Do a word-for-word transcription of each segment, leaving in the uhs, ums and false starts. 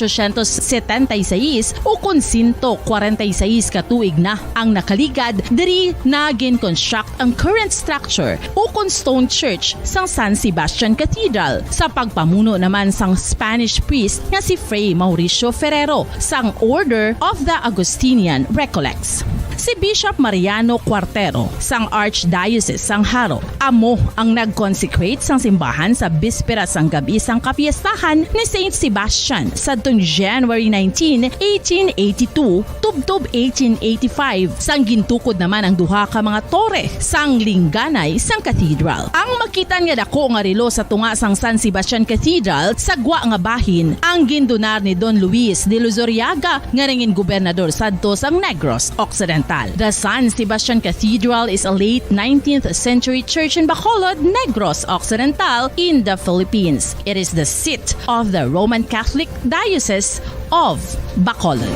Dosyentos setenta y seis ukon sento kwarenta y seis ka tuig na ang nakaligad diri na gin-construct ang current structure ukon stone church sang San Sebastian Cathedral, sa pagpamuno naman sang Spanish priest nga si Fray Mauricio Ferrero sang Order of the Augustinian Recollects. Si Bishop Mariano Cuartero sang Archdiocese sang Jaro amo ang nag-consecrate sang simbahan sa bispera sang gab-i sang kapiestahan ni Saint Sebastian sadtong January nineteen, eighteen eighty-two, tubtob eighteen eighty-five, sang gintukod naman ang duha ka mga tore sang lingganay sang cathedral. Ang makitan nga dako nga relo sa tunga sang San Sebastian Cathedral sa gwa nga bahin ang gindonar ni Don Luis de Luzuriaga nga nangin gobernador sadto sang Negros Occidental. The San Sebastian Cathedral is a late nineteenth century church in Bacolod, Negros Occidental, in the Philippines. It is the seat of the Roman Catholic Diocese of Bacolod.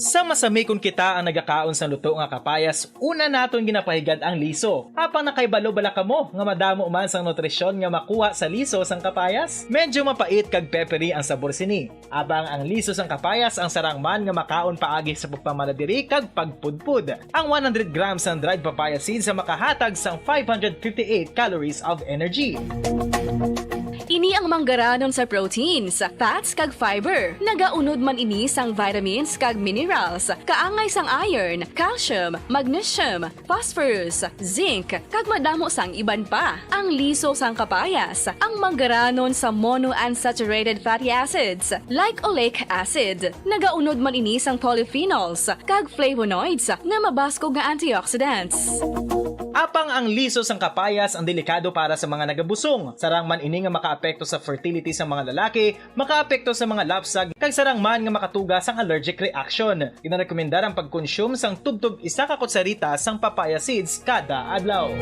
Sa masami kon kita ang nagakaon sang luto nga kapayas, una naton ginapahigad ang liso. Apang nakahibalo bala kamo nga madamo man sang nutrisyon nga makuha sa liso sang kapayas? Medyo mapait kag peppery ang sabor sini. Apang ang liso sang kapayas ang sarang man nga makaon paagi sa pagpamala diri kag pagpudpod. Ang one hundred grams sang dried papaya seeds ang makahatag sang five hundred fifty-eight calories of energy. Ini ang manggaranon sa proteins, fats, kag fiber. Nagaunod man ini sang vitamins kag minerals, kaangay sang iron, calcium, magnesium, phosphorus, zinc, kag madamo sang iban pa. Ang liso sang kapayas, ang manggaranon sa monounsaturated fatty acids, like oleic acid. Nagaunod man ini sang polyphenols kag flavonoids nga mabaskog nga antioxidants. Apang ang liso sang kapayas ang delikado para sa mga nagabusong. Sarang man ini nga makaapekto sa fertility sa mga lalaki, makaapekto sa mga lapsag, kag sarang man nga makatuga sang allergic reaction. Ginarekomendar ang pagkonsume sang tubtob isa ka kutsarita sang papaya seeds kada adlaw.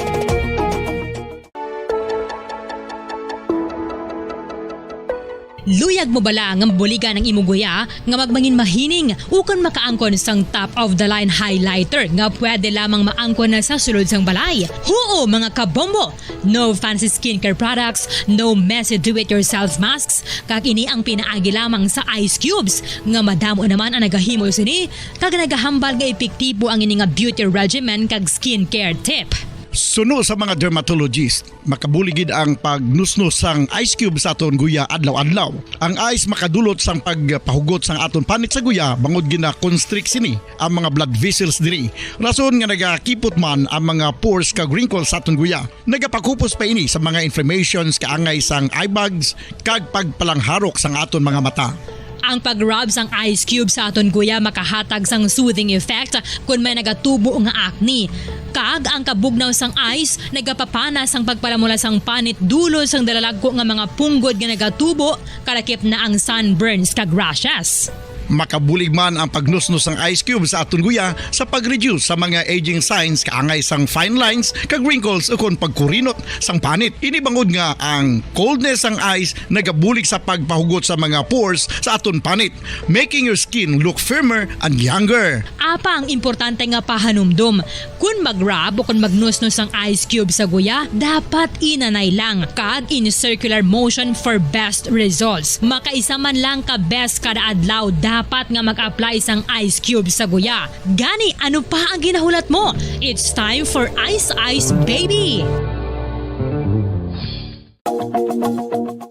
Luyag mo bala nga mabuligan ang imo guya nga magmangin mahining ukon makaangkon sang top of the line highlighter nga pwede lamang maangkon na sa sulod sang balay? Huo, mga kabombo! No fancy skincare products, no messy do-it-yourself masks, kag ini ang pinaagi lamang sa ice cubes nga madamo naman ang nagahimo sini kag nagahambal nga epektibo ang ini nga beauty regimen kag skincare tip. Suno sa mga dermatologist, makabulig gid ang pagnusnos sang ice cube sa aton guya adlaw-adlaw. Ang ice makadulot sang pagpahugot sang aton panit sa guya bangod gina-constrict sini ang mga blood vessels diri, rason nga nagakipot man ang mga pores kag wrinkles sa aton guya. Nagapakupos pa ini sa mga inflammations kaangay sang eye bags kag pagpalangharok sang aton mga mata. Ang pag-rub sang ice cube sa aton guya makahatag sang soothing effect kon may nagatubo nga acne. Kag ang kabugnaw sang ice nagapapana sang pagpalamula sang panit dulot sang dalalagko nga mga punggod nga nagatubo, kalakip na ang sunburns kag rashes. Makabulig man ang pagnusnos sang ice cube sa aton guya sa pag-reduce sa mga aging signs kaangay sang fine lines kag wrinkles ukon pagkurinot sang panit. Ini bangod nga ang coldness sang ice nagabulig sa pagpahugot sa mga pores sa aton panit, making your skin look firmer and younger. Apang importante nga pahanumdom, kon mag-rub o kon magnusnos ang ice cube sa guya, dapat inanay lang kag in circular motion for best results. Makaisa man lang ka beses kada adlaw dapat nga mag-apply sang ice cube sa guya. Gani, ano pa ang ginahulat mo? It's time for Ice Ice Baby!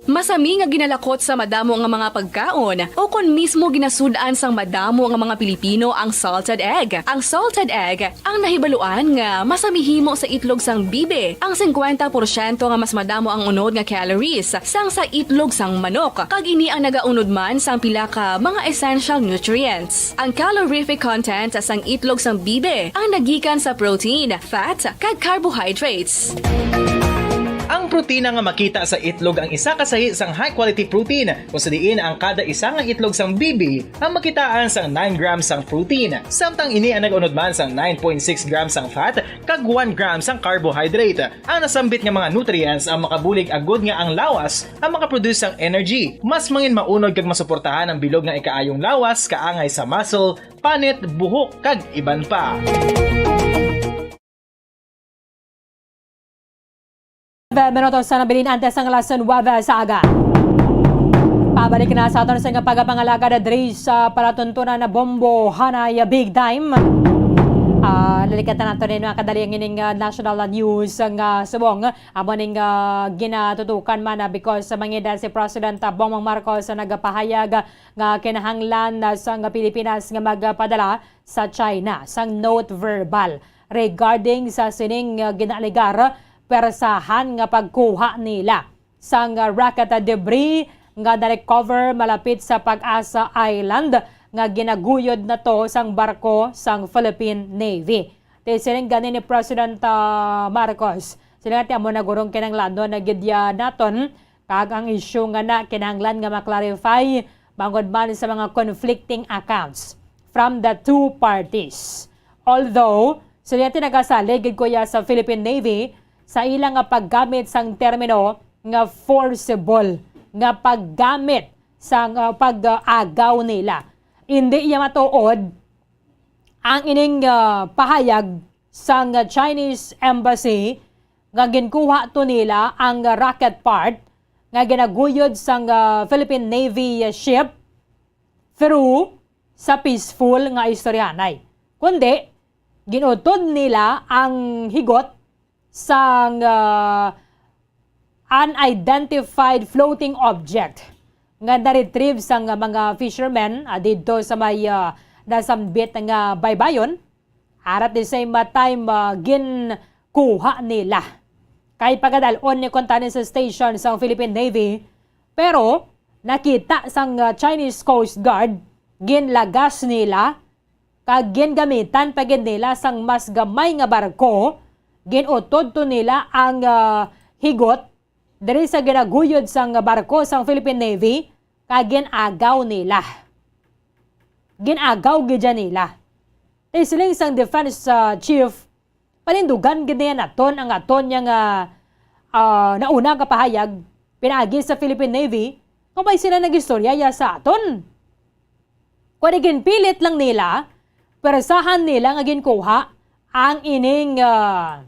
Masami nga ginalakot sa madamo nga mga pagkaon, o kon mismo ginasud-an sang madamo nga mga Pilipino ang salted egg. Ang salted egg ang nahibaluan nga masami himo sa itlog sang bibi, ang singkwenta porsyento nga mas madamo ang unod nga calories sang sa itlog sang manok, kag ini ang nagaunod man sang pila ka mga essential nutrients. Ang calorific content sang itlog sang bibi ang nagikan sa protein, fat, kag carbohydrates. Ang protina nga makita sa itlog ang isa ka sahi sang high-quality protein, kung sa diin ang kada isa nga itlog sang bibi ang makitaan sang nine grams sang protein, samtang ini ang nag-unod man sang nine point six grams sang fat kag one gram sang carbohydrate. Ang nasambit nga mga nutrients ang makabulig agud nga ang lawas ang makaproduce sang energy, mas mangin maunod kag masuportahan ang bilog nga ikaayong lawas kaangay sa muscle, panit, buhok, kag iban pa. Ten minutos na nabilin antes ang alas nuwebe sa aga. Pabalik na sa aton sa nga pagapangalagad diri sa palatuntunan na Bombo Hanay Big Time. Ah, lalikatan nato rin mga kadali ang ining, ah, national news nga subong. Amo ning, ah, ginatutukan man, ah, because sa mangida si President, ah, Bongbong Marcos, ah, nagapahayag, ah, nga kinahanglan na sang Pilipinas nga magpadala sa China sang note verbal regarding sa sining, ah, ginaalegar pwersahan nga pagkuha nila sang, ah, rocket debris nga na-recover malapit sa Pag-asa Island nga ginaguyod na to sang barko sang Philippine Navy. Ti siling gani ni President, ah, Marcos, sila nga ti amo na gurong kinahanglanon na gid ya naton, kag ang isyu nga na kinahanglan nga ma-clarify bangod man sa mga conflicting accounts from the two parties. Although, sila ti nagasalig gid kuya sa Philippine Navy sa ila nga paggamit sang termino nga forcible nga paggamit sang, ah, pag-agaw nila. Hindi iya matuod ang ining, ah, pahayag sang Chinese Embassy nga ginkuha to nila ang rocket part nga ginaguyod sang, ah, Philippine Navy ship through sa peaceful nga istoryanay, kundi ginutod nila ang higot sang, ah, unidentified floating object nga na-retrieve sang mga fishermen, ah, didto sa may, ah, nasambit nga baybayon. Arat the same time, ah, ginkuha nila. Kay pagadal-on ni kuntani sa station sang Philippine Navy, pero nakita sang, ah, Chinese Coast Guard, ginlagas nila kag gingamitan pa gid nila sang mas gamay nga barko, gin-utod to nila ang, ah, higot diri sa ginaguyod sang barko sang Philippine Navy, kag gin-agaw nila. Gin-agaw gid dyan nila. Ti siling sang defense, ah, chief, panindugan gid niya naton ang aton niya nga, ah, nauna nga pahayag pinaagi sa Philippine Navy, nga may sila nag-istorya ya sa aton. Kundi ginpilit lang nila, pwersahan nila nga ginkuha ang ining, ah,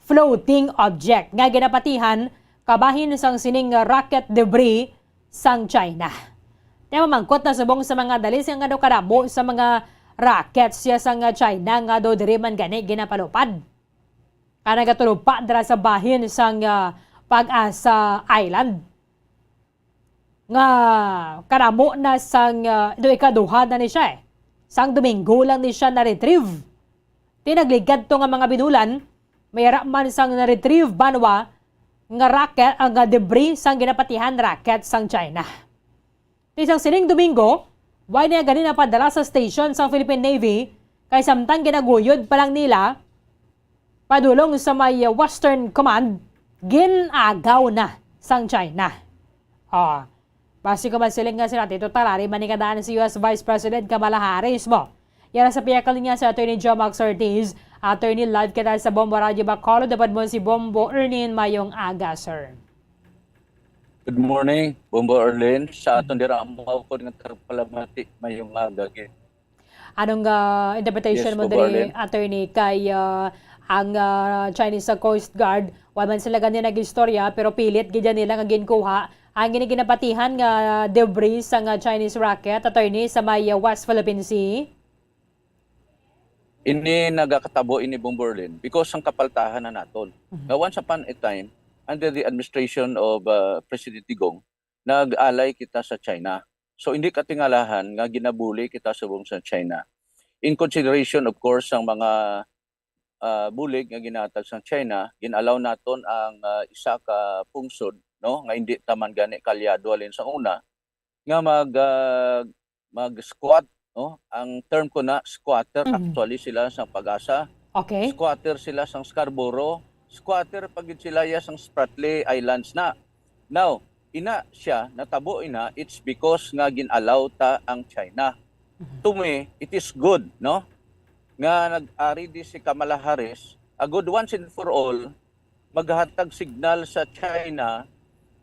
floating object nga ginapatihan kabahin sang sining rocket debris sang China. Kaya mamangkot na subong sa mga dalis nga ano kadamo sa mga rockets ya sang China nga do diri man gani ginapalupad. Ka nagatulog pa dira sa bahin sang, ah, Pag-asa Island. Nga karamo na sang, ah, do ikaduha na ni siya eh. Sang Domingo lang ni siya na-retrieve. Ti nagligad to nga mga binulan, may ara man sang na-retrieve banwa nga rocket, ang, ah, debris sang ginapatihan rocket sang China. Ti sang sining Domingo, way na gani napadala sa station sang Philippine Navy, kay samtang ginaguyod pa lang nila, padulong sa may Western Command, gin-agaw na sang China. Ah, basi ko man siling nga sila, Tito Talari, manikadaan si U S Vice President Kamala Harris mo. Yara sa piyakal niya sa Attorney Jomax Ortiz, Attorney live kita sa Bombo Radio Bacolod, dapat mo si Bombo Erlin, mayong aga, sir. Good morning, Bombo Erlin. Sa aton dira, amo ko nga tagpalamati, mayong aga gid. Anong, ah, interpretation Yes, mo Bombo diri, Arlene. Attorney, kay, ah, ang, ah, Chinese, ah, Coast Guard, wa man sila gani nag-istorya, pero pilit gid nila nga ginkuha ang gini ginapatihan nga debris sa nga Chinese rocket, attorney, sa may, ah, West Philippine Sea? Ini nagakatabo ini, Bombo Erlin, because ang kapaltahan na naton. Mhm. Nga once upon a time, under the administration of, ah, President Digong, nag-alay kita sa China. So, hindi katingalahan nga ginabuli kita subong sa China. In consideration, of course, ang mga, ah, bulig nga ginahatag sa China, gin-allow naton ang, ah, isa ka pungsod, no, nga hindi ta man gani kaalyado halin sa una, nga mag, ah, mag-squat, no? Ang term ko na, squatter, Mhm. actually, sila sa Pag-asa. Okay. Squatter sila sa Scarborough. Squatter pa gid sila ya sa Spratly Islands na. Now, ina siya, natabo ina, it's because nga gin-allow ta ang China. Mhm. To me, it is good, no? Nga nag-ari di si Kamala Harris, a good once and for all, maghatag signal sa China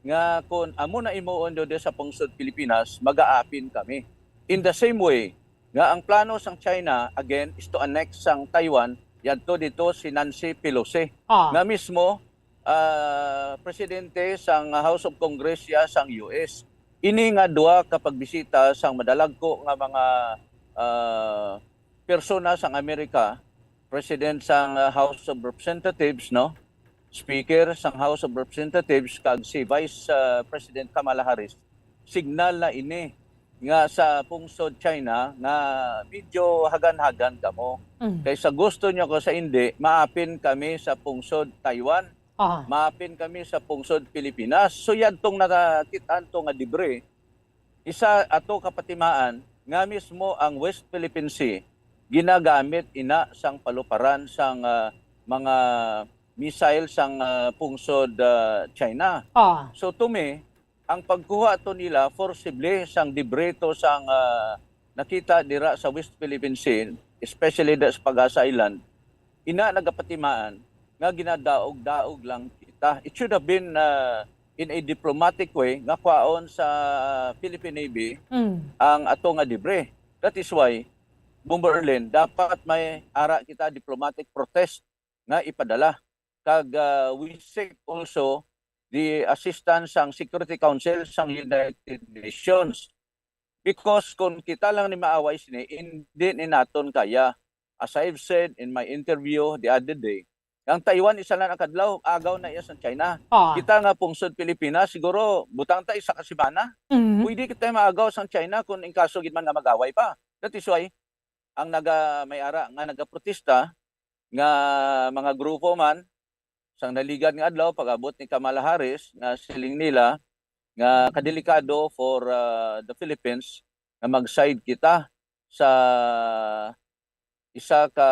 nga kung amo na imuon do sa pungsod Pilipinas, mag-aapin kami. In the same way, nga ang plano sang China, again, is to annex sang Taiwan, yadto dito si Nancy Pelosi, Ah. nga mismo ah, presidente sang House of Congress siya sang U S. Ini nga duha ka pagbisita sang madalagko nga mga, ah, persona sang Amerika, President sang, ah, House of Representatives, no? Speaker sang House of Representatives, kag si Vice, ah, President Kamala Harris, signal na ini nga sa pungsod China nga medyo hagan-hagan kamo. Mm. Kay sa gusto nyo ko sa hindi, maapin kami sa pungsod Taiwan, Ah. maapin kami sa pungsod Pilipinas. So, yadtong nakakit-an to nga debris, isa ato kapatimaan nga mismo ang West Philippine Sea ginagamit ina sang paluparan sang, ah, mga missile sang, ah, pungsod, ah, China. Ah. So, to me, ang pagkuha to nila forcibly sang debris to sang, ah, nakita dira sa West Philippine Sea, especially da sa Pag-asa Island, ina nagapatimaan nga ginadaog-daog lang kita. It should have been, ah, in a diplomatic way nga kwaon sa Philippine Navy Mm. ang ato nga debris. That is why, Bomber Erlin, dapat may ara kita diplomatic protest nga ipadala. Kag, ah, we seek also the assistance sang Security Council sang United Nations. Because kung kita lang ni maaway sini, hindi ni naton kaya. As I've said in my interview the other day, ang Taiwan isa lang ang kadlaw, agaw na iya sang China. Ah. Kita nga pungsod Pilipinas, siguro butang ta isa ka semana. Mhm. Pwede kita maagaw sang China kung in kaso gid man nga mag-away pa. That is why ang naga, may ara nga nagaprotesta nga mga grupo man sang naligad nga adlaw pag-abot ni Kamala Harris nga siling nila nga kadelikado for, ah, the Philippines nga mag-side kita sa isa ka,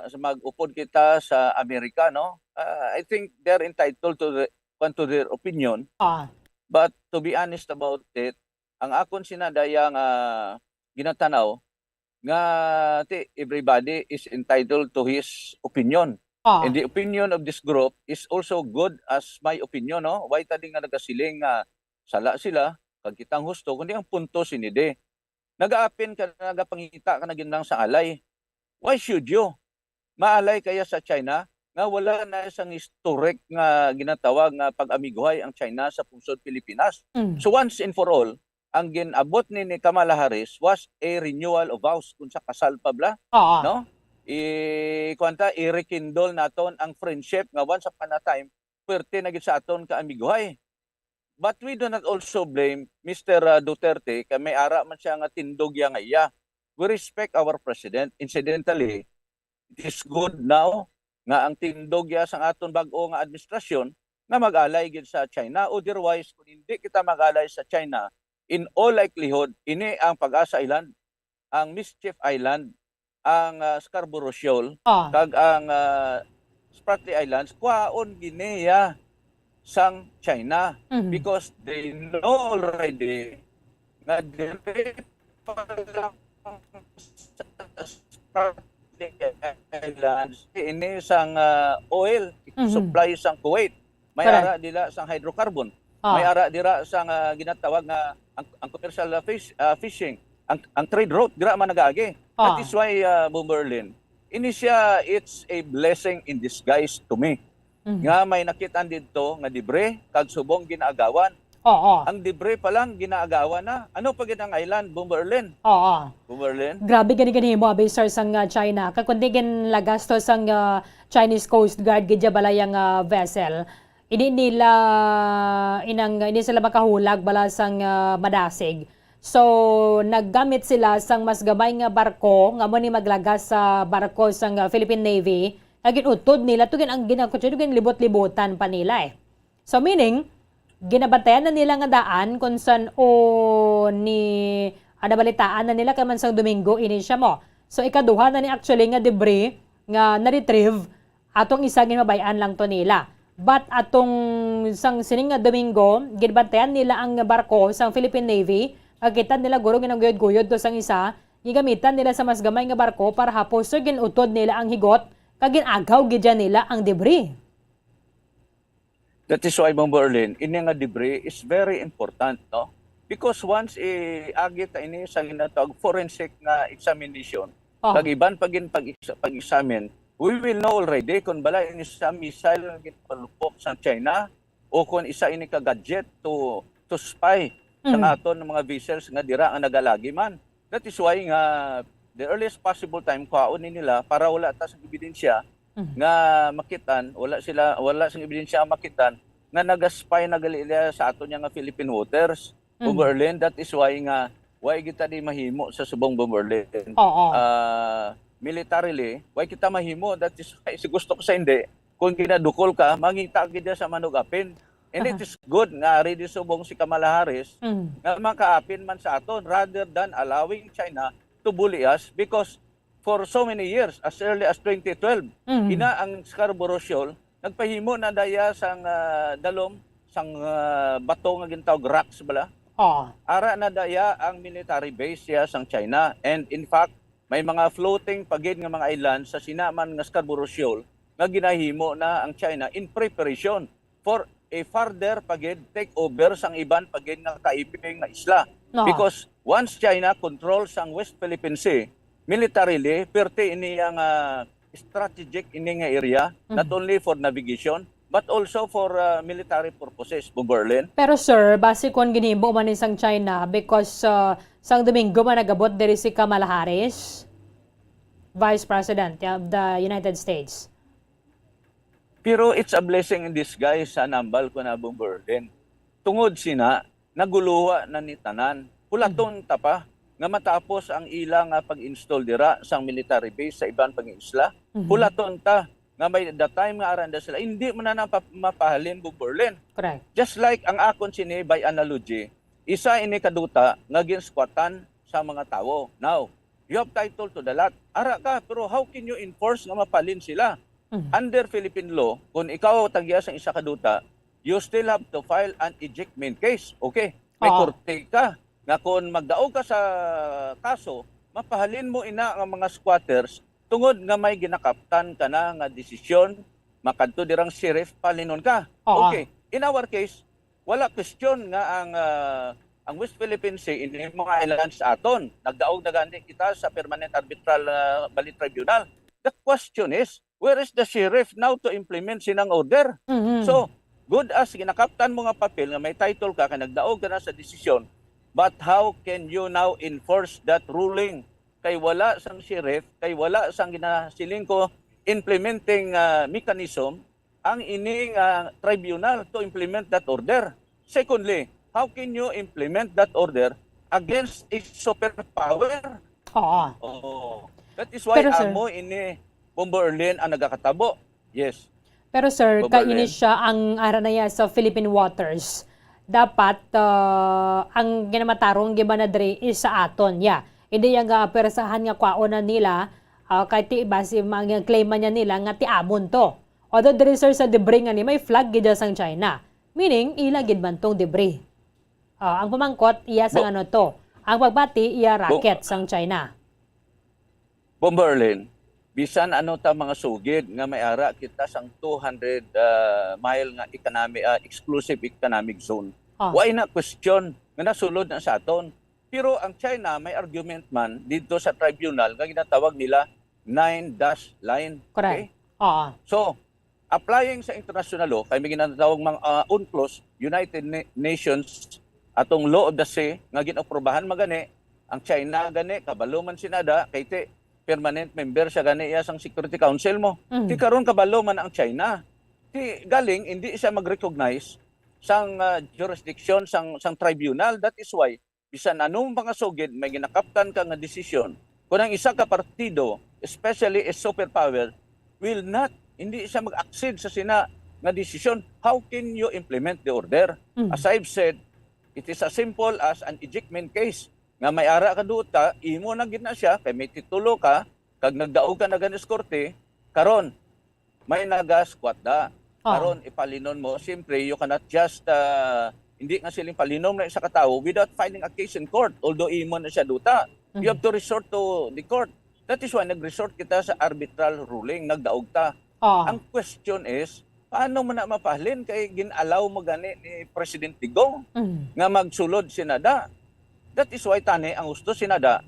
sa mag-upod kita sa Amerika, no? Ah, I think they're entitled to the, kwan, to their opinion. Ah. But to be honest about it, ang akon sinadaya nga ginatanaw nga ti, everybody is entitled to his opinion. Ah. And the opinion of this group is also good as my opinion, no? Why ta di nga nagasiling nga sala sila, kag kitang husto, kundi ang punto sini di, nagaapin ka, nagapangita ka na gid lang sa alay. Why should you? Maalay kaya sa China nga wala na sang historic nga ginatawag nga pag-amiguhay ang China sa pungsod Pilipinas. Mm. So once and for all, ang gin-abot ni, ni Kamala Harris was a renewal of vows, kung sa kasal pa bala, Oo. no? I, kuwan ta, i-rekindle naton ang friendship nga once upon a time, pwerte na gid sa aton kaamiguhay. But we do not also blame Mister, uh, Duterte kay may ara man siya nga tindog ya nga iya. We respect our president. Incidentally, it is good now nga ang tindog ya sang aton bag-o nga administrasyon nga mag-alay gid sa China. Otherwise, kung hindi kita mag-alay sa China, in all likelihood, ini ang Pag-asa Island, ang Mischief Island, ang, ah, Scarborough Shoal, Ah. kag ang, ah, Spratly Islands, kwaon gini ya sang China Mhm. because they know already nga diri pa lang sa Spratly Islands ini sang, ah, oil Mhm. supply sang Kuwait. May Correct. ara dira sang hydrocarbon. Ah. May ara dira sang, ah, ginatawag nga ang, ang commercial, ah, fish, ah, fishing. Ang, ang trade route dira man nagaagi. Ah. That is why, ah, Bomber Lynn, ini siya, it's a blessing in disguise to me. Mhm. Nga may nakitaan didto nga debris kag subong ginaagawan. Oo. Ang debris pa lang ginaagawan na. Ano pa gid ang island, Bomber Lynn? Oo. Bomber Lynn? Grabe gani gani mo, abi, sir, sang, ah, China. Kag kundi ginlagas to sang, ah, Chinese Coast Guard gid ya balay ang, ah, vessel. Ini nila, inang, ini sila makahulag bala sang, ah, madasig. So, naggamit sila sang mas gamay nga barko nga amo ni maglagas sa barko sang, ah, Philippine Navy. Nga gin-utod nila, to gin-, ang ginakutsi, to ginlibot-libutan pa nila, eh. So, meaning, ginabantayan na nila nga daan kung san o ni, ah, nabalitaan na nila kay man sang Domingo ini siya mo. So, ikaduha na ni actually nga debris nga na-retrieve, atong isa ginmabay-an lang to nila. But atong sang sining nga Domingo, ginbantayan nila ang barko sang Philippine Navy. Makita nila guro ginaguyod-guyod to sang isa, gigamitan nila sa mas gamay nga barko para hapos, so gin-utod nila ang higot, kag gin-agaw gid dyan nila ang debris. That is why, Ma'am Berlin, ini nga debris is very important, no? Because once i-agi ta ini sa ginatawag forensic nga examination, Oh. kag iban pa gin pag-, pag-examine, we will know already kung bala ini sa missile nga ginpalupok sa China o kung isa ini ka gadget to to spy sa Mhm. aton mga vessels nga dira nga nagalagi man. That is why nga the earliest possible time kuhaon ni nila para wala ta sa ebidensya Mhm. nga makitan, wala sila wala sing ebidensya nga makitan nga nagaspy na gali nila sa aton nga Philippine waters. Mhm. Bomber Lynn, that is why nga why kita di mahimo sa subong Bomber Lynn. Oo. Ah, militarily, why kita mahimo? That is why, si gusto ko sa hindi, kung ginadukol ka, mangita gid sa manug-apin. And it Aha. is good nga ari di subong si Kamala Harris Mm. nga makaapin man sa aton rather than allowing China to bully us because for so many years, as early as twenty twelve, Mm. ina ang Scarborough Shoal, nagpahimo na daya sang ah, dalom, sang ah, bato nga gintawag rocks bala. Oo. Ara na daya ang military base siya sang China. And in fact, may mga floating pa gid nga mga island sa sinaman nga Scarborough Shoal nga ginahimo na ang China in preparation for a further pa gid takeover sang iban pa gid nga kaiping nga isla. No. Because once China controls ang West Philippine Sea, militarily, perti ini ang ah, strategic ini nga area, not Mhm. only for navigation, but also for ah, military purposes, Bomber Lynn. Pero sir, base kon ginhimo man ni sang China because uh, sang Domingo man nagabot diri si Kamala Harris, Vice President of the United States. Pero it's a blessing in disguise sa nambal ko na, Bomber Lynn. Tungod sina, naguluha na ni tanan. Hulaton ta pa nga matapos ang ila nga pag-install dira sang military base sa iban pang isla. Mhm. Hulaton ta nga may the time nga aranda sila, hindi man na napa- mapahalin, Bomber Lynn. Correct. Just like ang akon sini by analogy, isa ini kaduta nga ginskwatan sa mga tawo. Now, you have title to the lot. Ara ka, pero how can you enforce nga mapalin sila? Mhm. Under Philippine law, kung ikaw tagya sang isa ka duta, you still have to file an ejectment case. Okay, may Oo. korte ka nga kung magdaog ka sa kaso, mapahalin mo ina nga mga squatters tungod nga may ginakaptan ka na nga desisyon, makadto dirang sheriff, palinon ka. Oo. Okay, in our case, wala question nga ang ah, ang West Philippine Sea ini mga islands sa aton. Nagdaog na gani kita sa Permanent Arbitral ah, Bali Tribunal. The question is, where is the sheriff now to implement sinang order? Mhm. So, good as ginakaptan mo nga papel nga may title ka kay nagdaog ka na sa desisyon, but how can you now enforce that ruling? Kay wala sang sheriff, kay wala sang ginasiling ko implementing ah, mechanism ang ining ah, tribunal to implement that order. Secondly, how can you implement that order against a superpower? Oo. Oh, that is why Pero, sir, amo ini, Bomber Lynn, ang nagakatabo. Yes. Pero sir, Bomber kaini Lynn. Siya ang ara na iya sa Philippine waters. Dapat ah, ang ginamatarong giba na diri is sa aton, yeah. Hindi yang uh, pwersahan nga kwaon na nila ah, kay ti iba si mga claim man niya nila nga ti amon to. Although diri sir sa debris nga ni may flag gid sang China. Meaning ila gid man tong debris. Ah, ang pamangkot iya sang Bo- ano to. Ang pagbati iya Bo- rocket sang China. Bomber Lynn, bisan ano ta mga sugid nga may ara kita sang two hundred ah, mile nga economic ah, exclusive economic zone. Ah. Why na question nga nasulod na sa aton? Pero ang China may argument man dito sa tribunal nga ginatawag nila nine dash line. Correct. Okay? Oo. So, applying sa international law, kay may ginatawag mga ah, UNCLOS, United Na- Nations, atong law of the sea nga ginaprobahan magani, ang China gani kabalo man sinada kay ti permanent member siya gani iya sang Security Council mo. Mhm. Ti karon kabalo man ang China. Ti galing hindi siya mag-recognize sang ah, jurisdiction sang sang tribunal. That is why bisan anong mga sugid may ginakaptan ka nga desisyon, kung ang isa ka partido, especially a superpower, will not, hindi siya mag-accede sa sina nga desisyon, how can you implement the order? Mm. As I've said, it is as simple as an ejectment case. Nga may ara ka duta, imo na gid na siya, kay may titulo ka, kag nagdaog ka na gani sa korte, karon, may naga-squat da. Ah. Karon, ipalinon mo, siyempre, you cannot just, ah, hindi nga siling palinon mo na isa ka tawo without filing a case in court, although imo na siya duta. You Mhm. have to resort to the court. That is why nag-resort kita sa arbitral ruling, nagdaog ta. Ah. Ang question is, paano mo na mapahalin kay gin-allow mo gani ni President Digong Mhm. nga magsulod sinada? That is why tani ang gusto sinada,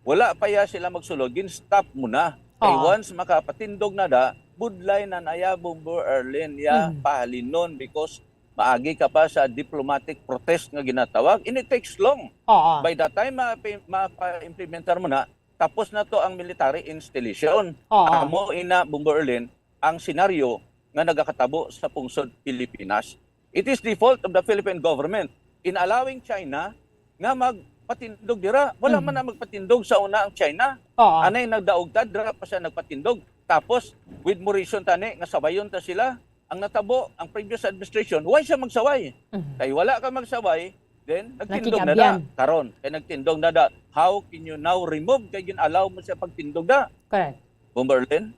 wala pa ya sila magsulod, gin-stop mo na. Kay Oo. once makapatindog na da, budlay na naya, Bomber Arlene, ya Mm. pahalinon because maagi ka pa sa diplomatic protest nga ginatawag, and it takes long. Oo. By the time ma-, mapa-implementar mo na, tapos na to ang military installation. Oo. Amo ina, Bomber Arlene, ang senaryo nga nagakatabo sa pungsod Pilipinas. It is the fault of the Philippine government in allowing China nga magpatindog dira. Wala Mm. man na magpatindog sa una ang China. Oo. Anay nagdaog ta, dira pa siya nagpatindog. Tapos, with mo reason tani nga sabayon ta sila. Ang natabo, ang previous administration, why siya magsaway? Mhm. Kay wala ka magsaway, then nagtindog na da. Nakig-abyan. Karon, kay nagtindog na da. How can you now remove kay gin-allow mo siya pagtindog da? Correct. Bomber Arlene?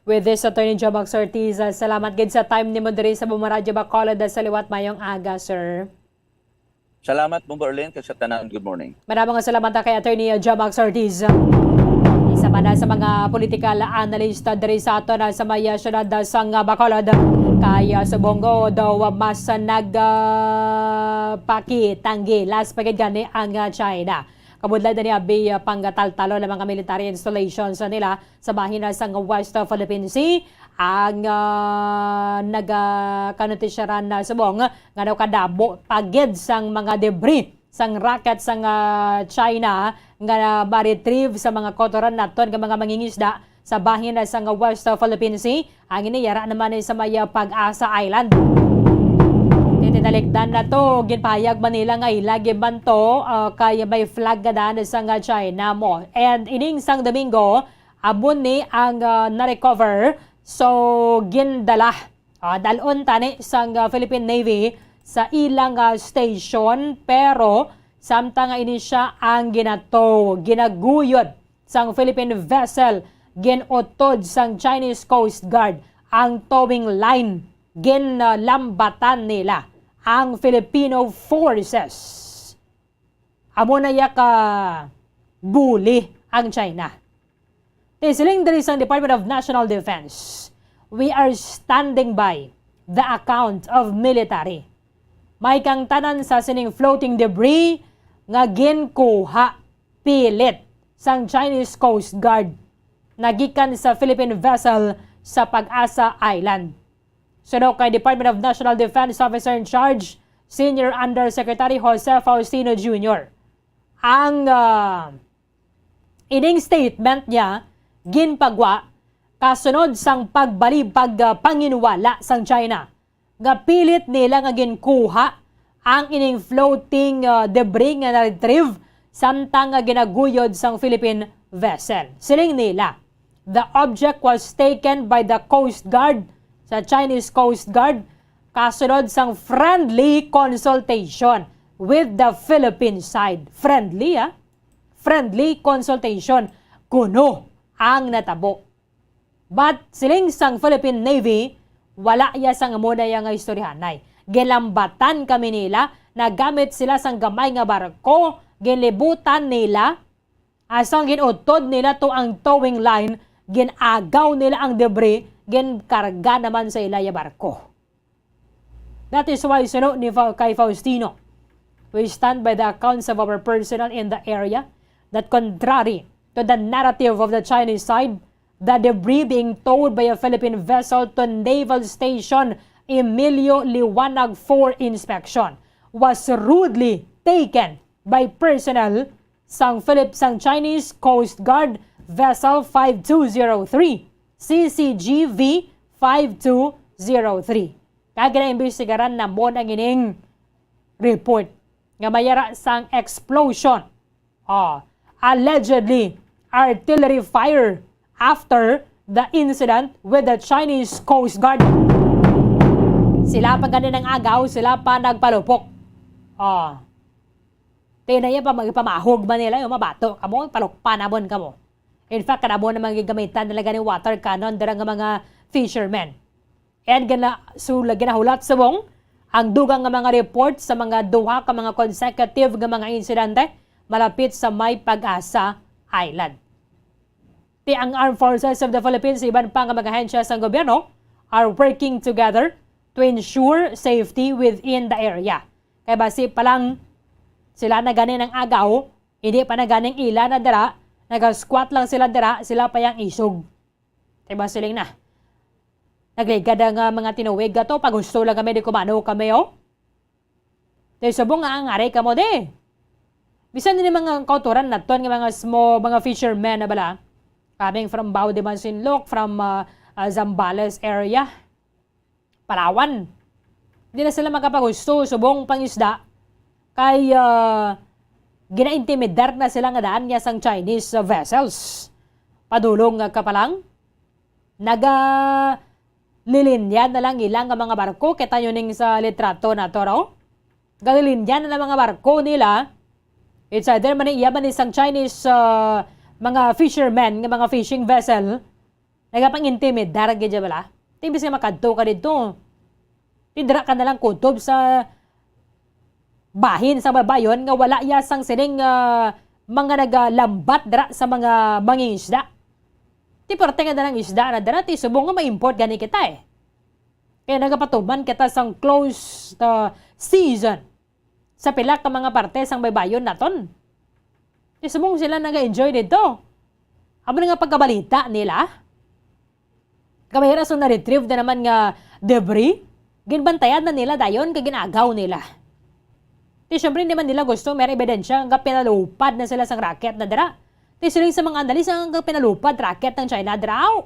With this, Attorney Jomax Ortiz, ah, salamat gid sa time nimo diri sa Bumaradyo Bacolod, ah, sa liwat. Mayong aga, sir. Salamat, Bomber Arlene, kag sa tanan. Good morning. Maraming salamat kay Attorney Jomax Ortiz. Isa pa na sa mga political analyst diri sa aton, ah, sa may, ah, siyudad, ah, sang, ah, Bacolod, kay, ah, subong daw mas, ah, nag, ah, pakitanggi. Last pa gid gani ang, ah, China. Kabudlay na ni abi, ah, panggataltalon ang mga military installations nila sa bahin sang West Philippine Sea. Ang, ah, naga-, kanutisyaran na subong nga daw kadamo pa gid sang mga debris sang rocket sang, ah, China nga ma-retrieve sa mga kotoran naton nga mga mangingisda sa bahin sang West Philippine Sea. Ang ini yara naman ni sa may, ah, Pag-asa Island. Titinalikdan na to, ginpahayag man nila nga ila gibanto, ah, kay may flag nga daan sang, ah, China mo. And ining sang Domingo, amo ni ang, ah, na-recover. So, gindala, ah, dalon tani sang, ah, Philippine Navy sa ilang, ah, station, pero samtang nga ini siya ang ginato, ginaguyod sang Philippine vessel, gin-utod sang Chinese Coast Guard ang towing line, ginlambatan nila ang Filipino forces. Amo na ya ka bully ang China. Ti siling diri sang Department of National Defense, "We are standing by the account of military." May kangtanan sa sining floating debris nga ginkuha pilit sang Chinese Coast Guard nagikan sa Philippine vessel sa Pag-asa Island. Suno kay Department of National Defense Officer in Charge, Senior Undersecretary Jose Faustino Junior, ang, ah, ining statement niya ginpagwa kasunod sang pagbalibag, ah, panginwala sang China nga pilit nila nga ginkuha ang ining floating, ah, debris nga na-retrieve samtang nga ginaguyod sang Philippine vessel. Siling nila, "The object was taken by the Coast Guard," sa Chinese Coast Guard, "kasunod sang friendly consultation with the Philippine side." Friendly, ah? Friendly consultation kuno ang natabo. But siling sang Philippine Navy, wala ya sang amo na ya nga istoryahanay. Ginlambatan kami nila, nagamit sila sang gamay nga barko, ginlibutan nila, asang gin-utod nila to ang towing line, gin-agaw nila ang debris, ginkarga naman sa ila ya barko. That is why, suno ni Fa-, kay Faustino, "We stand by the accounts of our personnel in the area that, contrary to the narrative of the Chinese side, the debris being towed by a Philippine vessel to Naval Station Emilio Liwanag for inspection was rudely taken by personnel sang Philip-, sang Chinese Coast Guard Vessel five two zero three, C C G V five two zero three." Kag ginaimbestigaran namon ang ining report nga may ara sang explosion. Oh, allegedly, artillery fire after the incident with the Chinese Coast Guard. Sila pa gani nang-agaw, sila pa nagpalupok. Oh. Tinaya pa, magpamahog man nila, yung mabato kamo, palukpa namon kamo. In fact, kadamo na magigamitan nila gani water cannon dira nga mga fishermen. And gina-, so, ginahulat subong ang dugang nga mga report sa mga duha ka mga consecutive nga mga insidente malapit sa may Pag-asa Island. Ti ang Armed Forces of the Philippines, iban pa nga mga ahensya sang gobyerno are working together to ensure safety within the area. Kay basi pa lang sila na gani nang-agaw, hindi pa na ganing ila na dira, naga-squat lang sila dira, sila pa yang isog. Diba, siling na. Nagligad ang, ah, mga tinuig ato, paghusto lang kami, di kumano kami, oh. Di subong nga ang ari kamo, di. Bisan din mga kauturan naton nga mga small, mga fishermen na bala, coming from Bao de Masinloc, from, ah, ah, Zambales area, Palawan. Di na sila makapaghusto subong pangisda kay, ah, gina-intimidar na sila nga daan niya sang Chinese, ah, vessels. Padulong nga kapalang, naga lilinyan na lang ila nga mga barko. Kita nyo ning sa litrato na to, raw. Galilinya na lang mga barko nila. It's either man iya man isang Chinese, ah, mga fishermen nga mga fishing vessel. Nagapang-intimidar gid siya bala. Timbis nga makadto ka didto, tidra ka na lang kutob sa bahin sa baybayon nga wala iya sang sining, ah, mga nagalambat dira sa mga mangingisda. Ti parte nga dalang isda na dira, ti subong nga ma-import gani kita, eh. Kaya nagapatuman kita sang close, ah, season sa pila ka mga parte sang baybayon naton. Ti subong sila naga-enjoy dito. Amo na nga pagkabalita nila, kabay ra sang na-retrieve na naman nga debris, ginbantayan na nila dayon kag gin-agaw nila. Ti, syempre, hindi man nila gusto may ebidensya nga pinalupad na sila sang rocket na dira. Ti, siling sa mga analis, ang pinalupad rocket ng China dira, aw.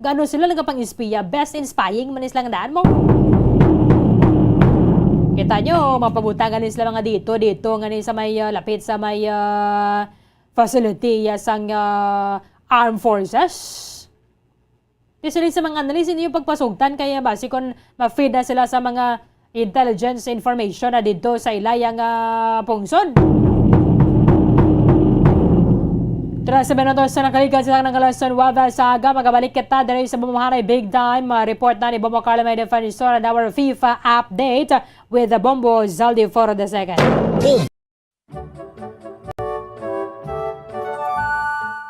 Gano sila nagapang-espiya? Best in spying man is lang daan mo. Kita nyo, mapabutangan ni sila mga dito, dito, nga ni sa may, ah, lapit sa may, ah, facility, ah, sang, ah, armed forces. Di sila sa mga analysis niyo pagpasugtan kaya basi kon ma-feed na sila sa mga intelligence information na dito sa ilaya nga pungsod. Tres minutos sa nakaligad sa nang alas nuwebe sa aga, magabalik kita diri sa Bumuhanay Big Time. Ah, report na ni Bombo Carlo May Defensor and our FIFA update with the Bombo Zaldi Foro the second.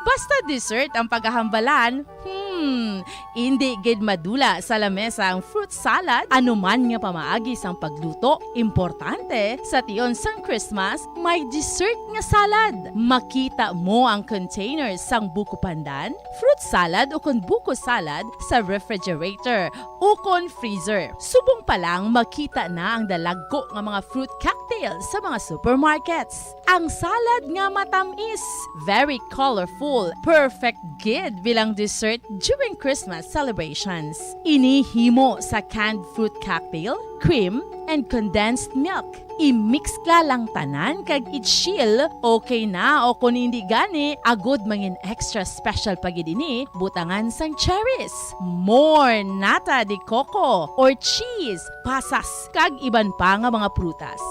Basta dessert ang pagahambalan, hmm, indi gid madula sa lamesa ang fruit salad. Anuman nga pamaagi sang pagluto, importante sa tion sang Christmas may dessert nga salad. Makita mo ang containers sang buko pandan, fruit salad ukon buko salad sa refrigerator ukon freezer. Subong pa lang, makita na ang dalagko nga mga fruit cocktail sa mga supermarkets. Ang salad nga matamis, very colorful, perfect gid bilang dessert during Christmas celebrations. Ini himo sa canned fruit cocktail, cream, and condensed milk. I-mix la lang tanan kag i-chill, okay na, o kon indi gani, agud mangin extra special pa gid ini, butangan sang cherries, more nata de coco or cheese, pasas, kag iban pa nga mga prutas.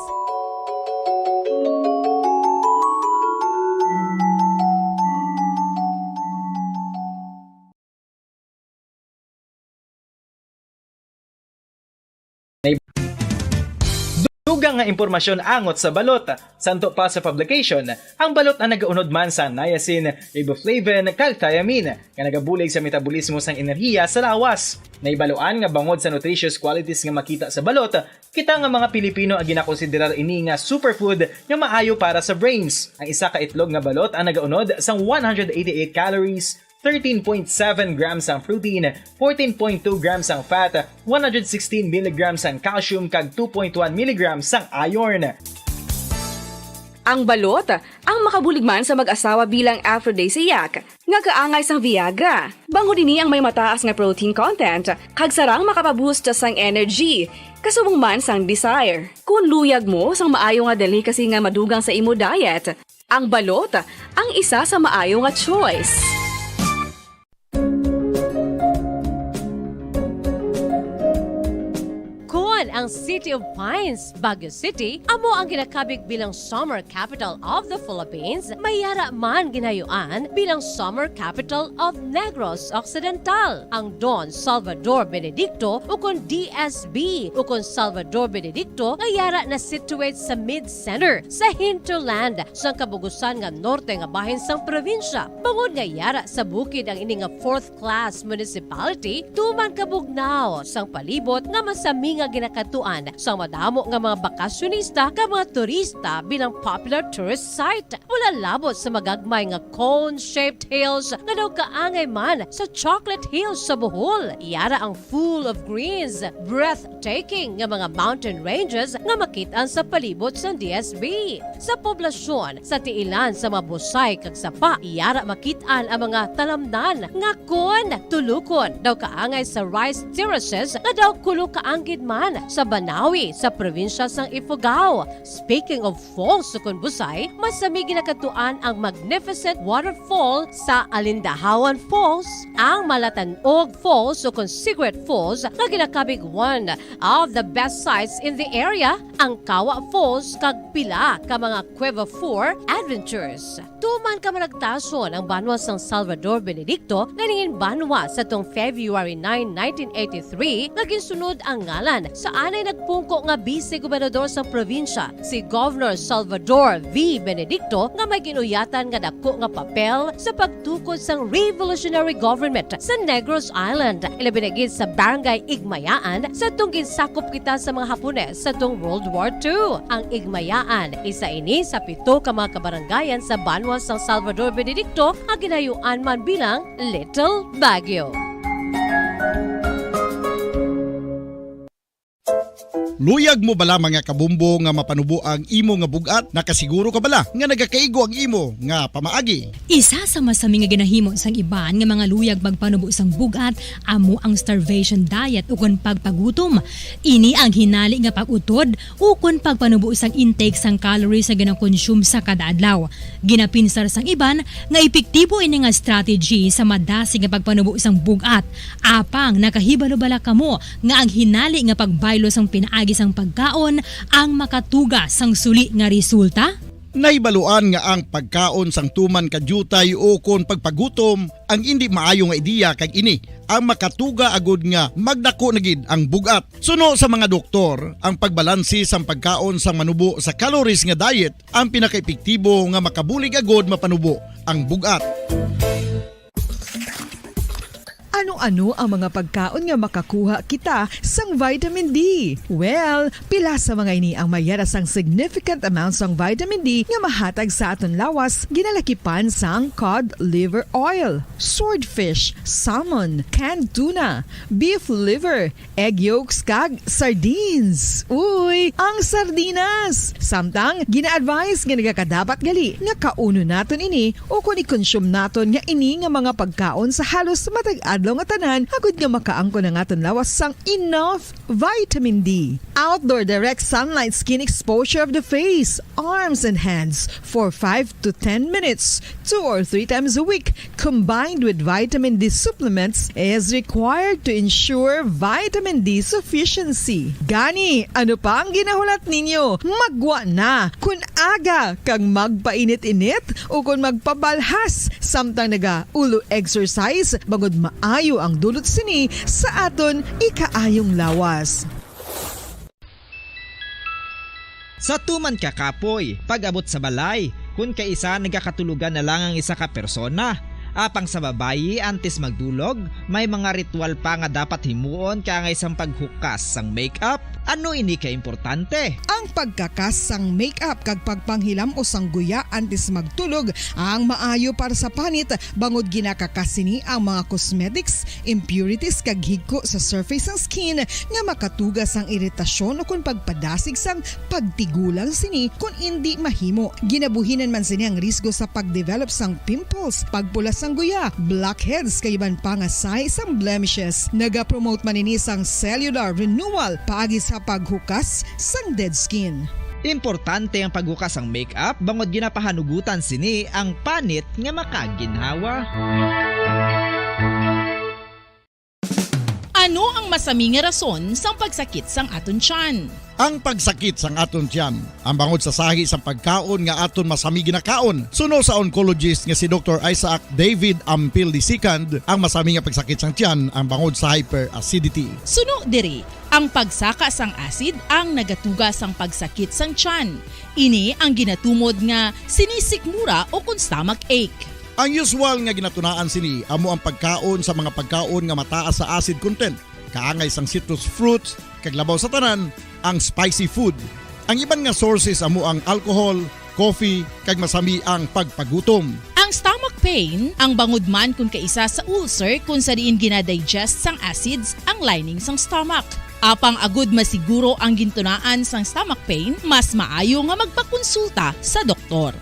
Dugang nga impormasyon angot sa balot. Santo pa sa publication, ang balot ang nagaunod man sa niacin, riboflavin, kag thiamine, nga nagabulig sa metabolismo sang enerhiya sa lawas. Naibaluan nga bangod sa nutritious qualities nga makita sa balot, kita nga mga Pilipino ang ginakonsiderar ini nga superfood nga maayo para sa brains. Ang isa ka itlog nga balot ang nagaunod sang one hundred eighty-eight calories, thirteen point seven grams ang protein, fourteen point two grams ang fat, one hundred sixteen milligrams ang calcium, kag two point one milligrams ang iron. Ang balot, ang makabulig man sa mag-asawa bilang aphrodisiac, nga kaangay sang Viagra. Bangod ini ang may mataas nga protein content, kag sarang makapaboost sang energy, kasubong man sang desire. Kung luyag mo sang maayo nga delicacy nga madugang sa imo diet, ang balot ang isa sa maayo nga choice. Kon ang City of Pines, Baguio City, amo ang ginakabig bilang Summer Capital of the Philippines, may yara man ginayuan bilang Summer Capital of Negros Occidental. Ang Don Salvador Benedicto, ukon D S B, ukon Salvador Benedicto, nga yara na situate sa mid-center, sa hinterland, sang kabugusan nga norte nga bahin sang probinsya. Bangod nga yara sa bukid ang ini nga fourth class municipality, tuman kabugnaw sang palibot nga masami nga gina- Katuan sang madamo nga mga bakasyonista kag mga turista bilang popular tourist site. Wala labot sa magagmay nga cone-shaped hills nga daw kaangay man sa Chocolate Hills sa Bohol. Yara ang full of greens, breathtaking nga mga mountain ranges nga makit-an sa palibot sang D S B. Sa poblasyon, sa tiilan sa mga busay kag sapa, yara makit-an ang mga talamnan nga kon tulukon daw kaangay sa rice terraces nga daw kulo kaanggid man sa Banawi sa probinsya sang Ifugao. Speaking of falls, sukon busay, masami ginakatuan ang magnificent waterfall sa Alindahawan Falls, ang Malatanog Falls, sukon Secret Falls, nga ginakabig one of the best sights in the area, ang Kawa Falls, kag pila ka mga Cueva Four adventures. Tuman kamaragtason ang banwa sang Salvador Benedicto nga nangin banwa sa tong February nine, nineteen eighty-three, nga ginsunod ang ngalan sa anay nagpungko nga bise gobernador sang probinsya, si Governor Salvador V. Benedicto, nga may ginuyatan nga dako nga papel sa pagtukod sang revolutionary government sa Negros Island, ilabi na gid sa Barangay Igmayaan, sa tong ginsakop kita sa mga Hapones sa tong World War Two. Ang Igmayaan, isa ini sa pito ka mga kabarangayan sa banwa sang Salvador Benedicto nga ginayuan man bilang Little Baguio. Luyag mo bala, mga kabumbo, nga mapanubo ang imo nga bug-at? Nakasiguro ka bala nga nagakaigo ang imo nga pamaagi? Isa sa masami nga ginahimo sang iban nga mga luyag magpanubo sang bug-at amo ang starvation diet ukon pagpagutom. Ini ang hinali nga pag-utod ukon pagpanubo sang intake sang calories nga ginakonsume sa kada adlaw. Ginapinsar sang iban nga epektibo ini nga strategy sa madasig nga pagpanubo sang bug-at. Apang nakahibalo bala kamo nga ang hinali nga pagbaylo sang pinaagi sang pagkaon ang makatuga sang suli nga resulta? Nahibaluan nga ang pagkaon sang tuman ka diutay ukon pagpagutom ang indi maayo nga ideya, kag ini ang makatuga agud nga magdako na gid ang bug-at. Suno sa mga doktor, ang pagbalanse sang pagkaon sang manubo sa calories nga diet ang pinakaepektibo nga makabulig agud mapanubo ang bug-at. Ano-ano ang mga pagkaon nga makakuha kita sang vitamin D? Well, pila sa mga ini ang may yara sang significant amount sang vitamin D nga mahatag sa aton lawas, ginalakipan sang cod liver oil, swordfish, salmon, canned tuna, beef liver, egg yolks, kag sardines. Uy, ang sardinas! Samtang, gina-advise nga nagakadapat gali nga kaunon naton ini ukon i-consume naton nga ini nga mga pagkaon sa halos matag adlaw nga tanan, agud nga makaangkon ang aton lawas sang enough vitamin D. Outdoor direct sunlight skin exposure of the face, arms, and hands for five to ten minutes, two or three times a week, combined with vitamin D supplements, is required to ensure vitamin D sufficiency. Gani, ano pa ang ginahulat ninyo? Maggwa na! Kon aga kag magpainit-init ukon magpabalhas samtang naga-ulo exercise, bangod maayo ang dulot sini sa aton ikaayong lawas. Sa tuman ka kapoy, pag-abot sa balay, kun kaisa nagakatulogan na lang ang isa ka persona. Apang sa babayi, antes magdulog, may mga ritual pa nga dapat himuon kaangay sang paghukas sang makeup. Ano ini ka importante? Ang pagkakas sang makeup kag pagpanghilam-os sang guya antes magtulog ang maayo para sa panit, bangod ginakakas sini ang mga cosmetics, impurities, kag higko sa surface sang skin nga makatuga sang iritasyon ukon pagpadasig sang pagtigulang sini kon indi mahimo. Ginabuhinan man sini ang risgo sa pagdevelop sang pimples, pagpula sang guya, blackheads, kag iban pa nga sahi sang blemishes. Nagapromote man ini sang cellular renewal paagi sa paghukas sang dead skin. Importante ang paghukas sang makeup bangod ginapahanugutan sini ang panit nga makaginhawa. Ano ang masami nga rason sang pagsakit sang aton tiyan? Ang pagsakit sang aton tiyan, ang bangod sa sahi sang pagkaon nga aton masami ginakaon. Suno sa oncologist nga si Doktor Isaac David Ampil the second, ang masami nga pagsakit sang tiyan ang bangod sa hyperacidity. Suno diri, ang pagsaka sang acid ang nagatuga sang pagsakit sang tiyan. Ini ang ginatumod nga sinisikmura ukon stomach ache. Ang usual nga ginatunaan sini amo ang pagkaon sa mga pagkaon nga mataas sa acid content, kaangay sang citrus fruits, kag labaw sa tanan, ang spicy food. Ang iban nga sources amo ang alcohol, coffee, kag masami ang pagpagutom. Ang stomach pain, ang bangod man kon kaisa sa ulcer kon sa diin ginadigest sang acids ang lining sang stomach. Apang agud masiguro ang gintunaan sang stomach pain, mas maayo nga magpakonsulta sa doktor.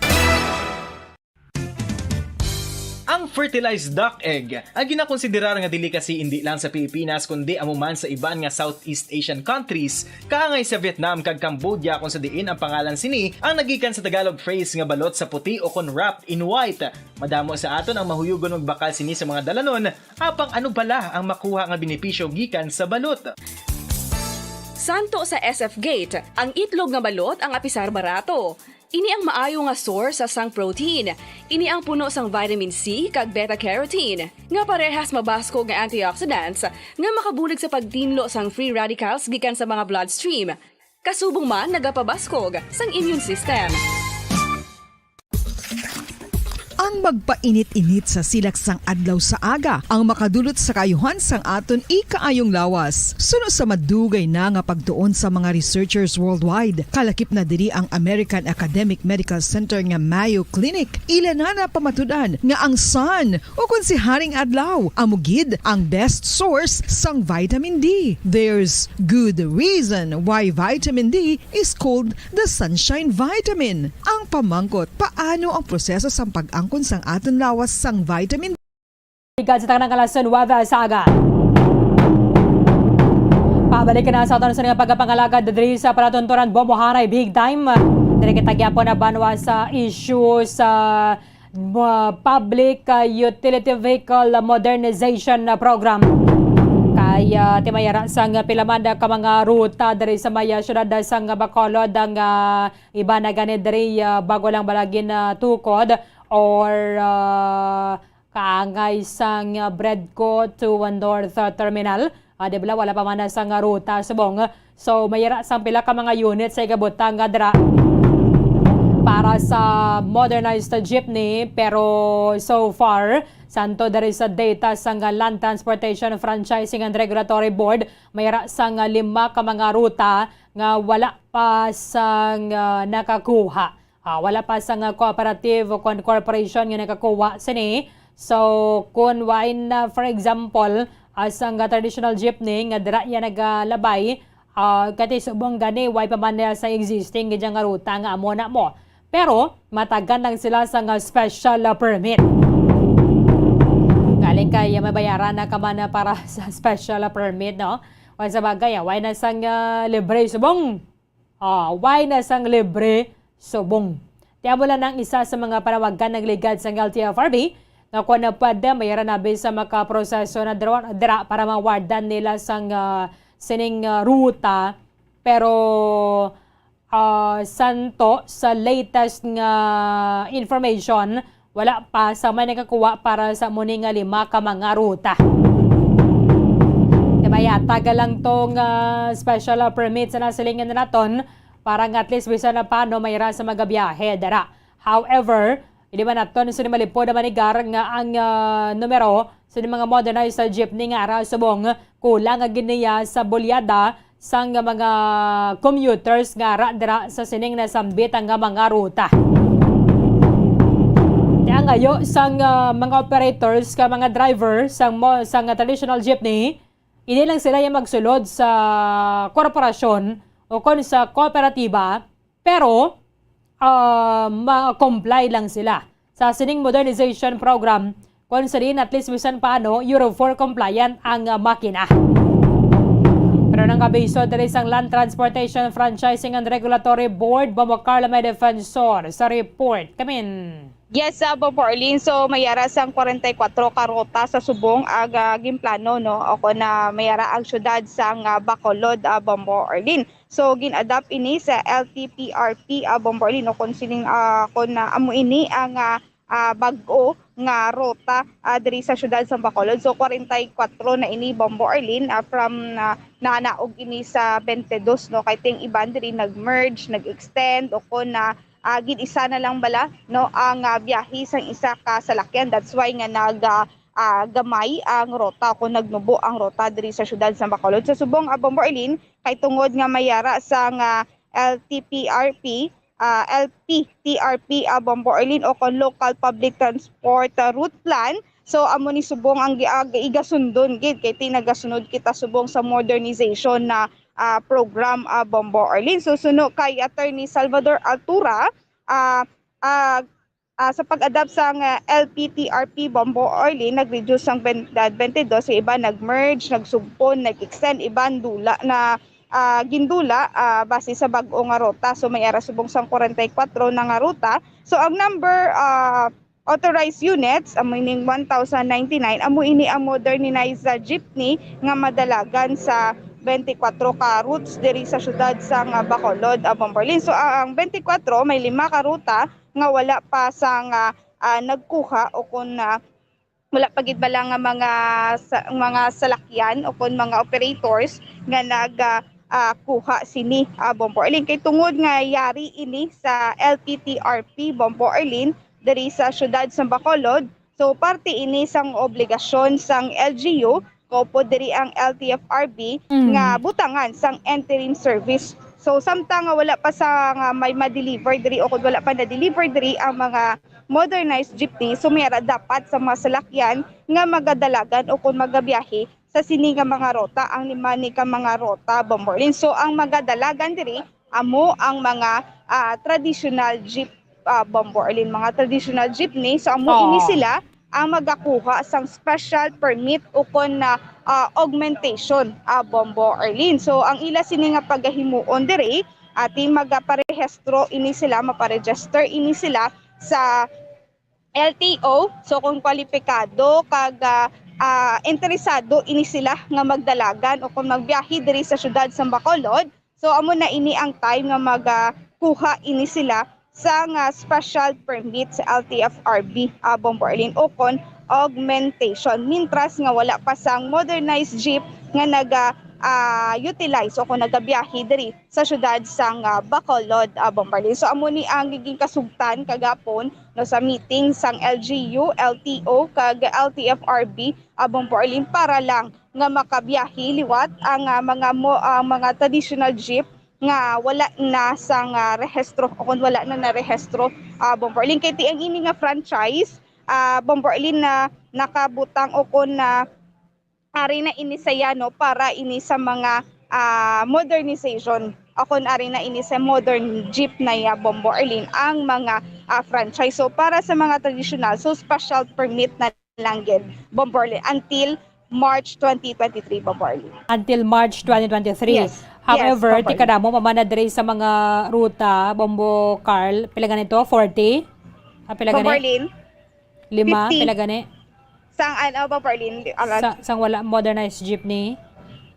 Ang fertilized duck egg, ang ginakonsiderar nga delicacy indi lang sa Pilipinas kundi amo man sa iban nga Southeast Asian countries, kaangay sa Vietnam kag Cambodia, kung sa diin ang pangalan sini ang nagikan sa Tagalog phrase nga balot sa puti o kon wrapped in white. Madamo sa aton ang mahuyugon magbakal sini sa mga dalanon, apang ano bala ang makuha nga benepisyo gikan sa balot? Santo sa S F Gate, ang itlog nga balot ang apisar barato. Ini ang maayo nga source sang protein. Ini ang puno sang vitamin C kag beta-carotene, nga parehas mabaskog nga antioxidants nga makabulig sa pagtinlo sang free radicals gikan sa mga bloodstream. Kasubong man nagapabaskog sang immune system. Ang magpainit-init sa silak sang adlaw sa aga ang makadulot sa kaayuhan sang aton ikaayong lawas. Suno sa madugay na nga pagtuon sa mga researchers worldwide, kalakip na diri ang American Academic Medical Center nga Mayo Clinic. Ila na napamatud-an nga ang sun, o kon si Haring Adlaw, amo gid ang best source sang vitamin D. There's good reason why vitamin D is called the sunshine vitamin. Ang pamangkot, paano ang proseso sang pag-angkon sang aton lawas sang vitamin D? Ligad sa tanang alas nuebe sa aga. Pabalik na sa aton sa nga pagpangalagad diri sa palatuntunan, Bombo Haray, big time. Diri kita gyapon na banwa sa issue sa, uh, public, uh, utility vehicle modernization, uh, program. Kay, uh, timayara sang pila man ka mga ruta diri sa may, uh, siyudad sang Bacolod, ang, uh, iba na gani diri, uh, bago lang balagin na tukod or, uh, kaangay sang, uh, Bredco to One North, uh, Terminal. Ah, di bala, wala pa man na sang ruta subong. So, mayara sang pila ka mga unit sa igabutang nga dira para sa modernized jeepney. Pero so far, santo diri sa data sang Land Transportation Franchising and Regulatory Board, mayara sang lima ka mga ruta nga wala pa sang, ah, nakakuha. Ah, wala pa sang, ah, cooperative o kon corporation nga nakakuha sini. So, kun wain na, for example, ah, sang, ah, traditional jeepney nga dira iya nagalabay, ah, kati subong gani, way pa man niya sa existing gid nga ruta nga amo na mo. Pero, matagan lang sila sang, ah, special, ah, permit. Galing kay, ah, mabayaran na ka man na para sa special, ah, permit, no? O sa bagay, ah, way na sang, ah, libre subong. Ah, way na sang libre subong. Ti amo lang ang isa sa mga panawagan nagligad sang L T F R B nga kung na pwede, mayara na bi sa makaproseso na dira, dira para mawardan nila sang, ah, sining, ah, ruta. Pero, ah, santo sa latest nga information, wala pa sa may nakakuha para sa muni nga lima ka mga ruta. Kaya taga lang tong, ah, special, ah, permit sa nasilingan naton para nga at least bisan na paano may ra sa magabiyahe dara. However, hindi man naton sini malipod na manigar nga ang, ah, numero sa mga modernized, ah, jeepney nga ara subong kulang ang giniya sa bulyada sang mga commuters nga ara dira sa sining nasambit nga mga ruta. Ti ang ayo sang, ah, mga operators ka mga driver sang mo-, sang traditional jeepney, hindi lang sila yung magsulod sa korporasyon o kon sa kooperatiba, pero, ah, ma-comply lang sila sa sining modernization program, kung sa diin at least bisan paano Euro four compliant ang, ah, makina. Pero nang abiso diri sang Land Transportation Franchising and Regulatory Board, Bombo Carlo may defensor sa report. Kamin. Yes, ah, Bombo Arlene. So, mayara sang kwarenta y kwatro ka ruta sa subong ang, ah, ginplano, no? O kon na mayara ang syudad sang, ah, Bacolod, ah, Bombo Arlene. So, gin-adapt ini sa L T P R P, ah, Bombo Arlene, no? Kung sining, ah, kung, ah, amo ini ang, ah, ah, bag-o nga ruta, ah, diri sa syudad sa Bacolod. So, kwarenta y kwatro na ini, Bombo Arlene, ah, from, ah, nanaog ini sa twenty-two, no? Kay ting iban diri nag-merge, nag-extend, o kon na, ah, gin-isa na lang bala, no, ang, ah, biyahe sang isa ka salakyan. That's why nga nag, ah, ah, gamay ang ruta o kon nagnubo ang ruta diri sa syudad sa Bacolod. Sa subong, ah, Bombo Arlene, kay tungod nga may ara sang L T P R P, ah, L P T R P, ah, Bombo Arlene, o kon Local Public Transport, ah, Route Plan. So, amo ni subong ang gi-, ah, igasundon gid, kay ti nagasunod kita subong sa modernization na, ah, program, ah, Bombo Arlene. So, suno kay Attorney Salvador Altura, ah, ah, ah, sa pag-adapt sang L P T R P, Bombo Arlene, nag-reduce sang ben-, ah, twenty-two, sa iban nag-merge, nagsugpon, nag-extend, iban dula na, ah, gindula, ah, base sa bag-o nga ruta. So, may ara subong sang forty-four na nga ruta. So, ang number, ah, authorized units, amo ining one thousand ninety-nine, amo ini ang modernized, ah, jeepney nga madalagan sa twenty-four ka routes diri sa siyudad sang, ah, Bacolod, ah, Bombo Arlene. So, ang twenty-four, may lima ka ruta nga wala pa sang, ah, ah, nagkuha o kon, ah, wala pa gid bala nga mga sa-, mga salakyan o kon mga operators nga nag, ah, ah, kuha sini, ah, Bombo Arlene. Kay tungod nga yari ini sa L P T R P, Bombo Arlene, diri sa siyudad sa Bacolod, so parte ini sang obligasyon sang L G U, kaupod diri ang L T F R B, Mm. nga butangan sang interim service. So, samtang nga wala pa sa nga may ma-deliver diri o kung wala pa na-deliver diri ang mga modernized jeepney, so may ara dapat sa mga salakyan nga magadalagan o kung magabiyahe sa sini nga mga ruta, ang lima ni ka mga ruta, Bombo Arlene. So, ang magadalagan diri amo ang mga, ah, traditional jeep, ah, Bombo Arlene, mga traditional jeepney. So, amo ini Oo. sila ang magakuha sang special permit o kon na, ah, augmentation, ah, Bombo Arlene. So, ang ila sini nga pagahimuon diri, ati magaparehistro ini sila, maparegister ini sila sa L T O. So, kung kwalipikado kag, ah, ah, interesado ini sila nga magdalagan o kung magbiyahe diri sa siyudad sa Bacolod, so amo na ini ang time nga magakuha ini sila sa nga special permit sa L T F R B, ah, Bombo Arlene, o kon augmentation, mintras nga wala pa sang modernized jeep nga naga, ah, utilize o kon nagabiyahe diri sa siyudad sang, ah, Bacolod, ah, Bombo Arlene. So, amo ni ang giging kasugtan kagapon, no, sa meeting sang L G U, L T O, kag L T F R B, ah, Bombo Arlene, para lang nga makabiyahe liwat ang, ah, mga mo-, ang mga traditional jeep nga wala na sang, ah, rehistro o kung wala na narehistro, ah, Bombo Arlene. Kay ti ang ini nga franchise, ah, Bombo Arlene, na nakabutang o kung na ari na ini sa yano para ini sa mga, ah, modernization. O kung ari na ini sa modern jeep na ya, Bombo Arlene, ang mga, ah, franchise. So, para sa mga traditional, so special permit na lang gid, Bombo Arlene, until March twenty twenty-three, Bombo Arlene. Until March twenty twenty-three. Yes. Yes, However, Bombo Arlene. Tikadamo pa man na diri sa mga ruta, Bombo Carl, pila gani to? Forty? Ah, pila Bombo gani? Arlene? Lima, Fifty. Pila gani? Sang, ano, Bombo Arlene? Alan? Sa, sang wala modernized jeepney?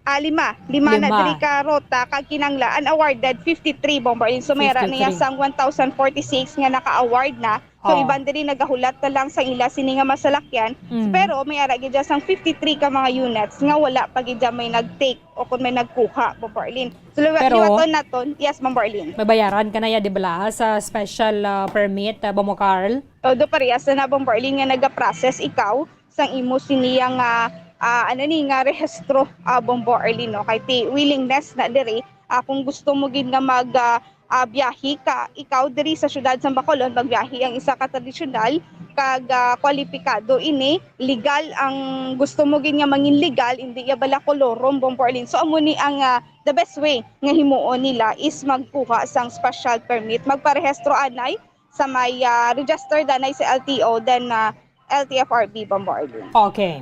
Ah, lima. Lima na Lima. diri ka ruta, kag kinanglan, awarded fifty-three, Bombo Arlene. So, may ra niya Fifty-three. sang one thousand forty-six nga naka-award na. So, Oh. iban diri nagahulat na lang sa ila sini nga masalakyan. Mm. Pero may ara gid dyan sang fifty-three ka mga units nga wala pa gid dyan may nag-take o kung may nagkuha, Bombo Arlene. So, liwa-, Pero liwaton naton. Yes, Bombo Arlene. May bayaran ka na ya, di bala, sa special, ah, permit, ah, Bombo Carl? Todo parehas na na, Bombo Arlene, nga nagaprocess ikaw sang imo sini nga, ah, ano ni, nga rehistro, ah, Bombo Arlene, no? Kay ti willingness na diri, ah, kung gusto mo gid nga mag, ah, ah, biyahe ka, ikaw diri sa siyudad sa Bacolod, magbiyahe ang isa ka tradisyonal, kag, ah, kwalipikado ini, legal ang gusto mo gid nga mangin legal, hindi ya bala kolorum, Bombo Arlene. So, amo ni ang, ah, the best way nga himuon nila is magkuha sang special permit, magparehistro anay sa may, ah, registered anay sa L T O, then, ah, L T F R B, Bombo Arlene. Okay.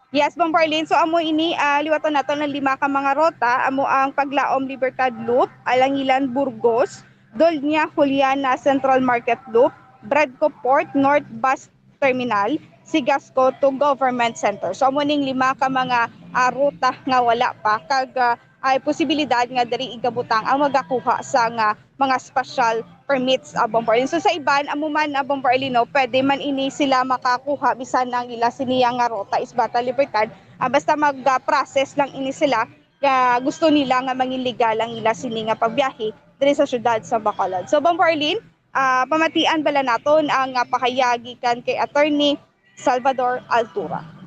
Yes, Bombo Arlene. So, amo ini, ah, liwaton naton ang lima ka mga ruta. Amo ang Paglaom Libertad Loop, Alangilan Burgos, Doña Juliana Central Market Loop, Bredco Port North Bus Terminal, Sigasco to Government Center. So, amo ning lima ka mga, ah, ruta nga wala pa. Kag, ah, ay posibilidad nga diri igabutang ang magakuha sa nga mga special permits, ah, Bombo Arlene. So, sa iban, amo man, ah, Bombo Arlene, no, pwede man ini sila makakuha bisan ang ila siniya nga ruta is Bata Libertad. Ah, basta mag, ah, process lang ini sila nga gusto nila nga mangin legal ang ila sini nga pagbiyahe diri sa siyudad sa Bacolod. So, Bombo Arlene, ah, pamatian bala naton ang, ah, pahayag gikan kay Attorney Salvador Altura.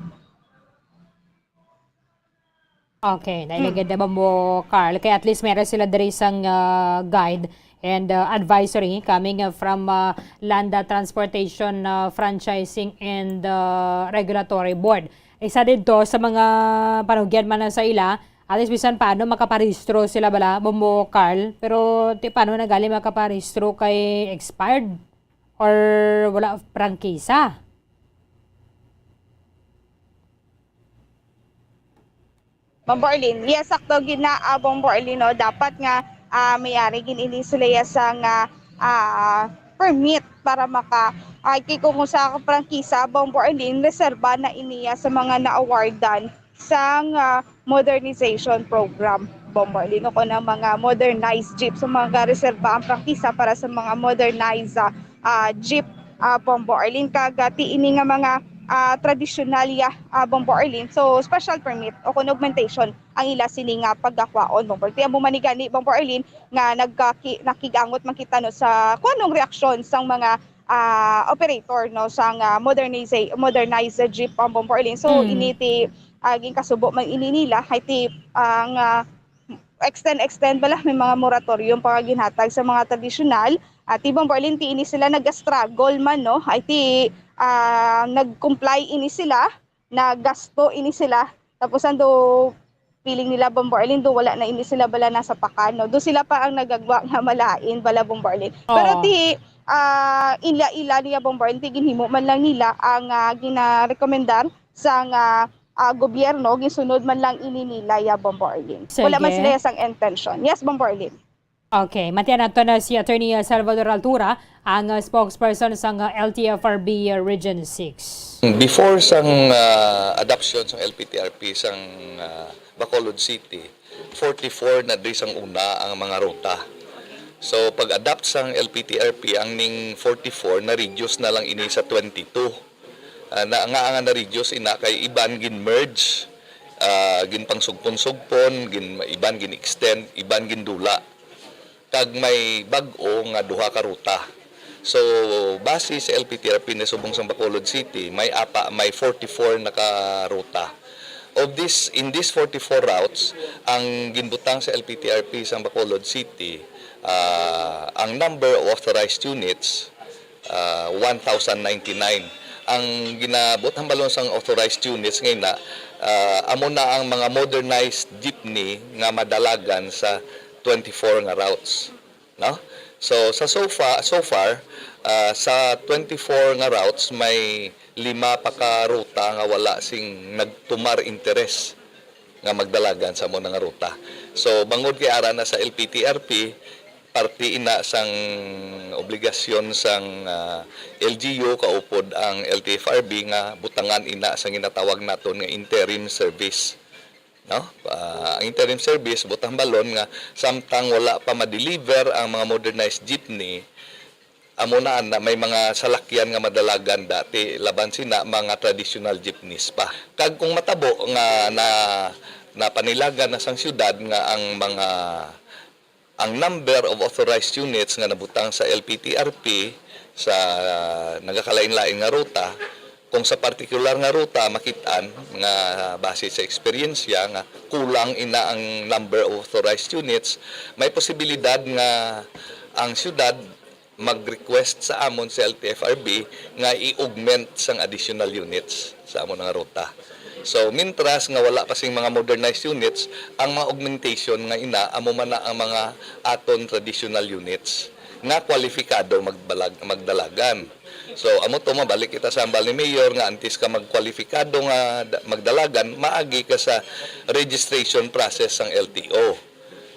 Okay, nailagad na ba mo, Carl? Kaya at least meron sila diri sang, ah, guide and, ah, advisory coming, ah, from, ah, Landa Transportation, ah, Franchising and, ah, Regulatory Board. Isa didto sa mga panugyan man na sa ila, at least bisan paano makaparehistro sila bala, mo, mo, Carl? Pero ti paano na gali makaparehistro kay expired or wala prangkisa? Bombo Arlene. Yes, sakto gid na, ah, Bombo Arlene, no? Dapat nga, ah, may-ari gid ini sila ya sang, ah, ah, permit para maka, ah, kay kung sa prangkisa, Bombo Arlene, reserba na ini ya sa mga na-awardan sang, ah, modernization program, Bombo Arlene, no? Kung ang mga modernized jeep, sa mga reserba ang prangkisa para sa mga modernized, ah, ah, jeep, ah, Bombo Arlene, kag, ah, ti ini nga mga, ah, tradisyonal ya, ah, Bombo Arlene. So, special permit o kung augmentation ang ila sini nga pagakwaon, Bombo Arlene. Ti amo man ni gani, Bombo Arlene, nga nagkaki-, nakigangot man kita, no, sa kung anong reaksyon sang mga, ah, operator, no, sang, ah, modernize-, modernized jeep, um, Bombo Arlene. So, Mm. ini ti, ah, ginkasubo man ini nila, hay ti, ah, nga extend, extend bala, may mga moratorium pa nga ginhatag sa mga tradisyonal. At Bombo Arlene, ti ini sila nag-struggle man, no? Ay ti, ah, nag-comply ini sila, nagasto ini sila. Tapos ando, feeling nila, Bombo Arlene, do wala na ini sila bala nasa pakan, no? Do sila pa ang nagagwa nga malain bala, Bombo Arlene. Pero Oo. ti, ah, ila-ila niya, Bombo Arlene, ti ginhimo man lang nila ang, ah, ginarekomendar sang, ah, ah, gobyerno, gisunod man lang ini nila ya, Bombo Arlene. Wala man Sige. sila ya sang intention. Yes, Bombo Arlene. Okay, matian nato na si Attorney, uh, Salvador Altura, ang, uh, spokesperson sang, uh, L T F R B, uh, Region six. Before sang, uh, adoption sang L P T R P sang, uh, Bacolod City, forty-four na diri sang una ang mga ruta. So, pag-adopt sang L P T R P, ang ning forty-four na-reduce na lang ini sa twenty-two. Ah, na, nga nga na-reduce ina kay iban gin-merge, ah, ginpangsugpon-sugpon, gin-, iban gin-extend, iban gindula. Kag may bag-o nga duha ka ruta. So, base sa L P T R P na subong sang Bacolod City, may apa, may forty-four na ka ruta. Of this, in these forty-four routes, ang ginbutang sa L P T R P sang Bacolod City, ah, ang number of authorized units, ah, one thousand ninety-nine. Ang ginabuot hambalon sang authorized units nga ina, ah, amo na ang mga modernized jeepney nga madalagan sa twenty-four nga routes, no? So, sa so far, so far, ah, sa twenty-four nga routes, may lima pa ka ruta nga wala sing nagtumar interes nga magdalagan sa amo na nga ruta. So, bangod kay ara na sa L P T R P, parte ina sang obligasyon sang, ah, L G U kaupod ang L T F R B nga butangan ina sang ginatawag naton nga interim service, no? Ah, ang interim service, buot hambalon nga samtang wala pa ma-deliver ang mga modernized jeepney, amo na, na may mga salakyan nga madalagan dati, laban sina mga traditional jeepneys pa. Kag kung matabo nga na, napanilagan na sang siyudad nga ang mga, ang number of authorized units nga nabutang sa L P T R P sa nagakalain-lain nga ruta, kung sa partikular nga ruta makit-an nga base sa eksperyensya nga kulang ina ang number of authorized units, may posibilidad nga ang siyudad mag-request sa amon sa L T F R B nga i-augment sang additional units sa amon nga ruta. So, mintras nga wala pa sing mga modernized units, ang mga augmentation nga ina, amo man na ang mga aton traditional units nga kwalipikado magbalag-, magdalagan. So, amo to, mabalik kita sa hambal ni Mayor nga antes ka magkwalipikado nga da-, magdalagan, maagi ka sa registration process sang L T O.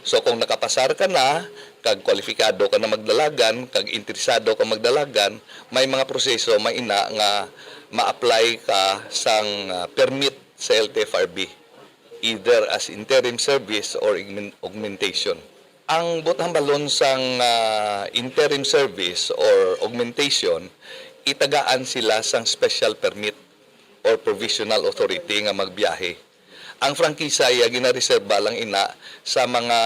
So, kung nakapasar ka na, kag kwalipikado ka na magdalagan, kag interesado ka magdalagan, may mga proseso, may ina nga ma-apply ka sang, ah, permit sa L T F R B, either as interim service or igmen-, augmentation. Ang buot hambalon sang, ah, interim service or augmentation, itagaan sila sang special permit or provisional authority nga magbiyahe. Ang prangkisa iya ginareserba lang ina sa mga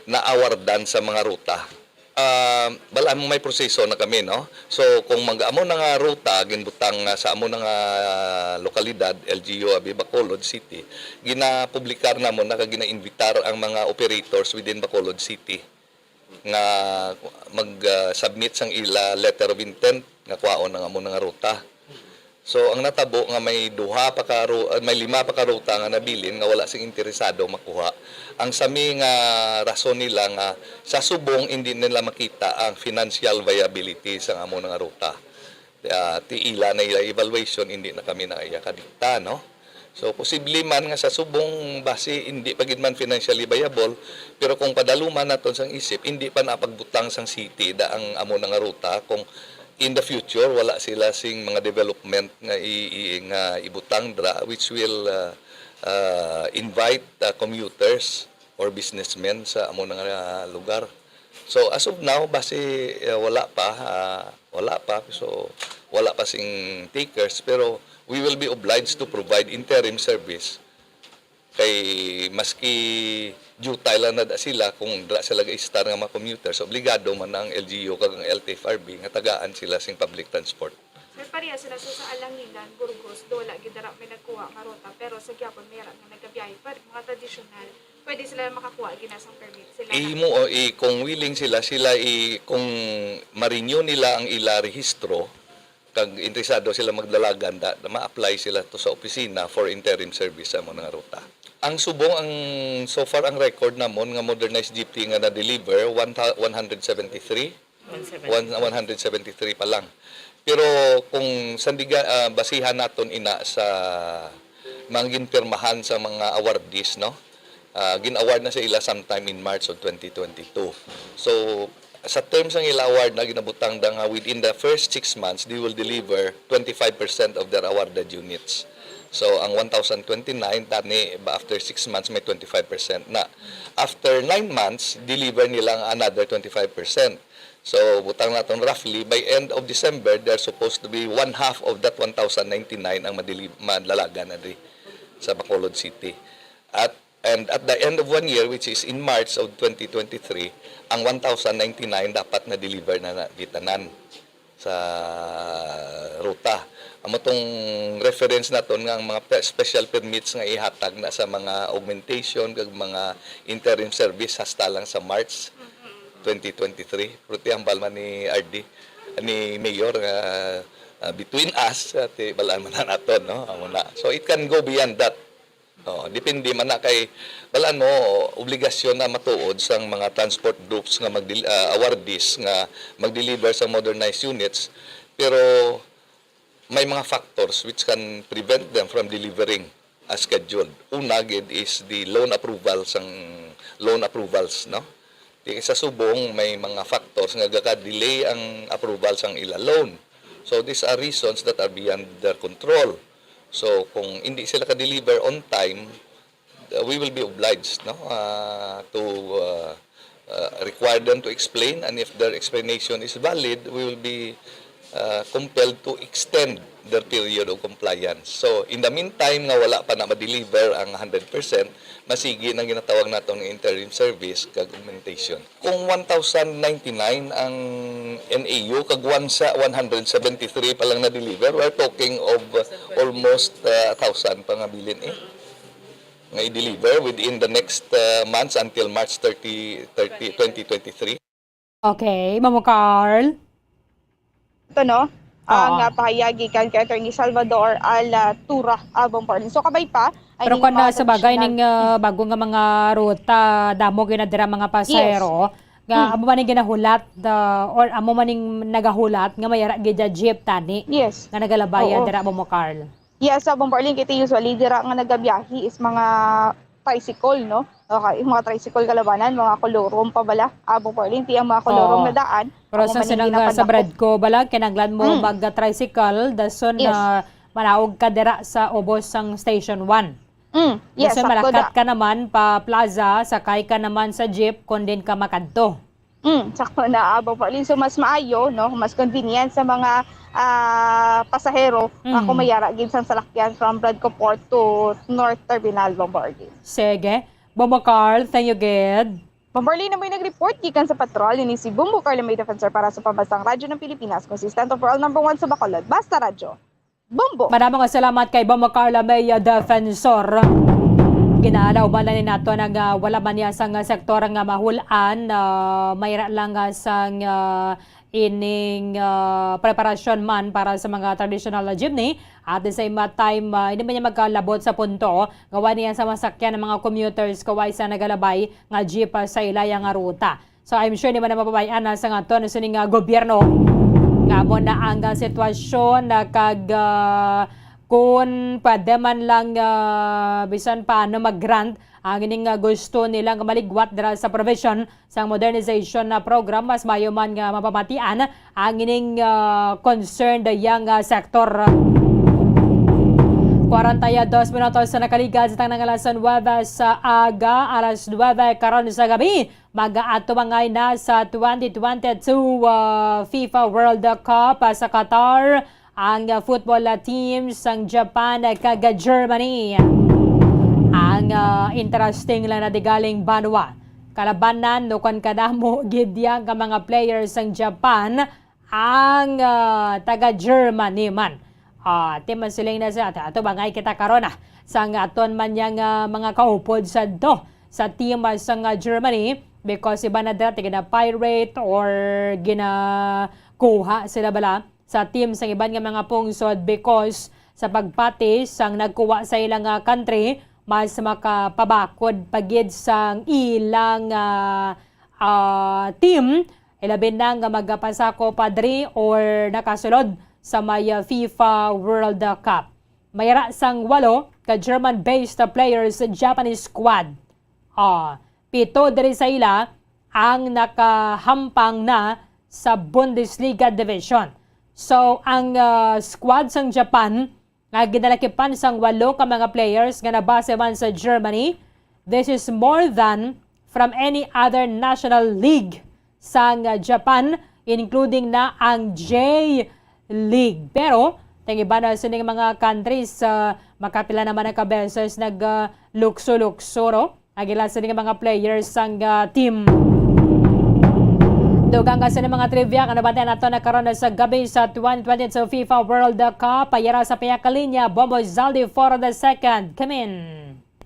naawardan sa mga ruta. Ah, bala mo may proseso na kami, no? So, kung mag-, amo na nga ruta, ginbutang nga sa amo na nga lokalidad, L G U abi Bacolod City, ginapublikar namon na kag ginainvitar ang mga operators within Bacolod City nga mag, ah, submit sang ila letter of intent nga kwaon ang amo na nga ruta. So, ang natabo nga may duha pa ka ru-, ah, may lima pa ka ruta nga nabilin nga wala sing interesado makuha. Ang sami nga rason nila nga sa subong hindi nila makita ang financial viability sa amo nga ruta. Ah, ti ila na ila evaluation, hindi na kami na iya kadikta, no? So, posible man nga sa subong basi hindi pa gid man financially viable, pero kung padaluman naton sang isip, hindi pa napagbutang sang city da ang amo na nga ruta kung in the future, wala sila sing mga development nga i-, i-, nga ibutang dra, which will, uh, uh, invite, uh, commuters or businessmen sa amo na nga lugar. So, as of now, basi, uh, wala pa, uh, wala pa. So, wala pa sing takers, pero we will be obliged to provide interim service kay maski jutay lang na da sila, kung dra sila ga-istar nga mga commuters, obligado man ang L G U kag ang L T F R B nga tagaan sila sing public transport. Sir, pareha sila sa, sa Alanginan, Burgos, do wala gid dara may nagkuha nga ruta, pero sa gihapon may ara nga nagabiyahe pa rin, mga tradisyonal, pwede sila makakuha ginasang permit sila na. Imo, o, i-, kung willing sila, sila i-, kung ma-renew nila ang ila rehistro, kag interesado sila magdalagan, da, ma-apply sila to sa opisina for interim service sa amo nga ruta. Ang subong, ang, so far, ang record namon nga modernized jeepney nga na-deliver, one thou-, one hundred seventy-three. One seventy. One, one hundred seventy-three pa lang. Pero kung sandiga, ah, basihan naton ina sa mga ginpirmahan sa mga awardees, no? Ah, gin-award na sa ila sometime in March of twenty twenty-two. So, sa terms sang ila award na ginabutang da nga within the first six months, they will deliver twenty-five percent of their awarded units. So, ang one thousand twenty-nine, tani, ba, after six months, may twenty-five percent na. After nine months, deliver nila ang another twenty-five percent. So, butang naton roughly, by end of December, they're supposed to be one half of that one thousand ninety-nine ang madili-, madalagan na diri sa Bacolod City. At, and at the end of one year, which is in March of twenty twenty-three, ang one thousand ninety-nine dapat na-deliver na, na di tanan sa ruta. Amo tong reference naton nga ang mga pe-, special permits nga ihatag na sa mga augmentation kag mga interim service hasta lang sa March twenty twenty-three. Pero ti hambal man ni R D, ni Mayor, nga, ah, between us, ah, ti balaan man na naton, no? Amo na. So, it can go beyond that. Oh, depende man na kay, balaan mo, obligasyon na matuod sang mga transport groups nga magdil-, ah, awardees nga mag-deliver sa modernized units, pero may mga factors which can prevent them from delivering as scheduled. Una gid is the loan approval sang, loan approvals, no? Di sa subong may mga factors nga gaka-delay ang approval sang ila loan. So these are reasons that are beyond their control. So kung hindi sila ka-deliver on time, uh, we will be obliged, no, uh, to, uh, uh, require them to explain, and if their explanation is valid, we will be, uh, compelled to extend their period of compliance. So, in the meantime nga wala pa na ma-deliver ang hundred percent, masigi nang ginatawag naton nga interim service kag augmentation. Kung one thousand ninety-nine ang N A U, kag one sa one hundred seventy-three pa lang na-deliver, we're talking of, uh, almost, uh, a thousand pa nga bilin, eh, nga i-deliver within the next, uh, months until March thirty, thirty, twenty twenty-three. Okay, Mamo Carl. Ito, no? Ang, Oo. ah, pahayag gikan kay Attorney Salvador Alatura, ah, Bomparlin. So, kabay pa, ay Pero ning kung mga na sa bagay tradisyonal ning, ah, bago nga mga ruta, damo gyud na dira mga Yes. pasahero, nga Mm. amo man ning ginahulat, ah, or amo man ning nagahulat nga may ara gid dya jeep tani Yes. nga nagalabaya Oo. dira, Mamo Carl. Yes, sa Bomparlin, kay usually dira nga nagabiyahe is mga tricycle, no? Okay, yung mga tricycle kalabanan, mga kolorum pa bala. Ah, Bomparlin, ti ang mga kolorum Oo. na daan, Pero amo sa man ang sinang, ah, sa ginapandako. Bradco bala, kinahanglan mo Mm. mag-tricycle, dason Yes. na manaog ka dira sa ubos sang Station one. Mm, yes, Dason sakto malakat da. ka naman pa plaza, sakay ka naman sa jeep, kon din ka makadto. Mm, sakto na, ah, Bomparlin. So, mas maayo, no? Mas convenient sa mga, ah, pasahero, ah, kung Mm. mayara gid sang salakyan from Bradco Port to North Terminal, Bomparlin. Sige. Mamo Carl, thank you gid. Bombo Arlene Amoy nag-report gikan sa patrol. Ini si Bombo Carla May Defensor para sa Pambansang Radyo ng Pilipinas, consistent overall number one sa Bacolod. Basta Radyo. Bombo! Madamo nga salamat kay Bombo Carla May, uh, Defensor. Ginalauban na ni nato nga, uh, wala man niya sang, uh, sektor nga mahulan, uh, mayra lang, uh, sang, uh, ining, uh, preparasyon man para sa mga traditional na jeepney. At the same time, uh, hindi man niya magkalabot sa punto nga wala niya sa masakyan ang mga commuters kay wala sa nagalabay nga jeep, uh, sa ilaya nga ruta. So, I'm sure di man na mapabay-an na sa nga to, ano, sining, ah, gobyerno. Nga mo na ang, ah, sitwasyon na kag, ah, kung pwede man lang, ah, bisan paano mag-grant ang ining, ah, gusto nila nga maligwat dira sa provision sang modernization na program, mas mayo man nga mapamatian ang ining, ah, concerned yang, ah, sektor. Kwarenta y dos minutos sa nakaligad sa tanang alas nuebe sa aga, alas nuebe karon sa gabi. Mag-aatubangay na sa twenty twenty-two, ah, FIFA World Cup, ah, sa Qatar ang, ah, football, ah, team sang Japan, ah, kag Germany. Ang, ah, interesting lang na di galing banwa. Kalabanan, no, kon kadamo gid yang ka mga players sang Japan, ang, ah, taga Germany man. Ah, team man sila na sa ato, ato bangay kita karon, ah, sang aton man yang, ah, mga kaupod sa do sa team, ah, sang, ah, Germany, because iban na dira gina-pirate or ginakuha sila bala sa team sang iban nga mga pungsod because sa pagpati sang nagkuha sa ilang, ah, country, mas makapabakod pa gid sang ilang, ah, ah, team, ilabi na nga magapasako pa diri or nakasulod sa may, ah, FIFA World Cup. Mayra sang walo ka German-based players sa Japanese squad. Ah, pito diri sa ila ang nakahampang na sa Bundesliga division. So, ang, ah, squad sang Japan nga ginalakipan sang walo ka mga players nga nabase man sa Germany. This is more than from any other national league sang, ah, Japan, including na ang J-League. Pero, tang iba na sining mga countries, ah, makapila naman ang kabeses nag, ah, lukso-lukso, no? Ang ila sining mga players sang, ah, team. Dugang ka sining mga trivia, kano ba nato na karon sa gabi sa twenty twenty-two FIFA World Cup? Payara sa piyakalinya, Bombo Zaldi for the second. Come in.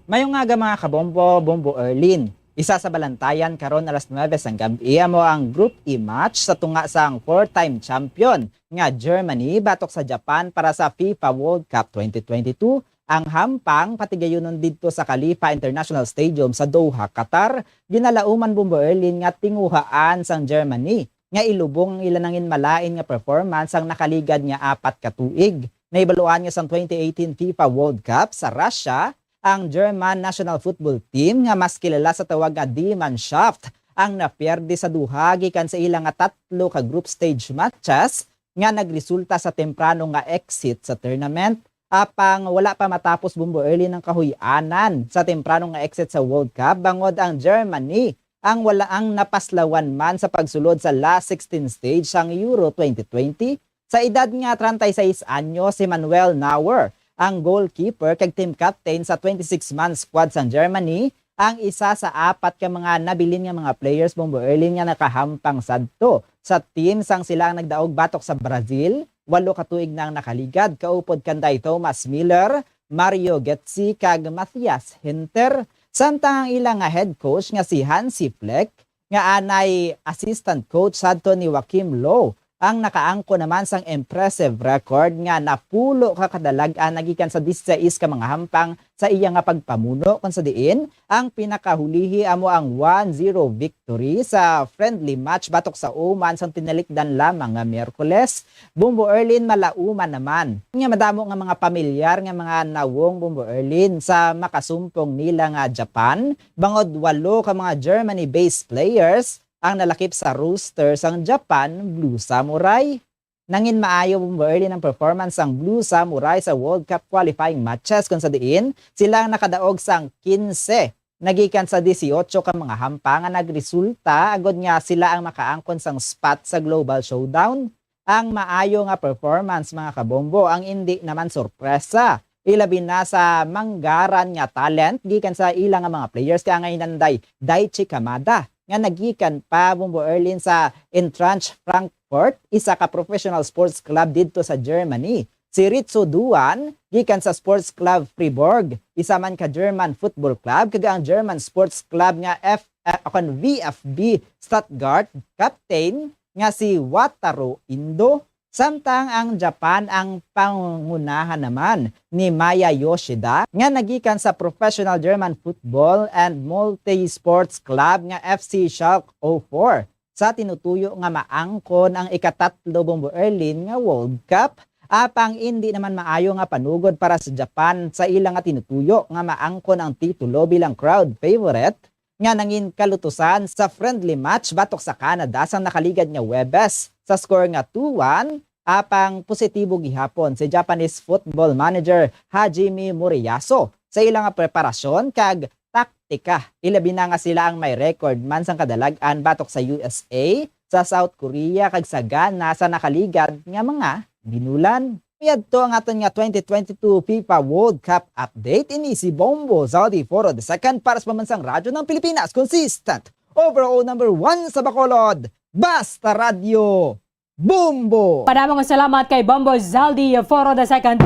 Mayong aga, mga kabombo, Bombo Erlin. Isa sa balantayan karon alas nuebe sang gab-i amo ang Group E match sa tunga sang four-time champion nga Germany batok sa Japan para sa FIFA World Cup twenty twenty-two. Ang hampang patigayunon didto sa Khalifa International Stadium sa Doha, Qatar. Ginalauman, Bombo Erlin, nga tinguhaan sang Germany nga ilubong ang ila nangin malain nga performance sang nakaligad nga apat ka tuig. Nahibaluan nga sang twenty eighteen FIFA World Cup sa Russia, ang German national football team nga mas kilala sa tawag nga Die Mannschaft ang napierde sa Doha gikan sa ila nga tatlo ka group stage matches nga nagresulta sa temprano nga exit sa tournament. Apang wala pa matapos, Bombo Erlin, ang kahuy-anan sa temprano nga exit sa World Cup, bangod ang Germany ang wala ang napaslawan man sa pagsulod sa last sixteen stage sang Euro twenty twenty. Sa edad nga treinta y seis anyos, si Manuel Neuer, ang goalkeeper kag team captain sa twenty-six-man squad sang Germany, ang isa sa apat ka mga nabilin nga mga players, Bombo Erlin, nga nakahampang sadto sa team sang sila ang nagdaog batok sa Brazil. Walo ka tuig na ang nakaligad, kaupod kanday Thomas Müller, Mario Götze, kag Matthias Ginter. Samtang ang ila nga head coach nga si Hansi Flick, nga anay assistant coach sadto ni Joachim Low, ang nakaangkon naman sang impressive record nga napulo ka kadalag-an nagikan sa disisais ka mga hampang sa iya nga pagpamuno, kon sa diin ang pinakahulihi amo ang one zero victory sa friendly match batok sa Oman sang tinalikdan lamang nga Miyerkules. Bombo Erlin, malauman naman nga madamo nga mga pamilyar nga mga nawong, Bombo Erlin, sa makasumpong nila nga Japan, bangod walo ka mga Germany-based players ang nalakip sa roster sang Japan Blue Samurai. Nangin maayo, Bombo Erlin, ang performance sang Blue Samurai sa World Cup qualifying matches, kon sa diin sila ang nakadaog sang quince nagikan sa dieciocho ka mga hampang nga nagresulta agod nga sila ang makaangkon sang spot sa Global Showdown. Ang maayo nga performance, mga kabombo, ang indi naman sorpresa, ilabi na sa manggaran nga talent gikan sa ila nga mga players, kay ang hinanday Daichi Kamada, nga nagikan pa, Bombo Erlin, sa Eintracht Frankfurt, isa ka professional sports club didto sa Germany. Si Ritsu Duan, gikan sa Sports Club Freiburg, isa man ka German football club, kag ang German sports club nga F, ah, akon, V F B Stuttgart, captain nga si Wataru Indo, samtang ang Japan ang pangunahan naman ni Maya Yoshida, nga nagikan sa professional German football and multi-sports club nga F C Schalke oh four, sa tinutuyo nga maangkon ang ikatatlo, Bombo Erlin, nga World Cup. Apang indi naman maayo nga panugod para sa Japan sa ila nga tinutuyo nga maangkon ang titulo bilang crowd favorite nga nangin kalutusan sa friendly match batok sa Canada sang nakaligad nga Huwebes sa score nga two one. Apang positibo gihapon si Japanese football manager Hajime Moriyasu sa ila nga preparasyon kag taktika, ilabi na nga sila ang may record man sang kadalag-an batok sa U S A, sa South Korea, kag sa Ghana sa nakaligad nga mga binulan. Yadto ang aton nga twenty twenty-two FIFA World Cup update. Ini si Bombo Zaldi Foro the second para sa Pambansang Radyo ng Pilipinas, consistent overall number one sa Bacolod. Basta Radyo, Bombo! Padamo nga salamat kay Bombo Zaldi Foro the second.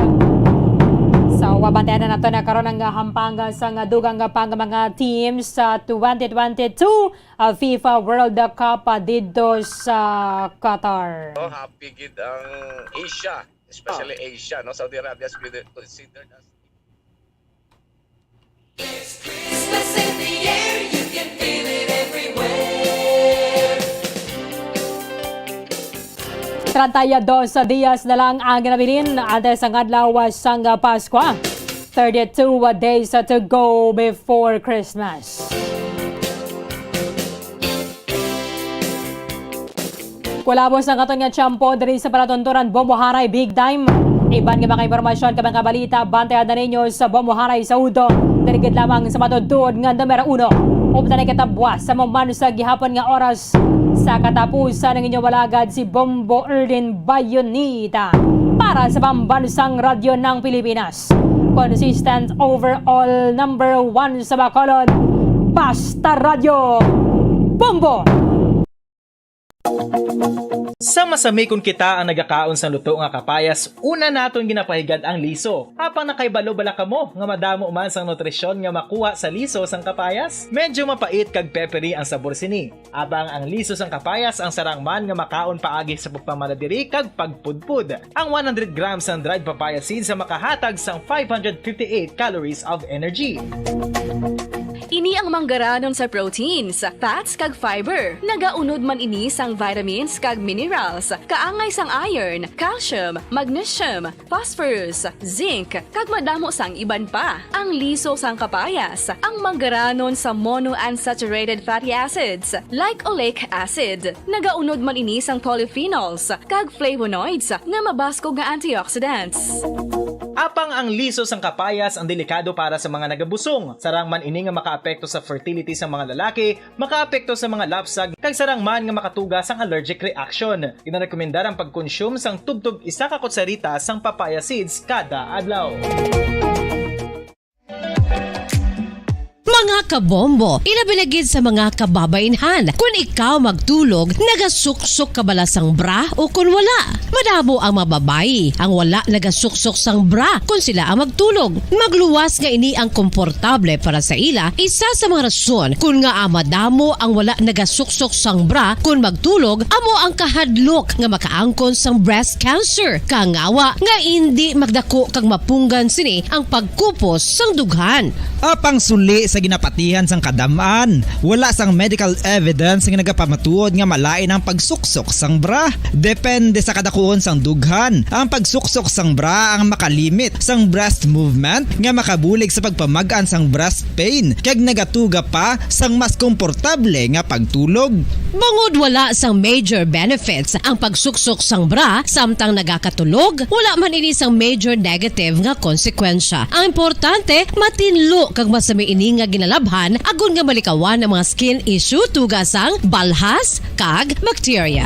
So, wabantayan na nato na karon ang hampang sa nga dugang nga pang mga teams sa twenty twenty-two, ah, FIFA World Cup, ah, didto sa Qatar. Oh, happy gid ang Asia, especially Asia, no? Saudi Arabia is consider-, considered as There's Christmas in the air, you can feel it everywhere. Treinta y dos dias na lang ang nabilin antes ang adlaw sang Paskwa. Thirty-two days to go before Christmas. Kulabos ang aton nga tiyempo diri sa palatuntunan Bombo Haray Big Time. Iban nga mga impormasyon kag mga balita, bantayan na ninyo sa Bombo Haray sa Udo. Diri gid lamang sa matuod-tuod nga numero uno. Upod na katabwas sa maman sa gihapon nga oras. Sa katapusan, ang inyong alagad si Bombo Erlin Bayonita para sa Pambansang Radyo ng Pilipinas. Consistent overall number one sa Bacolod. Basta Radyo. Bombo! Sa masami kon kita ang nagakaon sang luto nga kapayas, una naton ginapahigad ang liso. Apang nakahibalo bala kamo nga madamo man sang nutrisyon nga makuha sa liso sang kapayas? Medyo mapait kag peppery ang sabor sini. Apang ang liso sang kapayas ang sarang man nga makaon paagi sa pagpamala diri kag pagpudpod. Ang one hundred grams sang dried papaya seeds ang makahatag sang five hundred fifty-eight calories of energy. Ini ang manggaranon sa proteins, fats, kag fiber. Nagaunod man ini sang vitamins kag minerals, kaangay sang iron, calcium, magnesium, phosphorus, zinc, kag madamo sang iban pa. Ang liso sang kapayas, ang manggaranon sa monounsaturated fatty acids, like oleic acid. Nagaunod man ini sang polyphenols kag flavonoids nga mabaskog nga antioxidants. Apang ang liso sang kapayas ang delikado para sa mga nagabusong. Sarang man ini nga makaapekto sa fertility sa mga lalaki, makaapekto sa mga lapsag, kag sarang man nga makatuga sang allergic reaction. Ginarekomendar ang pagkonsume sang tubtob isa ka kutsarita sang papaya seeds kada adlaw. Mga kabombo, ilabi na gid sa mga kababainhan, kun ikaw magtulog, nagasuksok ka bala sang bra o kun wala? Madamo ang mga babayi ang wala nagasuksok sang bra kun sila ang magtulog. Magluwas nga ini ang komportable para sa ila, isa sa mga rason kun ngaa madamo ang wala nagasuksok sang bra kun magtulog amo ang kahadlok nga makaangkon sang breast cancer. Kangawa nga indi magdako kag mapunggan sini ang pagkupos sang dughan. Apang suli sa ginapatihan sang kadam-an, wala sang medical evidence nga nagapamatuod nga malain ang pagsuksok sang bra. Depende sa kadakuon sang dughan, ang pagsuksok sang bra ang makalimit sang breast movement nga makabulig sa pagpamag-an sang breast pain kag nagatuga pa sang mas komportable nga pagtulog. Bangod wala sang major benefits ang pagsuksok sang bra samtang nagakatulog, wala man ini sang major negative nga konsekwensya. Ang importante, matinlo kag masami ini nga ginalabhan agod nga malikawan ang mga skin issue tuga sang balhas kag bakterya.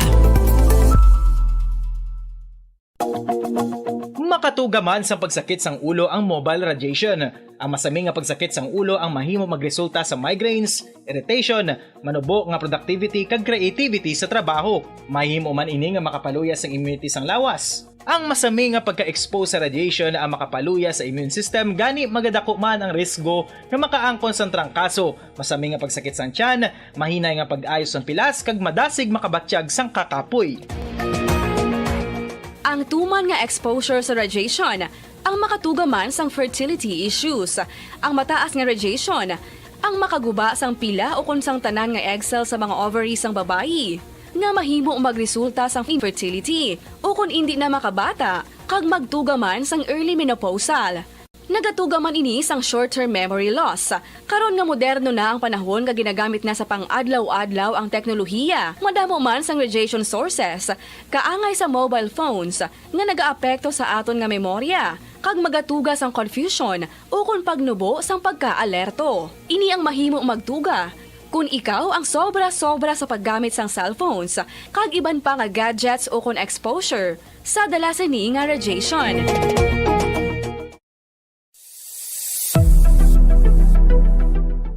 Katuga man sang pagsakit sang ulo ang mobile radiation. Ang masami nga pagsakit sang ulo ang mahimo magresulta sa migraines, irritation, manubo nga productivity, kag creativity sa trabaho. Mahimo man ini nga makapaluya sang immunity sang lawas. Ang masami nga pagka-expose sa radiation ang makapaluya sa immune system, gani magadako man ang risgo nga makaangkon sang trangkaso, masami nga pagsakit sang tiyan, mahinay nga pag-ayo sang pilas, kag madasig makabatyag sang kakapoy. Ang tuman nga exposure sa radiation ang makatuga man sang fertility issues. Ang mataas nga radiation ang makaguba sang pila ukon sang tanan nga egg cell sa mga ovary sang babayi, nga mahimo magresulta sang infertility ukon indi na makabata, kag magtuga man sang early menopausal. Nagatuga man ini sang short-term memory loss. Karon nga moderno na ang panahon nga ginagamit na sa pang-adlaw-adlaw ang teknolohiya, madamo man sang radiation sources, kaangay sa mobile phones, nga nagaapekto sa aton nga memorya, kag magatuga sang confusion ukon pagnubo sang pagka-alerto. Ini ang mahimo magtuga kon ikaw ang sobra-sobra sa paggamit sang cellphones kag iban pa nga gadgets ukon exposure sa dala sini nga radiation.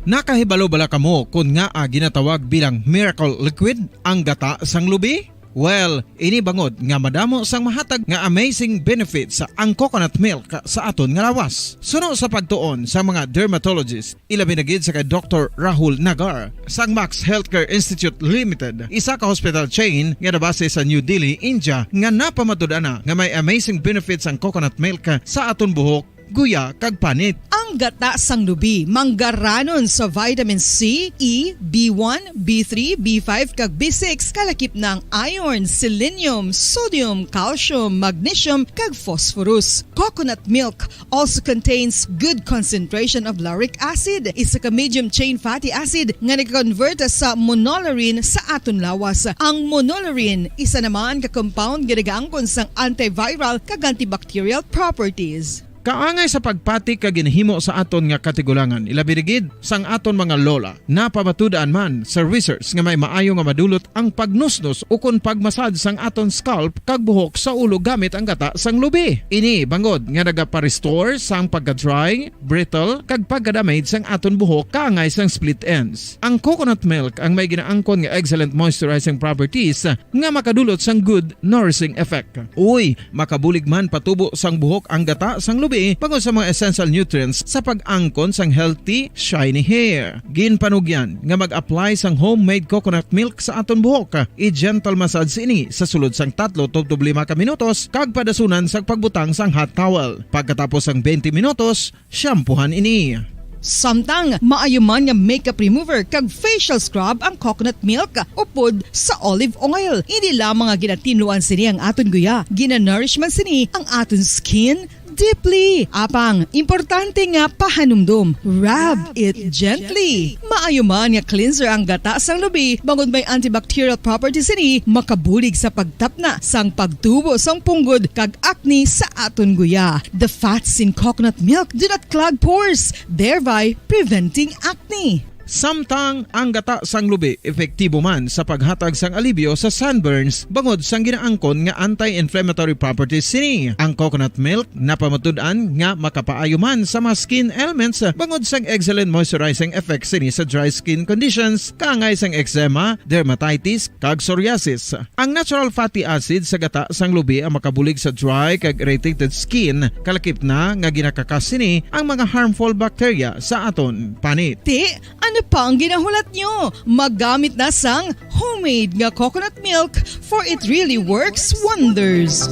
Nakahibalo bala kamo kon ngaa ginatawag bilang miracle liquid ang gata sang lubi? Well, ini bangod nga madamo sang mahatag nga amazing benefits ang coconut milk sa aton nga lawas. Suno sa pagtuon sa mga dermatologist, ilabi na gid sa kay Doktor Rahul Nagar sang Max Healthcare Institute Limited, isa ka hospital chain nga nabase sa New Delhi, India, nga napamatud-an na nga may amazing benefits ang coconut milk sa aton buhok, guya, kag panit. Ang gata sang lubi manggaranon sa vitamin C, E, B one, B three, B five, kag B six, kalakip na ang iron, selenium, sodium, calcium, magnesium, kag phosphorus. Coconut milk also contains good concentration of lauric acid, isa ka medium chain fatty acid nga nagakonvert sa monolaurin sa aton lawas. Ang monolaurin isa naman ka compound nga nagaangkon sang antiviral kag antibacterial properties. Kaangay sa pagpati kag ginhimo sa aton nga katigulangan, ilabi na gid sang aton mga lola. Napamatud-an man sa research nga may maayo nga madulot ang pagnusnos ukon pagmasad sang aton scalp kag buhok sa ulo gamit ang gata sang lubi. Ini bangod nga nagapa-restore sang pagka-dry, brittle, kag pagka-damage sang aton buhok kaangay sang split ends. Ang coconut milk ang may ginaangkon nga excellent moisturizing properties nga makadulot sang good nourishing effect. Uy, makabulig man patubo sang buhok ang gata sang lubi bangod sa mga essential nutrients sa pag-angkon sang healthy, shiny hair. Ginpanugyan nga mag-apply sang homemade coconut milk sa aton buhok. I-gentle massage ini sa sulod sang tatlo tubtob lima ka minutos kag padasunan sang pagbutang sang hot towel. Pagkatapos sang twenty minutos, shampoohan ini. Samtang maayo man nga makeup remover kag facial scrub ang coconut milk upod sa olive oil. Hindi lamang nga ginatinluan sini ang aton guya, ginanourish man sini ang aton skin deeply. Apang, importante nga pahanumdom, rub it gently. Maayo man nga cleanser ang gata sang lubi, bangod may antibacterial properties sini, makabulig sa pagtapna sang pagtubo sang punggod kag acne sa aton guya. The fats in coconut milk do not clog pores, thereby preventing acne. Samtang ang gata sang lubi epektibo man sa paghatag sang alibyo sa sunburns bangod sang ginaangkon nga anti-inflammatory properties sini. Ang coconut milk napamatud-an nga makapaayo man sa mga skin ailments bangod sang excellent moisturizing effect sini sa dry skin conditions, kaangay sang eczema, dermatitis, kag psoriasis. Ang natural fatty acid sa gata sang lubi ang makabulig sa dry kag irritated skin, kalakip na nga ginakakas sini ang mga harmful bacteria sa aton panit. Ti, ano pa ang ginahulat nyo? Maggamit na sang homemade nga coconut milk, for it really works wonders.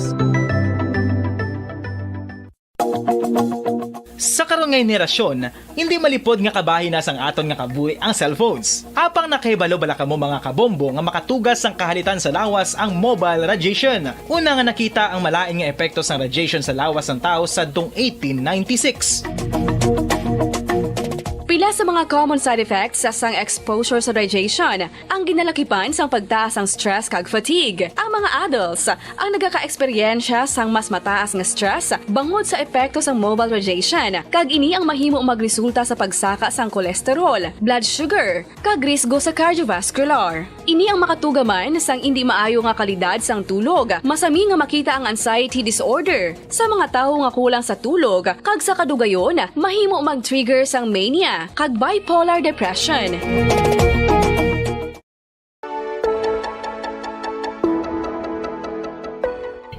Sa karon nga henerasyon, hindi malipod nga kabahin na sang aton nga kabuhi ang cellphones. Apang nakahibalo bala kamo, mga kabombo, nga makatugas sang kahalitan sa lawas ang mobile radiation? Una nga nakita ang malain nga epekto sang radiation sa lawas sang tawo sadtong eighteen ninety-six. Pila sa mga common side effects sang exposure sa radiation ang ginalakipan sang pagtaas sang stress kag fatigue. Ang Mga adults ang nagakaeksperyensya sang mas mataas nga stress bangod sa epekto sang mobile radiation, kag ini ang mahimo magresulta sa pagsaka sang cholesterol, blood sugar, kag risgo sa cardiovascular. Ini ang makatuga man sang indi maayo nga kalidad sang tulog. Masami nga makita ang anxiety disorder sa mga tawo nga kulang sa tulog, kag sa kadugayon, mahimo mag-trigger sang mania kag bipolar depression.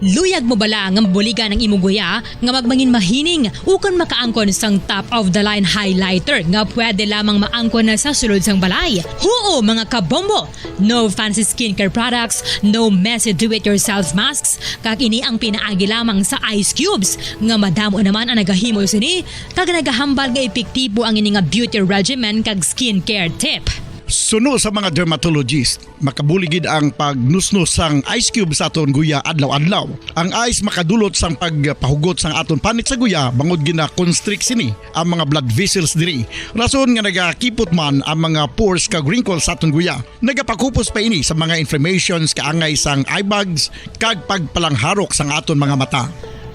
Luyag mo bala nga mabuligan ang imo guya nga magmangin mahining ukon makaangkon sang top of the line highlighter nga pwede lamang maangkon na sa sulod sang balay? Huo, mga kabombo! No fancy skincare products, no messy do-it-yourself masks, kag ini ang pinaagi lamang sa ice cubes nga madamo naman ang nagahimo sini kag nagahambal nga epektibo ang ini nga beauty regimen kag skincare tip. Suno sa mga dermatologist, makabulig gid ang pagnusnos sang ice cube sa aton guya adlaw-adlaw. Ang ice makadulot sang pagpahugot sang aton panit sa guya bangod gina-constrict sini ang mga blood vessels diri. Rason nga nagakipot man ang mga pores kag wrinkles sa aton guya. Nagapakupos pa ini sa mga inflammations kaangay sang eye bags kag pagpalangharok sang aton mga mata.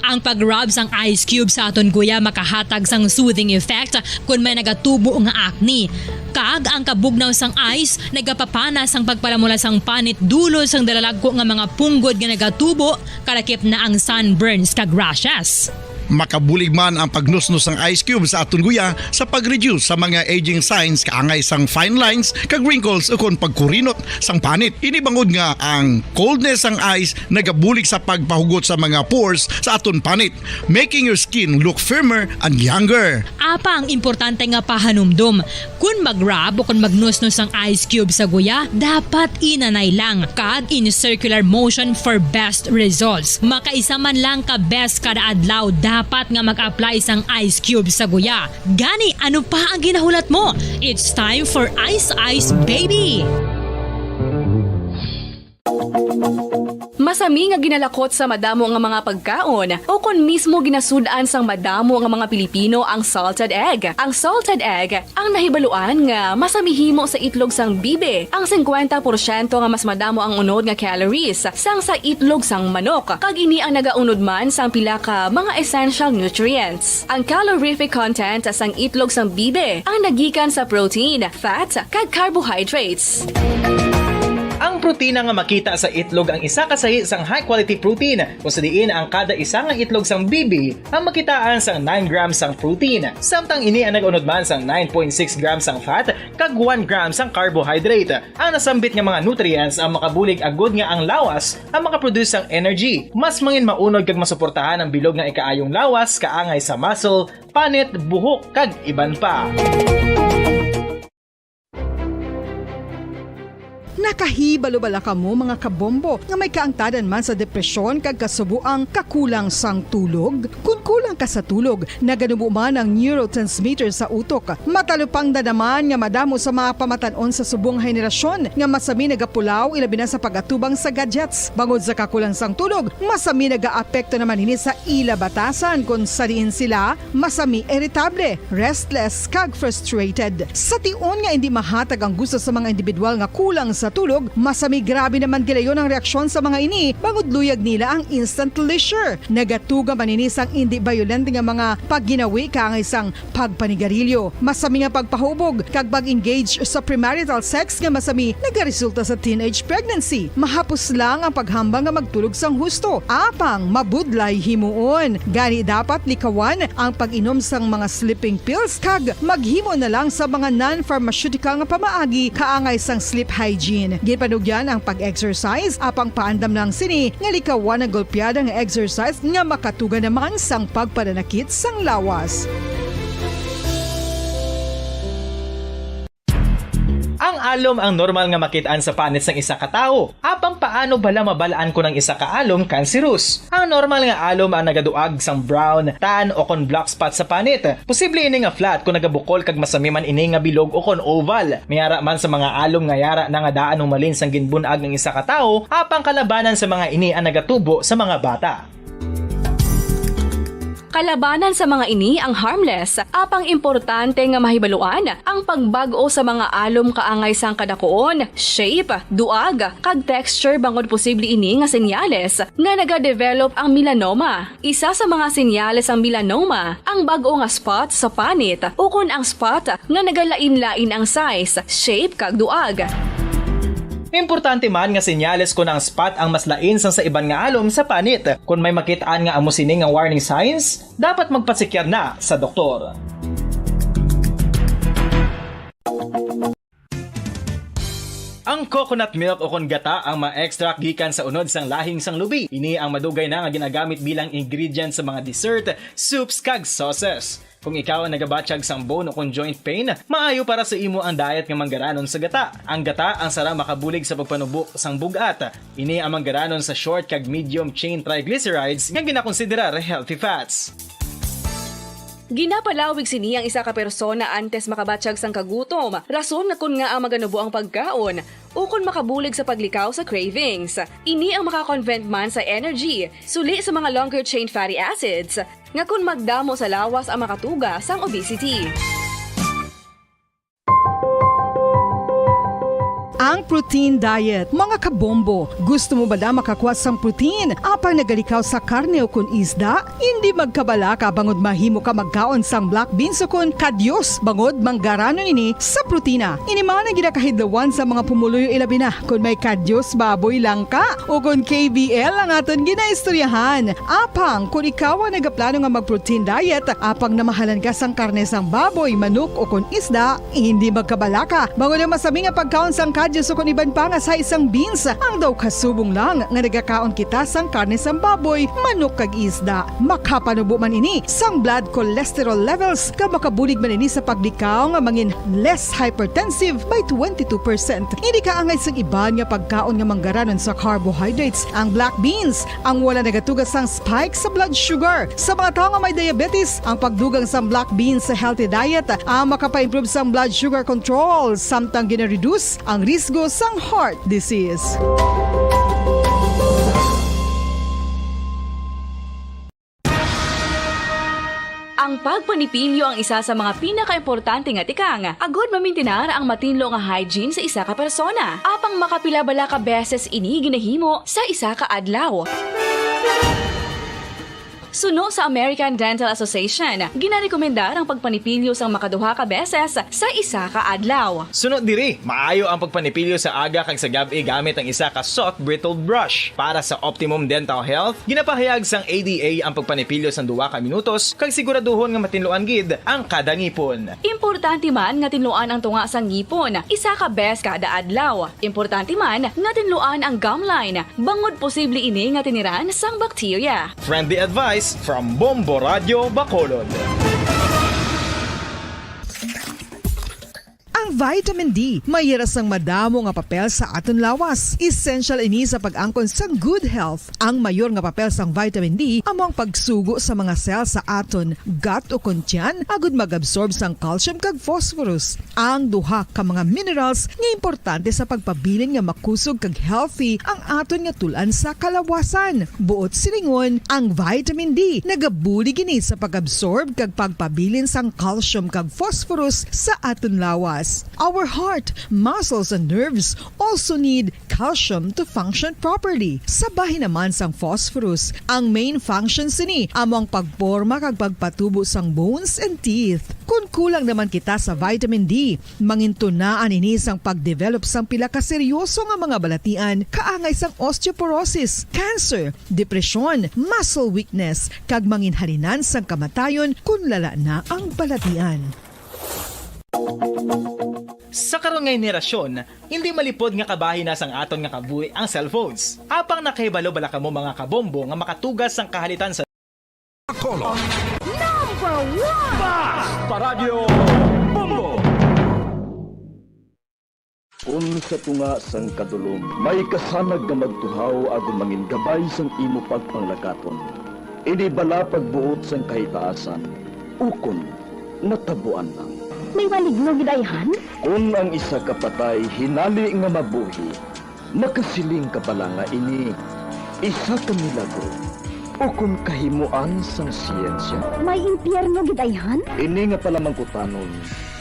Ang pag-rub sang ice cube sa aton guya makahatag sang soothing effect kon may nagatubo nga acne. Kag ang kabugnaw sang ice nagapapana sang pagpalamula sang panit dulot sang dalalagko nga mga punggod nga nagatubo, kalakip na ang sunburns kag rashes. Makabulig man ang pagnusnos sang ice cube sa aton guya sa pag-reduce sa mga aging signs kaangay sang fine lines kag wrinkles ukon pagkurinot sang panit. Ini bangod nga ang coldness sang ice nagabulig sa pagpahugot sa mga pores sa aton panit, making your skin look firmer and younger. Apang importante nga pahanumdom, kon mag-rub o kon magnusnos ang ice cube sa guya, dapat inanay lang kag in circular motion for best results. Makaisa man lang ka beses kada adlaw dapat nga mag-apply sang ice cube sa guya. Gani, ano pa ang ginahulat mo? It's time for Ice Ice Baby! Masami nga ginalakot sa madamo nga mga pagkaon o kon mismo ginasud-an sang madamo nga mga Pilipino ang salted egg. Ang salted egg ang nahibaluan nga masami himo sa itlog sang bibi. Ang singkwenta porsyento nga mas madamo ang unod nga calories sang sa itlog sang manok, kag ini ang nagaunod man sang pila ka mga essential nutrients. Ang calorific content sang itlog sang bibi ang nagikan sa protein, fat, kag carbohydrates. Ang protina nga makita sa itlog ang isa ka sahi sang high-quality protein, kung sa diin ang kada isa nga itlog sang bibi ang makitaan sang nine grams sang protein, samtang ini ang nag-unod man sang nine point six grams sang fat kag one gram sang carbohydrate. Ang nasambit nga mga nutrients ang makabulig agud nga ang lawas ang makaproduce sang energy, mas mangin maunod kag masuportahan ang bilog nga ikaayong lawas kaangay sa muscle, panit, buhok, kag iban pa. Nakahibalo bala kamo, mga kabombo, nga may kaangtadan man sa depresyon kag kasuboang kakulang sang tulog? Kon kulang ka sa tulog, naganubo man ang neurotransmitter sa utok. Matalupangdan naman nga madamo sa mga pamatan-on sa subong henerasyon nga masami nagapulaw, ilabi na sa pag-atubang sa gadgets. Bangod sa kakulang sang tulog, masami nagaapekto naman ini sa ila batasan, kon sa diin sila masami iritable, restless, kag frustrated. Sa tion nga indi mahatag ang gusto sa mga individual nga kulang sa tulog, masami grabe naman gilayon ang reaksyon sa mga ini, bangod luyag nila ang instant leisure. Nagatuga man ini sang indi bayolente nga mga pagginawi kaangay sang pagpanigarilyo, masami nga pagpahubog, kag pag-engage sa premarital sex nga masami nagaresulta sa teenage pregnancy. Mahapos lang ang paghambal nga magtulog sang husto, apang mabudlay himuon. Gani, dapat likawan ang pag-inom sang mga sleeping pills kag maghimo na lang sa mga non-pharmaceutical nga pamaagi kaangay sang sleep hygiene. Ginpanugyan ang pag-exercise, apang paandam lang sini nga likawan ang golpeada nga exercise nga makatuga naman sang pagpananakit sang lawas. Ang alom ang normal nga makit-an sa panit sang isa ka tawo. Apang paano bala mabal-an kon ang isa ka alom kanseros? Ang normal nga alom ang nagaduag sang brown, tan, o kon black spot sa panit. Posible ini nga flat kon nagabukol kag masami man ini nga bilog o kon oval. May ara man sa mga alom nga yara na nga daan humalin sang ginbun-ag ang isa ka tawo, apang kalabanan sa mga ini ang nagatubo sa mga bata. Kalabanan sa mga ini ang Harmless, apang importante nga mahibaluan ang pagbag-o sa mga alom kaangay sang kadakuon, shape, duag, kag texture bangod posible ini nga senyales nga nagadevelop ang melanoma. Isa sa mga senyales sang melanoma ang bag-o nga spot sa panit ukon ang spot nga nagalain-lain ang size, shape, kag duag. Importante man nga senyales kon ang spot ang mas lain sang sa iban nga alom sa panit. Kon may makit-an nga amo sini nga warning signs, dapat magpasekyar na sa doktor. Ang coconut milk ukon gata ang ma-extract gikan sa unod sang lahing sang lubi. Ini ang madugay na nga ginagamit bilang ingredient sa mga dessert, soups, kag sauces. Kung ikaw ang nagabatyag sang bone ukon joint pain, maayo para sa imo ang diet nga manggaranon sa gata. Ang gata ang sara makabulig sa pagpanubo sang bug-at. Ini ang manggaranon sa short kag medium chain triglycerides nga ginakonsiderar healthy fats. Ginapalawig sini ang isa ka persona antes makabatyag sang kagutom, rason nga kon ngaa maganubo ang pagkaon, ukon makabulig sa paglikaw sa cravings. Ini ang makakonvert man sa energy, suli sa mga longer chain fatty acids, nga kon magdamo sa lawas ang makatuga sang obesity. Ang protein diet, mga kabombo. Gusto mo bala makakuha sang protein apang nagalikaw sa karne ukon isda? Indi magkabalaka bangod mahimo ka magkaon sang black beans ukon kadyos bangod manggaranon ini sa protina. Ini man ang ginakahidlawan sa mga pumuluyo, ilabi na kon may kadyos baboy lang ka ukon K B L ang aton ginaistoryahan. Apang kon ikaw ang nagaplano nga mag-protein diet, apang namahalan ka sang karne sang baboy, manok, ukon isda, indi magkabalaka, bangod ang masami nga pagkaon sang kadyos ukon iban pa nga sa isang beans, ang daw kasubong lang nga nagakaon kita sang karne sang baboy, manok, kag isda. Makapanubo man ini sang blood cholesterol levels, kag makabulig man ini sa paglikaw nga mangin less hypertensive by twenty-two percent. Indi kaangay sang iban nga pagkaon nga manggaranon sa carbohydrates, ang black beans, ang wala nagatuga sang spike sa blood sugar. Sa mga tawo nga may diabetes, ang pagdugang sang black beans sa healthy diet ang makapa-improve sang blood sugar control, samtang gina-reduce ang risgo sang heart disease. Ang pagpanipilyo ang isa sa mga pinakaimportante nga tikang agod mamintinar ang matinlo nga hygiene sa isa ka persona. Apang makapila bala ka beses ini ginahimo sa isa ka adlaw? Suno sa American Dental Association, ginarekomendar ang pagpanipilyo sang makaduha ka beses sa isa ka adlaw. Suno diri, maayo ang pagpanipilyo sa aga kag sa gab-i gamit ang isa ka soft bristled brush. Para sa optimum dental health, ginapahayag sang A D A ang pagpanipilyo sang duha ka minutos kag siguraduhon nga matinluan gid ang kada ngipon. Importante man nga tinluan ang tunga sang ngipon isa ka bes kada adlaw. Importante man nga tinluan ang gum line, bangod posible ini nga tiniran sang bakterya. Friendly advice from Bombo Radio Bacolod. Ang vitamin D may hira sang madamo nga papel sa aton lawas. Essential ini sa pag-angkon sang good health. Ang mayor nga papel sang vitamin D amo ang pagsugo sa mga cell sa aton gut ukon tiyan agud mag-absorb sang calcium kag phosphorus, ang duha ka mga minerals nga importante sa pagpabilin nga makusog kag healthy ang aton nga tul-an sa kalawasan. Buot silingon, ang vitamin D nagabulig ini sa pag-absorb kag pagpabilin sang calcium kag phosphorus sa aton lawas. Our heart, muscles, and nerves also need calcium to function properly. Sa bahin naman sang phosphorus, ang main function sini amo ang pagporma kag pagpatubo sang bones and teeth. Kon kulang naman kita sa vitamin D, mangintunaan ini sang pagdevelop sang pila ka seryoso nga mga balatian kaangay sang osteoporosis, cancer, depresyon, muscle weakness, kag manginhalinan sang kamatayon kon lala na ang balatian. Sa karon nga henerasyon, hindi malipod nga kabahin na sang aton nga kabuhi ang cellphones. Apang nakahibalo bala kamo, mga kabombo, nga makatugas sang kahalitan sa Color. Number one! Paradyo Bombo! Kun sa tunga sang kadulom may kasanag nga magtuhaw agud mangin gabay sang imo pagpanglakaton, ini bala pagbuot sang kahitaasan, ukon natabuan lang? May maligno gid ayhan? Kun ang isa ka patay hinali nga mabuhi, makasiling ka bala nga ini isa ka milagro? Ukon kahimuan sang siyensya? May impyerno gid ayhan? Ini nga palamangkutanon,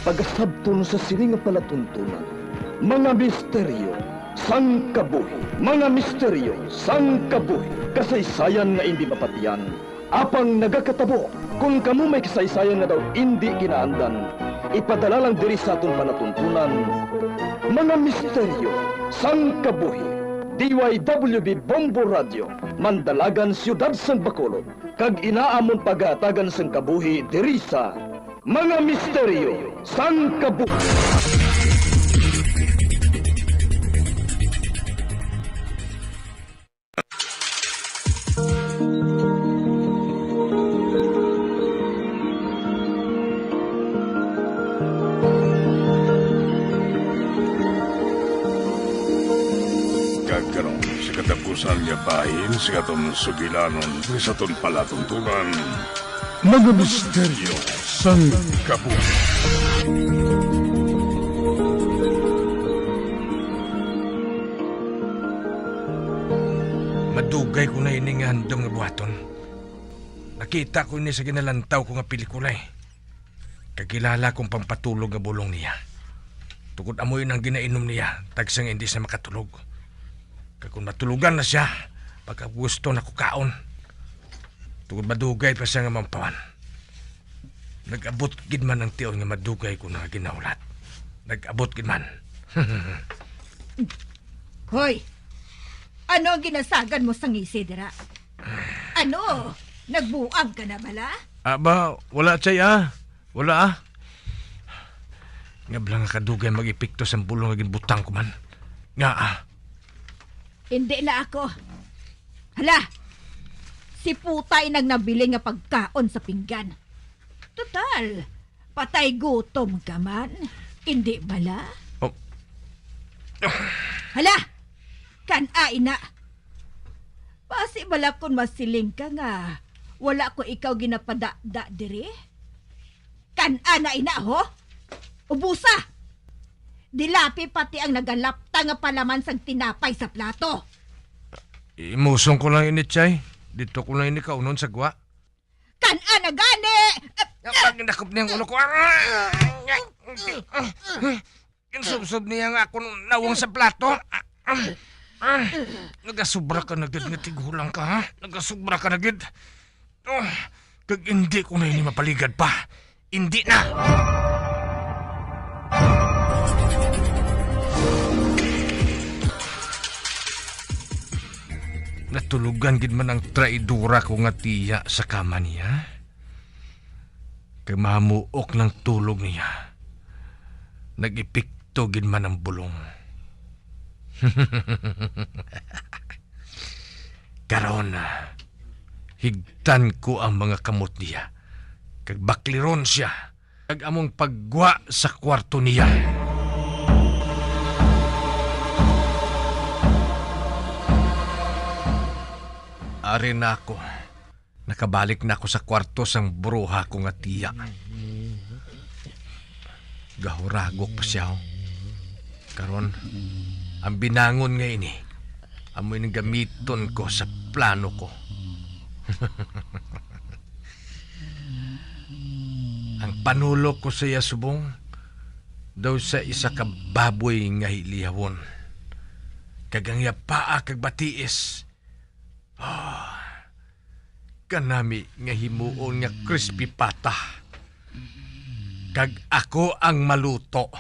pagasabton sa sini nga palatuntunan, mga misteryo sang kabuhi, mga misteryo sang kabuhi, kasaysayan nga indi mapatian, apang nagakatabo. Kon kamo may kasaysayan nga daw indi kinaandan, ipadala lang diri sa aton palatuntunan, mga misteryo sang kabuhi. D Y W B Bombo Radio, Mandalagan, Siyudad sang Bacolod, kag ina amon pagahatagan sang kabuhi diri sa Mga Misteryo sang Kabuhi. Kag karon, sa katapusan nga bahin sa aton sugilanon, sa aton palatuntunan, mga misteryo sang kabuhi. Madugay ko na ini nga handom nga buhaton. Nakita ko ini sa ginalantaw ko nga pelikula, eh. Kag kilala kong pampatulog nga bulong niya. Tungod amo yun ang ginainom niya, tagsa nga hindi siya makatulog. Kag kung matulogan na siya, pagkagusto na ko kaon. Tungod madugay pa siya nga mampawan. Nag-abot gid man ang tion nga madugay ko na ginahulat. Nag-abot gid man. Hoy! Ano ang ginasagan mo sa ngisi dira? Ano? Nagbuang ka na bala? Ah, ba, wala, Chay, ah. Wala, ah. Nga bala nga kadugay mag-epekto sang bulong nga ginbutang ko man. Nga, ah. Hindi na ako. Hala, si Putay nang nabilin nga pagkaon sa pinggan. Total, patay gutom ka man. Hindi bala? Oh. Hala, kan-a ina. Basi bala kon masiling ka nga wala ko ikaw ginapadakda diri? Kan-a na ina, ho? Ubusa! Dilapi pati ang nagalapta nga palaman sang tinapay sa plato. Imusong ko lang ini, Chay. Dito ko lang ini kaunon sa gwa. Kan-a na gani! Ang pagdakop niyang ulo ko. Ginsubsob niya nga akon nawong sa plato. Nagasubra ka na gid nga tigulang ka, ha? Nagasubra ka na gid. Oh, kag indi ko na ini mapaligad pa. Indi na. Natulugan gid man ang traidora ko nga tiya sa kama niya. Kay mahamuok lang tulog niya. Nag-epekto gid man ang bulong. Karon, higtan ko ang mga kamot niya, kag bakliron sia, kag among paggwa sa kwarto niya. Ari na ako. Nakabalik na ako sa kwarto sang bruha ko nga tiya. Gahuragok pa siya, oh. Karon, ang binangon nga ini, amo ini gamiton ko sa plano ko. Ang panulok ko sa iya subong, daw sa isa ka baboy nga hilihawon. Kag ang iya paa kag batiis, ah, kanami nga himuon nga crispy pata. Kag ako ang maluto.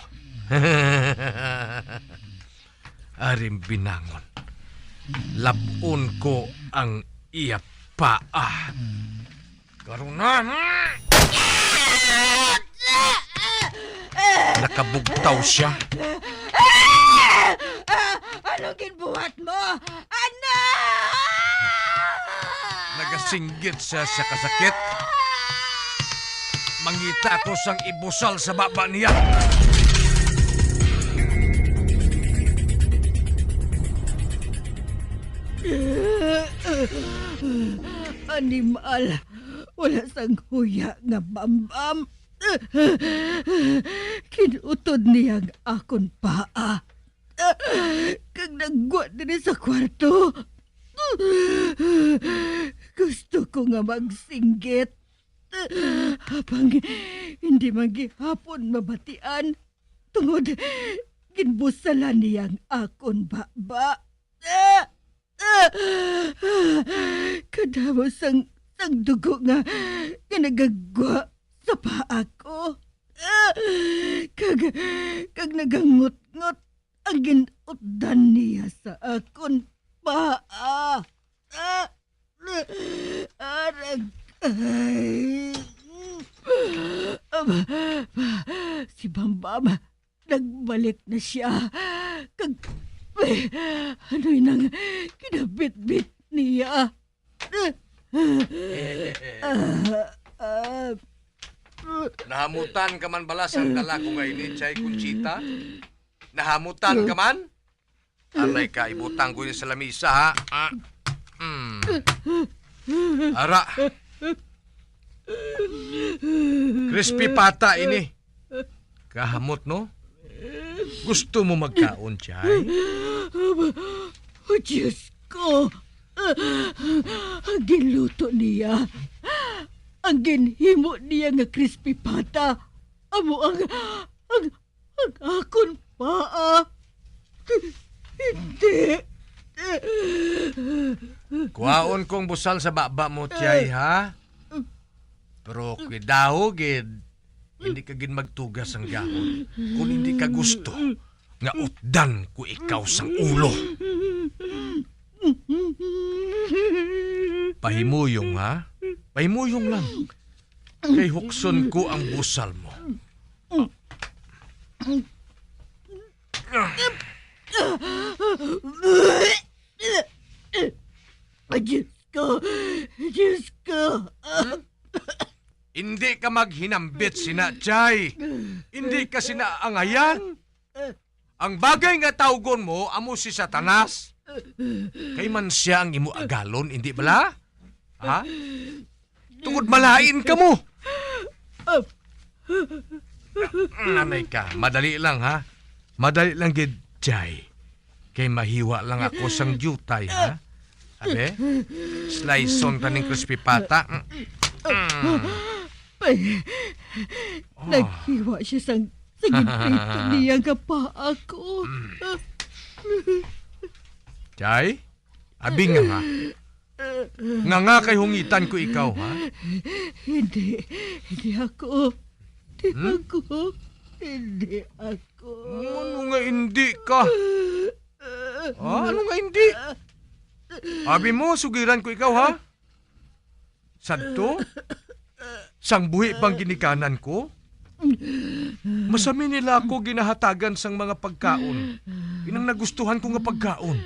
Aring binangon, lab-on ko ang iya paa. Karon na, hmm? Nakabugtaw siya. Ano ginbuhat mo? Anak! Nagasinggit siya sa kasakit. Mangita ako sang ibusal sa baba niya. Animal, wala sang huya nga bambam. Kinutod niya ang akon paa. Kag nagwa diri sa kwarto. Gusto ako nga magsinggit. Apang hindi man gihapon mabatian, tungod ginbusalan niya ang akon baba. Kadamo sang, sang dugo nga, nga nagagwa sa paa ko. Kag, kag nagangutngot ang ginutdan niya sa akon paa. Arag-, ay. Si Bambam, nagbalik na siya. Kag, eh, ano'y nang kinabitbit niya? Ah, ah. Nahamutan ka man bala sang dala ko nga ini, Chay Conchita? Nahamutan ka man? Anay ka, ibutang ko ini sa lamisa, ha? Ah. Mm. Ara. Crispy pata ini. Kahamot, no? Gusto mo magkaon, Chay? Oh, Diyos ko! Ang ginluto niya, ang ginhimo niya nga crispy pata, amo ang, ang, ang akon paa. Hindi. Kuhaon kong busal sa baba mo, Chay, ha? Pero kuidaho gid, hindi ka gid magtugas sang gahon kung hindi ka gusto nga utdan ko ikaw sang ulo. Pahimuyong, ha? Pahimuyong lang. Kay hukson ko ang busal mo. Diyos ko! Diyos ko! Indi ka maghinambit sina, Chay. Indi ka sina angayan. Ang bagay nga tawgon mo amo si Satanas. Kay man sia ang imo agalon, indi bala? Ha? Tungod malain ka mo. Nanay ka, madali lang, ha? Madali lang gid, Chay. Kay mahiwa lang ako sang diutay, ha? Abi, sliceon ta ning crispy pata. Mm. Ay, naghiwa siya sang, sa ginprito niya nga paa ko. Chay, abi nga nga. Nga nga kay hungitan ko ikaw, ha? Hindi, hindi ako. Di ako. Hindi ako. Ano nga hindi ka? Ah, ano nga hindi? Abi mo, sugiran ko ikaw, ha? Sadto? Sang buhi pang ginikanan ko? Masami nila ako ginahatagan sang mga pagkaon. Inang nagustuhan ko nga pagkaon.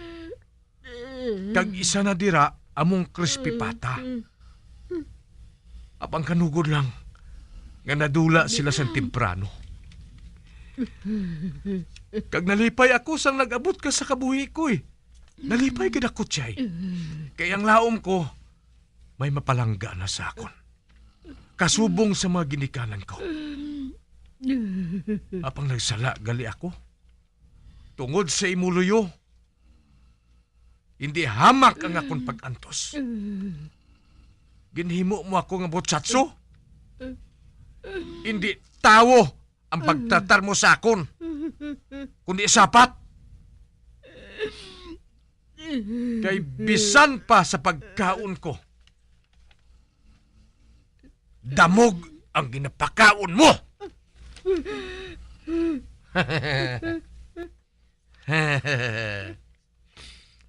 Kag isa na dira among crispy pata. Apang kanugod lang nga nadula sila sang temprano. Kag nalipay ako sang nag-abot ka sa kabuhi ko, eh. Nalipay gid ako, Chay. Kay ang laom ko, may mapalangga na sa akon. Kasubong sa mga ginikanan ko. Apang nagsala gali ako. Tungod sa imo luyo, hindi hamak ang akon pag-antos. Ginhimo mo ako nga butsaso. Hindi tawo ang pagtratar mo sa akon, kundi sapat. Kay bisan pa sa pagkaon ko, damog ang ginapakaon mo.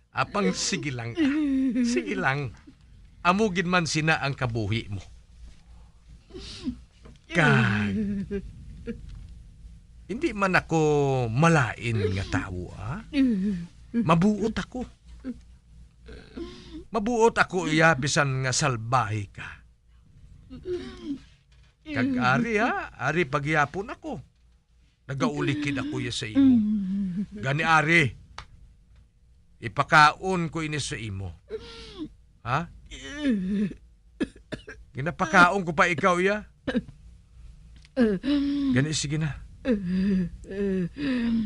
Apang sige lang, ah. Sige lang. Amo gid man sina ang kabuhi mo. Kag, hindi man ako malain nga tawo, ah. Mabuot ako. Mabuot ako, iya, bisan nga salbahe ka. Kag ari, ha, ari pagyapon ako. Nagaulikid ako, iya, sa imo. Gani, ari, ipakaon ko ini sa imo. Ha? Ginapakaon ko pa ikaw, iya. Gani, sige na.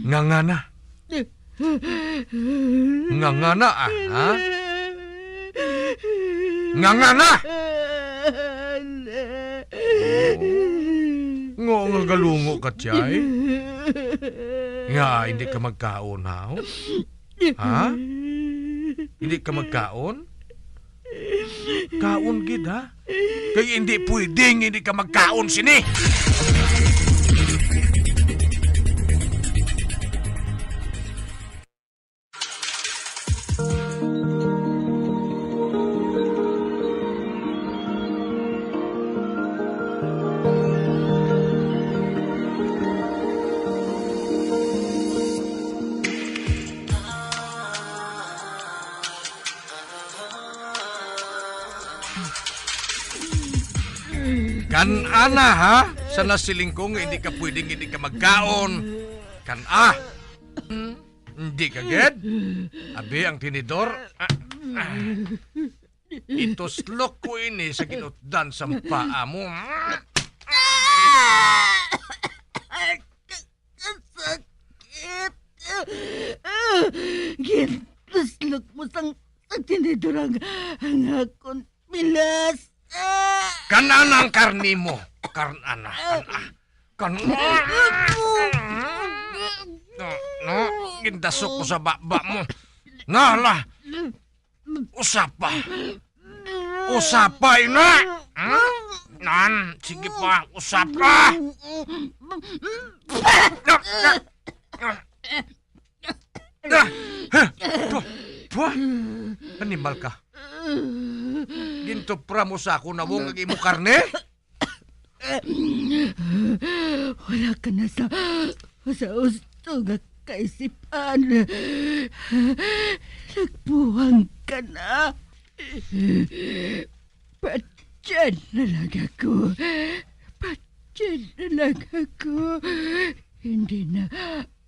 Ngangana. Ngangana, ah, ha? Nga, nga na! Ngaa nga galungo ka, Chay? Nga, hindi ka magkaon, ha? Ha? Hindi ka magkaon? Kaon gid, ha? Kay hindi pwedeng hindi ka magkaon sini. Kan-a na, ha? Sa nasiling ko nga hindi ka pwedeng hindi ka magkaon. Kan-a. Hmm? Hindi ka gid? Abi ang tinidor. Ah, ah. Ituslok ko ini sa ginutdan sang paa mo. Kasakit. Gintuslok mo sang, sang tinidor ang, ang akon pilas. Kan-a na ang karne mo. Kan-a na. Kan-a. Kan-a. No, no, gindasok ko sa baba mo. Na, la. Usa pa. Usa pa, ina. Hmm? Nan, sige pa, usa pa. Ah! Ha? Twa! Twa! Animal ka. Gintupra mo sa akon nawong ang imo karne? Wala ka na sa, sa husto nga kaisipan. Nagbuwang ka na. Patyan na lang ako. Patyan na lang ako. Hindi na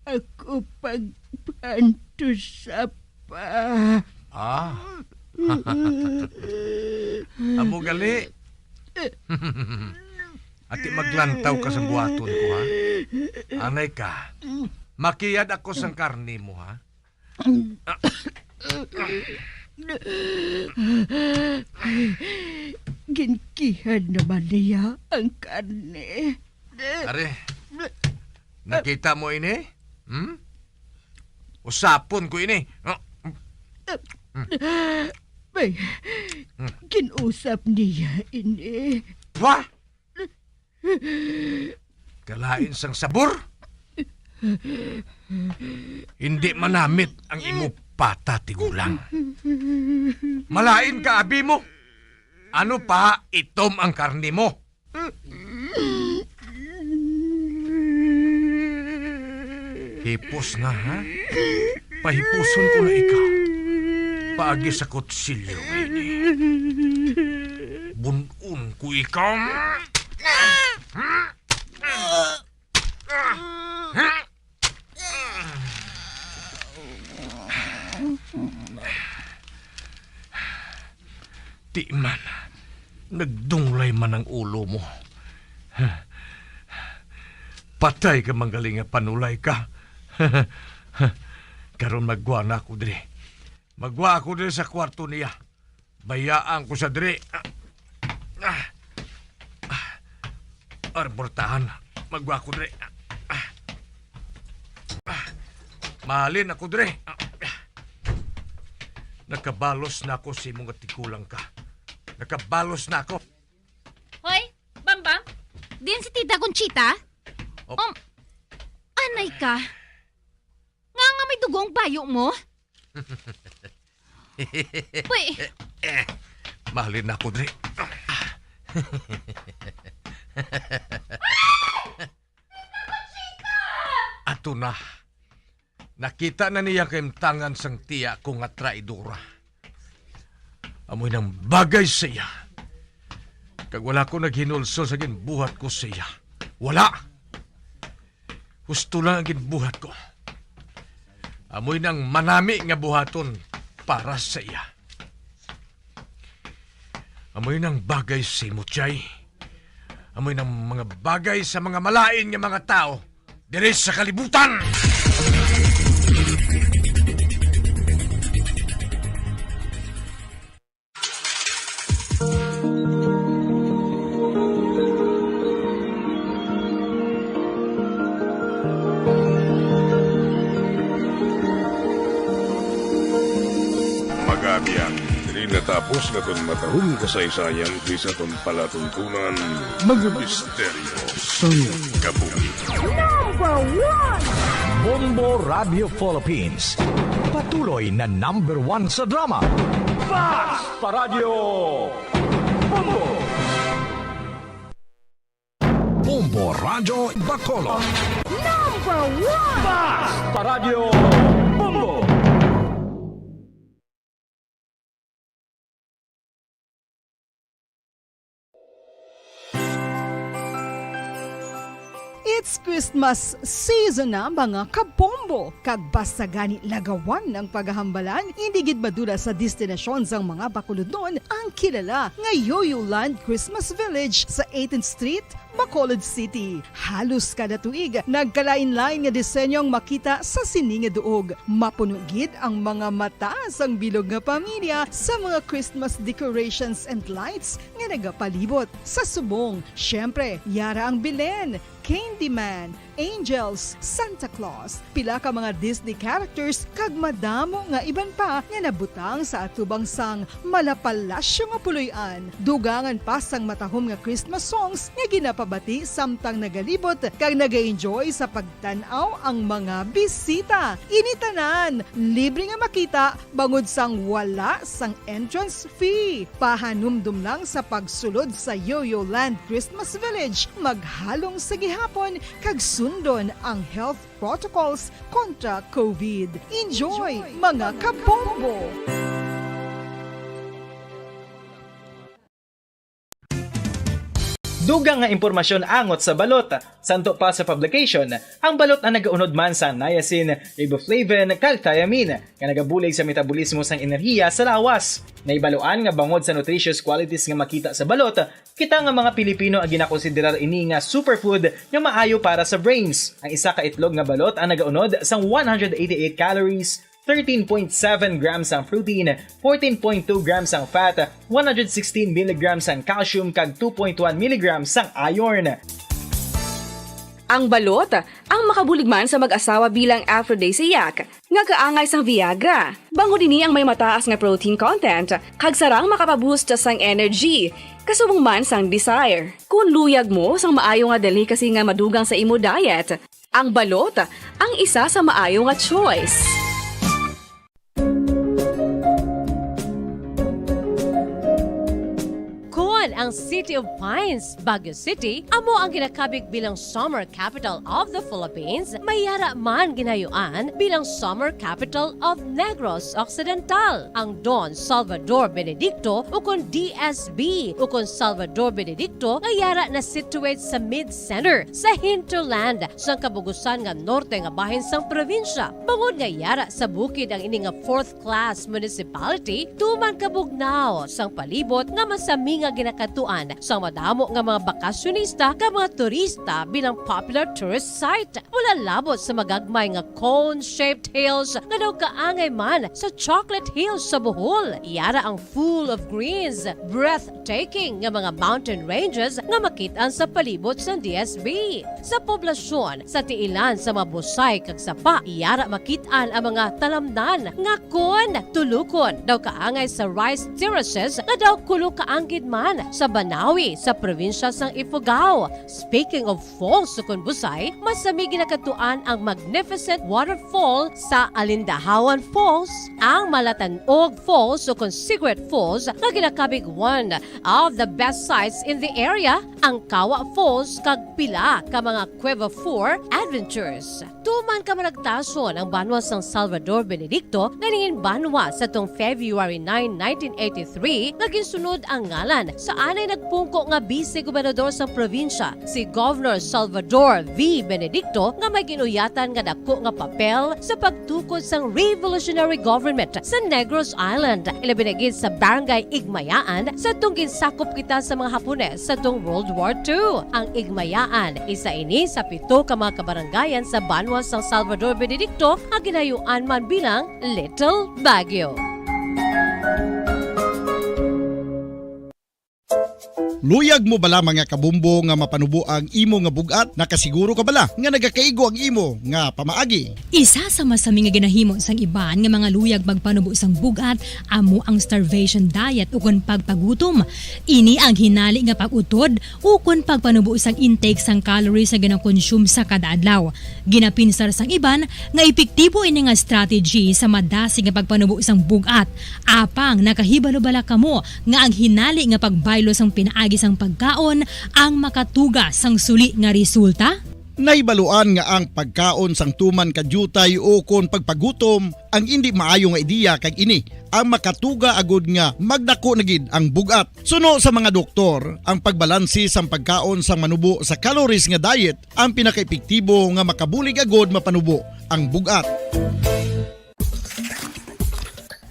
ako pagpantusa pa. Ah. Amo gali. Ati maglantaw ka sa buhaton ko, ha? Anay ka. Makiyad ako sang karne mo, ha? Ginkihan naman niya ang karne. Are, nakita mo ini? Hmm? Usapon ko ini. May, hmm, ginusap niya ini. Wa? Kalain sang sabor. Hindi manamit ang imo pata, tigulang. Malain ka, abi mo. Ano pa, itom ang karne mo. Hipos na, ha? Pahipuson ko na ikaw. Paagi sa kutsilyo ini. Bun-on ko ikaw. Di man, nagdunglay man ang ulo mo. Patay ka, manggaling nga panulay ka. Karon, maggwa na ako diri. Maggwa ako diri sa kwarto niya. Bayaan ko sa diri. Ah, ah, ah. Arbortahan. Maggwa ako diri. Ah, ah. Mahalin ako diri. Ah, ah. Nakabalos na ako sa imo nga tigulang ka. Nakabalos na ako. Hoy, Bambang, din si Tita Conchita? Oh. Um, anay ka. Nga nga may dugo ang bayo mo? Uy. Eh, eh, mahalin na ako diri. Ato na. Nakita na niya ang kahimtangan sang tiya ko nga traidora. Amoy nang bagay sa iya. Kag wala ko naghinulsol sa ginbuhat ko sa iya. Wala! Husto lang ang ginbuhat ko. Amoy nang manami nga buhaton para sa iya. Amoy nang bagay sa imo, Chay. Amoy nang mga bagay sa mga malain nga mga tawo diri sa kalibutan. Natapos naton matahong kasaysayan, kis aton palatuntunan, mga misteryo sang kabuhi. Number one! Bombo Radio Philippines. Patuloy na number one sa drama. Basta Radyo Bombo! Bombo Radyo Bacolod. Number one! Basta Radyo Bombo! It's Christmas season na, mga kabombo, kag basta gani lagawan ang paghambalan, indi gid madula sa destinasyon sang mga Bacolodnon ang kilala nga Yoyo Land Christmas Village sa eighteenth Street, Bacolod City. Halos kada tuig, nagkalain-lain nga disenyo ang makita sa sini nga duog. Mapuno gid ang mga mata sang bilog nga pamilya sa mga Christmas decorations and lights nga nagapalibot. Sa subong, siyempre, yara ang Belen, Candyman, Angels, Santa Claus, pila ka mga Disney characters, kag madamo nga iban pa nga nabutang sa atubang sang malapalasyo nga puloy-an. Dugangan pa sang matahom nga Christmas songs nga ginapabati samtang nagalibot kag nag-enjoy sa pagtan-aw ang mga bisita. Ini tanan libre nga makita bangod sang wala sang entrance fee. Pahanumdom lang sa pagsulod sa Yoyo Land Christmas Village, maghalong sa gihapon, kag sundon ang health protocols kontra COVID. Enjoy, mga kabombo! Dugang nga impormasyon angot sa balot. Santo pa sa publication, ang balot ang nagaunod man sa niacin, riboflavin, kag thiamine, nga nagabulig sa metabolismo sang enerhiya sa lawas. Nahibaluan nga bangod sa nutritious qualities nga makita sa balot, kita nga mga Pilipino ang ginakonsiderar ini nga superfood nga maayo para sa brains. Ang isa ka itlog nga balot ang nagaunod sang one hundred eighty-eight calories, thirteen point seven grams ang protein, fourteen point two grams ang fat, one hundred sixteen milligrams ang calcium, kag two point one milligrams ang iron. Ang balot ang makabulig man sa mag-asawa bilang aphrodisiac, nga kaangay sang Viagra. Bangod ini ang may mataas nga protein content, kag sarang makapaboost sang energy, kasubong man sang desire. Kung luyag mo sang maayo nga delicacy nga madugang sa imo diet, ang balot ang isa sa maayo nga choice. Kon ang City of Pines, Baguio City, amo ang ginakabig bilang Summer Capital of the Philippines, may yara man ginayuan bilang Summer Capital of Negros Occidental. Ang Don Salvador Benedicto, ukon D S B, ukon Salvador Benedicto, nga yara na situate sa mid-center, sa hinterland, sang kabugusan nga norte nga bahin sang probinsya. Bangod nga yara sa bukid ang ini nga fourth class municipality, tuman kabugnaw sang palibot nga masami nga ginakadtuan sang madamo nga mga bakasyonista kag mga turista bilang popular tourist site. Wala labot sa magagmay nga cone-shaped hills nga daw kaangay man sa Chocolate Hills sa Bohol. Yara ang full of greens, breathtaking nga mga mountain ranges nga makit-an sa palibot sang D S B. Sa poblasyon, sa tiilan sa mga busay kag sapa, yara makit-an ang mga talamnan nga kon tulukon daw kaangay sa rice terraces nga daw kulo kaanggid man sa Banawi sa probinsya sang Ifugao. Speaking of falls ukon busay, masami ginakadtuan ang magnificent waterfall sa Alindahawan Falls, ang Malatanog Falls ukon Secret Falls nga ginakabig one of the best sights in the area, ang Kawa Falls kag pila ka mga Cueva Four adventures. Tuman ka managtason ang banwa sang Salvador Benedicto nga nangin banwa sa tung February nine, nineteen eighty-three, nga ginsunod ang ngalan sa anay nagpungko nga bise gobernador sang probinsya, si Governor Salvador V. Benedicto, nga may ginuyatan nga dako nga papel sa pagtukod sang revolutionary government sa Negros Island, ilabi na gid sa Barangay Igmayaan, sa tung ginsakop kita sa mga Hapones sa tung World War Two. Ang Igmayaan, isa ini sa pito ka mga kabarangayan sa banwa sang Salvador Benedicto nga ginayuan man bilang Little Baguio. Luyag mo bala, mga kabombo, nga mapanubo ang imo nga bug-at? Nakasiguro ka bala nga nagakaigo ang imo nga pamaagi? Isa sa masami nga ginahimo sang iban nga mga luyag magpanubo sang bug-at amo ang starvation diet ukon pagpagutom. Ini ang hinali nga pag-utod ukon pagpanubo sang intake sang calories nga ginakonsume sa kada adlaw. Ginapinsar sang iban nga epektibo ini nga strategy sa madasig nga pagpanubo sang bug-at. Apang nakahibalo bala kamo nga ang hinali nga pagbaylo sang pinaagi sang pagkaon ang makatuga sang suli nga resulta? Nahibaluan nga ang pagkaon sang tuman ka diutay ukon pagpagutom ang indi maayo nga ideya, kag ini ang makatuga agud nga magdako na gid ang bug-at. Suno sa mga doktor, ang pagbalanse sang pagkaon sang manubo sa calories nga diet ang pinakaepektibo nga makabulig agud mapanubo ang bug-at.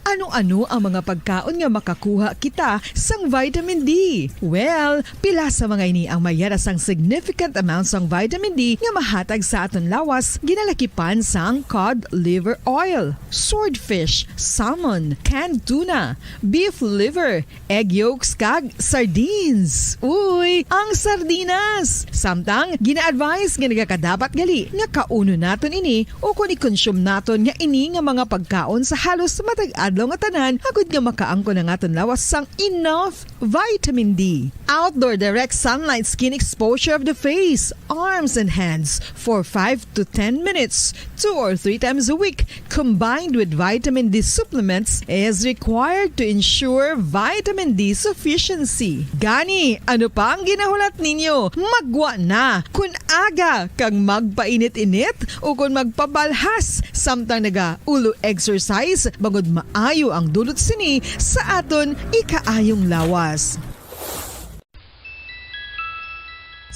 Ano-ano ang mga pagkaon nga makakuha kita sang vitamin D? Well, pila sa mga ini ang may yara sang significant amount sang vitamin D nga mahatag sa aton lawas, ginalakipan sang cod liver oil, swordfish, salmon, canned tuna, beef liver, egg yolks, kag sardines. Uy, ang sardinas! Samtang, gina-advise nga nagakadapat gali nga kaunon naton ini ukon i-consume naton nga ini nga mga pagkaon sa halos matag adlaw nga tanan, agud nga makaangkon ang aton lawas sang enough vitamin D. Outdoor direct sunlight skin exposure of the face, arms, and hands for five to ten minutes, two or three times a week, combined with vitamin D supplements, is required to ensure vitamin D sufficiency. Gani, ano pa ang ginahulat ninyo? Maggwa na! Kun aga kag magpainit-init ukon magpabalhas samtang naga-ulo exercise, bangod maayo ang dulot sini sa aton ikaayong lawas.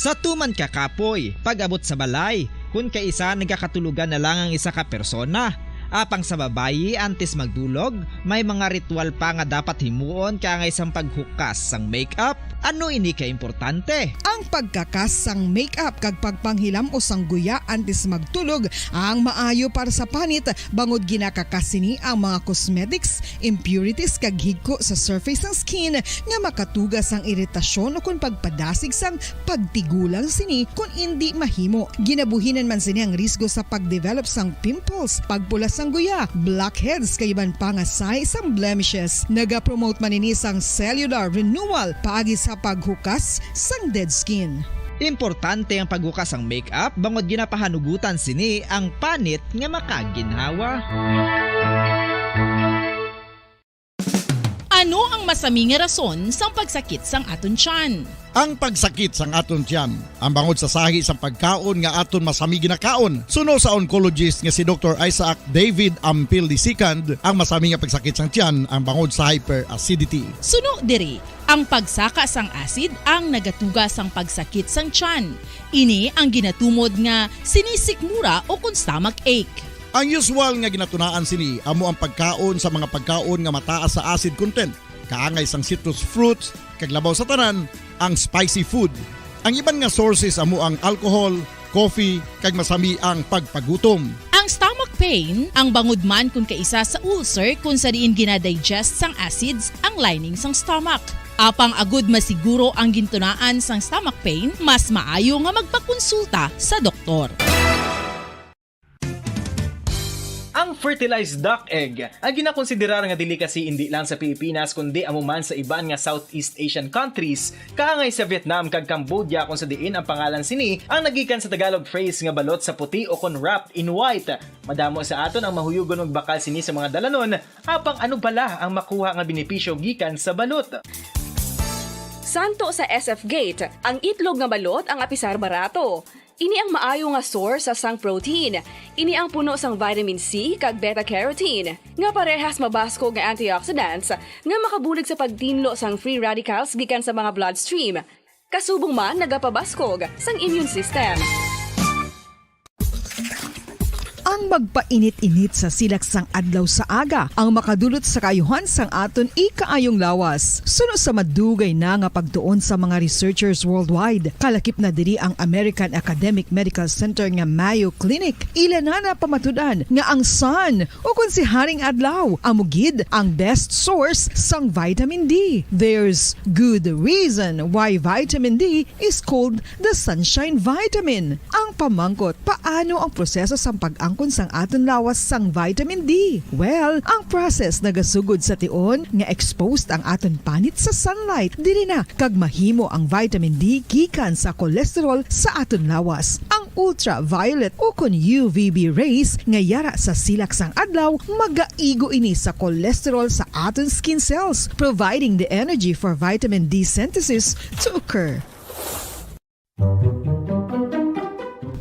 Sa tuman ka kapoy, pag-abot sa balay, kun kaisa nagakatulogan na lang ang isa ka persona. Apang sa babayi, antes magdulog, may mga ritual pa nga dapat himuon kaangay sang paghukas sang makeup. Ano ini ka importante? Ang pagkakas sang makeup kag pagpanghilam-os sang guya antes magtulog ang maayo para sa panit, bangod ginakakas sini ang mga cosmetics, impurities, kag higko sa surface sang skin nga makatuga sang iritasyon ukon pagpadasig sang pagtigulang sini kon indi mahimo. Ginabuhinan man sini ang risgo sa pagdevelop sang pimples, pagpula sang guya, blackheads, kag iban pa nga sahi sang blemishes. Nagapromote man ini sang cellular renewal paagi sa paghukas sang dead skin. Importante ang paghukas sang makeup bangod ginapahanugutan sini ang panit nga makaginhawa. Ano ang masami nga rason sang pagsakit sang aton tiyan? Ang pagsakit sang aton tiyan, ang bangod sa sahi sang pagkaon nga aton masami ginakaon. Suno sa oncologist nga si Doktor Isaac David Ampil the second, ang masami nga pagsakit sang tiyan ang bangod sa hyperacidity. Suno diri, ang pagsaka sang acid ang nagatuga sang pagsakit sang tiyan. Ini ang ginatumod nga sinisikmura ukon stomach ache. Ang usual nga ginatunaan sini amo ang pagkaon sa mga pagkaon nga mataas sa acid content, kaangay sang citrus fruits, kag labaw sa tanan, ang spicy food. Ang iban nga sources amo ang alcohol, coffee, kag masami ang pagpagutom. Ang stomach pain, ang bangod man kon kaisa sa ulcer kon sa diin gina-digest sang acids ang lining sang stomach. Apang agud masiguro ang gintunaan sang stomach pain, mas maayo nga magpakonsulta sa doktor. Ang fertilized duck egg, ang ginakonsiderar nga delicacy indi lang sa Pilipinas kundi amo man sa iban nga Southeast Asian countries, kaangay sa Vietnam kag Cambodia, kung sa diin ang pangalan sini ang nagikan sa Tagalog phrase nga balot sa puti o kon wrapped in white. Madamo sa aton ang mahuyugon magbakal sini sa mga dalanon, apang ano bala ang makuha nga benepisyo gikan sa balot? Santo sa S F Gate, ang itlog nga balot ang apisar barato. Ini ang maayo nga source sang protein. Ini ang puno sang vitamin C kag beta carotene, nga parehas mabaskog nga antioxidants nga makabulig sa pagtinlo sang free radicals gikan sa mga bloodstream. Kasubong man nagapabaskog sang immune system. Ang magpainit-init sa silak sang adlaw sa aga ang makadulot sa kaayuhan sang aton ikaayong lawas. Suno sa madugay na nga pagtuon sa mga researchers worldwide, kalakip na diri ang American Academic Medical Center nga Mayo Clinic. Ila na napamatud-an nga ang sun, o kon si Haring Adlaw, amo gid ang best source sang vitamin D. There's good reason why vitamin D is called the sunshine vitamin. Ang pamangkot, paano ang proseso sang pag-angkon sang aton lawas sang vitamin D? Well, ang process nagasugod sa tion nga exposed ang aton panit sa sunlight. Diri na kag mahimo ang vitamin D gikan sa cholesterol sa aton lawas. Ang ultraviolet o kon U V B rays nga yara sa silak sang adlaw magaigo ini sa cholesterol sa aton skin cells, providing the energy for vitamin D synthesis to occur.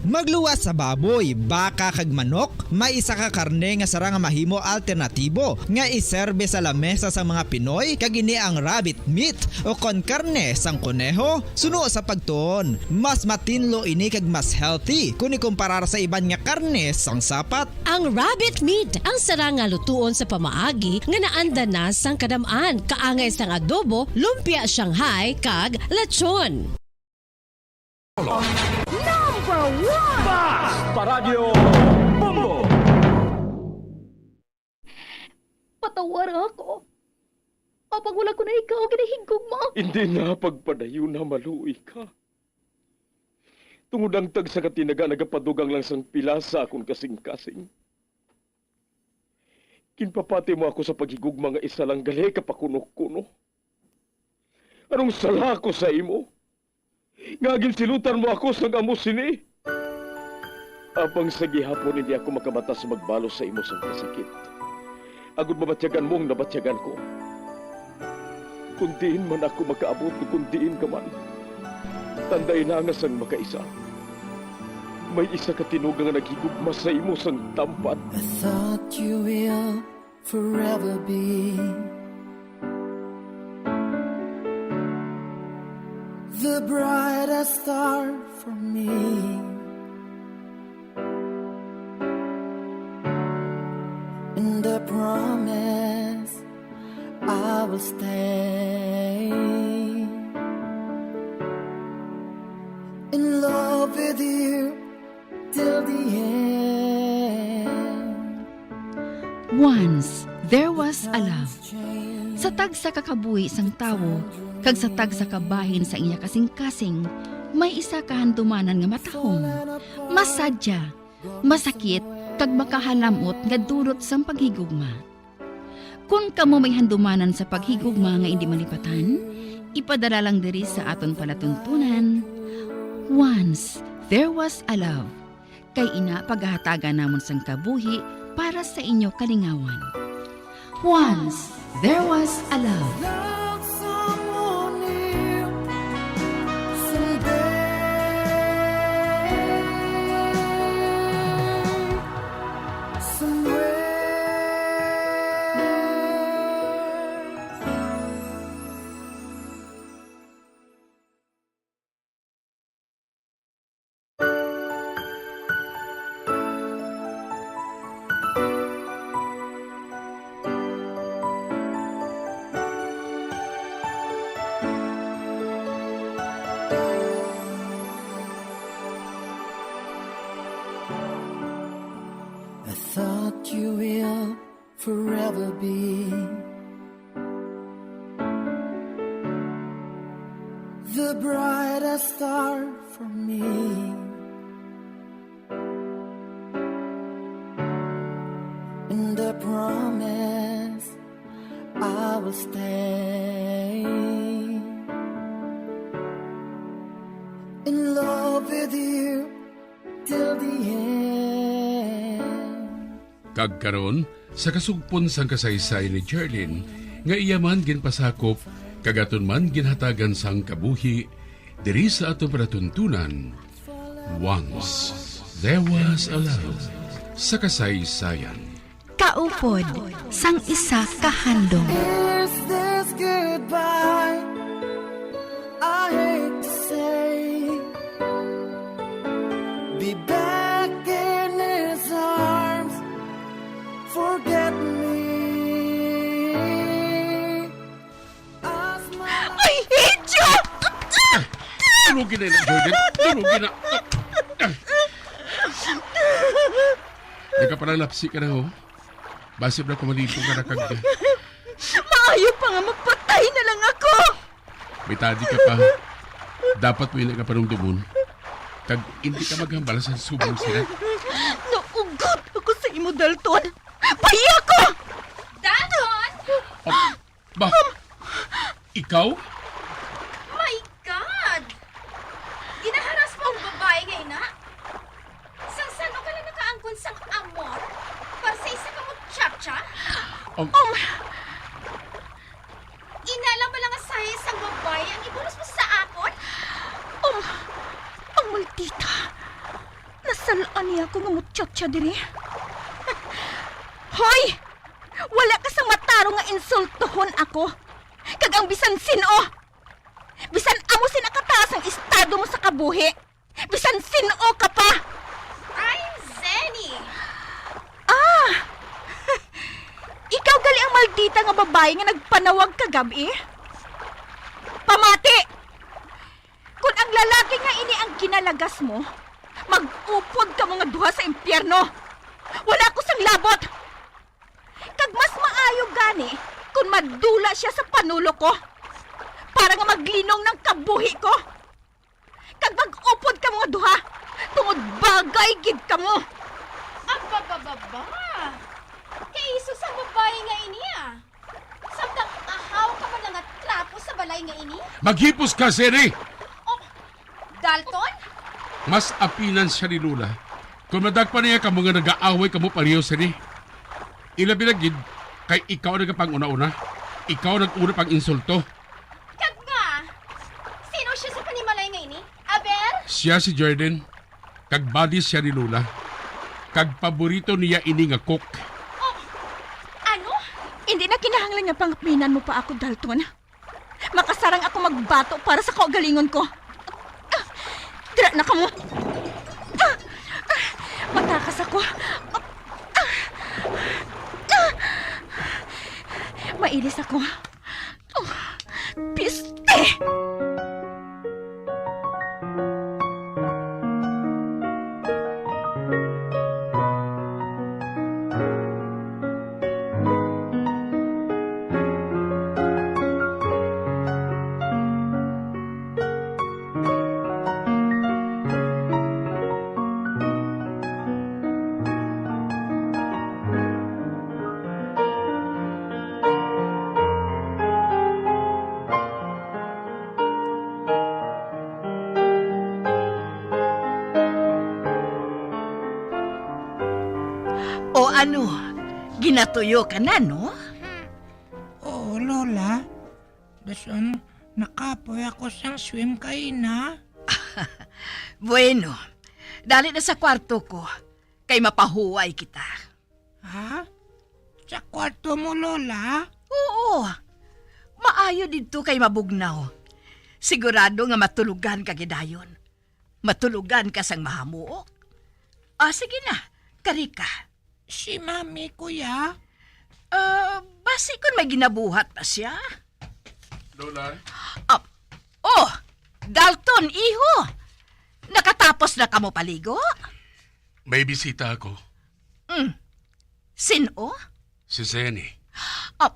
Magluwas sa baboy, baka, kag manok, may isa ka karne nga sarang nga mahimo alternatibo nga iserbe sa lamesa sang mga Pinoy, kag ini ang rabbit meat o kon karne sang koneho. Suno sa pagtuon, mas matinlo ini kag mas healthy kon ikumparar sa iban nga karne sang sapat. Ang rabbit meat ang sarang nga lutuon sa pamaagi nga naanda na sang kadam-an, kaangay sang adobo, lumpia Shanghai, kag lechon. Number one! Mas Paradyo Bombo! Patawara ako. Apang wala ko na ikaw ginahigugma. Hindi na pagpadayon na maluoy ka. Tungod ang tagsa ka tinaga nagapadugang lang sang pila sa akon kasing-kasing. Ginpapati mo ako sa paghigugma nga isa lang gali ka pakuno-kuno. Anong sala ko sa imo? Nga ginsilutan mo ako sang amo sini? Apang sa gihapon hindi ako makabata sa magbalos sa imo sang kasakit. Agod mabatyagan mo ang nabatyagan ko. Kung diin man ako makaabot o kung diin ka man, tanday na nga sang makaisa. May isa ka tinuga nga naghigugma sa imo sang tampat. I thought you will forever be the brightest star for me. And I promise I will stay in love with you till the end. Once there was a love. Sa tagsa ka kabuhi sang tawo kag sa tagsa ka bahin sang iya kasing-kasing, may isa ka handumanan nga matahom, masadya, masakit, kag makahalam-ot nga dulot sang paghigugma. Kon kamo may handumanan sa paghigugma nga indi malipatan, ipadala lang diri sa aton palatuntunan, Once There Was a Love, kay ina pagahatagan namon sang kabuhi para sa inyo kalingawan. Once There Was a Love. Love someone new someday, somewhere. I thought you will forever be the brightest star for me. And I promise I will stay in love with you till the end. Kag karon, sa kasugpon sang kasaysayan ni Charlene, nga iya man ginpasakop kag aton man ginhatagan sang kabuhi, diri sa aton palatuntunan, Once There Was a Love sa kasaysayan. Kaupod sang isa ka handom. Is this goodbye? I hate to say, be back in his arms. Durugi na yun, Jordan. Durugi na. Nagkapanalapsi ka na, ho. Basi ba na kumalipong ka na kag Maayo pa nga magpatay na lang ako! May tadi ka pa. Dapat mo ina nga panumdumon. Kag hindi ka maghambal sa subong sila. Naugot ako sa imo, Dalton. Pahiya ko! Dalton! Oh, ba? Ikaw? My God! Ginaharas mo ang babae nga ina? Sang san-o ka lang nakaangkon sang amor para sa isa ka muchacha? Ang Um, Ina lang bala nga sahi sang babae ang ibulos mo sa akon? Um, ang maldita. Nasal-an niya ako nga muchacha diri. Hoy! Wala ka sang matarong nga insultuhon ako. Kag ang bisan sin-o. Bisan amo sina kataas ang estado mo sa kabuhi. Bisan sin-o ka pa! I'm Zenny! Ah! Ikaw gali ang maldita nga babayi nga nagpanawag kagab-i? Pamati! Kon ang lalaki nga ini ang ginalagas mo, mag-upod kamo nga duha sa impyerno! Wala ko sang labot! Kag mas maayo gani kon madula sia sa panulo ko, para nga maglinong ang kabuhi ko. Kag mag-upod kamo nga duha, tungod bagay gid kamo. Ababababa! Kaiso sang babayi nga ini, ah. Samtang ahaw ka man lang nga trapo sa balay nga ini. Maghipos ka, Sherry! Oh, Dalton? Mas apinan sia ni Lola kon madagpan niya kamo nga nag-aaway kamo pareho sini. Ilabi na gid kay ikaw ang nagapang-una-una. Ikaw nag-una pang insulto. Kag nga, sino sia sa panimalay nga ini? Abel? Sia si Jordan, kag buddy sia ni Lola. Kag paborito niya ini nga cook. Oh, ano? Hindi na kinahanglan nga pangapinan mo pa ako, Dalton. Makasarang ako magbato para sa kaugalingon ko. Ah, dira na kamo. Ah, ah, matakas ako. Ah, ah, ah. Mailis ako. Oh, piste! O ano, ginatuyo ka na, no? Oo, Lola. Dason, nakapoy ako sang swim kaina. Bueno, dali na sa kwarto ko, kay mapahuway kita. Ha? Sa kwarto mo, Lola? Oo. Maayo didto kay mabugnaw. Sigurado nga matulogan ka gidayon. Matulogan ka sang mahamuok. Ah, sige na, kari ka. Si Mami, Kuya? Ah, basi kon may ginabuhat pa sia. Lola? Ah, oh, Dalton, iho. Nakatapos na kamo paligo? May bisita ako. Mm. Sin-o? Si Zenny. Ah,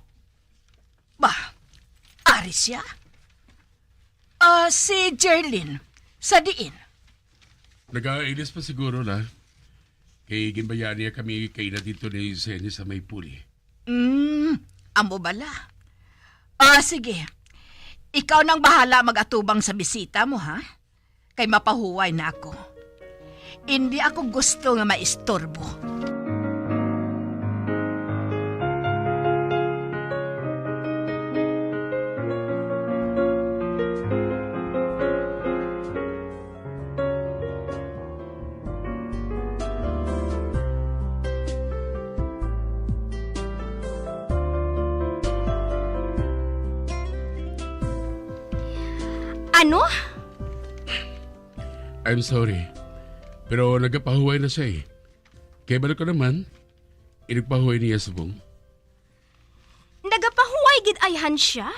ba, ari siya? Ah, si Jerlyn, sa diin? Nagailis pa siguro na. Kay ginbayaan niya kami kaina dito ni Zenny sa may puli. Mm, amo bala? Ah, sige. Ikaw nang bahala mag-atubang sa bisita mo, ha? Kay mapahuway na ako. Indi ako gusto nga maistorbo. Ano? I'm sorry. Pero nagapahuway na siya eh. Kay balo ko naman, inigpahuway niya subong. Nagapahuway gid ayhan siya?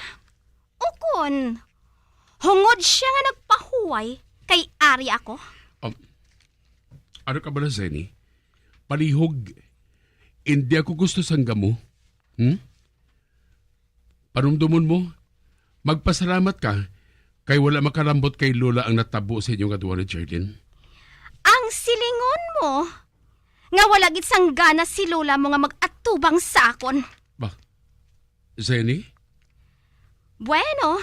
Ukon, Hungod sia nga nagpahuway kay ari ako? Um, ano ka bala, Zenny? Palihog, hindi ako gusto sang gamo. Hmm? Panumdomon mo, magpasalamat ka kay wala makalambot kay Lola ang natabo sa inyo nga duha ni Jerlyn. Ang silingon mo nga wala gid sang gana si Lola mo nga mag-atubang sa akon. Ba, Zenny? Bueno,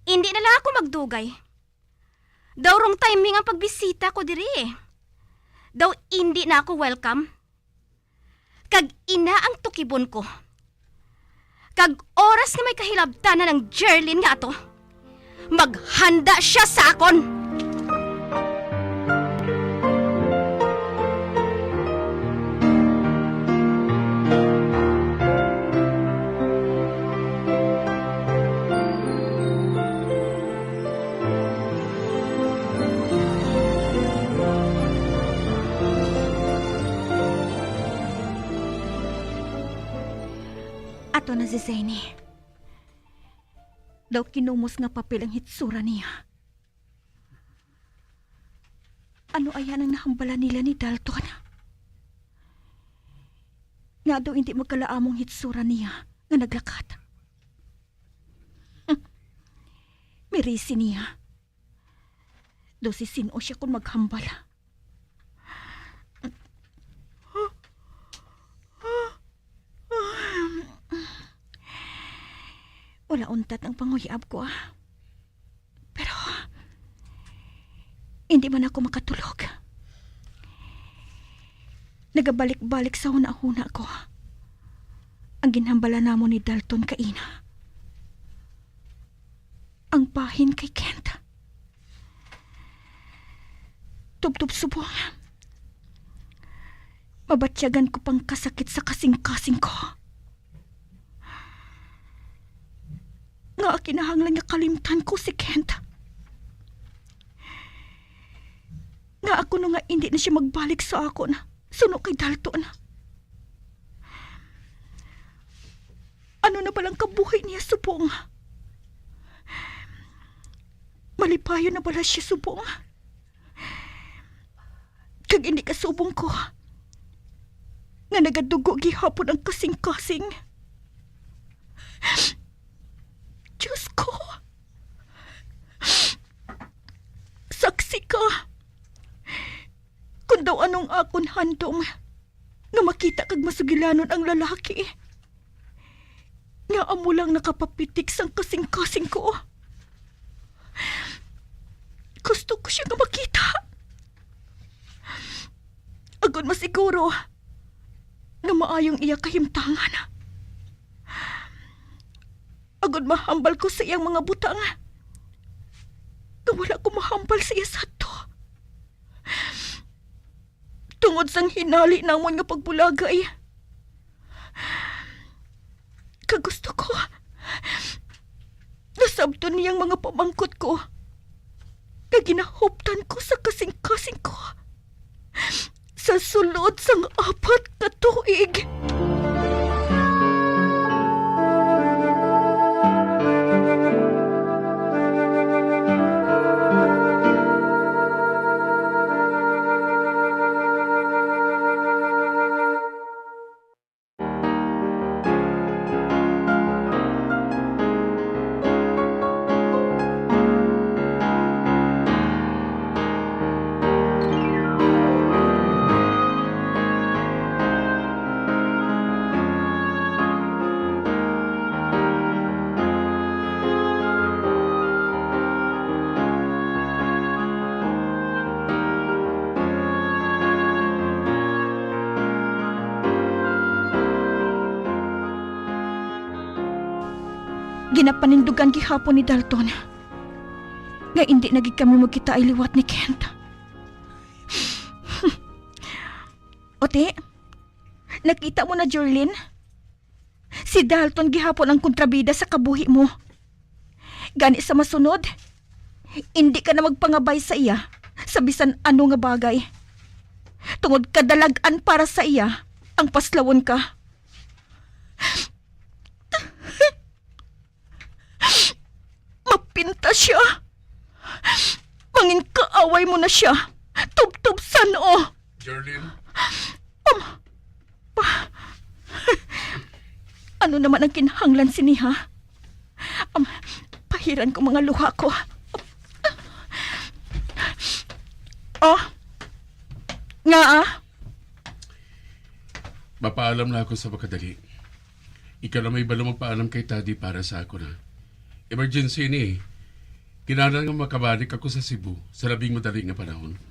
indi na lang ako magdugay. Daw wrong timing ang pagbisita ko diri. Daw indi na ako welcome. Kag ina ang tukibon ko. Kag oras nga may kahilabtanan ang Jerlyn nga ato, maghanda sia sa akon. Ato na si Zany. Daw kinumos nga papel ang hitsura niya. Ano aya nang nahambala nila ni Dalton? Nga daw hindi magkalaamong hitsura niya nga naglakat. Mirisi niya. Daw si sin-o sia kon maghambal. Wala untat ang panguyab ko, ah. Pero, hindi man ako makatulog. Nagabalik-balik sa hunahuna ko ang ginhambala namon ni Dalton kaina. Ang bahin kay Kent. Tubtob subong, mabatyagan ko pang kasakit sa kasing-kasing ko. Nga kinahanglan nga kalimtan ko si Kent. Nga ako no nga indi na siya magbalik sa akon, suno kay Dalton. Ano na balang kabuhi niya subong? Malipayon na bala siya subong? Kag indi kasubong ko nga nagadugo gihapon ang kasing-kasing. Diyos ko! Saksi ka kon daw anong akon handom nga makita kag masugilanon ang lalaki nga amo lang nakapapitik sang kasing-kasing ko. Gusto ko siya nga makita, agod masiguro nga maayong iya kahimtangan, agod mahambal ko sa iyang mga butang nga wala ko mahambal sa iya sadto. Tungod sang hinali namon nga pagbulagay. Kag gusto ko nasabton niya ang mga pamangkot ko nga ginahuptan ko sa kasing-kasing ko sa sulod sang apat ka tuig. Ginapanindugan gihapon ni Dalton nga indi na gid kami magkitaay liwat ni Kent. Ote, nakita mo na, Jorlin? Si Dalton gihapon ang kontrabida sa kabuhi mo. Gani sa masunod, indi ka na magpangabay sa iya sa bisan ano nga bagay. Tungod kadalag-an para sa iya ang paslawon ka. Mapit Inta siya. Mangin kaaway mo na siya. Tubtob san-o. Jerlyn? Um, pa, ano naman ang kinahanglan sini, ha? Um, pahiran ko mga luha ko. Oh, nga, ah? Mapaalam na ako sa makadali. Ikaw na may balo magpaalam kay Tadi para sa ako na. Emergency ni. Kinahanglan nga makabalik ako sa Cebu sa labing madali nga panahon.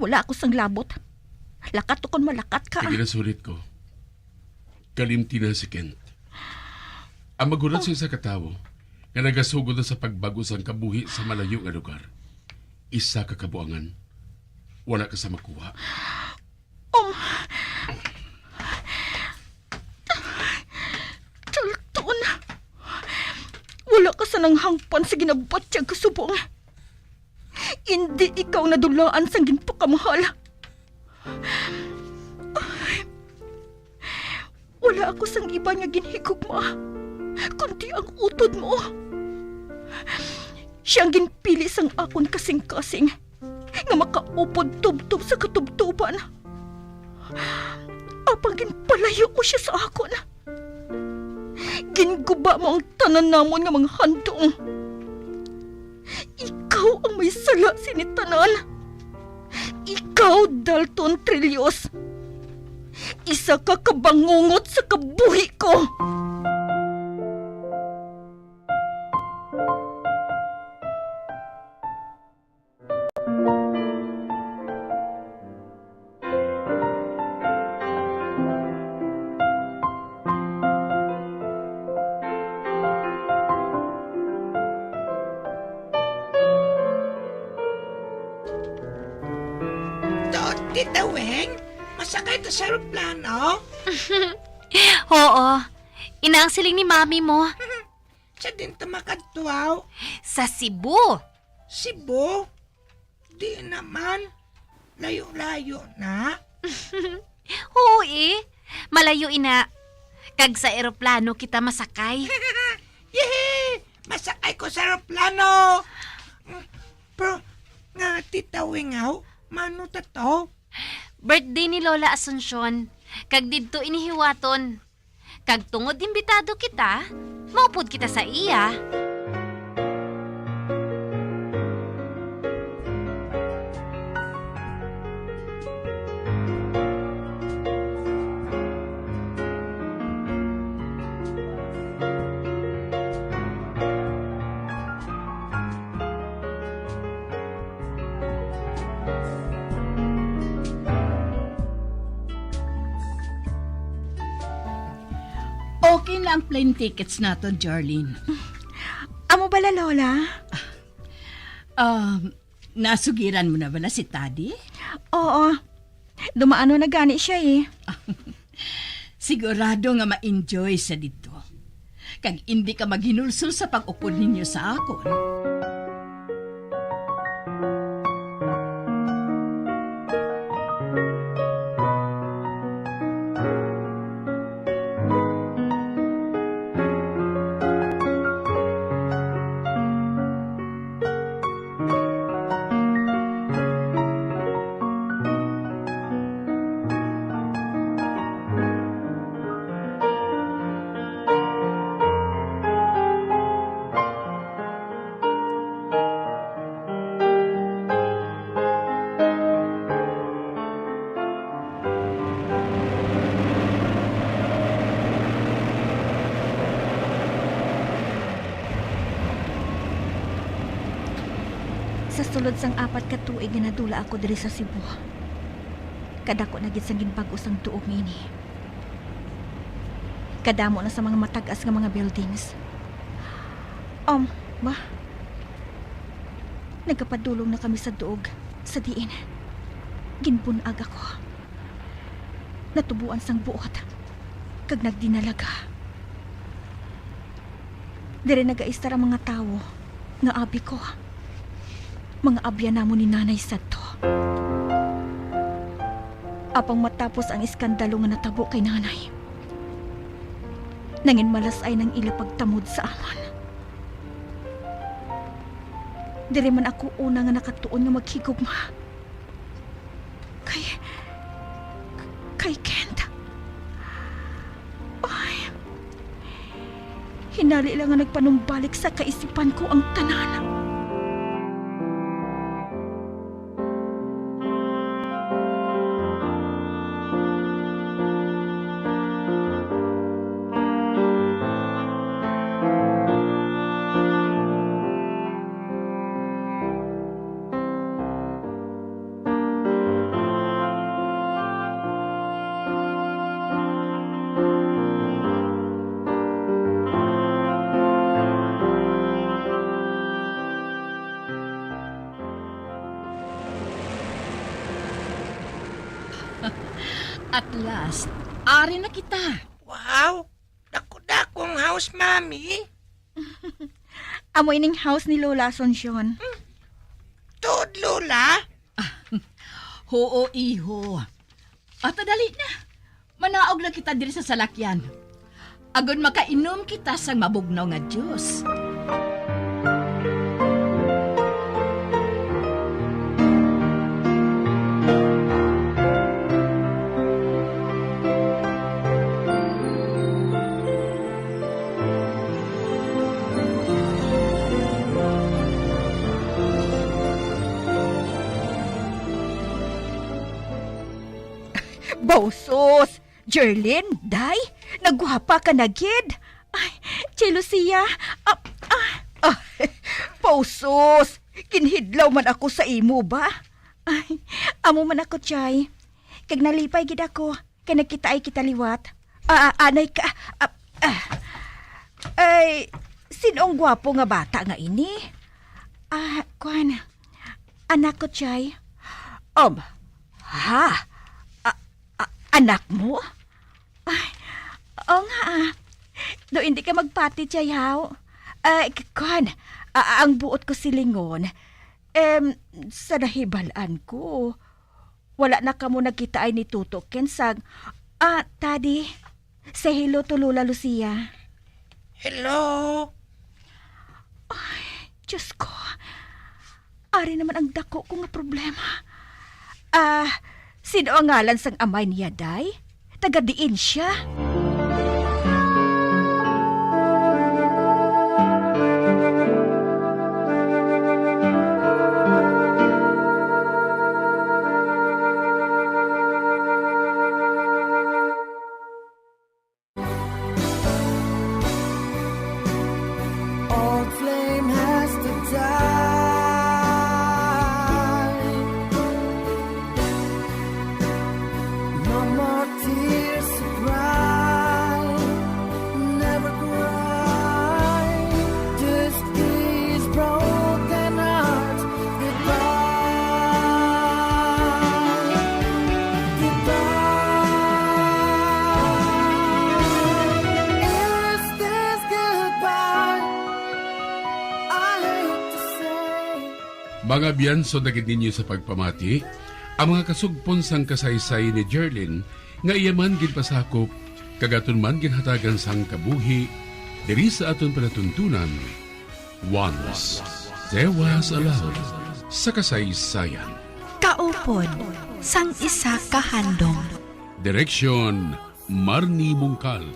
Wala ako sang labot. Lakat to kon malakat ka. Sige na, sulit ko. Kalimti na si Kent. Ang magulat sa isa ka tawo nga nagasugod na sa pagbago sang kabuhi sa malayo nga lugar. Isa ka kabuangan. Wala ka sa makuha. Um, Dalton, wala ka sa nanghangpan sa ginabatyag ko subong. Indi ikaw nadulaan sang ginpakamahal. Wala ako sang iban nga ginhigugma, kundi ang utod mo. Siya ang ginpili sang akon kasing-kasing nga makaupod tubtob sa katubtoban. Apang ginpalayo mo sia sa akon. Ginguba mo ang tanan namon nga mga handom. Ikaw ang may sala sini tanan. Ikaw, Dalton Trillos, isa ka kabangungot sa kabuhi ko. To, Tita Weng, masakay ta sa eroplano? Oo. Ina ang siling ni Mami mo. Sa din ta makadto, aw? Sa Cebu. Cebu? Di naman. Layo-layo na. Oo, eh. Malayo ina. Kag sa eroplano kita masakay. Yehey! Masakay ko sa eroplano. Pero, nga Tita Weng, aw, mano ta to? Birthday ni Lola Asuncion. Kag didto ini hiwaton. Kag tungod imbitado kita, maupod kita sa iya. Okay na ang plane tickets naton, Jarlene. Amo bala, Lola? Um, nasugiran mo na bala si Tadi? Oo. Dumaano na gani siya, eh. Sigurado nga ma-enjoy siya didto. Kag indi ka maghinulsol sa pag-upod ninyo sa akon. Sa sulod sang apat ka tuig nga nadula ako diri sa Cebu, kadako na gid sang ginbag-o sang duog nga ini. Kadamo na sa mga matag-as nga mga buildings. Um, ba? Nagapadulong na kami sa duog, sa diin ginbun-ag ako. Natubuan sang buot, kag nagdinalaga. Diri nagaistar ang mga tawo nga abi ko. Mga abyan namon ni Nanay sadto. Apang matapos ang iskandalo nga natabo kay Nanay, nangin malas-ay nang ila pagtamod sa amon. Diri man ako una nga nakatuon nga maghigugma. Kay, kay Kent. Ay, hinali lang nga nagpanumbalik sa kaisipan ko ang tanan. At last, ari na kita. Wow! Dako-dako ang house, Mami. Amo ining house ni Lola Asuncion. Tuod, Lola? Huo, iho. Ata dali na. Manaog lang kita diri sa salakyan. Agod makainom kita sang mabugnaw nga juice. Bausos! Jerlyn, day, nagwapa ka na gid. Ay, Chay Lucia, ah, ah. Ah, pausos, ginhidlaw man ako sa imo ba? Ay, amo man ako, Chay. Kag nalipay gid ako, kay nagkitaay kita liwat. Ah, ah, anay ka. Ah, ah. Ay, sin-o ang gwapo nga bata nga ini? Ah, kwan. Anak ko, Chay. Um, ha? A-, a-, anak mo? Ay, oo nga, ah. Do hindi ka magpati, Chay, haw? Ah, k-, kwan, a-, ang buot ko silingon, em, sa nahibalaan ko, wala na kamo nagkitaay ni Tuto Ken sang, ah, Tadi, say hello to Lola Lucia. Hello. Ay, Diyos ko. Ari naman ang dako ko nga problema. Ah, sino ang ngalan sang amay niya, day? Taga diin siya? Old flame has to die. No more tears to cry. Never cry. This is broken heart. Goodbye. Goodbye. Is this goodbye? I hate to say. Mga biyanso, dagit ninyo sa pagpamati ang mga kasugpon sang kasaysay ni Jerlyn nga iya man ginpasakop kag aton man ginhatagan sang kabuhi diri sa aton palatuntunan. Once, there was a love sa kasaysayan. Kaupod sang isa ka handom. Direksyon, Marnie Mungkal.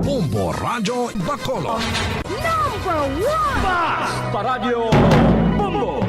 Bombo Radyo Bacolod. Number one! Bas! Paradyo Bombo!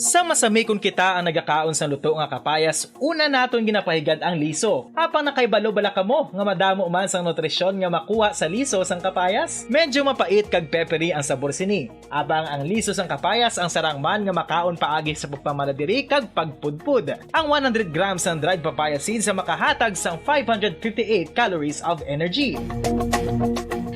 Sa masami kon kita ang nagakaon sang luto nga kapayas, una naton ginapahigad ang liso. Apang nakahibalo bala kamo nga madamo man sang nutrisyon nga makuha sa liso sang kapayas? Medyo mapait kag peppery ang sabor sini. Apang ang liso sang kapayas ang sarang man nga makaon paagi sa pagpamaladiri kag pagpudpod. Ang one hundred grams sang dried papaya seeds ang makahatag sang five hundred fifty-eight calories of energy.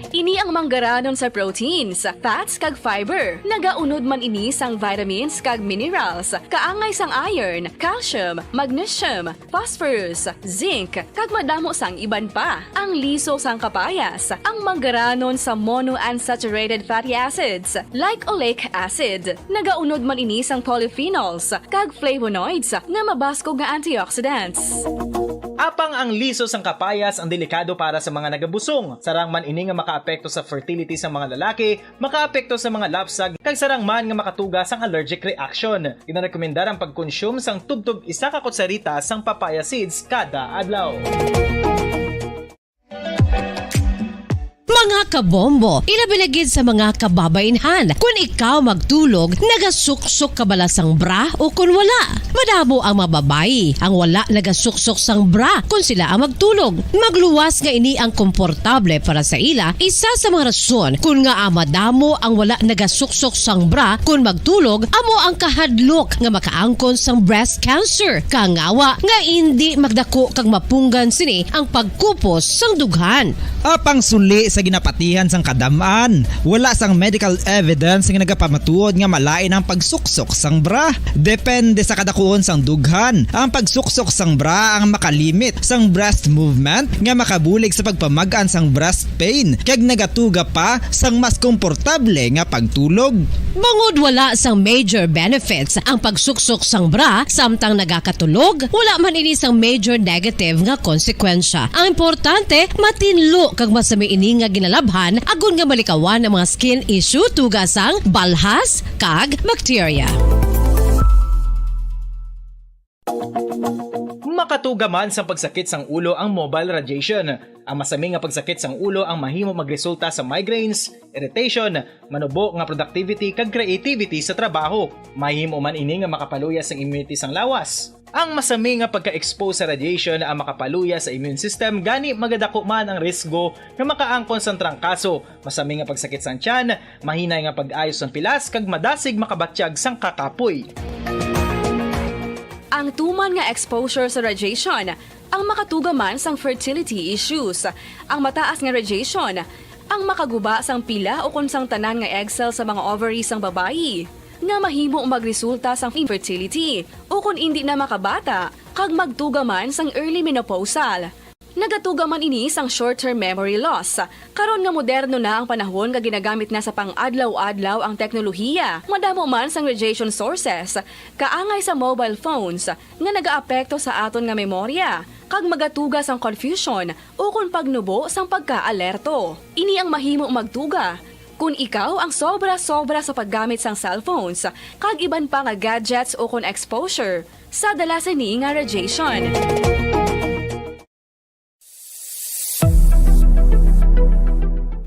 Ini Ang manggaranon sa proteins, fats, kag fiber. Nagaunod man ini sang vitamins kag minerals, kaangay sang iron, calcium, magnesium, phosphorus, zinc, kag madamo sang iban pa. Ang liso sang kapayas, ang manggaranon sa monounsaturated fatty acids, like oleic acid. Nagaunod man ini sang polyphenols kag flavonoids nga mabaskog nga antioxidants. Apang ang liso sang kapayas ang delikado para sa mga nagabusong. Sarang man ini nga makaapekto sa fertility sa mga lalaki, makaapekto sa mga lapsag, kag sarang man nga makatuga sang allergic reaction. Ginarekomendar ang pagkonsume sang tubtob isa ka kutsarita sang papaya seeds kada adlaw. Mga kabombo, ilabi na gid sa mga kababainhan, kun ikaw magtulog, nagasuksok ka bala sang bra o kun wala? Madamo ang mga babayi ang wala nagasuksok sang bra kun sila ang magtulog. Magluwas nga ini ang komportable para sa ila, isa sa mga rason kun ngaa madamo ang wala nagasuksok sang bra kun magtulog amo ang kahadlok nga makaangkon sang breast cancer, kangawa nga indi magdako kag mapunggan sini ang pagkupos sang dughan. Apang suli sa ginapatihan sang kadam-an, wala sang medical evidence nga nagapamatuod nga malain ang pagsuksok sang bra. Depende sa kadakuon sang dughan, ang pagsuksok sang bra ang makalimit sang breast movement nga makabulig sa pagpamag-an sang breast pain kag nagatuga pa sang mas komportable nga pagtulog. Bangod wala sang major benefits ang pagsuksok sang bra samtang nagakatulog, wala man ini sang major negative nga konsekwensya. Ang importante, matinlo kag masami ini nga ginalabhan agod nga malikawan ang mga skin issue tuga sang balhas kag bacteria. Makatuga man sang pagsakit sang ulo ang mobile radiation. Ang masami nga pagsakit sang ulo ang mahimo magresulta sa migraines, irritation, manubo nga productivity kag creativity sa trabaho. Mahimo man ini nga makapaluya sang immunity sang lawas. Ang masami nga pagka-expose sa radiation ang makapaluya sa immune system, gani magadako man ang risgo nga makaangkon sang trangkaso, masami nga pagsakit sang tiyan, mahinay nga pag-ayo sang pilas, kag madasig makabatyag sang kakapoy. Ang tuman nga exposure sa radiation ang makatuga man sang fertility issues. Ang mataas nga radiation ang makaguba sang pila ukon sang tanan nga egg cell sa mga ovary sang babayi, nga mahimo magresulta sang infertility ukon indi na makabata, kag magtuga man sang early menopausal. Nagatuga man ini sang short-term memory loss. Karon nga moderno na ang panahon nga ginagamit na sa pang-adlaw-adlaw ang teknolohiya, madamo man sang radiation sources, kaangay sa mobile phones, nga nagaapekto sa aton nga memorya, kag magatuga sang confusion ukon pagnubo sang pagkaalerto. Ini ang mahimo magtuga kon ikaw ang sobra-sobra sa paggamit sang cellphones kag iban pa nga gadgets ukon exposure sa dala sini nga radiation.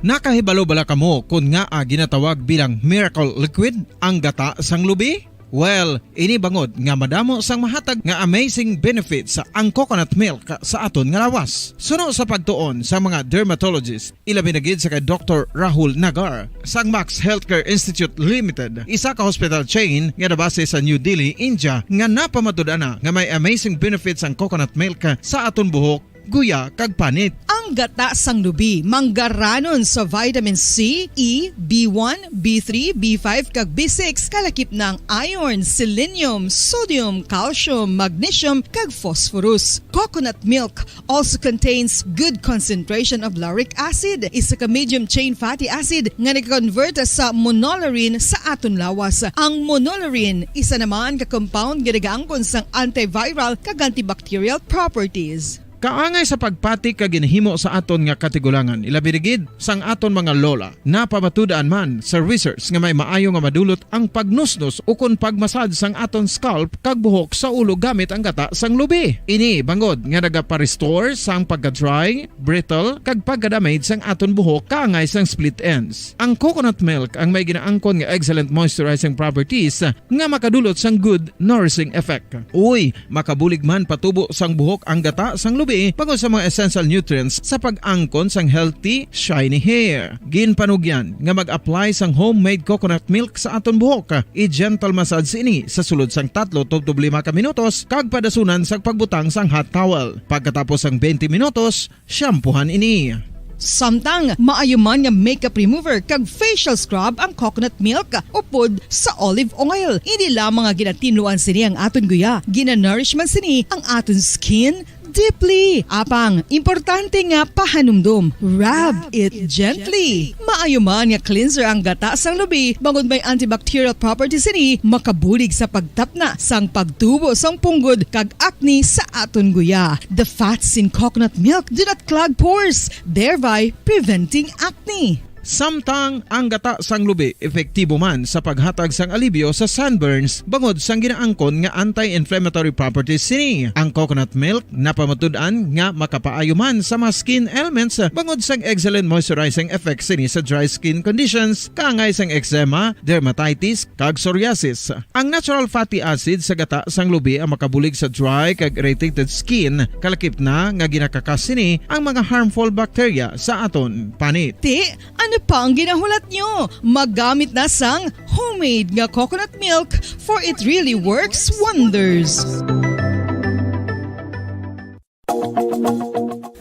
Nakahibalo bala kamo kon ngaa ginatawag bilang miracle liquid ang gata sang lubi? Well, ini bangod nga madamo sang mahatag nga amazing benefits ang coconut milk sa aton nga lawas. Suno sa pagtuon sa mga dermatologist, ilabi na gid sa kay Doktor Rahul Nagar sang Max Healthcare Institute Limited, isa ka hospital chain nga nabase sa New Delhi, India, nga napamatud-an na nga may amazing benefits ang coconut milk sa aton buhok, guya, kag panit. Ang gata sang lubi manggaranon sa vitamin C, E, B one, B three, B five, kag B six, kalakip na ang iron, selenium, sodium, calcium, magnesium, kag phosphorus. Coconut milk also contains good concentration of lauric acid, isa ka medium chain fatty acid nga nag-convert sa monolaurin sa aton lawas. Ang monolaurin isa naman ka compound nga nagaangkon sang antiviral kag antibacterial properties. Kaangay sa pagpati kag ginhimo sa aton nga katigulangan, ilabi na gid sang aton mga lola. Napamatud-an man sa research nga may maayo nga madulot ang pagnusnos ukon pag-massage sang aton scalp kag buhok sa ulo gamit ang gata sang lubi. Ini bangod nga nagapa-restore sang pagka-dry, brittle, kag pagka-damage sang aton buhok kaangay sang split ends. Ang coconut milk ang may ginaangkon nga excellent moisturizing properties nga makadulot sang good nourishing effect. Uy, makabulig man patubo sang buhok ang gata sang lubi bangod sa mga essential nutrients sa pag-angkon sang healthy, shiny hair. Ginpanugyan nga mag-apply sang homemade coconut milk sa aton buhok. I-gentle massage ini sa sulod sang tatlo tubtob lima ka minutos kag padasunan sa pagbutang sang hot towel. Pagkatapos sang twenty minutos, shampoohan ini. Samtang maayo man nga makeup remover kag facial scrub ang coconut milk upod sa olive oil. Hindi lamang nga ginatinluan sini ang aton guya, ginanourish man sini ang aton skin deeply. Apang, importante nga pahanumdom, rub it gently. Maayo man nga cleanser ang gata sang lubi, bangod may antibacterial properties sini, makabulig sa pagtapna sang pagtubo sang punggod kag acne sa aton guya. The fats in coconut milk do not clog pores, thereby preventing acne. Samtang ang gata sang lubi epektibo man sa paghatag sang alibyo sa sunburns bangod sang ginaangkon nga anti-inflammatory properties sini, ang coconut milk napamatud-an nga makapaayo man sa mga skin ailments bangod sang excellent moisturizing effects sini sa dry skin conditions, kaangay sang eczema, dermatitis, kag psoriasis. Ang natural fatty acid sa gata sang lubi ang makabulig sa dry kag irritated skin, kalakip na nga ginakakas sini ang mga harmful bacteria sa aton panit. Ti, ano pa ang ginahulat nyo? Magamit na sang homemade nga coconut milk, for it really works wonders.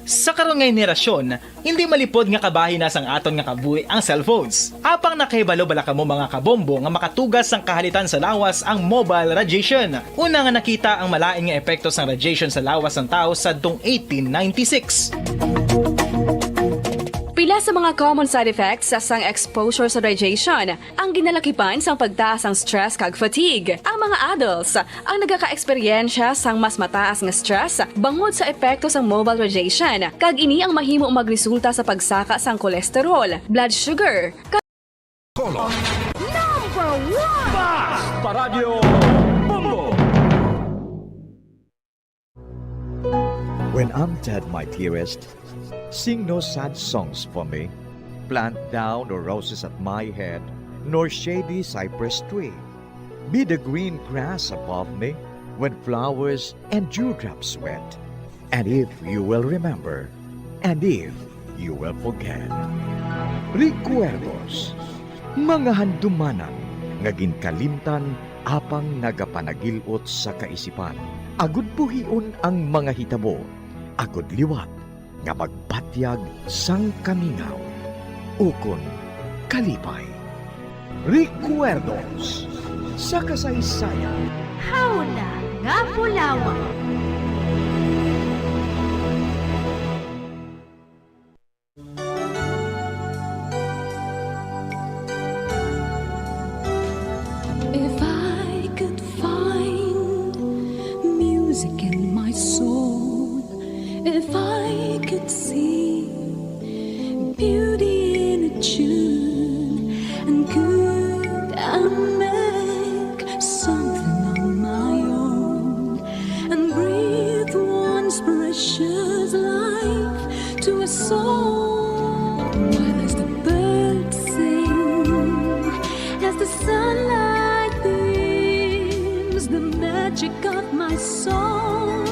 Sa karon nga henerasyon, hindi malipod nga kabahin na sang aton nga kabuhi ang cellphones. Apang nakahibalo bala kamo, mga kabombo, nga makatugas sang kahalitan sa lawas ang mobile radiation? Una nga nakita ang malain nga epekto sang radiation sa lawas sang tawo sadtong eighteen ninety-six. Pila sa mga common side effects sang exposure sa radiation ang ginalakipan sang pagtaas sang stress kag fatigue. Ang mga adults ang nagakaeksperyensya sang mas mataas nga stress bangod sa epekto sang mobile radiation, kag ini ang mahimo magresulta sa pagsaka sang cholesterol, blood sugar, kag Color. Number one! Basta Radyo Bombo! When I'm dead, my dearest, sing no sad songs for me. Plant thou no roses at my head, nor shady cypress tree. Be the green grass above me when flowers and dewdrops wet. And if you will remember, and if you will forget. Recuerdos, mga handumanan nga ginkalimtan apang nagapanagil-ot sa kaisipan. Agud buhion ang mga hitabo, agud liwat nga magbatyag sang kamingaw ukon kalipay. Recuerdos sa kasaysayan. Hawna nga bulawan. If I could find music in my soul, if I could see beauty in a tune, and could I make something on my own and breathe once precious life to a soul? Why does the bird sing as the sunlight beams? The magic of my song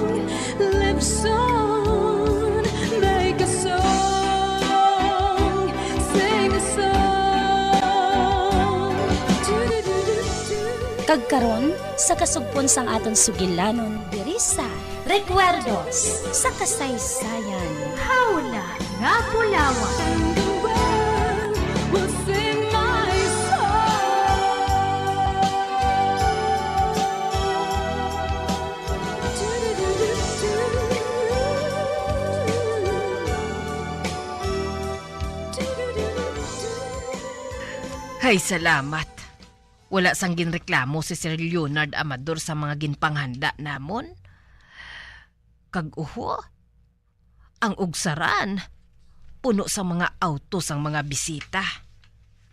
lives on. Make a song, sing a song. Kag karon, sa kasugpon sang aton sugilanon diri sa Recuerdos sa Kasaysayan. Hawna nga bulawan. And the world will sing my song. Hay, salamat. Wala sang ginreklamo si Sir Leonard Amador sa mga ginpanghanda namon. Kag uho, ang ugsaran puno sang mga awto sang mga bisita.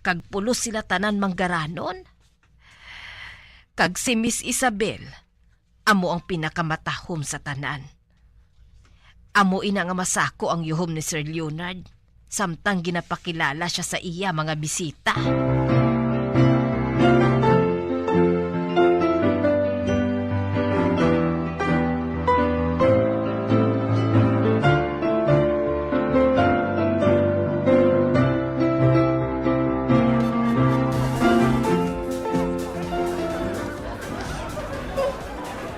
Kag pulos sila tanan manggaranon. Kag si Miss Isabel amo ang pinakamatahom sa tanan. Amo ina nga masako ang yuhom ni Sir Leonard, samtang ginapakilala sia sa iya mga bisita.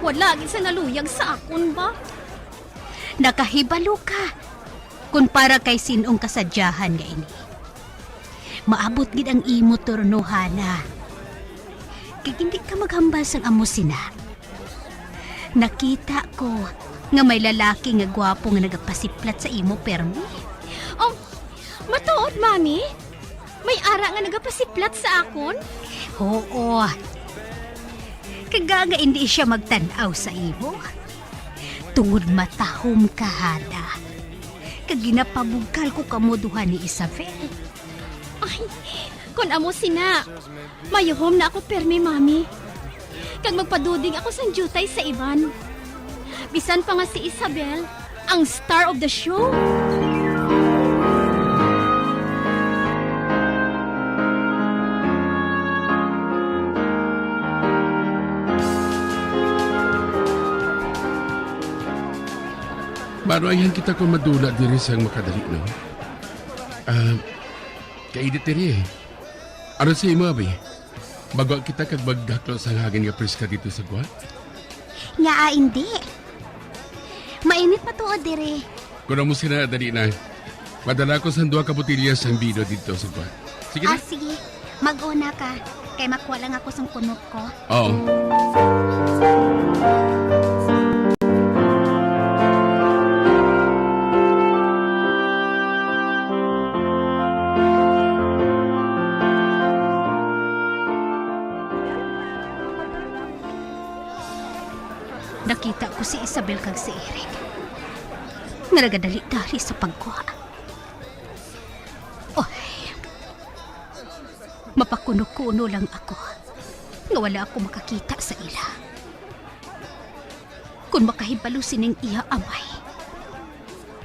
Wala gid sa naluyag sa akon ba? Nakahibalo ka. Kung para kay sin-ong kasadyahan nga ini, maabot gid ang imo turno, Hana. Kag hindi ka maghambal sang amo sina. Nakita ko nga may lalaki nga gwapo nga nagapasiplat sa imo permi. Oh, matuod, Mami? May ara nga nagapasiplat sa akon? Oo. Kaga nga hindi siya magtan-aw sa imo. Tungod matahom ka, Hana. Kag ginapabugal ko kamo duha ni Isabel. Ay, kon amo sina, mayuhom na ako permi, Mami. Kag magpaduding ako sang diutay sa iban. Bisan pa nga si Isabel, ang star of the show. Manuayan kita kon madula diri sang makadali, no? Ah, kainit diri, eh. Ano sa imo, abi? Magwa kita kag maghaklo sang hangin nga preska dito sa gwa? Ngaa indi? Mainit matuod diri. Kon amo sina, dali na. Madala ko sang duha ka botelya sang bino dito sa gwa. Sige na. Ah, sige. Mag-una ka. Kay makuha lang ako sang kunot ko. Oo. Nakita ko si Isabel kag si Eric nga nagadali-dali sa pagkuha. Oy, mapakuno-kuno lang ako nga wala ako makakita sa ila. Kon makahibalo sining iya amay,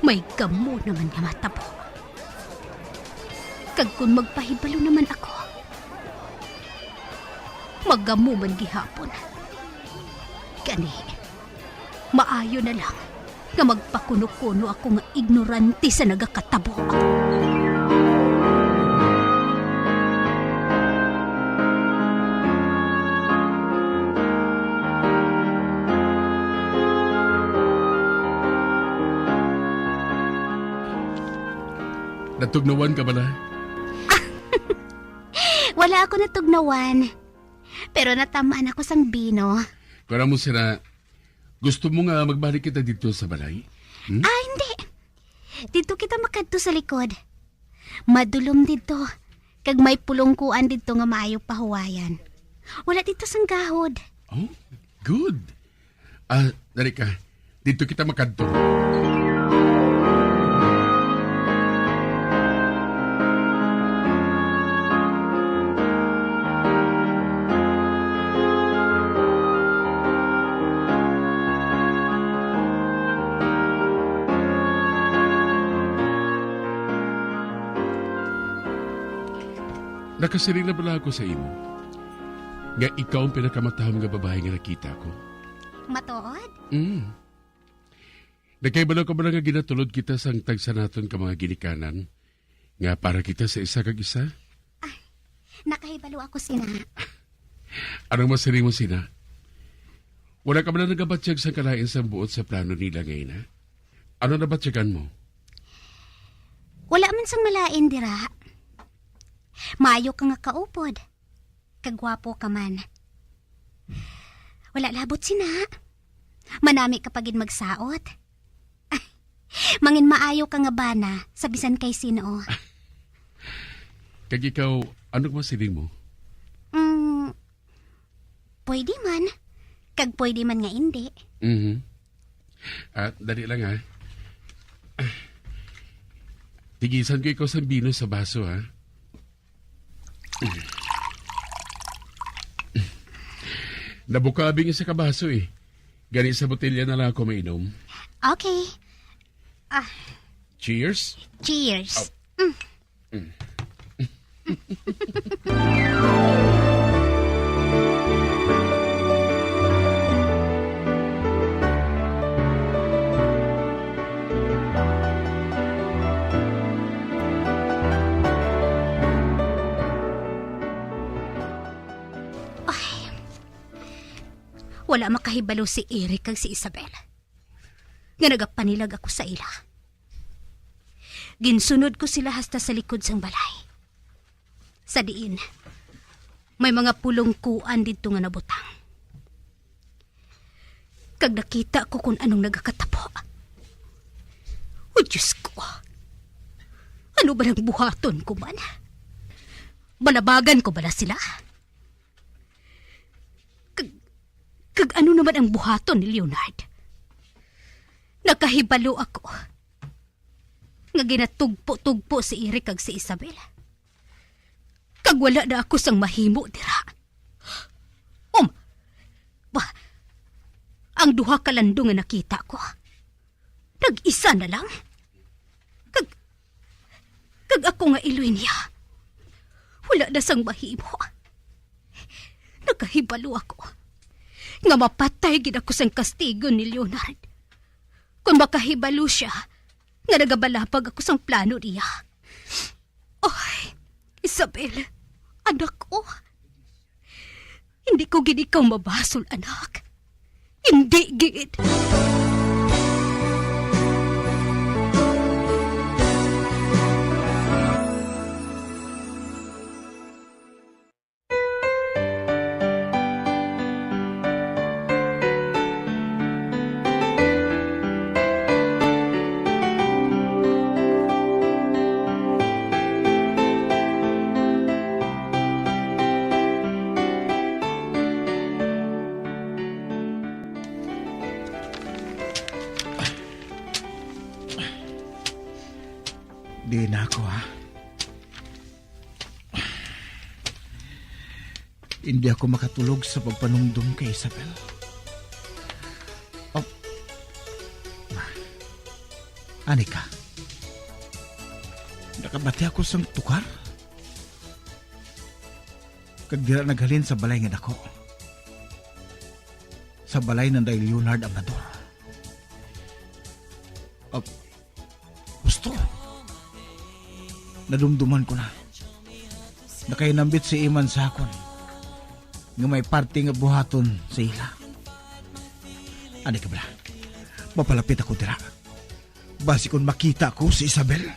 may gamo naman nga matabo. Kag kon magpahibalo naman ako, magamo man gihapon. Gani, maayo na lang nga magpakuno-kuno ako nga ignorante sa nagakatabo. Natugnawan ka bala? Wala ako natugnawan. Pero natamaan ako sang bino. Kon amo sina, gusto mo nga magbalik kita dito sa balay? Hmm? Ah, hindi. Dito kita makadto sa likod. Madulom dito. Kag may pulongkuan dito nga maayo pahuwayan. Wala dito sang gahod. Oh, good. Ah, dali ka. Dito kita makadto. Nakasiling na bala ako sa imo nga ikaw ang pinakamatahom nga babayi nga nakita ko? Matuod? Mm. Nakahibalo ka ba nga ginatulod kita sang tagsa naton ka mga ginikanan, nga para kita sa isa kag isa? Ah, nakahibalo ako sina. Anong masiling mo sina? Wala ka ba na nagabatyag sang kalain sang buot sa plano nila nga ina? Ano nabatyagan mo? Wala man sang malain dira. Maayo ka nga kaupod. Kagwapo ka man. Wala labot sina. Manami ka pa gid magsaot. Mangin maayo ka nga bana sa bisan kay sin-o. Kag ikaw, ano ka masiling mo? Mm, pwede man. Kag pwede man nga indi. Mhm. Ah, dali lang, ha. Tigisan ko ikaw sang bino sa baso, ha. Nabuka abi ang isa ka baso, eh. Gani sa botelya na lang ako mainom. Okay. Ah. Cheers. Cheers. Aw. Mm. Mm. Ay, wala makahibalo si Eric kag si Isabel nga nagapanilag ako sa ila. Ginsunod ko sila hasta sa likod sang balay, sa diin may mga pulong kuan didto nga nabutang. Kag nakita ko kon anong nagakatapo. O Diyos ko, ano ba nang buhaton ko man? Balabagan ko bala sila? Kag, kag ano naman ang buhaton ni Leonard? Nakahibalo ako nga ginatugpo-tugpo si Eric kag si Isabel. Kag wala na ako sang mahimo dira. Um, ba, ang duha ka landong nga nakita ko, nag-isa na lang. Kag, kag ako nga iloy niya, wala na sang mahimo. Nakahibalo ako nga mapatay gid ako sang kastigo ni Leonard. Kung makahibalo siya nga nagabalabag ako sang plano niya. Ay, Isabel, anak ko. Hindi ko gid ikaw mabasol, anak. Hindi gid. Di na ako, ha? Hindi ako makatulog sa pagpanumdom kay Isabel. Oh. Ani ka? Nakabati ako sang tukar. Kag dira naghalin sa balay nga dako. Sa balay nanday Leonard Amador. Ah, gusto. Nadumduman ko na. Nakainambit si Iman sa akon nga may parte nga buhaton sa ila. Ani ka bala? Mapalapit ako dira. Basi kon makita ko si Isabel.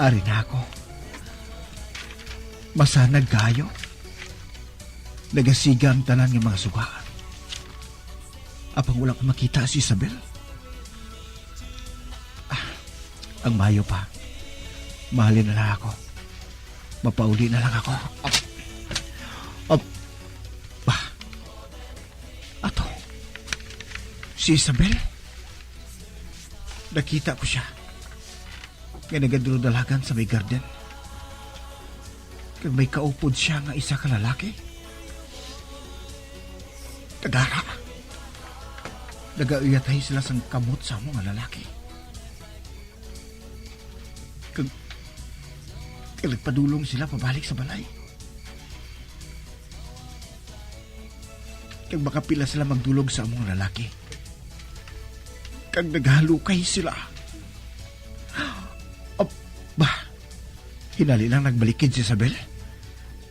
Ari na ako. Masanag kaayo. Nagasiga ang tanan nga mga suga. Apang wala ko makita si Isabel. Ah, ang mayo pa. Mahalin na lang ako. Mapauli na lang ako. Ap-, ap-, bah. Ato. Si Isabel? Nakita ko siya nga nagadulodalagan sa may garden. Kag may kaupod siya nga isa ka lalaki. Kag ara, nagauyatay sila sang kamot sa amo nga lalaki. Kag, kag nagpadulong sila pabalik sa balay. Kag makapila sila magdulog sa among lalaki. Kag naghalukay sila. Ab-, bah, hinali lang nagbalikid si Isabel.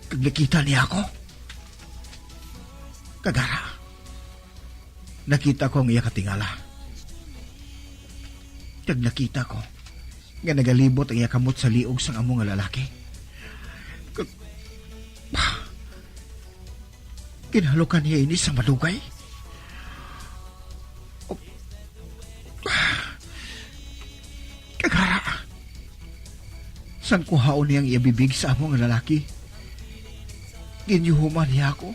Kag nakita niya ako. Kag ara, nakita ko ang iya katingala. Kag nakita ko nga nagalibot ang iya kamot sa liog sang amo nga lalaki. Kag, ginhalukan niya ini sa madugay. Kag ara, sang kuhaon niya ang iya bibig sa amo nga lalaki, ginyuhuman niya ako.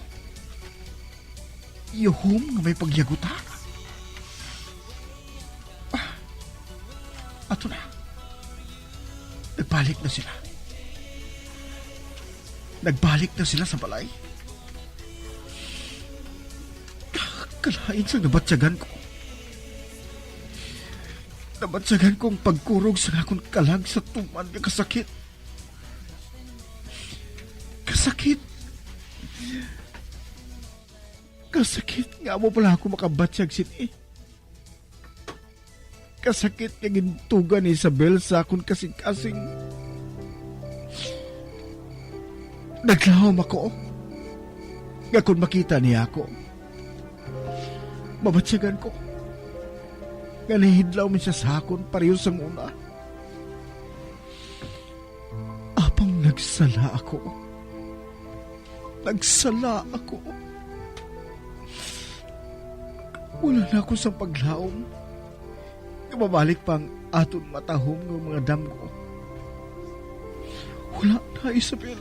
Yuhom nga may pagyaguta. Ah, ato na. Nagbalik na sila. Nagbalik na sila sa balay. Kalain sang nabatyagan ko. Nabatyagan ko ang pagkurog sa akon kalag sa tuman nga kasakit. Kasakit. Kasakit nga amo pa lang ako makabatyag sini. Kasakit nga gintuga ni Isabel sa akon kasing-kasing. Naglahom ako nga kon makita niya ako, mabatyagan ko nga nahidlaw man siya sa akon pareho sang una. Apang nagsala ako. Nagsala ako. Wala na ako sang paglaom nga mabalik pa ang aton matahom nga mga damgo. Wala na, Isabel.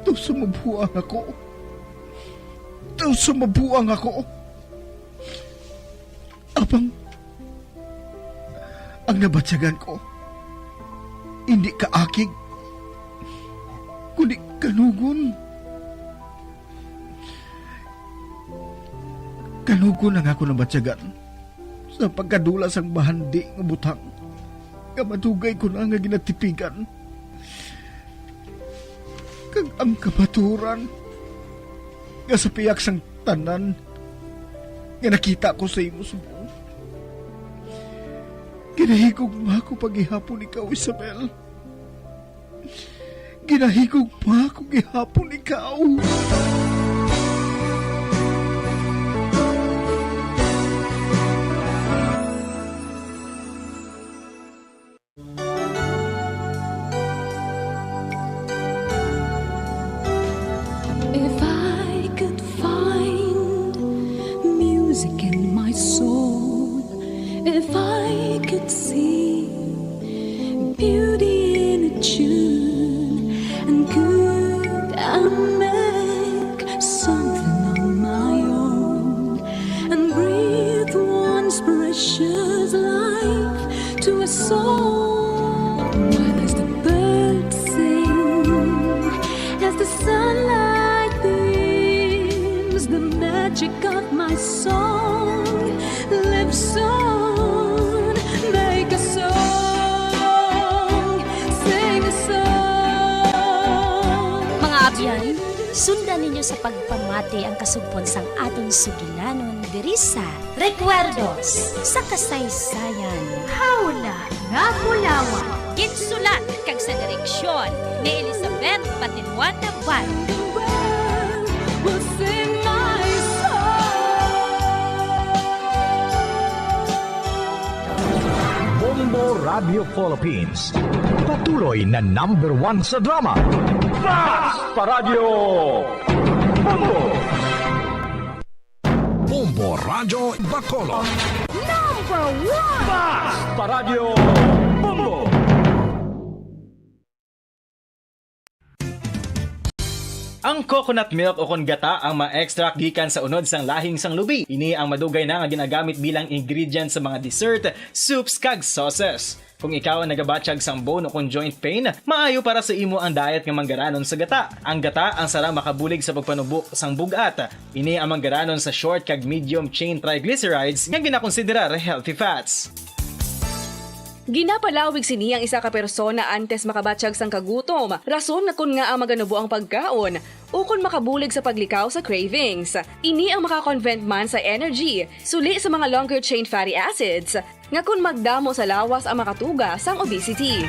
Daw sa mabuang ako. Daw sa mabuang ako. Apang ang nabatyagan ko, hindi kaakig, kundi kanugon. Kanugon ang ako nabatyagan sa pagkadula sang bahandi nga butang nga madugay ko na nga ginatipigan. Kag ang kamaturan nga sa pihak sang tanan nga nakita ko sa imo subong. Ginahigugma ko pa gihapon ikaw, Isabel. Ginahigugma ko gihapon ikaw. If I could find music in my soul, if I could see beauty in a tune, and could I make something on my own, and breathe once precious life to a soul. While as the birds sing, as the sunlight beams, the magic of my song lives on. Make a song, sing a song. Mga abyan, sundan ninyo sa pagpamati ang kasugpon sang aton sugilanon diri sa Recuerdos sa Kasaysayan. Hawla nga Bulawan. Ginsulat kag sa direksyon ni Elizabeth Patiluan Navarro. Bombo Radio Philippines. Patuloy na number one sa drama. Basta Radyo Bombo! Bombo Radyo Bacolod. Number one! Basta Radyo Bombo! Ang coconut milk o kon gata ang ma-extract gikan sa unod sang lahing sang lubi. Ini ang madugay na nga ginagamit bilang ingredient sa mga dessert, soups, kag sauces. Kung ikaw ang nagabatyag sang bone o kon joint pain, maayo para sa imo ang diet nga manggaranon sa gata. Ang gata ang sarang makabulig sa pagpanubo sang bug-at. Ini ang manggaranon sa short kag medium chain triglycerides nga ginakonsiderar healthy fats. Ginapalawig sini ang isa ka persona antes makabatyag sang kagutom, rason nga kon ngaa maganubo ang pagkaon, ukon makabulig sa paglikaw sa cravings. Ini ang maka-convert man sa energy, suli sa mga longer chain fatty acids, nga kon magdamo sa lawas ang makatuga sang obesity.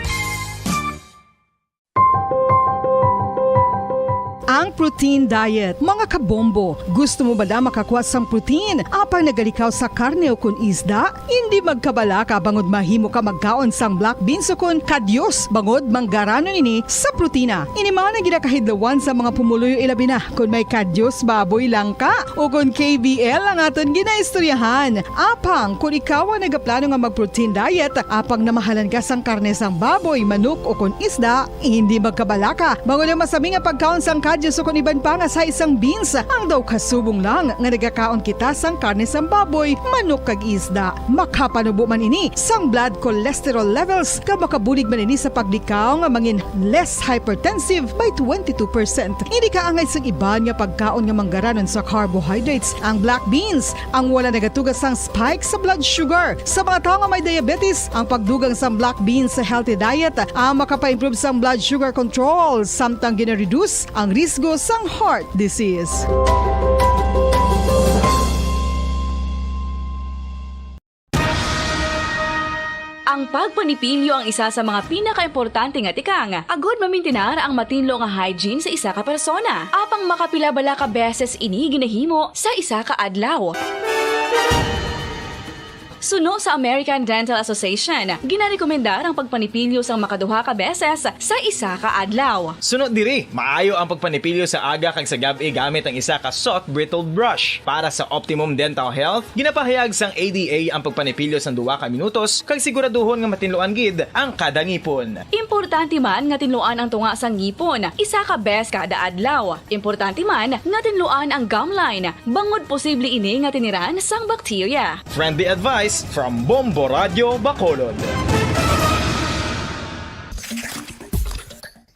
Ang protein diet. Mga kabombo, gusto mo bala makakuha sang protein apang nagalikaw sa karne ukon isda? Indi magkabalaka bangod mahimo ka magkaon sang black beans ukon kadyos bangod manggaranon ini sa protina. Ini man ang ginakahidlawan sa mga pumuluyo, ilabi na kon may kadyos baboy lang ka. Ukon K B L ang aton ginaistoryahan. Apang kon ikaw ang nagaplano nga mag-protein diet apang namahalan ka sang karne sang baboy, manok ukon isda, indi magkabalaka bangod ang masami nga pagkaon sang kadyos Iban pa nga sa isang beans, ang daw kasubong lang nga nagakaon kita sang karne sang baboy, manok kag isda. Makapanubo man ini sang blood cholesterol levels, kag makabulig man ini sa paglikaw nga mangin less hypertensive by twenty-two percent. Ini kaangay sang iban nga pagkaon nga manggaranon sa carbohydrates, ang black beans, ang wala nagatugad sang spike sa blood sugar. Sa mga tawo nga may diabetes, ang pagdugang sang black beans sa healthy diet, ah, makapa-improve sang blood sugar control, samtang gina-reduce ang risgo sang heart disease. Ang pagpanipilyo ang isa sa mga pinakaimportante nga tikang agud mamintinar ang matinlo nga hygiene sa isa ka persona. Apang makapila bala ka beses ini ginahimo sa isa ka adlaw? Suno sa American Dental Association, ginarekomendar ang pagpanipilyo sang makaduha ka beses sa isa ka adlaw. Suno diri, maayo ang pagpanipilyo sa aga kag sa gab-i gamit ang isa ka soft bristled brush. Para sa optimum dental health, ginapahayag sang A D A ang pagpanipilyo sang duha ka minutos kag siguraduhon nga matinluan gid ang kada ngipon. Importante man nga tinluan ang tunga sang ngipon isa ka bes kada adlaw. Importante man nga tinluan ang gum line, bangod posible ini nga tiniran sang bakterya. Friendly advice from Bombo Radio Bacolod.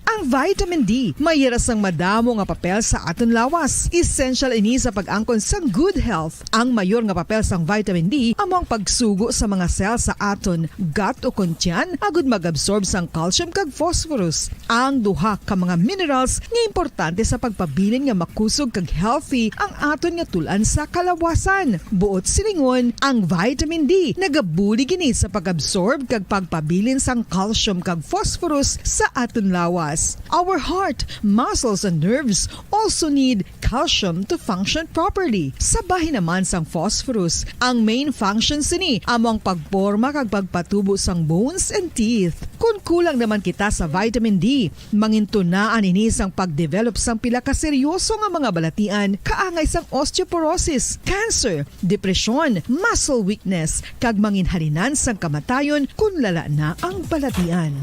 Ang vitamin D may yara sang madamo nga papel sa aton lawas. Essential ini sa pag-angkon sang good health. Ang mayor nga papel sang vitamin D amo ang pagsugo sa mga cell sa aton gut o kon tiyan agud mag-absorb sang calcium kag phosphorus, ang duha ka mga minerals nga importante sa pagpabilin nga makusog kag healthy ang aton nga tul-an sa kalawasan. Buot silingon, ang vitamin D nagabulig ini sa pag-absorb kag pagpabilin sang calcium kag phosphorus sa aton lawas. Our heart, muscles, and nerves also need calcium to function properly. Sa bahin naman sang phosphorus, ang main function sini amo ang pagporma kag pagpatubo sang bones and teeth. Kon kulang naman kita sa vitamin D, mangintunaan ini sang pagdevelop sang pila ka seryoso nga mga balatian, kaangay sang osteoporosis, cancer, depresyon, muscle weakness, kag manginhalinan sang kamatayon kon lala na ang balatian.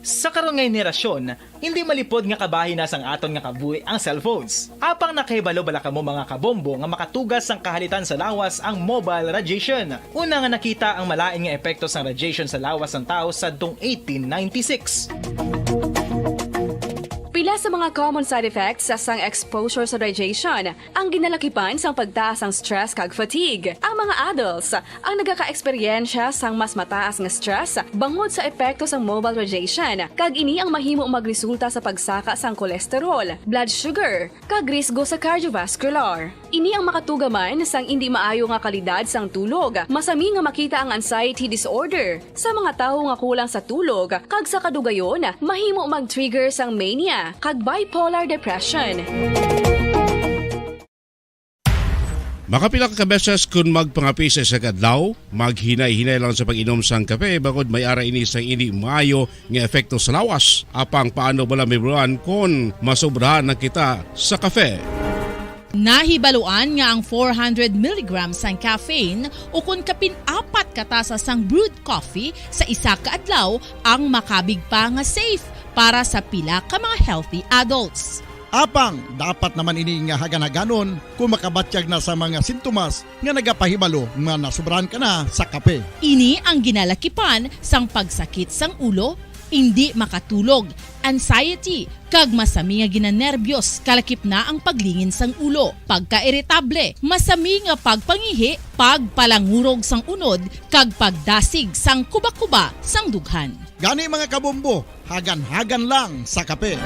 Sa karon nga henerasyon, hindi malipod nga kabahin na sang aton nga kabuhi ang cellphones. Apang nakahibalo bala kamo, mga kabombo, nga makatugas sang kahalitan sa lawas ang mobile radiation? Una nga nakita ang malain nga epekto sang radiation sa lawas sang tawo sadtong eighteen ninety-six. Pila sa mga common side effects sang exposure sa radiation ang ginalakipan sang pagtaas sang stress kag fatigue. Ang mga adults ang nagakaeksperyensya sang mas mataas nga stress bangod sa epekto sang mobile radiation, kag ini ang mahimo magresulta sa pagsaka sang kolesterol, blood sugar, kag risgo sa cardiovascular. Ini ang makatuga man sang indi maayo nga kalidad sang tulog, masami nga makita ang anxiety disorder sa mga tawo nga kulang sa tulog, kag sa kadugayon, mahimo mag-trigger sang mania kag bipolar depression. Makapila ka beses kun magpangape sa isa ka adlaw, maghinay-hinay lang sa pag-inom sang kape, bangod may ara ini sang indi maayo nga epekto sa lawas. Apang paano bala mahibaluan kon masobrahan na kita sa kape? Nahibaluan nga ang four hundred milligrams sang caffeine, ukon kapin apat ka tasa sang brewed coffee sa isa ka adlaw, ang makabig pa nga safe para sa pila ka mga healthy adults. Apang dapat naman ini nga hagan-haganon kung makabatyag na sa mga sintomas nga nagapahibalo nga nasobrahan ka na sa kape. Ini ang ginalakipan sang pagsakit sang ulo, indi makatulog, anxiety, kag masami nga ginanerbyos, kalakip na ang paglingin sang ulo, pagkairitable, masami nga pagpangihi, pagpalangurog sang unod, kag pagdasig sang kuba-kuba sang dughan. Gani, mga kabombo, hagan-hagan lang sa kape.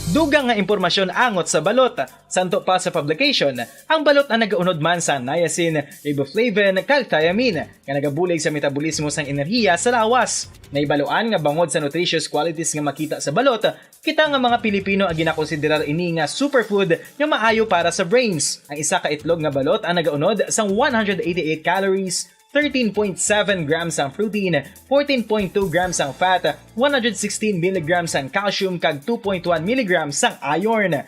Dugang nga impormasyon angot sa balot. Santo pa sa publication, ang balot ang nagaunod man sa niacin, riboflavin, kag thiamine, nga nagabulig sa metabolismo sang enerhiya sa lawas. Nahibaluan nga bangod sa nutritious qualities nga makita sa balot, kita nga mga Pilipino ang ginakonsiderar ini nga superfood nga maayo para sa brains. Ang isa ka itlog nga balot ang nagaunod sang one hundred eighty-eight calories, thirteen point seven grams ang protein, fourteen point two grams ang fat, one hundred sixteen milligrams ang calcium, kag two point one milligrams ang iron.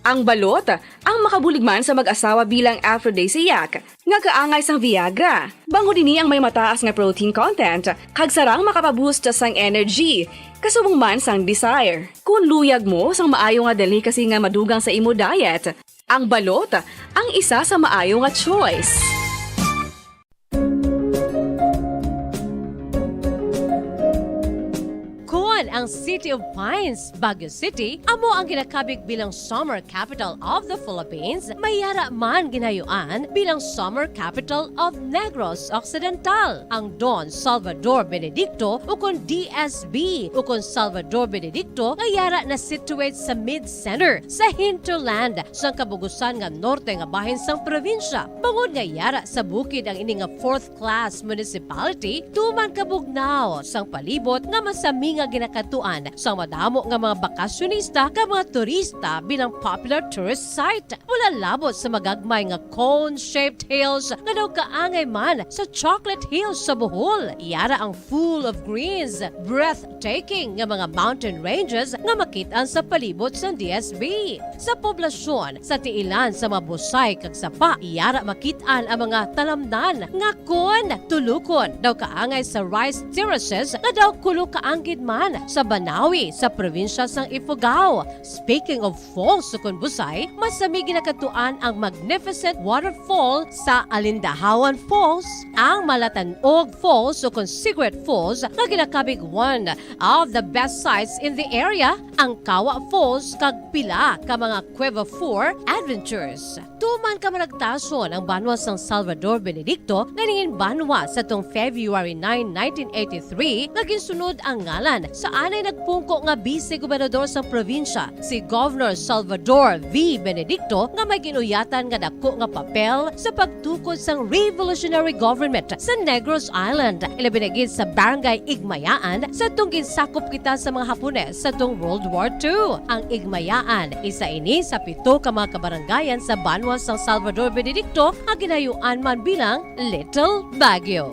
Ang balot, ang makabulig man sa mag-asawa bilang aphrodisiac, nga kaangay sang Viagra. Bangod ini ang may mataas nga protein content, kag sarang makapaboost sang energy, kasubong man sang desire. Kon luyag mo sang maayo nga delicacy nga madugang sa imo diet, ang balot ang isa sa maayo nga choice. Kon ang City of Pines, Baguio City, amo ang ginakabig bilang Summer Capital of the Philippines, may yara man ginayuan bilang Summer Capital of Negros Occidental. Ang Don Salvador Benedicto, ukon D S B, ukon Salvador Benedicto, nga yara na situate sa mid-center, sa hinterland, sang kabugusan nga norte nga bahin sang probinsya. Bangod nga yara sa bukid ang ini nga fourth class municipality, tuman kabugnaw sang palibot nga masami nga ginakadtuan sang madamo nga mga bakasyonista kag mga turista bilang popular tourist site. Wala labot sa magagmay nga cone-shaped hills nga daw kaangay man sa Chocolate Hills sa Bohol. Yara ang full of greens, breathtaking nga mga mountain ranges nga makit-an sa palibot sang D S B. Sa poblasyon, sa tiilan sa mga busay kag sapa, yara makit-an ang mga talamnan nga kon tulukon daw kaangay sa rice terraces nga daw kulo ka anggid man sa Banawi sa probinsya sang Ifugao. Speaking of falls ukon busay, masami ginakadtuan ang magnificent waterfall sa Alindahawan Falls, ang Malatanog Falls ukon Cigarette Falls nga ginakabig one of the best sites in the area, ang Kawa Falls kag pila ka mga Cueva Four adventures. Tuman kamaragtason ang banwa sang Salvador Benedicto nga nangin banwa sa tong February nine, nineteen eighty-three, nga ginsunod ang ngalan sa anay nagpungko nga bise gobernador sang probinsya, si Governor Salvador V. Benedicto, nga may ginuyatan nga dako nga papel sa pagtukod sang revolutionary government sa Negros Island, ilabi na gid sa Barangay Igmayaan, sa tong ginsakop kita sa mga Hapones sa tong World War Two. Ang Igmayaan, isa ini sa pito ka mga kabarangayan sa banwa sang Salvador Benedicto nga ginayuan man bilang Little Baguio.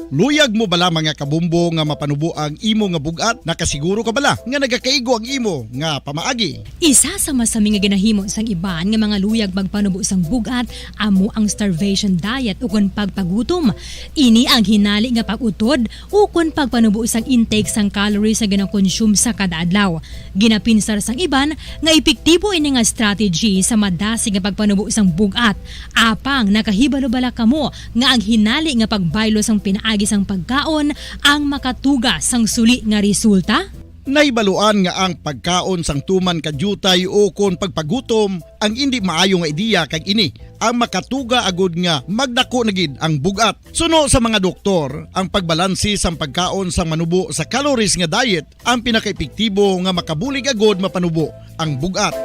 Luyag mo bala, mga kabombo, nga mapanubo ang imo nga bug-at? Nakasiguro ka bala nga nagakaigo ang imo nga pamaagi? Isa sa masami nga ginahimo sang iban nga mga luyag magpanubo sang bug-at amo ang starvation diet ukon pagpagutom. Ini ang hinali nga pag-utod ukon pagpanubo sang intake sang calories nga ginakonsume sa kada adlaw. Ginapinsar sang iban nga epektibo ini nga strategy sa madasig nga pagpanubo sang bug-at. Apang nakahibalo bala kamo nga ang hinali nga pagbaylo sang pinaagi sang pagkaon ang makatuga sang suli nga resulta? Nahibaluan nga ang pagkaon sang tuman ka diutay ukon pagpagutom ang indi maayo nga ideya, kag ini ang makatuga agud nga magdako na gid ang bug-at. Suno sa mga doktor, ang pagbalanse sang pagkaon sang manubo sa calories nga diet ang pinakaepektibo nga makabulig agud mapanubo ang bug-at.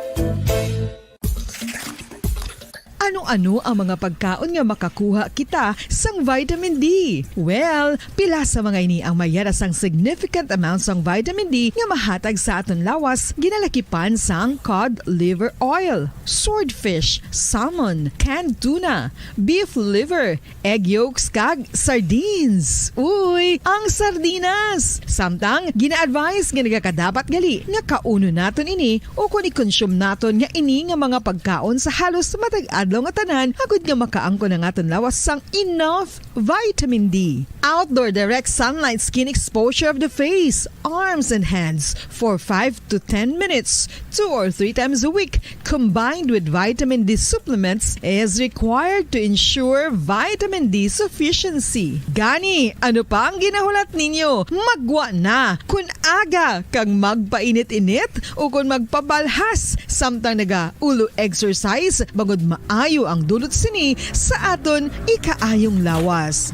Ano-ano ang mga pagkaon nga makakuha kita sang vitamin D? Well, pila sa mga ini ang may yara sang significant amount sang vitamin D nga mahatag sa aton lawas, ginalakipan sang cod liver oil, swordfish, salmon, canned tuna, beef liver, egg yolks, kag sardines. Uy, ang sardinas! Samtang, gina-advise nga nagakadapat gali nga kaunon naton ini ukon i-consume naton nga ini nga mga pagkaon sa halos matag adlaw nga tanan, agud nga makaangkon ang aton lawas sang enough vitamin D. Outdoor direct sunlight skin exposure of the face, arms, and hands for five to ten minutes, two or three times a week, combined with vitamin D supplements, is required to ensure vitamin D sufficiency. Gani, ano pa ang ginahulat ninyo? Maggwa na! Kon aga kag magpainit-init ukon magpabalhas samtang nagaulo exercise, bangod maayo ang dulot sini sa aton ikaayong lawas.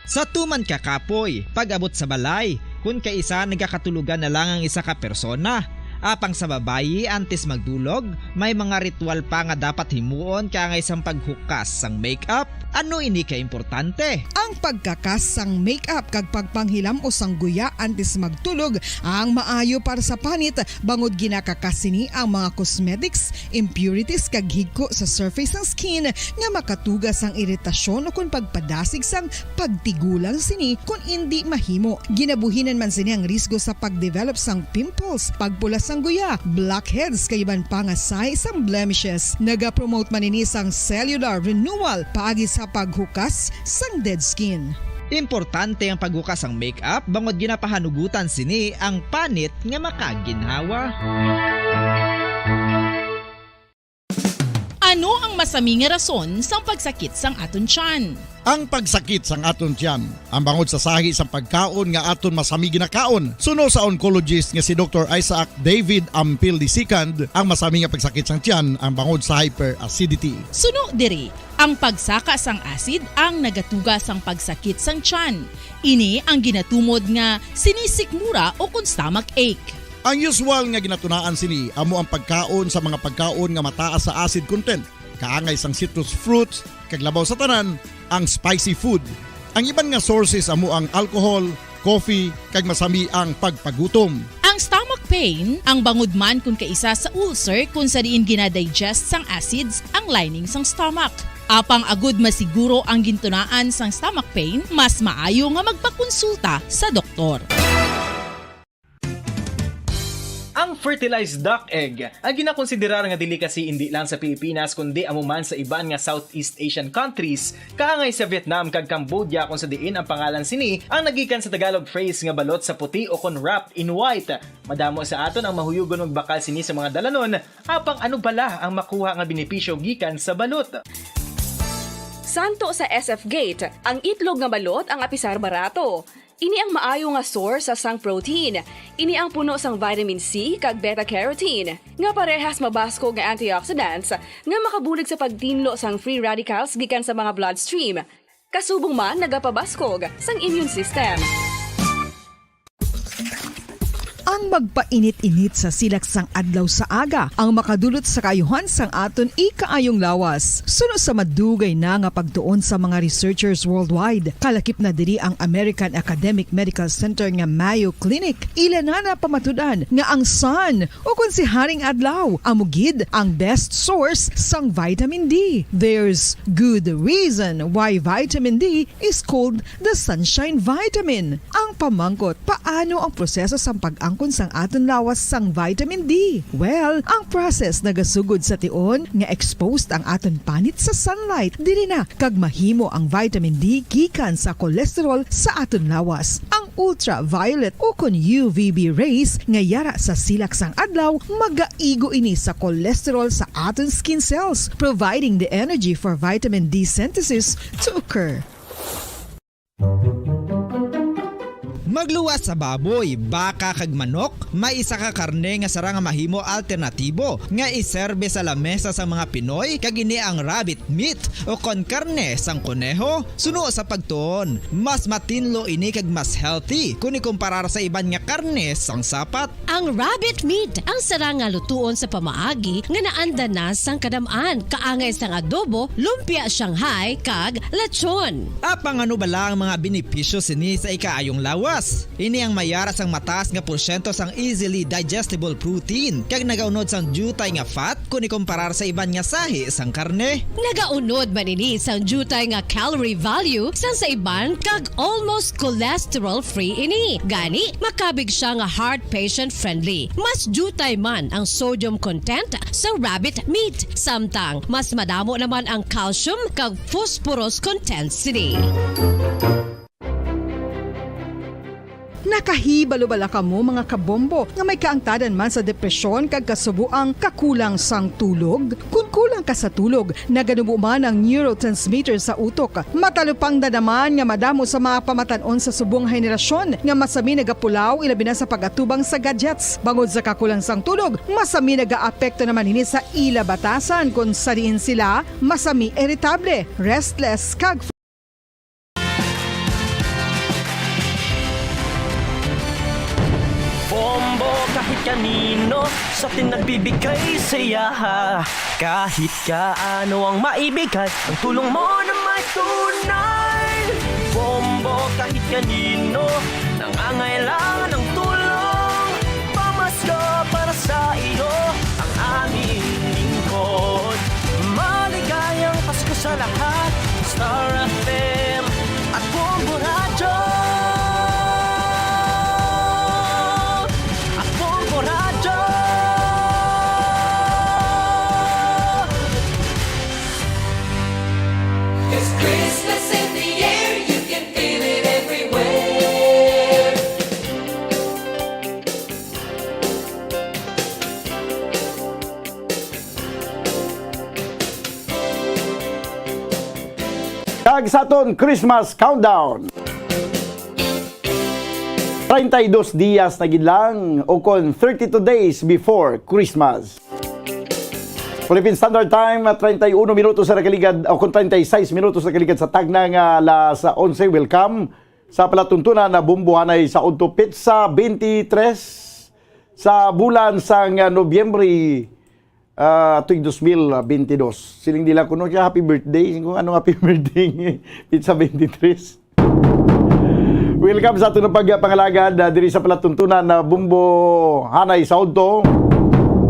Sa tuman ka kapoy, pag-abot sa balay, kun kaisa nagakatulogan na lang ang isa ka persona. Apang sa babayi, antes magdulog, may mga ritual pa nga dapat himuon kaangay sang paghukas sang makeup, Ano ini ka importante? Ang pagkakas sang makeup kag pagpanghilam-os sang guya antes magtulog ang maayo para sa panit, bangod ginakakas sini ang mga cosmetics, impurities kag higko sa surface sang skin nga makatuga sang iritasyon ukon pagpadasig sang pagtigulang sini kon indi mahimo. Ginabuhinan man sini ang risgo sa pagdevelop sang pimples, pagpula sang guya, blackheads kag iban pa nga sahi sang blemishes. Nagapromote man ini sang cellular renewal paagi sa paghukas sang dead skin. Importante ang paghukas sang makeup bangod ginapahanugutan sini ang panit nga makaginhawa. Ano ang masami nga rason sang pagsakit sang aton tiyan? Ang pagsakit sang aton tiyan ang bangod sa sahi sang pagkaon nga aton masami ginakaon. Suno sa oncologist nga si Doktor Isaac David Ampil the second, ang masami nga pagsakit sang tiyan ang bangod sa hyperacidity. Suno diri, ang pagsaka sang acid ang nagatuga sang pagsakit sang tiyan. Ini ang ginatumod nga sinisikmura ukon stomach ache. Ang usual nga ginatunaan sini amo ang pagkaon sa mga pagkaon nga mataas sa acid content, kaangay sang citrus fruits, kag labaw sa tanan, ang spicy food. Ang iban nga sources amo ang alcohol, coffee, kag masami ang pagpagutom. Ang stomach pain ang bangod man kon kaisa sa ulcer kon sa diin gina-digest sang acids ang lining sang stomach. Apang agud masiguro ang gintunaan sang stomach pain, mas maayo nga magpakonsulta sa doktor. Ang fertilized duck egg ang ginakonsiderar nga delicacy indi lang sa Pilipinas kundi amo man sa iban nga Southeast Asian countries, kaangay sa Vietnam kag Cambodia, kung sa diin ang pangalan sini ang nagikan sa Tagalog phrase nga balot sa puti o kon wrapped in white. Madamo sa aton ang mahuyugon magbakal sini sa mga dalanon, apang ano bala ang makuha nga benepisyo gikan sa balot? Santo sa S F Gate, ang itlog nga balot ang apisar barato. Ini ang maayo nga source sang protein. Ini ang puno sang vitamin C kag beta-carotene, nga parehas mabaskog nga antioxidants nga makabulig sa pagtinlo sang free radicals gikan sa mga bloodstream. Kasubong man nagapabaskog sang immune system. Ang magpainit-init sa silak sang adlaw sa aga ang makadulot sa kaayuhan sang aton ikaayong lawas. Suno sa madugay na nga pagtuon sa mga researchers worldwide, kalakip na diri ang American Academic Medical Center nga Mayo Clinic. Ila na napamatud-an nga ang sun, o kon si Haring Adlaw, amo gid ang best source sang vitamin D. There's good reason why vitamin D is called the sunshine vitamin. Ang pamangkot, paano ang proseso sang pag-angkon sang aton lawas sang vitamin D? Well, ang process nagasugod sa tion nga exposed ang aton panit sa sunlight diri na kag mahimo ang vitamin D gikan sa cholesterol sa aton lawas. Ang ultraviolet o kon U V B rays nga yara sa silak sang adlaw magaigo ini sa cholesterol sa aton skin cells, providing the energy for vitamin D synthesis to occur. Magluwas sa baboy, baka kag manok, may isa ka karne nga sarang nga mahimo alternatibo nga iserbe sa lamesa sang mga Pinoy, kag ini ang rabbit meat o kon karne sang kuneho. Suno sa pagtuon, mas matinlo ini kag mas healthy kon ikumparar sa iban nga karne sang sapat. Ang rabbit meat ang sarang nga lutuon sa pamaagi nga naanda na sang kadam-an, kaangay sang adobo, lumpia Shanghai, kag lechon. Apang ano bala ang mga benepisyo sini sa ikaayong lawas? Ini ang mayara sang mataas nga porsyento sang easily digestible protein kag nagaunod sang diutay nga fat kon ikumparar sa iban nga sahi sang karne. Nagaunod man ini sang diutay nga calorie value sang sa iban kag almost cholesterol-free ini. Gani, makabig siya nga heart patient-friendly. Mas diutay man ang sodium content sa rabbit meat, samtang mas madamo naman ang calcium kag phosphorus content sini. Nakahibalo bala kamo, mga kabombo, nga may kaangtadan man sa depresyon kag kasuboang kakulang sang tulog? Kon kulang ka sa tulog, naganubo man ang neurotransmitter sa utok. Matalupangdan naman nga madamo sa mga pamatan-on sa subong henerasyon nga masami nagapulaw, ilabi na sa pag-atubang sa gadgets. Bangod sa kakulang sang tulog, masami nagaapekto naman ini sa ila batasan, kon sa diin sila masami iritable, restless, kag Bombo kahit kanino. Atin nagbibigay saya. Kahit kaano ang maibigay, ang tulong mo na may tunay. Bombo, kahit kanino nangangailangan ng tulong, pamasko para sa iyo ang aming lingkod. Maligayang Pasko sa lahat. Star F M at Bombo Radyo. At Bombo Radyo. It's Christmas in the air, you can feel it everywhere. Kag sa aton Christmas countdown. Treinta y dos dias na gid lang, o kon thirty-two days before Christmas. Philippine Standard Time, ah, treinta y uno minutos na nakaligad, o kon treinta y seis minutos na nakaligad sa tagna nga alas onse. Welcome sa palatuntunan na Bombo Hanay sa udto, petsa twenty-three sa bulan sang, ah, Nobyembre, ah, tuig dos mil bentidós. Siling nila kuno siya, "Happy birthday." Siling ko, "Ano happy birthday?" Petsa twenty-three. Welcome sa aton pagpangalagad, ah, diri sa palatuntunan na Bombo Hanay sa udto.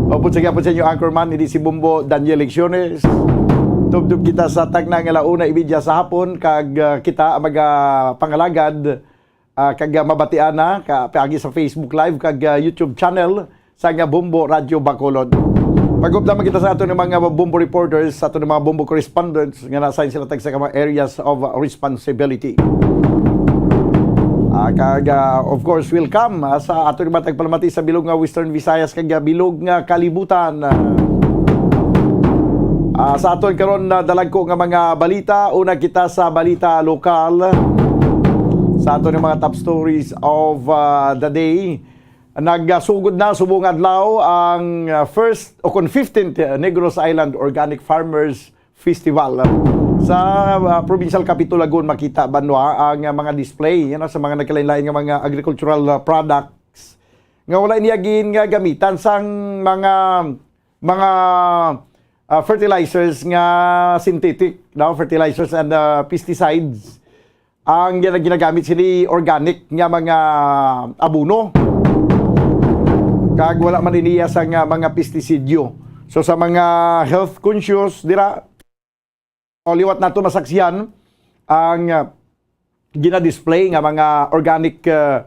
Upod sa gyapon sa inyo anchorman, ini si Bombo Daniel Lecciones. Tubtob kita sa tagna nga ala una y media sa hapon, kag, ah, kita ang magapangalagad, ah, kag, ah, mabatian na ka, paagi sa Facebook Live kag, ah, YouTube channel sa nga Bombo Radyo Bacolod. Pag-upod naman kita sa aton mga Bombo reporters, sa aton mga Bombo correspondents nga na-assign sila tag sa mga areas of responsibility. Ah, kag, ah, of course, welcome, ah, sa aton mga tagpalamati sa bilog nga Western Visayas kag, ah, bilog nga kalibutan. Ah, sa aton karon na dalagko nga mga balita, una kita sa balita lokal. Sa aton mga top stories of, ah, the day, nagasugod na subong adlaw ang, ah, first o kon fifteenth Negros Island Organic Farmers Festival. Sa, ah, Provincial Capitol Lagun, makita banwa ang, ah, mga display, you know, sa mga nagkalain-lain nga mga agricultural, ah, products nga wala niya gin nga gamitan sang mga, mga, ah, fertilizers nga synthetic, no? Fertilizers and, ah, pesticides. Ang gina-, ginagamit sini organic nga mga abono. Kag wala man iniya sa nga mga pestisidyo. So, sa mga health conscious dira, o, liwat nato masaksihan ang, ah, gina-display nga mga organic, ah,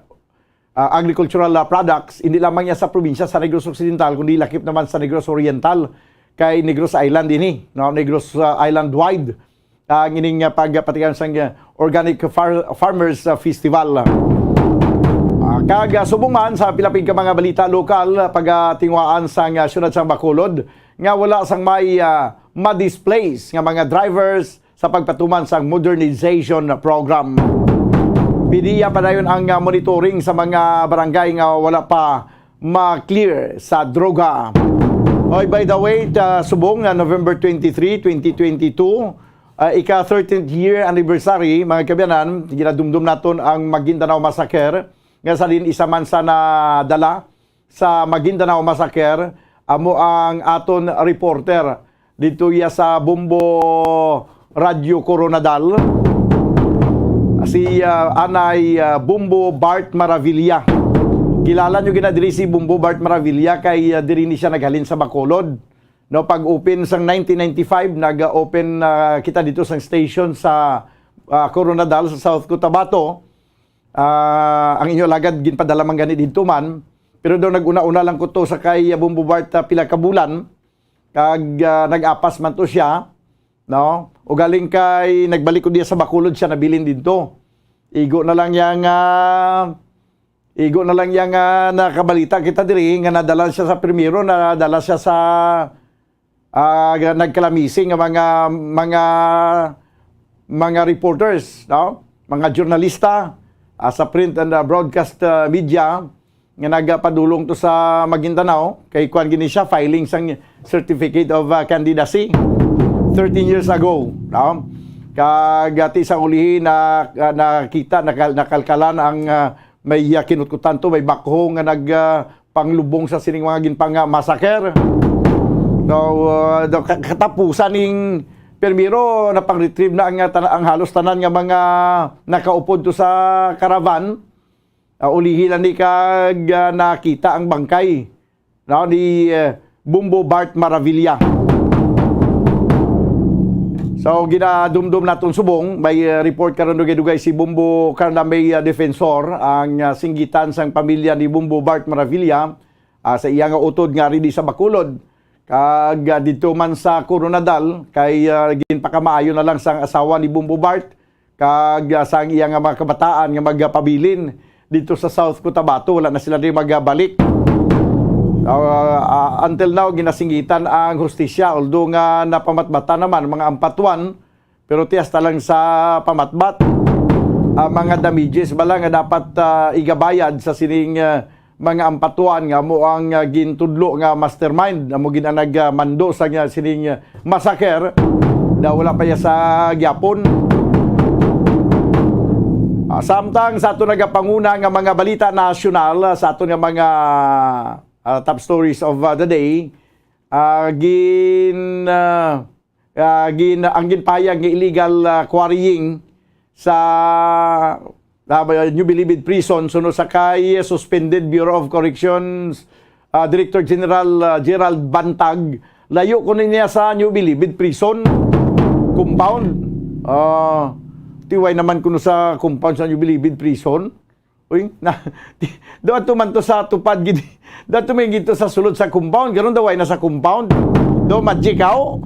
ah, agricultural, ah, products, hindi lamang yan sa probinsya sa Negros Occidental, kundi lakip naman sa Negros Oriental, kay Negros Island ini, no? Negros, ah, Island wide ang ining, ah, pagpatigayon sang, ah, Organic Far-, Farmers, ah, Festival. Ah, kag, ah, subong man sa pila pa gid ka mga balita lokal, ah, pagatinguhaan sang, ah, siyudad sang Bacolod nga wala sang may, ah, ma-displace nga mga drivers sa pagpatuman sang modernization program. P D E A padayon ang, ah, monitoring sa mga barangay nga wala pa ma-clear sa droga. Oy, by the way, ta-, subong nga November twenty-three, twenty twenty-two, ah, ika thirteenth year anniversary, mga kaabyanan, ginadumdom naton ang Maguindanao Massacre, nga sa diin isa man sa nadala sa Maguindanao Massacre, amo ang aton reporter didto iya sa Bombo Radyo Coronadal, si, ah, Anay, ah, Bombo Bart Maravilla. Kilala nyo gina diri si Bombo Bart Maravilla kay, ah, diri ni siya naghalin sa Bacolod. No, pag-open sang nineteen ninety-five, nag-open, ah, kita dito sang station sa, ah, Coronadal sa South Cotabato. Ah, ang inyo alagad ginpadala man gani didto man, pero daw nag-una-una lang ko to sa kay Bombo Bart, ah, pila ka bulan, kag, ah, nag-apas man to siya, no? Ugaling kay nagbalik ko diya sa Bacolod siya nabilin didto. Igo na lang yang, ah, igo na lang yang, ah, nakabalita kita diri nga nadala siya sa primero, nadala siya sa ah, ga-, nagkalamisi nga mga, mga, mga reporters, no? Mga journalista, ah, sa print and, ah, broadcast, ah, media nga nagapadulong to sa Maguindanao, kay kuwan gini siya, filing sang certificate of, ah, candidacy thirteen years ago, no? Kag, ah, ti sa ulihi na, ah, nakita, nakal-, nakalkalan ang, ah, may, ah, kinutkutan to, may backhoe nga nag, ah, panglubong sa sining mga ginpang-, ah, massacre. So, ah, do-, ka-, katapusan ning primero, napang-retrieve na ang, ah, tana-, ang halos tanan nga mga nakaupod to sa caravan. Ah, ulihi lang ni kag, ah, nakita ang bangkay, no, ni, eh, Bombo Bart Maravilla. So, ginadumdom naton subong, may, eh, report karon dugay-dugay si Bombo, karon na may, eh, defensor ang, ah, singgitan sang pamilya ni Bombo Bart Maravilla, ah, sa iya nga utod nga ari di sa Bacolod. Kag, ah, didto man sa Koronadal, kay, ah, ginpakamaayo na lang sang asawa ni Bombo Bart, kag, ah, sang iya nga mga kabataan nga magapabilin didto sa South Cotabato, wala na sila di magabalik. Ah, ah, until now, ginasinggitan ang hustisya, although nga napamatbatan naman mga ampatuan, pero ti hasta lang sa pamatbat, ang mga damages bala nga dapat, ah, igabayad sa sining, ah, mga ampatuan nga amo ang, ah, gintudlo nga mastermind, amo gid ang nagmando sa nga sining, ah, massacre, daw wala pa iya sa gyapon. Ah, samtang sa aton nagapanguna nga mga balita nasyonal, ah, sa aton nga mga, ah, top stories of, ah, the day, ah, gin, ah, ah, gin-, ang ginpahayag nga illegal, ah, quarrying sa, ah, New Bilibid Prison suno sa kay suspended Bureau of Corrections, ah, Director General, ah, Gerald Bantag. Layo kuno niya sa New Bilibid Prison compound. Ah, ti way naman kuno sa compound sa New Bilibid Prison. Uy, na, di, do ato man to sa tupad gid. Do ato man gid to sa sulod sa compound. Karon daw way na sa compound. Do magic, aw.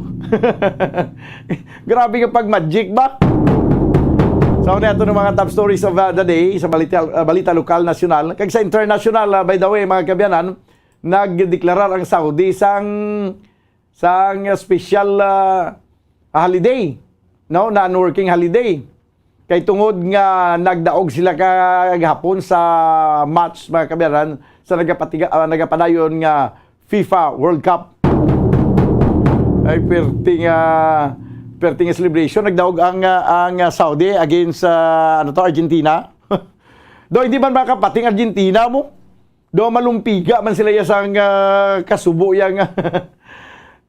Grabe nga pag magic ba? So, na ito ng mga top stories of, uh, the day sa balita, uh, balita lokal, nasyonal, kag sa international, uh, by the way, mga kabyanan, nagdeklarar ang Saudi sang sang special, ah, holiday, no, na non-working holiday. Kay tungod nga nagdaog sila ka gahapon sa match, mga kabyanan, sa nagapatiga-, ah, nagapadayon nga FIFA World Cup. Ay, perting, ah, perting celebration. Nagdaog ang, ah, ang, ah, Saudi against, ah, ano to, Argentina. Do, hindi man makapating Argentina mo. Do malumpiga man sila ya sang, ah, kasubo ya nga.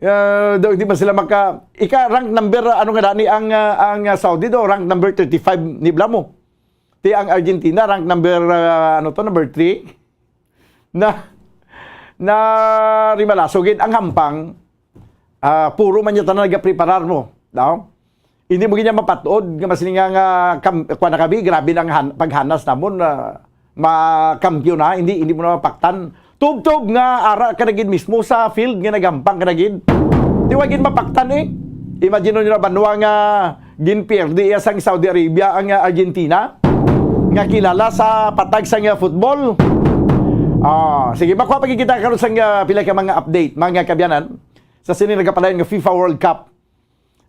Ah, do, di man sila maka, ika rank number, ah, ano nga dani ang, ah, ang, ah, Saudi do, rank number thirty-five ni bala mo. Ti ang Argentina rank number, ah, ano to, number three. Na, na rimalaso gid ang hampang. Ah, puro man niya tanan nagapreparar mo, no? Hindi mo gid niya mapatod nga mas nga, nga kam-, kuwan na kami, grabe na ang han-, paghanas namon, ah, makampiyon na, hindi, hindi mo na mapaktan. Tubtob nga ara ka na gid mismo sa field nga nagampang ka na gid. Di wa gid mapaktan eh. Imagine nyo na banwa nga ginpierde iya sang Saudi Arabia ang, ah, Argentina nga kilala sa patag sang, ah, football. Ah, sige, makuha pa gid kita karon sang, ah, pila ka mga update, mga kabyanan, sa sini nagapadayon nga FIFA World Cup.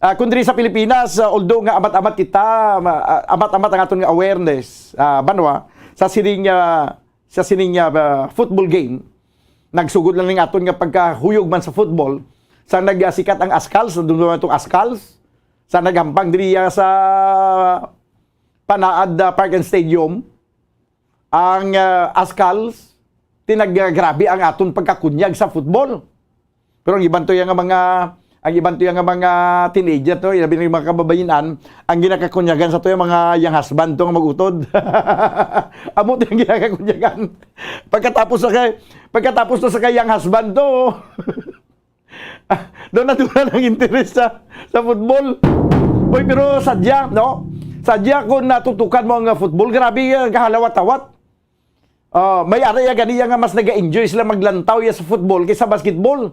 Ah, kung diri sa Pilipinas, ah, although nga amat-amat kita, ma-, ah, amat-amat ang aton nga awareness, ah, banwa, sa sining, ah, sa sining, ah, ba, football game, nagsugod lang ning aton nga pagkahuyog man sa football, sa nagasikat ang Ascals, sa dumduman itong Ascals, sa naghampang diri, ah, sa Panaad, ah, Park and Stadium, ang, ah, Ascals, tinagrabe ang aton pagkakunyag sa football. Pero ang iban to yang mga, ang iban to yang mga teenager to, ilabi na yung mga kababayin-an, ang ginakakunyagan sa to yung mga yang husband to nga mag-utod. Amo to yung ginakakunyagan. Pagkatapos sa kay, pagkatapos to sa kay yang husband to, doon na doon ang interes sa, sa football. Uy, pero sadya, no? Sadya kung natutukan mo ang, ah, football, grabe, ah, kahalawat-tawat. Ah, may ara ya gani ya nga mas naga-enjoy sila maglantaw ya sa football kaysa basketball.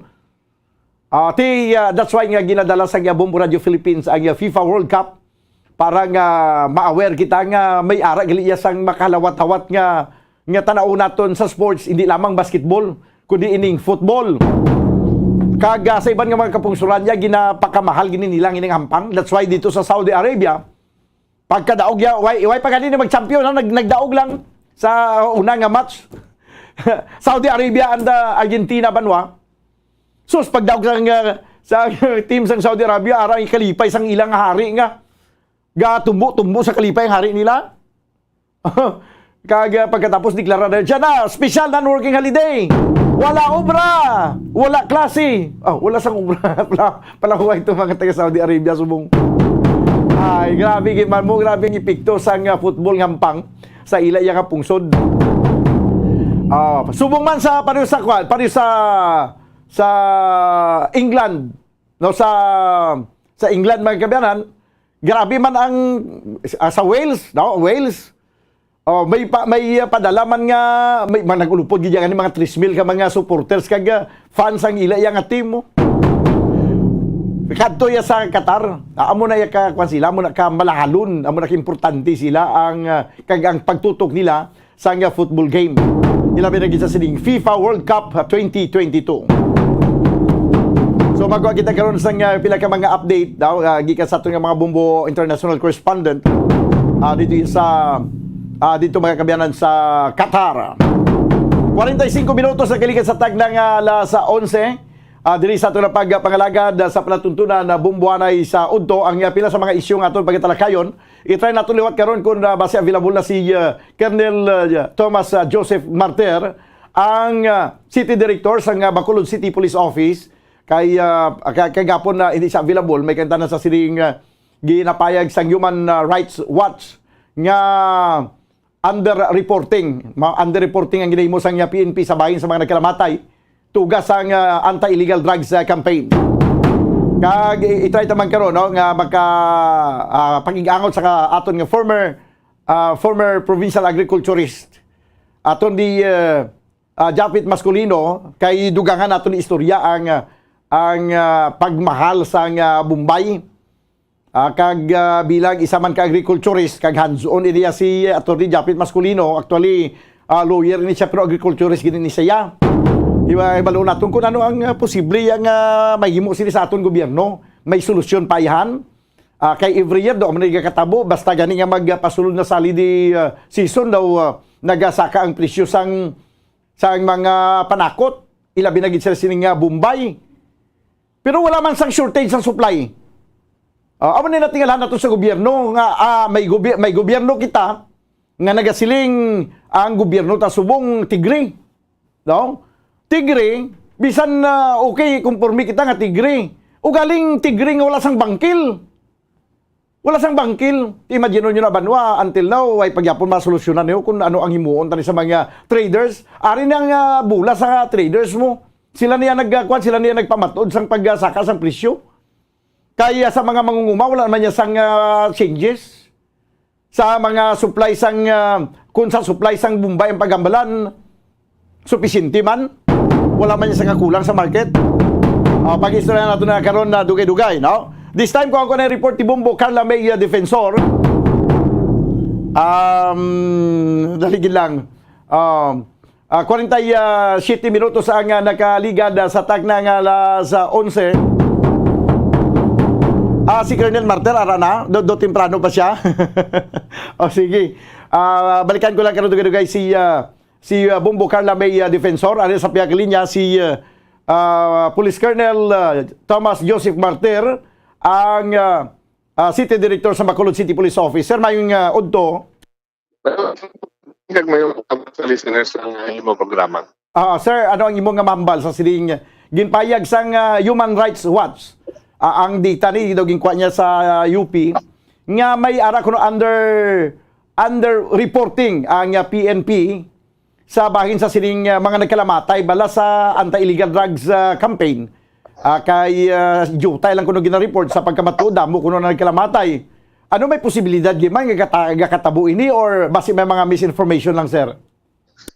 Ah, ti, ah, that's why nga ginadala sa nga Bombo Radio Philippines ang, ah, FIFA World Cup para nga ma-aware kita nga may ara gali ya sang makalawat-hawat nga, nga tan-aw naton sa sports, hindi lamang basketball, kundi ining football. Kag, ah, sa iban nga mga kapungsuran niya, ginapakamahal gini nila ang ining hampang. That's why dito sa Saudi Arabia, pagkadaog ya, way, way pa gani na mag-champion, ha? Nag-, nagdaog lang sa una nga match. Saudi Arabia and, uh, Argentina, banwa. Sus, pagdaog sa, uh, sa team sang Saudi Arabia, ara ang kalipay sang ilang hari nga gatumbo-tumbo sa kalipay ang hari nila. Kag, uh, pagkatapos deklara na siya na special non-working holiday. Wala obra, wala klase. Oh, wala sang obra. Pala, palahuway to mga taga Saudi Arabia, subong. Ay, grabe gid man mo, grabe ang epekto sang, ah, football nga hampang sa ila iya nga pungsod. Ah, subong man sa pareho sa kwan, pareho sa, sa England, no, sa, sa England, mga kaabyanan, grabe man ang, ah, sa Wales, no, Wales, oh, may pa, may, ah, padala man nga, may, man, nag-ulupod gid yan, mga tres mil ka mga supporters kag, ah, fans ang ila iya nga team, oh. Kadto ya sa Qatar, ah, amo na ya ka, kwan sila, amo na ka malahalon, amo na ka importante sila ang, ah, kag ang pagtutok nila sang, ah, football game. Ilabi na gid sa sining FIFA World Cup, ah, twenty twenty-two. So, magkuha kita karon sang, ah, pila ka mga update daw, ah, gikan sa aton nga mga Bombo international correspondent, ah, dito sa, ah, dito, mga kaabyanan, sa Qatar. Kwarenta y singko minutos na kalikan sa tagna nga alas onse. Ah, diri sa aton nga pagpangalagad, ah, sa palatuntunan na Bombo anay sa udto ang, ah, pila sa mga isyu nga aton pagatalakayon. I-try nato liwat karon kung, ah, basi available na si, ah, Colonel, ah, Thomas, ah, Joseph Martir, ang, ah, City Director sang, ah, Bacolod City Police Office. Kay, ah, ka-, kagapon na hindi siya available, may kantanan sa sining, ah, ginapayag sang Human, ah, Rights Watch nga under reporting. Ma-, under reporting ang ginahimo sang, ah, P N P sa bahin sa mga nagkalamatay tuga sang, ah, anti-illegal drugs, ah, campaign. Kag i-, i-try ta man karon, no, nga maka, ah, pag-ig-angot sa ka-, aton nga former, ah, former provincial agriculturist, aton di, ah, ah, Japit Masculino, kay dugangan naton istorya ang, ah, ang, ah, pagmahal sang, ah, Bombay. Ah, kag, ah, bilang isa man ka agriculturist, kag hands-on ini si Attorney Japit Masculino. Actually, ah, lawyer ini siya, pero agriculturist gid ni siya. Iba, ibalo naton kung ano ang, ah, posible yang, ah, mahimo sini sa aton gobyerno. May solusyon pa ihan. Ah, kay every year, do man nagakatabo, basta gani nga magpasulod na sali di, ah, season daw, ah, nagasaka ang presyo sang, sang mga panakot. Ilabi na gid sila sining nga Bombay. Pero wala man sang shortage sang supply. Ah, amo ni natingalahan nato sa gobyerno nga, ah, may gobi-, may gobyerno kita nga nagasiling ang gobyerno ta subong tigre. No? Tigre, bisan, ah, okay, konporme kita nga tigre. Ugaling tigre nga wala sang bangkil. Wala sang bangkil. Imagine nyo na, banwa, until now, way pagyapon masolusyonan niyo kung ano ang himuon tani sa mga traders. Ari na nga bula sa traders mo. Sila niya nagkuan, sila niya nagpamatod sang pagsaka sang presyo. Kaya sa mga mangunguma, wala naman niya sang, ah, changes. Sa mga supply sang, ah, kung sa supply sang Bombay ang pagambalan, supisyente man. Wala man niya sang kulang sa market. Ah, pag-istorya nato na karon na dugay-dugay, no? This time, kung ako na report ni Bombo Carla May, ah, Defensor. Um, dali gid lang. Um, ah, kwarenta y siete minutos ang, ah, nakaligad, ah, sa tagna nga alas, ah, onse. Ah, si Colonel Martir, ara na? Do, do temprano pa siya? O, sige. Ah, balikan ko lang karon dugay-dugay si, ah, si, ah, Bombo Carla May, ah, Defensor, ari sa pihak linya, si, ah, ah, Police Colonel, ah, Thomas Joseph Martir, ang, ah, ah, City Director sa Bacolod City Police Office. Sir, mayong, ah, udto. Kag may mga listeners ang, ah, imo programa. Ah, sir, ano ang imo nga mahambal sa sining ginpayag sang, ah, Human Rights Watch? Ah, ang data ni daw ginkuha niya sa, ah, U P nga may ara kuno under, under reporting ang, ah, P N P sa bahin sa sining, ah, mga nagkalamatay bala sa anti-illegal drugs, ah, campaign. Ah, kay, ah, diutay lang kuno gina-report sa pagkamatuod, damo kuno na nagkalamatay. Ano may posibilidad gid man nga gata-, gakatabo ini or basi may mga misinformation lang, sir?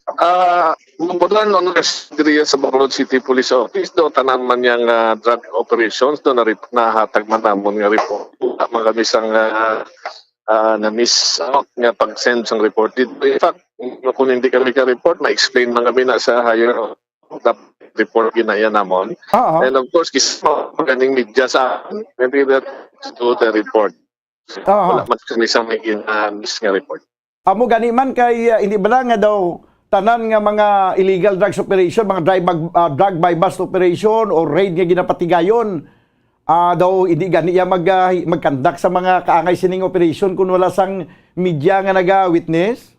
Ah, mabulan on rest diri sa Bacolod City Police Office do tanan man yang, ah, drug operations do narip-, nahatag man namon nga report. Wala man kami sang, ah, ah, na-miss out nga pag-send sang report dito. In fact, kung hindi kami ka-report, ma-explain man kami na sa higher dapat report ginaya namon. Oo. And of course, kis-, maganing media sa amin, maybe that to the report. Oo. Wala man kami sa may gina-miss nga report. Amo gani man kay, ah, hindi ba lang nga daw tanan nga mga illegal drugs operation, mga drug bag-, ah, drug buy-bust operation o raid nga ginapatigayon, ah, daw hindi gani iya mag-, ah, mag-conduct sa mga kaangay sining operation kung wala sang media nga naga-witness?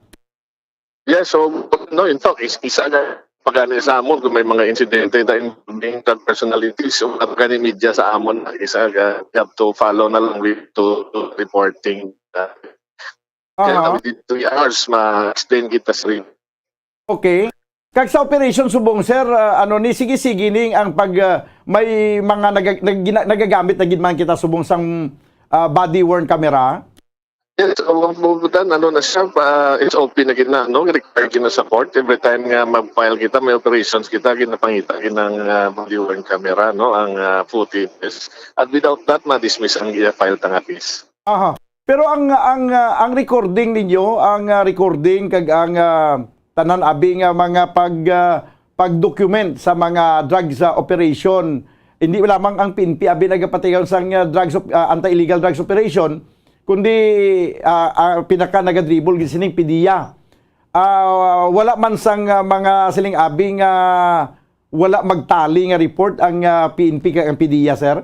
Yes, so, no, in fact, is-, isa na pagani sa amon kung may mga insidente na involving drug personalities o pagani media sa amon, isa ka, you have to follow na lang with to, to reporting. Uh, kaya Aha. Within three hours, ma-explain kita sa rin. Okay. Kag sa operation subong, sir, ah, ano ni, sige-sige ning ang pag, ah, may mga naga-, nag-, gina-, nagagamit na gid man kita subong sang, ah, body worn camera? Yes, so, mabutan, ano na siya, pa, S O P na gid na, no? Required gid na sa court. Every time nga mag-file kita, may operations kita, ginapangita gid ng, ah, body worn camera, no? Ang, ah, footage. At without that, ma-dismiss ang i-file ta nga case. Aha. Pero ang, ang, ah, ang recording ninyo, ang, ah, recording kag ang, ah, tanan abi nga mga pag, ah, pag-document sa mga drugs, ah, operation, hindi lamang ang P N P abi nagapatigayon sang, ah, drugs op-, ah, anti-illegal drugs operation, kundi, ah, ah, pinaka nagadribble gid sining PDEA. Ah, wala man sang, ah, mga siling abi nga wala magtali nga report ang, ah, P N P kag ang PDEA, sir?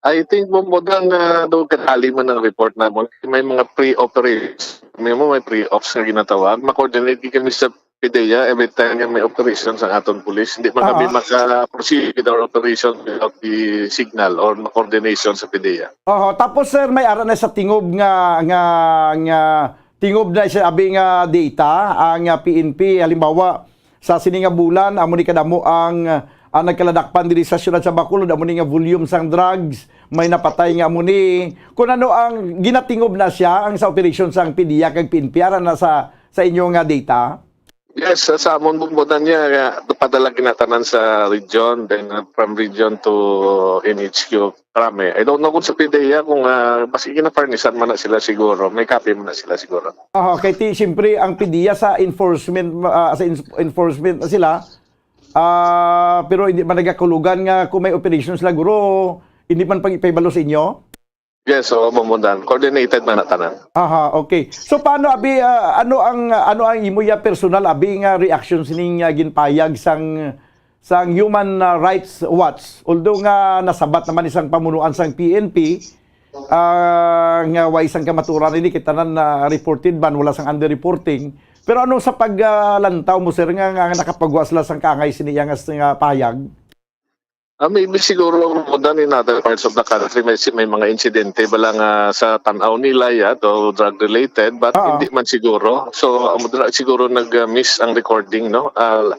I think mo, mo dang, ah, do katali man ang report namon. May mga pre-operations. May mo, may pre-ops nga ginatawag. Ma-coordinate kami sa PDEA every time nga may operations ang aton police. Hindi man kami Ah. maka-proceed with our operation without the signal or coordination sa PDEA. Oho, tapos, sir, may ara na sa tingob nga, nga, nga tingob na sa abi nga data ang, ah, P N P. Halimbawa, sa sini nga bulan, amo ni kadamo ang, ah, nagkaladakpan diri sa siyudad sa Bacolod, amo ni nga volume sang drugs, may napatay nga amo ni. Kung ano ang ginatingob na siya, ang sa operation sang PDEA kag P N P, ara na sa, sa inyo nga data? Yes, sa, sa amon bumbunan niya, nga padala ginatanan sa region, then, uh, from region to N H Q, karami. I don't know kung sa PDEA, kung, ah, basi ginaparnisan man na sila siguro, may copy man na sila siguro. Ah, okay, ti, siyempre, ang PDEA sa enforcement, ah, sa ins-, enforcement na sila, ah, pero hindi man nagakulugan nga kung may operation sila, guro, hindi man pag-, paibalo sa inyo? Yes, so, mamundan. Coordinated man na tanan. Aha, okay. So, paano, abi, ah, ano ang, ano ang imo ya personal, abi, nga reaction sining, ah, ginpayag sang, sang Human, ah, Rights Watch? Although nga nasabat naman isang pamunuan sang P N P, ah, nga way sang kamaturan ini, kay tanan na reported man, wala sang underreporting. Pero ano sa pag, ah, lantaw mo, sir, nga, nga nakapagwa sila sang kaangay sini nga, nga payag? Ah, maybe siguro mo dan in other parts of the country, may, may mga insidente bala nga sa tanaw nila, ya, though drug related, but Oo. Hindi man siguro. So, ang dra-, siguro nag-, uh, miss ang recording, no? Ah,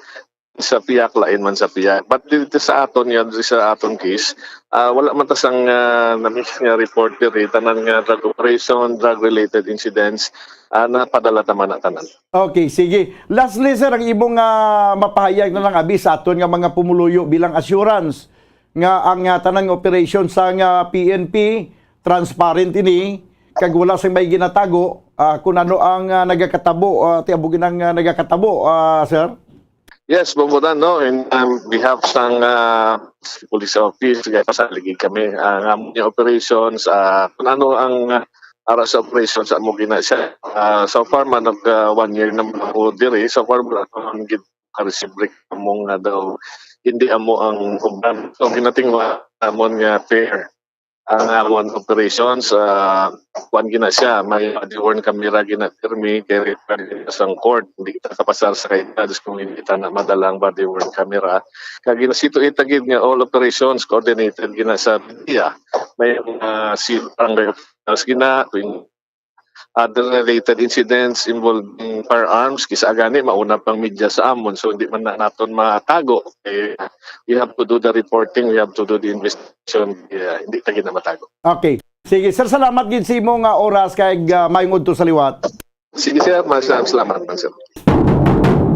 sa piyak, lain man sa piyak. But dito sa aton, yan, sa aton case, ah, wala man ta sang, ah, na-miss nga report diri, tanan nga drug operation, drug-related incidents, ah, napadala ta man na tanan. Okay, sige. Lastly, sir, ang imong, ah, mapahayag na lang abi sa aton nga mga pumuluyo bilang assurance nga ang, ah, tanan nga operation sa nga P N P transparent ini kag wala sing may ginatago, ah, kung ano ang, ah, nagakatabo, ah, ti amo gid ang, ah, nagakatabo, ah, sir? Yes, bumbutan, no, in, um, behalf sang, ah, police office, kaya pasaligid kami, ah, nga amo niya operations, ah, kung ano ang, ah, ara sa operations, amo gina siya. Ah, so far man, nag, ah, one year na man ako diri. So far, wala pa man gid ka-receive among nga daw hindi amo ang uban. So, ginatingwa amon nga fair ang amon operations. Ah, kuwan gina siya, may body-worn camera gina pirmi, kay required gina sang court. Hindi kita kapasar sa kay judge kung hindi ta na madala ang body-worn camera. Kag ginasituate gid nga all operations coordinated gina sa media. May mga si barangay officials gina, tuwing other related incidents involving firearms, kisa gani mauna pang media sa amon, so hindi man na naton matago. Eh, we have to do the reporting, we have to do the investigation. Yeah, hindi ta gid na matago. Okay. Sige, sir, salamat gid sa imo nga oras kay, ah, mayong udto sa liwat. Sige, sir, mas, salamat man, sir.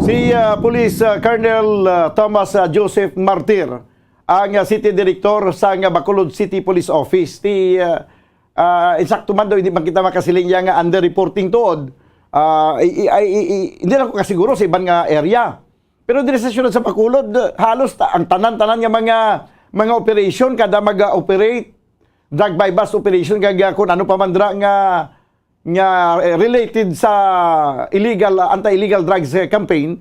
Si, ah, Police, ah, Colonel, ah, Thomas, ah, Joseph Martir, ang, ah, City Director sa, ah, Bacolod City Police Office. Ti, ah, ah, insakto man daw, hindi man kita makasiling iya nga underreporting tuod. Ah, i-, i-, ay, i-, i-, hindi lang ko kasiguro sa iban nga area. Pero diri sa siyudad sa Bacolod, halos ta-, ang tanan-tanan nga mga, mga operation, kada mag-operate, drug buy-bust operation, kag, ah, kung ano pa man dira nga, nga, eh, related sa illegal, ah, anti-illegal drugs, eh, campaign,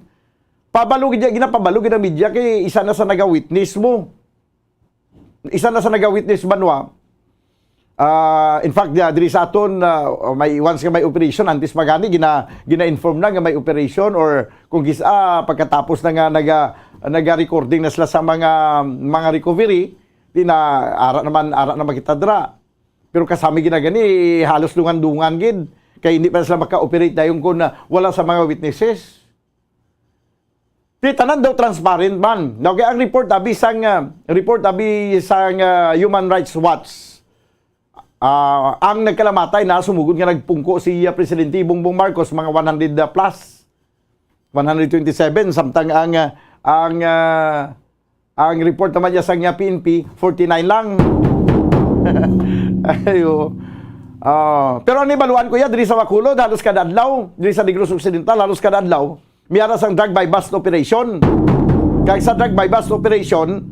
pabalo gid, ginapabalo gid ang media kay isa na sa naga-witness mo. Isa na sa naga-witness banwa. Ah, in fact, ah, diri sa aton, ah, may, once nga may operation, antes pa gani, gina-, gina-inform na nga may operation, or kung kis-, ah, pagkatapos na nga naga-, naga-recording na sila sa mga, mga recovery, di na, ara naman, ara naman kita dira. Pero kasami gina gani, halos dungan-dungan gid. Kay hindi pa sila maka-operate dayon kung, ah, wala sa mga witnesses. Di tanan daw transparent man. Now, kay ang report abi sang, ah, report abi sang, ah, Human Rights Watch, ah, ang nagkalamatay na sumugod nga nagpungko si, ah, Presidente Bongbong Marcos, mga one hundred plus. One hundred twenty-seven, samtang ang, ah, ang, ah, ang report naman niya sa niya P N P, forty-nine lang. Ayo. Ah, pero ang nahibaluan ko ya, diri sa Bacolod, halos kada adlaw, diri sa Negros Occidental, halos kada adlaw, may ara sang drug buy-bust operation. Kag sa drug buy-bust operation,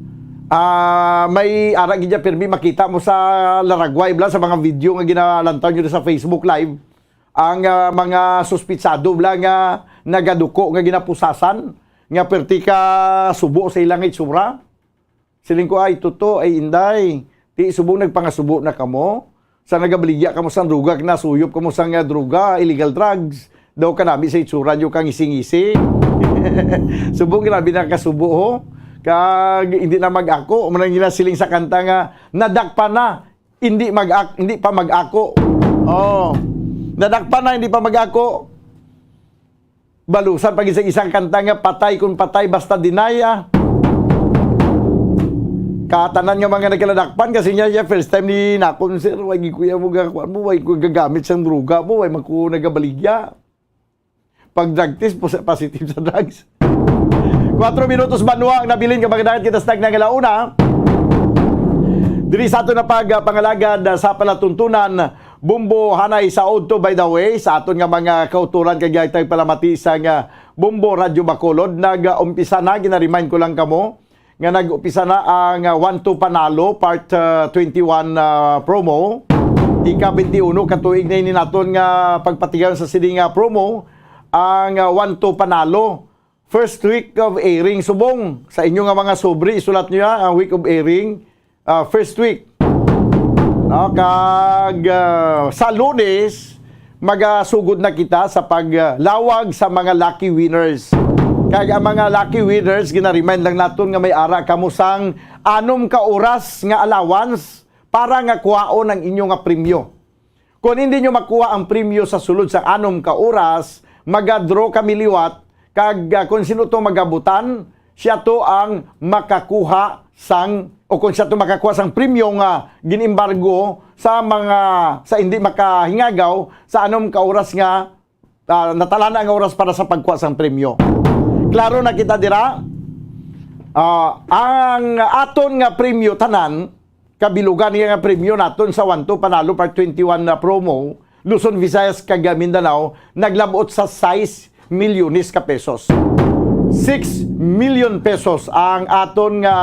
ah, may ara gid ya pirmi makita mo sa Laragway, bla, sa mga video nga ginalantaw nyo sa Facebook Live. Ang, ah, mga suspitsado bla nga nagaduko nga ginapusasan, nga perti ka subo sa ilang itsura. Siling ko, "Ay, tuto, ay, inday, ti subong nagpangasubo na kamo? Sa nagabaligya kamo sang droga, nasuyop kamo sang, ah, droga, illegal drugs. Daw kanami sa itsura nyo kang ngisi-ngisi." Subong grabe na kasubo, ho. Kag hindi na mag-ako, man ang ginasiling sa kanta nga, "Nadakpan na, hindi mag-ak-, hindi pa mag-ako." Oh. "Nadakpan na, hindi pa mag-ako." Balusan pa gid sa isang kanta nga, "Patay kung patay, basta dinaya." Katanan nga mga nagkaladakpan, kasi niya, siya, first time ni nakon, "Sir, way gid kuya mo gakuan mo, way ko gagamit sang droga mo, way man ko nagabaligya." Pag drug test, pos-, positive sa drugs. Kuwatro minutos banwa ang nabilin, kag magdagan kita sa tagna nga launa. Diri sa aton na pagpangalagad, ah, sa palatuntunan, Bombo, hanay sa udto, by the way, sa aton nga mga kautoran, kag yatay palamati sa nga Bombo Radyo Bacolod, nag-umpisa na, gina-remind ko lang kamo, nga nag-umpisa na ang, ah, One to Panalo Part, ah, twenty-one, ah, promo. Ika twenty-uno ka tuig na ini naton nga pagpatigayon sa sini nga promo, ang, ah, One to Panalo. First week of airing, subong sa inyo nga mga sobre, isulat niyo, ah, ang week of airing, ah, first week. No, kag, ah, sa Lunes, magasugod na kita sa paglawag sa mga lucky winners. Kag ang mga lucky winners, gina-remind lang naton nga may ara kamo sang anom ka oras nga allowance para nga kuhaon ang inyo nga premyo. Kon hindi nyo makuha ang premyo sa sulod sang anom ka oras, maga-draw kami liwat, kag, ah, kon sino to magabutan, siya to ang makakuha sang, o kon siya to makakuha sang premyo nga gin-embargo sa mga, sa hindi makahingagaw sa anom ka oras nga, ah, natalana ang oras para sa pagkuha sang premyo. Klaro na kita dira. Ah, ang aton nga premyo tanan, kabilugan niya nga premyo naton sa One to Panalo Part twenty-one na promo, Luzon, Visayas, kag Mindanao, naglabot sa sais milyones ka pesos. Six million pesos ang aton nga,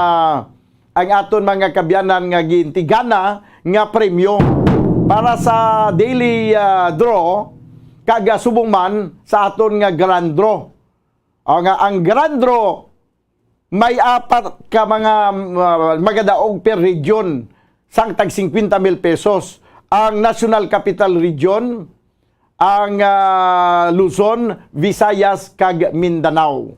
ang aton mga kaabyanan nga gintigana nga premyo para sa daily, ah, draw, kag, ah, subong man sa aton nga grand draw. O nga, ang grand draw, may apat ka mga, uh, magadaog per region sang tag singkwenta mil pesos. Ang National Capital Region, ang, ah, Luzon, Visayas, kag Mindanao.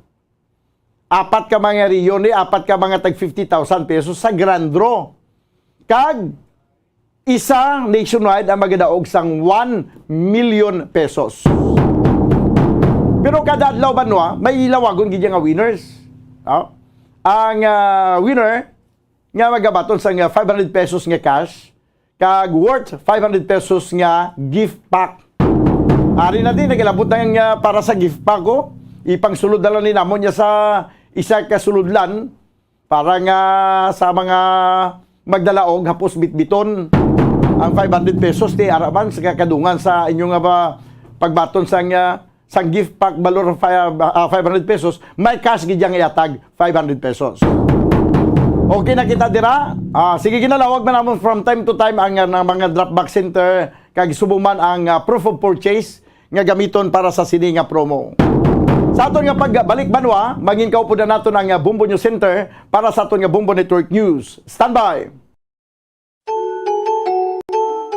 Apat ka mga region, eh, apat ka mga tag fifty thousand pesos sa grand draw. Kag isa nationwide ang magadaog sang one million pesos. Pero kada adlaw, banwa, may lawagon gid nga winners. No? Ang, ah, winner nga magabaton sang, ah, five hundred pesos nga cash, kag worth five hundred pesos nga gift pack. Ari na din, nagilabot na nga para sa gift pack, oh. Ipangsulod na lang ni namon niya sa isa ka sulodlan. Para nga sa mga magdalaog, hapos bitbiton ang five hundred pesos, ti ara man sa kakadungan sa inyo nga ba pagbaton sang, ah, sang gift pack balor fi-, ah, five hundred pesos, may cash gid yang iatag five hundred pesos. Okay na kita dira. Ah, sige, ginalawag man namon from time to time ang, ah, mga drop box center, kag subong man ang, ah, proof of purchase nga gamiton para sa sini nga promo. Sa aton nga pagbalik, banwa, mangin kaupod na naton ang, ah, Bombo News Center para sa aton nga Bombo Network News. Standby!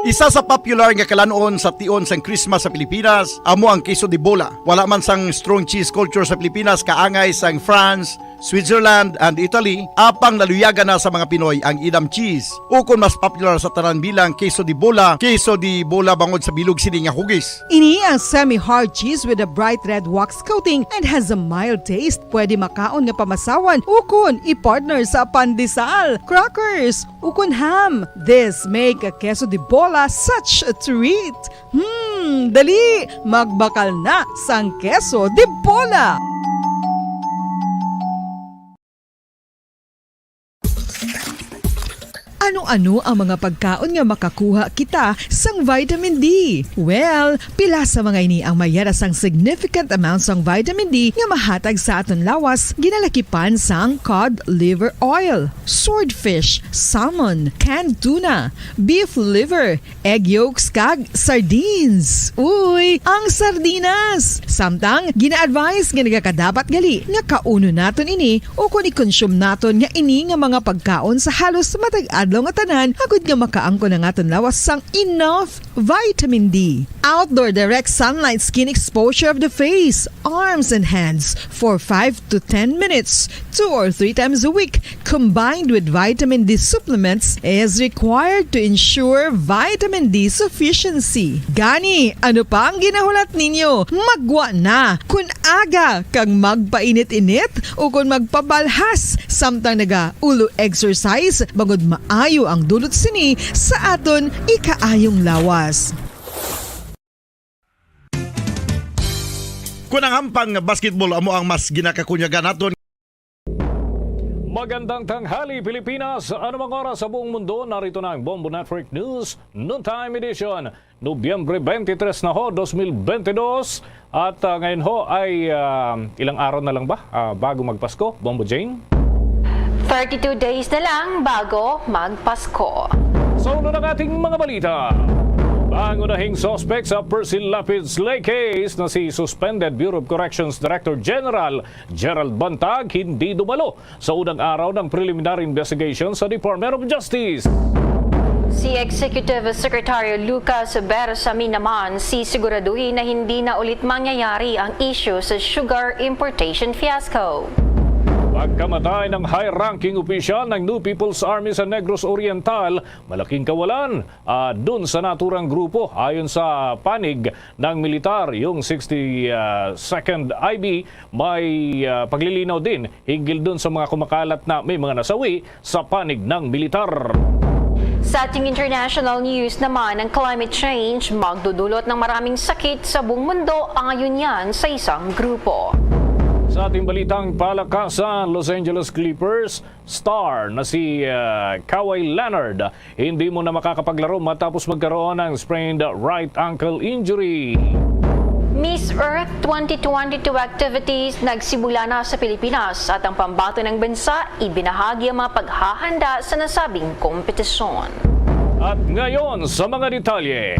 Isa sa popular nga kalan-on sa tion sang Christmas sa Pilipinas amo ang queso de bola. Wala man sang strong cheese culture sa Pilipinas kaangay sang France, Switzerland, and Italy, apang naluyagan na sa mga Pinoy ang Edam cheese, ukon mas popular sa tanan bilang queso de bola, queso de bola bangod sa bilog sini nga hugis. Ini ang semi-hard cheese with a bright red wax coating and has a mild taste. Pwede makaon nga pamasawan ukon i-partner sa pandesal, crackers, ukon ham. This make a queso de bola such a treat. Hmm, dali, magbakal na sang queso de bola. Ano-ano ang mga pagkaon nga makakuha kita sang vitamin D? Well, pila sa mga ini ang mayara sang significant amount sang vitamin D nga mahatag sa aton lawas, ginalakipan sang cod liver oil, swordfish, salmon, canned tuna, beef liver, egg yolks, kag sardines. Uy, ang sardinas! Samtang, gina-advise nga nagakadapat gali nga kaunon naton ini ukon i-consume naton nga ini nga mga pagkaon sa halos matag adlaw nga tanan, agod nga makaangkon ang aton lawas sang enough vitamin D. Outdoor direct sunlight skin exposure of the face, arms, and hands for five to ten minutes, two or three times a week, combined with vitamin D supplements, is required to ensure vitamin D sufficiency. Gani, ano pa ang ginahulat ninyo? Maggwa na! Kun aga kag magpainit-init ukon magpabalhas samtang naga-ulo exercise, bangod maayo ang dulot sini sa aton ikaayong lawas. Kun ang hampang nga basketball amo ang mas ginakakunyagan naton. Magandang tanghali, Pilipinas! Anumang oras sa buong mundo, narito na ang Bombo Network News Noontime Edition. Nobyembre twenty-three na ho, twenty twenty-two. At, ah, ngayon ho ay, ah, ilang araw na lang ba, ah, bago magpasko, Bombo Jane? Thirty-two days na lang bago magpasko. Sa ulo ng ating mga balita, pangunahing suspect sa Percy Lapid Slay case na si suspended Bureau of Corrections Director General Gerald Bantag hindi dumalo sa unang araw ng preliminary investigation sa Department of Justice. Si Executive Secretary Lucas Bersamin naman sisiguraduhin na hindi na ulit mangyayari ang issue sa sugar importation fiasco. Pagkamatay ng high-ranking opisyal ng New People's Army sa Negros Oriental, malaking kawalan, ah, dun sa naturang grupo. Ayon sa panig ng militar, yung sixty-second I B, may, ah, paglilinaw din hinggil dun sa mga kumakalat na may mga nasawi sa panig ng militar. Sa ating international news naman, ang climate change magdudulot ng maraming sakit sa buong mundo, ayon yan sa isang grupo. Sa ating balitang palakasan, Los Angeles Clippers star na si, ah, Kawhi Leonard hindi mo na makakapaglaro matapos magkaroon ng sprained right ankle injury. Miss Earth twenty twenty-two activities nagsimula na sa Pilipinas at ang pambato ng bansa ibinahagi ang mga paghahanda sa nasabing kompetisyon. At ngayon, sa mga detalye,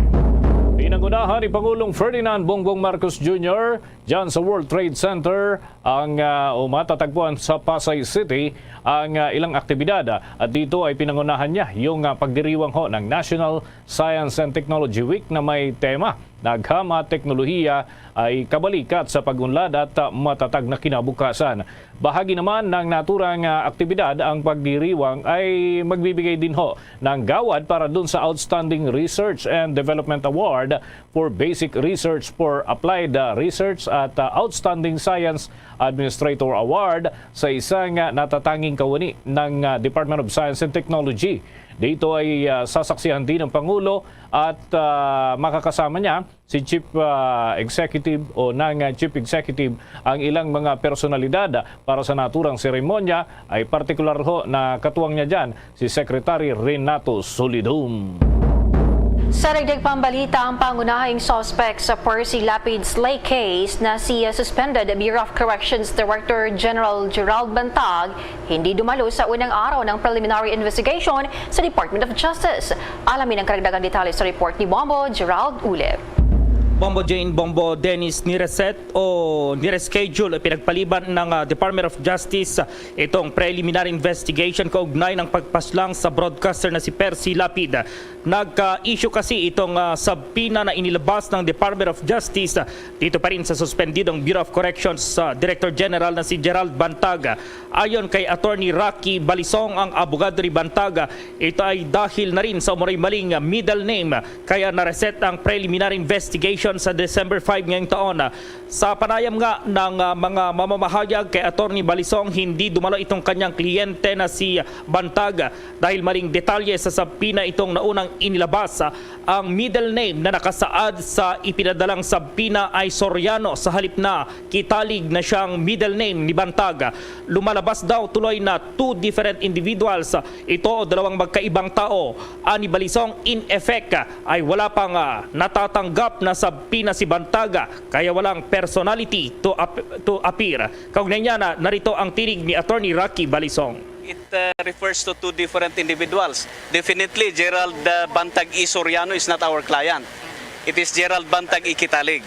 pinangunahan ni Pangulong Ferdinand Bongbong Marcos Junior dyan sa World Trade Center ang, ah, o matatagpuan sa Pasay City, ang, ah, ilang aktibidad. At dito ay pinangunahan niya yung, ah, pagdiriwang ho ng National Science and Technology Week na may tema na agham at teknolohiya ay kabalikat sa pag-unlad at, ah, matatag na kinabukasan. Bahagi naman ng naturang, ah, aktibidad, ang pagdiriwang ay magbibigay din ho ng gawad para dun sa Outstanding Research and Development Award for Basic Research for Applied, ah, Research at, ah, Outstanding Science Administrator Award sa isang, ah, natatanging kawani ng, ah, Department of Science and Technology. Dito ay, ah, sasaksihan din ng Pangulo at, ah, makakasama niya si Chief, ah, Executive o ng, ah, Chief Executive ang ilang mga personalidad para sa naturang seremonya, ay partikular ho na katuwang niya dyan si Secretary Renato Solidum. Sa dagdag pang balita, ang pangunahing suspect sa Percy Lapid Slay case na si, uh, suspended Bureau of Corrections Director General Gerald Bantag hindi dumalo sa unang araw ng preliminary investigation sa Department of Justice. Alamin ang karagdagang detalye sa report ni Bombo Gerald Ulip. Bombo Jane, Bombo Dennis, nireset o nireschedule o pinagpaliban ng ah, Department of Justice ah, itong preliminary investigation kaugnay ng pagpaslang sa broadcaster na si Percy Lapid. Nagka-issue kasi itong ah, subpoena na inilabas ng Department of Justice ah, dito pa rin sa suspendidong Bureau of Corrections sa Director General na si Gerald Bantag. Ayon kay Attorney Rocky Balisong, ang abogado ni Bantag, ito ay dahil na rin sa umano'y maling middle name, kaya na-reset ang preliminary investigation sa December five ngayong taon. Sa panayam nga ng ah, mga mamamahayag kay Attorney Balisong, hindi dumalo itong kanyang kliyente na si Bantag dahil maling detalye sa subpoena itong naunang inilabas. Ang middle name na nakasaad sa ipinadalang subpoena ay Soriano, sa halip na Kitalig na siyang middle name ni Bantag. Lumalabas daw tuloy na two different individuals. Ito o dalawang magkaibang tao. Ani Balisong, in effect, ay wala pang ah, natatanggap na subpoena si Bantag, kaya walang personality to, ap- to appear. Kaugnay niya na narito ang tinig ni Attorney Rocky Balisong. It uh, refers to two different individuals. Definitely, Gerald uh, Bantag E. Soriano is not our client. It is Gerald Bantag E. Kitalig.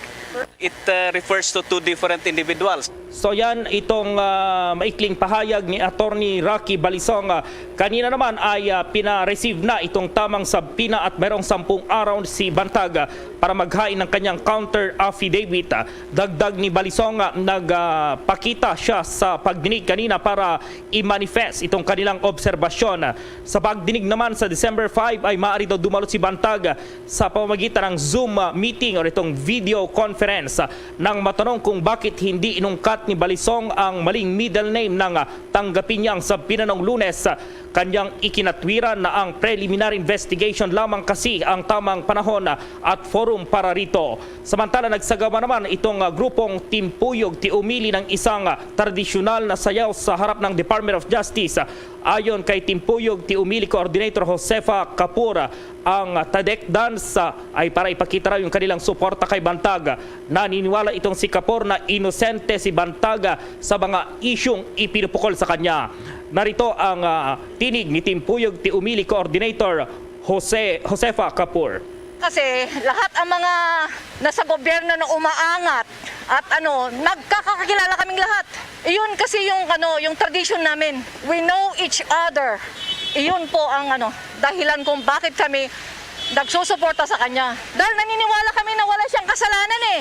It uh, refers to two different individuals. So yan itong ah, maikling pahayag ni Attorney Rocky Balisong. Ah, kanina naman ay ah, pina-receive na itong tamang subpoena at mayroong sampung araw si Bantag ah, para maghain ng kanyang counter affidavit. Ah, dagdag ni Balisong, ah, nagpakita siya sa pagdinig kanina para i-manifest itong kanilang obserbasyon. Sa pagdinig naman sa December five ay maaari daw dumalo si Bantag sa pamamagitan ng Zoom meeting o itong video conference nang matanong kung bakit hindi inungkat ni Balisong ang maling middle name nang tanggapin niya ang subpoena noong Lunes. Kanyang ikinatwiran na ang preliminary investigation lamang kasi ang tamang panahon at forum para rito. Samantala, nagsagawa naman itong grupong Timpuyog Tiumili ng isang tradisyonal na sayaw sa harap ng Department of Justice. Ayon kay Timpuyog Tiumili Coordinator Josefa Kapur, ang Tadek Dance ay para ipakita raw yung kanilang suporta kay Bantag. Naniniwala itong si Kapur na inosente si Bantag sa mga isyung ipinupukol sa kanya. Narito ang ah, tinig ni Timpuyog Tiumili Coordinator Jose Josefa Kapur. Kasi lahat ang mga nasa gobyerno na umaangat at ano, nagkakakilala kaming lahat. Iyon kasi yung ano, yung tradition namin. We know each other. Iyon po ang ano, dahilan kung bakit kami nagsusuporta sa kanya. Dahil naniniwala kami na wala siyang kasalanan eh.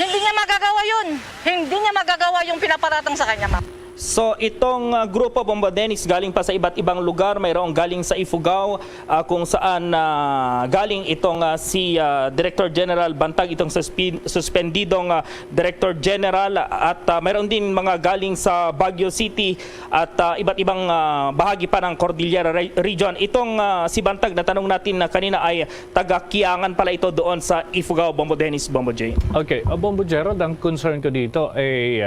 Hindi niya magagawa yun. Hindi niya magagawa yung pinaparatang sa kanya, ma'am. So itong ah, grupo, Bombo Dennis, galing pa sa iba't ibang lugar. Mayroong galing sa Ifugao, ah, kung saan ah, galing itong ah, si ah, Director General Bantag, itong suspi- suspendidong ah, Director General, at ah, mayroon din mga galing sa Baguio City at ah, iba't ibang ah, bahagi pa ng Cordillera Re- Region. Itong ah, si Bantag, natanong natin na kanina, ay taga Kiangan pala ito doon sa Ifugao, Bombo Dennis, Bombo J. Okay, uh, Bombo Gerald, ang concern ko dito ay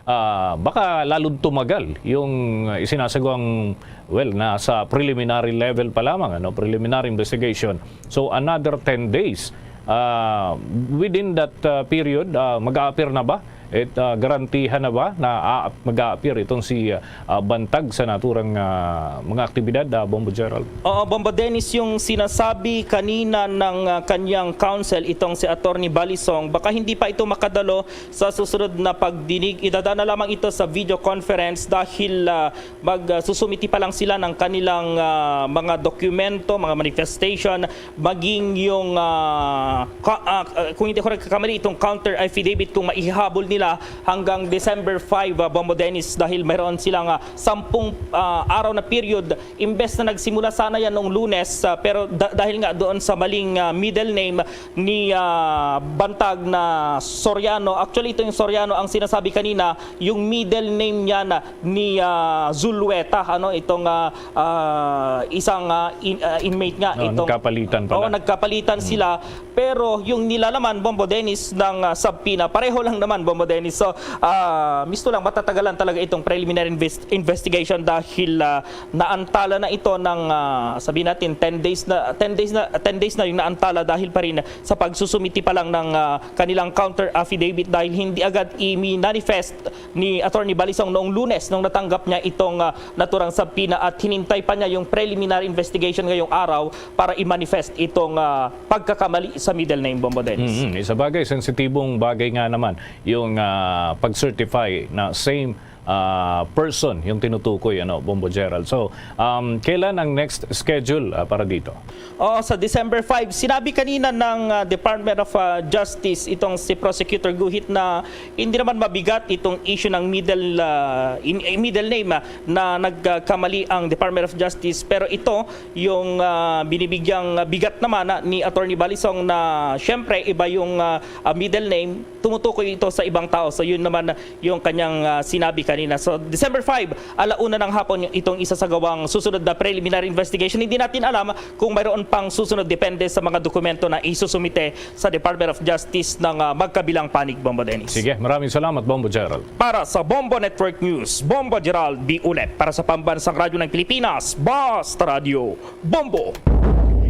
ah, baka lalong tumagal yung ah, isinasagawang, well, nasa preliminary level pa lamang, ano, preliminary investigation. So another ten days. Ah, within that ah, period, ah, mag-a-appear na ba? It, ah, garantihan na ba na ah, mag-a-appear itong si ah, ah, Bantag sa naturang ah, mga aktibidad, ah, Bombo Gerald? Oo, Bombo Dennis, yung sinasabi kanina ng ah, kanyang counsel, itong si Attorney Balisong, baka hindi pa ito makadalo sa susunod na pagdinig. Idadaan na lamang ito sa video conference dahil ah, mag ah, susumiti pa lang sila ng kanilang ah, mga dokumento, mga manifestation, maging yung ah, ka- ah, ah, kung hindi ako nagkakamali, itong counter affidavit kung maihabol nila hanggang December five, ah, Bombo Dennis, dahil mayroon silang ah, sampung ah, araw na period. Imbes na nagsimula sana yan noong Lunes, ah, pero da- dahil nga doon sa maling ah, middle name ni ah, Bantag na Soriano, actually ito yung Soriano ang sinasabi kanina, yung middle name niya na ni ah, Zulueta, ano, itong ah, ah, isang ah, in- ah, inmate nga. No, itong nagkapalitan pala. Oo, nagkapalitan sila. Pero yung nilalaman, Bombo Dennis, ng ah, subpoena, pareho lang naman, Bombo Dennis. So, ah, misto lang, matatagalan talaga itong preliminary invest-, investigation dahil, ah, naantala na ito ng, ah, sabihin natin, ten days na, ten days na, ten days na yung naantala dahil pa rin sa pagsusumiti pa lang ng, ah, kanilang counter affidavit dahil hindi agad i-manifest ni Attorney Balisong noong Lunes nung natanggap niya itong, ah, naturang subpoena at hinintay pa niya yung preliminary investigation ngayong araw para i-manifest itong, ah, pagkakamali sa middle name, Bombo Dennis. Mm, isa bagay, sensitibong bagay nga naman yung, ah, pag-certify na same, ah, person yung tinutukoy, ano, Bombo Gerald. So, um, kailan ang next schedule, ah, para dito? Oh, sa December five, sinabi kanina ng, ah, Department of, ah, Justice itong si Prosecutor Guhit na hindi naman mabigat itong issue ng middle, ah, in, eh, middle name, ah, na nagkamali ang Department of Justice. Pero ito yung, ah, binibigyang bigat naman, ah, ni Attorney Balisong na siyempre iba yung, ah, ah, middle name, tumutukoy ito sa ibang tao. So yun naman yung kanyang, ah, sinabi kanina. So December five, ala una ng hapon, itong isasagawang susunod na preliminary investigation. Hindi natin alam kung mayroon pang susunod, depende sa mga dokumento na isusumite sa Department of Justice ng, ah, magkabilang panig, Bombo Dennis. Sige, maraming salamat, Bombo Gerald. Para sa Bombo Network News, Bombo Gerald B. Ulet. Para sa Pambansang Radyo ng Pilipinas, Basta Radyo, Bombo.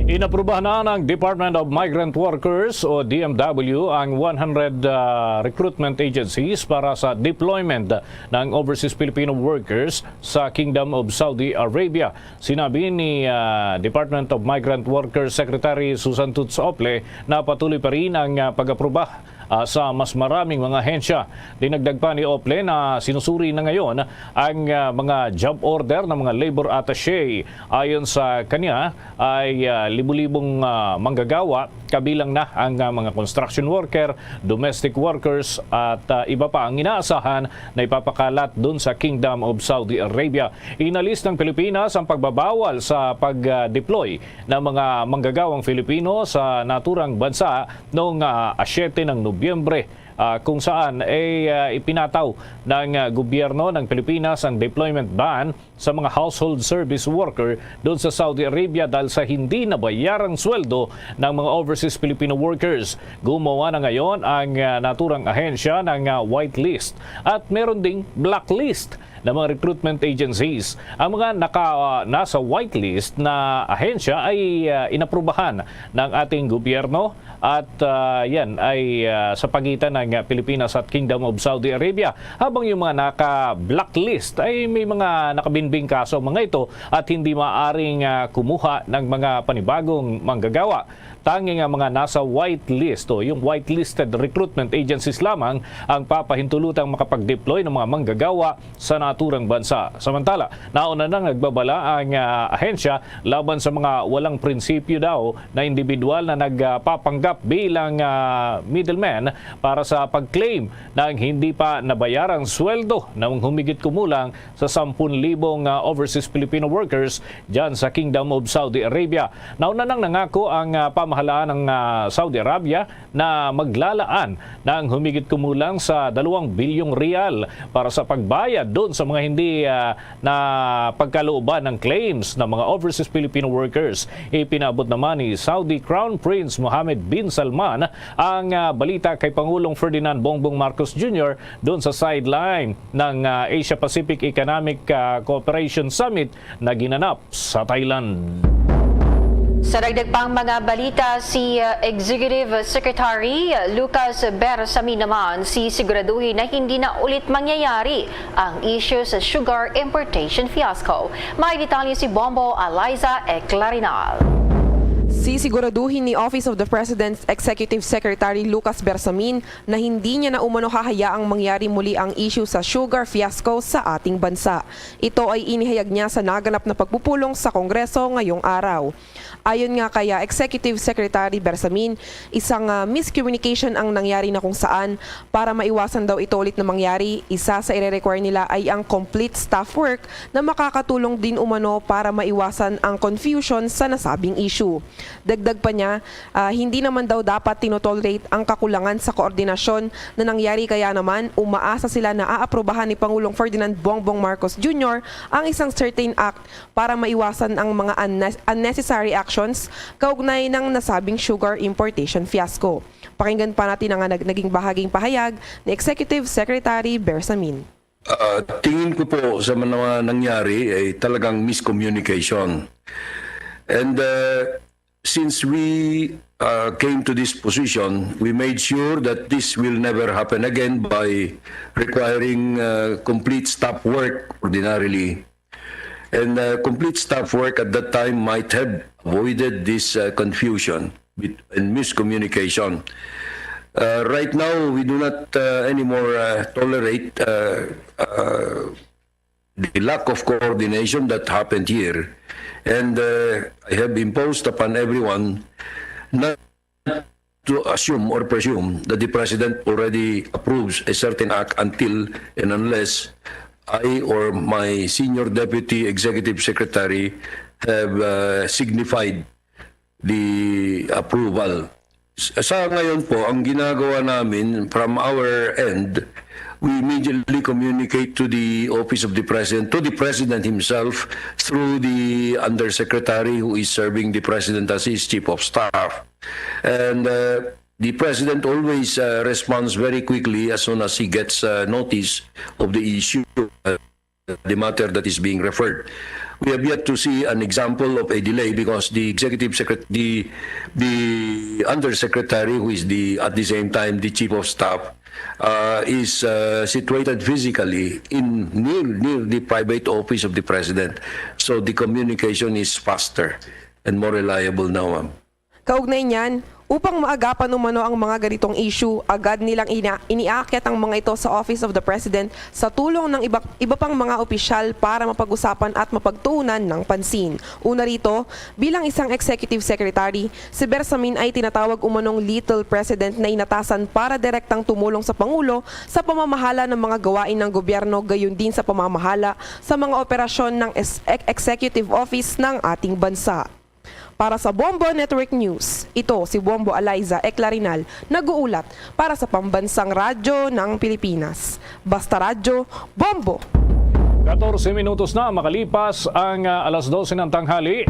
Inaprubahan na ng Department of Migrant Workers o D M W ang one hundred, ah, recruitment agencies para sa deployment ng overseas Filipino workers sa Kingdom of Saudi Arabia. Sinabi ni, ah, Department of Migrant Workers Secretary Susan Toots Ople na patuloy pa rin ang, ah, pag-aproba, ah, sa mas maraming mga ahensya. Dinagdag pa ni Ople na sinusuri na ngayon ang, ah, mga job order ng mga labor attaché. Ayon sa kanya, ay, ah, libo-libong, ah, manggagawa, kabilang na ang, ah, mga construction worker, domestic workers, at, ah, iba pa ang inaasahan na ipapakalat dun sa Kingdom of Saudi Arabia. Inalis ng Pilipinas ang pagbabawal sa pag-deploy ng mga manggagawang Filipino sa naturang bansa noong, ah, siyete ng Nobyembre, ah, kung saan ay, ah, ipinataw ng, ah, gobyerno ng Pilipinas ang deployment ban sa mga household service worker doon sa Saudi Arabia dahil sa hindi nabayarang sweldo ng mga overseas Filipino workers. Gumawa na ngayon ang, ah, naturang ahensya ng, ah, whitelist at meron ding blacklist ng mga recruitment agencies. Ang mga naka, ah, nasa whitelist na ahensya ay, ah, inaprubahan ng ating gobyerno at, ah, yan ay, ah, sa pagitan ng, ah, Pilipinas at Kingdom of Saudi Arabia. Habang yung mga naka-blacklist ay may mga nakabinbing kaso ang mga ito at hindi maaring, ah, kumuha ng mga panibagong manggagawa. Tanging ang mga nasa whitelist o yung whitelisted recruitment agencies lamang ang papahintulutang makapag-deploy ng mga manggagawa sa naturang bansa. Samantala, nauna nang nagbabala ang, ah, ahensya laban sa mga walang prinsipyo daw na individual na nagpapanggap bilang, ah, middleman para sa pag-claim ng hindi pa nabayarang sweldo ng humigit kumulang sa sampun libong, ah, overseas Filipino workers dyan sa Kingdom of Saudi Arabia. Nauna nang nangako ang, ah, pamahalaan ng, ah, Saudi Arabia na maglalaan ng humigit kumulang sa dalawang bilyong riyal para sa pagbayad doon sa mga hindi, ah, na pagkalooban ng claims ng mga overseas Filipino workers. Ipinabot naman ni Saudi Crown Prince Mohammed bin Salman ang, ah, balita kay Pangulong Ferdinand Bongbong Marcos Junior doon sa sideline ng, ah, Asia Pacific Economic, ah, Cooperation Summit na ginanap sa Thailand. Sa dagdag pang mga balita, si, uh, Executive Secretary Lucas Bersamin naman sisiguraduhin na hindi na ulit mangyayari ang issue sa sugar importation fiasco. May detalye si Bombo Eliza Eclarinal. Sisiguraduhin ni Office of the President's Executive Secretary Lucas Bersamin na hindi niya na umano hahayaang mangyari muli ang issue sa sugar fiasco sa ating bansa. Ito ay inihayag niya sa naganap na pagpupulong sa Kongreso ngayong araw. Ayon nga kaya Executive Secretary Bersamin, isang, ah, miscommunication ang nangyari na kung saan para maiwasan daw ito ulit na mangyari, isa sa ire-require nila ay ang complete staff work na makakatulong din umano para maiwasan ang confusion sa nasabing issue. Dagdag pa niya, ah, hindi naman daw dapat tinotolerate ang kakulangan sa koordinasyon na nangyari, kaya naman umaasa sila na aaprubahan ni Pangulong Ferdinand Bongbong Marcos Junior ang isang certain act para maiwasan ang mga unne-, unnecessary actions kaugnay ng nasabing sugar importation fiasco. Pakinggan pa natin ang nag-, naging bahaging pahayag ni Executive Secretary Bersamin. Ah, tingin ko po sa mga nangyari ay talagang miscommunication. And uh, since we uh, came to this position, we made sure that this will never happen again by requiring uh, complete stop work ordinarily. And uh, complete stop work at that time might have avoided this uh, confusion bit- and miscommunication. Uh, right now, we do not uh, anymore uh, tolerate uh, uh, the lack of coordination that happened here. And uh, I have imposed upon everyone not to assume or presume that the President already approves a certain act until and unless I or my Senior Deputy Executive Secretary have uh, signified the approval. S- Sa ngayon po, ang ginagawa namin from our end, we immediately communicate to the Office of the President, to the President himself, through the Undersecretary who is serving the President as his Chief of Staff. And uh, the President always uh, responds very quickly as soon as he gets uh, notice of the issue, uh, the matter that is being referred. We have yet to see an example of a delay because the executive secretary, the, the undersecretary, who is the at the same time the chief of staff, uh, is uh, situated physically in near near the private office of the president. So the communication is faster and more reliable now, ma'am. Kaugnay niyan, upang maagapan umano ang mga ganitong issue, agad nilang ina- iniakyat ang mga ito sa Office of the President sa tulong ng iba, iba pang mga opisyal para mapag-usapan at mapagtuunan ng pansin. Una rito, bilang isang executive secretary, si Bersamin ay tinatawag umanong little president na inatasan para direktang tumulong sa Pangulo sa pamamahala ng mga gawain ng gobyerno, gayon din sa pamamahala sa mga operasyon ng es- ex- executive office ng ating bansa. Para sa Bombo Network News, ito si Bombo Eliza Eclarinal, nag-uulat para sa Pambansang Radyo ng Pilipinas. Basta Radyo, Bombo! Katorse minutos na makalipas ang ah, alas dose ng tanghali.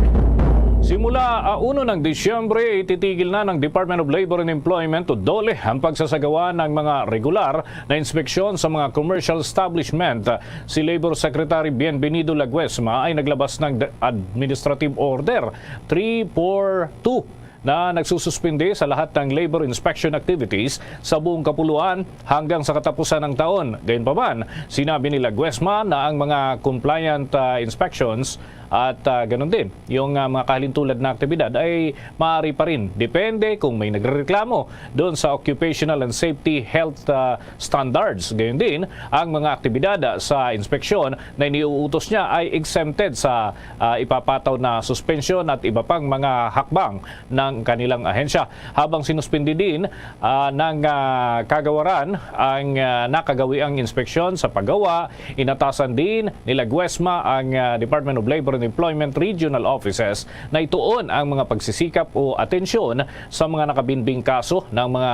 Simula ah, uno ng Disyembre, ititigil na ng Department of Labor and Employment o DOLE ang pagsasagawa ng mga regular na inspeksyon sa mga commercial establishment. Si Labor Secretary Bienvenido Laguesma ay naglabas ng d- administrative order three four two na nagsususpindi sa lahat ng labor inspection activities sa buong kapuluan hanggang sa katapusan ng taon. Gayunpaman, sinabi ni Laguesma na ang mga compliant ah, inspections at ah, ganun din yung ah, mga kahalintulad na aktibidad ay maaari pa rin, depende kung may nagrereklamo doon sa occupational and safety health ah, standards. Gayon din, ang mga aktibidad ah, sa inspeksyon na iniuutos niya ay exempted sa ah, ipapataw na suspensyon at iba pang mga hakbang ng kanilang ahensya. Habang sinuspindi din ah, ng ah, kagawaran ang ah, nakagawiang inspeksyon sa paggawa, inatasan din ni Laguesma ang ah, Department of Labor and Employment Regional Offices na ituon ang mga pagsisikap o atensyon sa mga nakabinbing kaso ng mga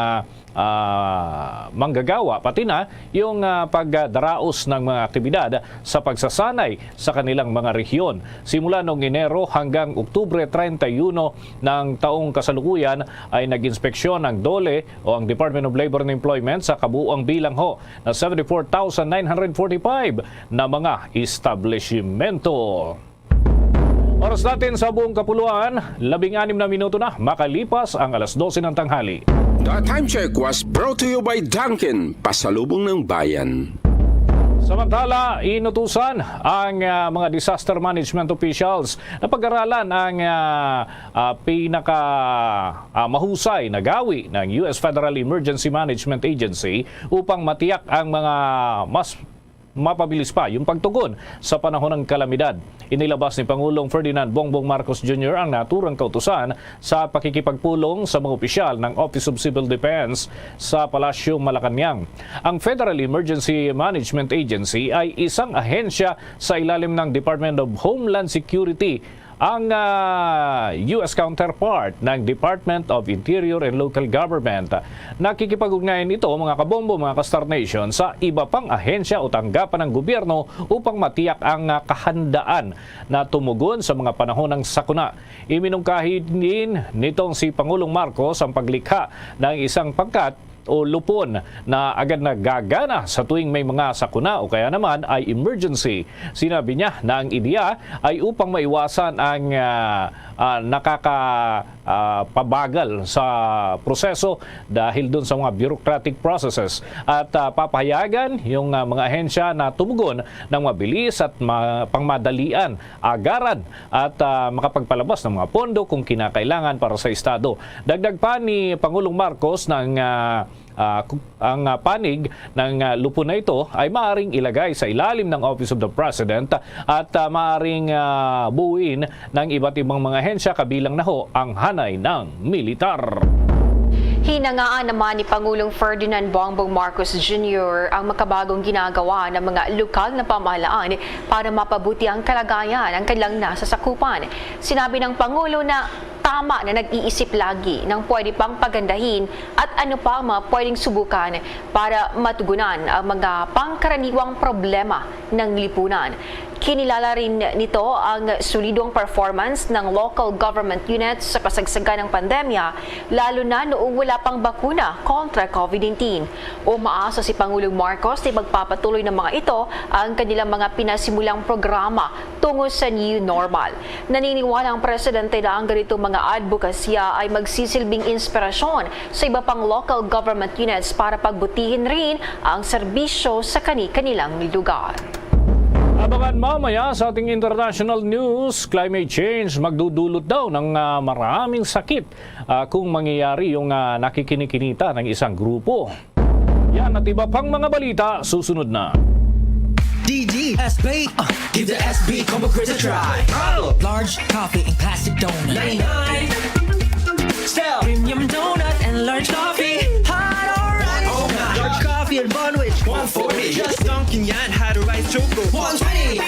ah, manggagawa, pati na yung ah, pagdaraos ng mga aktibidad sa pagsasanay sa kanilang mga rehiyon. Simula noong Enero hanggang Oktubre treinta y uno ng taong kasalukuyan ay nag-inspeksyon ang DOLE o ang Department of Labor and Employment sa kabuuang bilang ho na seventy-four thousand nine hundred forty-five na mga establishmento. Oras natin sa buong kapuluan, labing anim na minuto na makalipas ang alas dose ng tanghali. The time check was brought to you by Dunkin, pasalubong ng bayan. Samantala, inutusan ang ah, mga disaster management officials na pag-aralan ang ah, ah, pinaka ah, mahusay na gawi ng U S Federal Emergency Management Agency upang matiyak ang mga mas mapabilis pa yung pagtugon sa panahon ng kalamidad. Inilabas ni Pangulong Ferdinand Bongbong Marcos Junior ang naturang kautusan sa pakikipagpulong sa mga opisyal ng Office of Civil Defense sa Palasyo Malacañang. Ang Federal Emergency Management Agency ay isang ahensya sa ilalim ng Department of Homeland Security ang, ah, U S counterpart ng Department of Interior and Local Government. Nakikipag-ugnayan ito, mga kabombo, mga ka-Star Nation, sa iba pang ahensya o tanggapan ng gobyerno upang matiyak ang, ah, kahandaan na tumugon sa mga panahon ng sakuna. Iminungkahi din nitong si Pangulong Marcos ang paglikha ng isang pangkat o lupon na agad nagagana sa tuwing may mga sakuna o kaya naman ay emergency. Sinabi niya na ang ideya ay upang maiwasan ang, ah, ah, nakaka, ah, pabagal sa proseso dahil dun sa mga bureaucratic processes at, ah, papahayagan yung, ah, mga ahensya na tumugon ng mabilis at ma-, pangmadalian, agaran at, ah, makapagpalabas ng mga pondo kung kinakailangan para sa Estado. Dagdag pa ni Pangulong Marcos na ang, ah, ah, ku-, ang, ah, panig ng, ah, lupon na ito ay maaring ilagay sa ilalim ng Office of the President at, ah, maaring, ah, buuin ng iba't ibang mga ahensya kabilang na ho ang hanay ng militar. Hinangaan naman ni Pangulong Ferdinand Bongbong Marcos Junior ang makabagong ginagawa ng mga lokal na pamahalaan para mapabuti ang kalagayan ng kanilang nasasakupan. Sinabi ng Pangulo na tama na nag-iisip lagi ng pwede pang pagandahin at ano pa ang mga pwedeng subukan para matugunan ang mga pangkaraniwang problema ng lipunan. Kinilala rin nito ang solidong performance ng local government units sa kasagsagan ng pandemya, lalo na noong wala pang bakuna kontra COVID nineteen. Umaasa si Pangulong Marcos na magpapatuloy ng mga ito ang kanilang mga pinasimulang programa tungo sa new normal. Naniniwala ang presidente na ang ganitong mga adbokasya ay magsisilbing inspirasyon sa iba pang local government units para pagbutihin rin ang serbisyo sa kani-kanilang lugar. Abangan mamaya sa ating international news, climate change magdudulot daw ng, ah, maraming sakit, ah, kung mangyayari yung, ah, nakikinikinita ng isang grupo. Yan at iba pang mga balita susunod na. D D S B, uh, give the S B Combo Crisp a try. Large coffee and classic donut. Ninety-nine. Sell premium donut and large coffee. Hot or ice. Oh, large coffee and bun, which one forty? Just dunking yan, hot or ice choco. One twenty.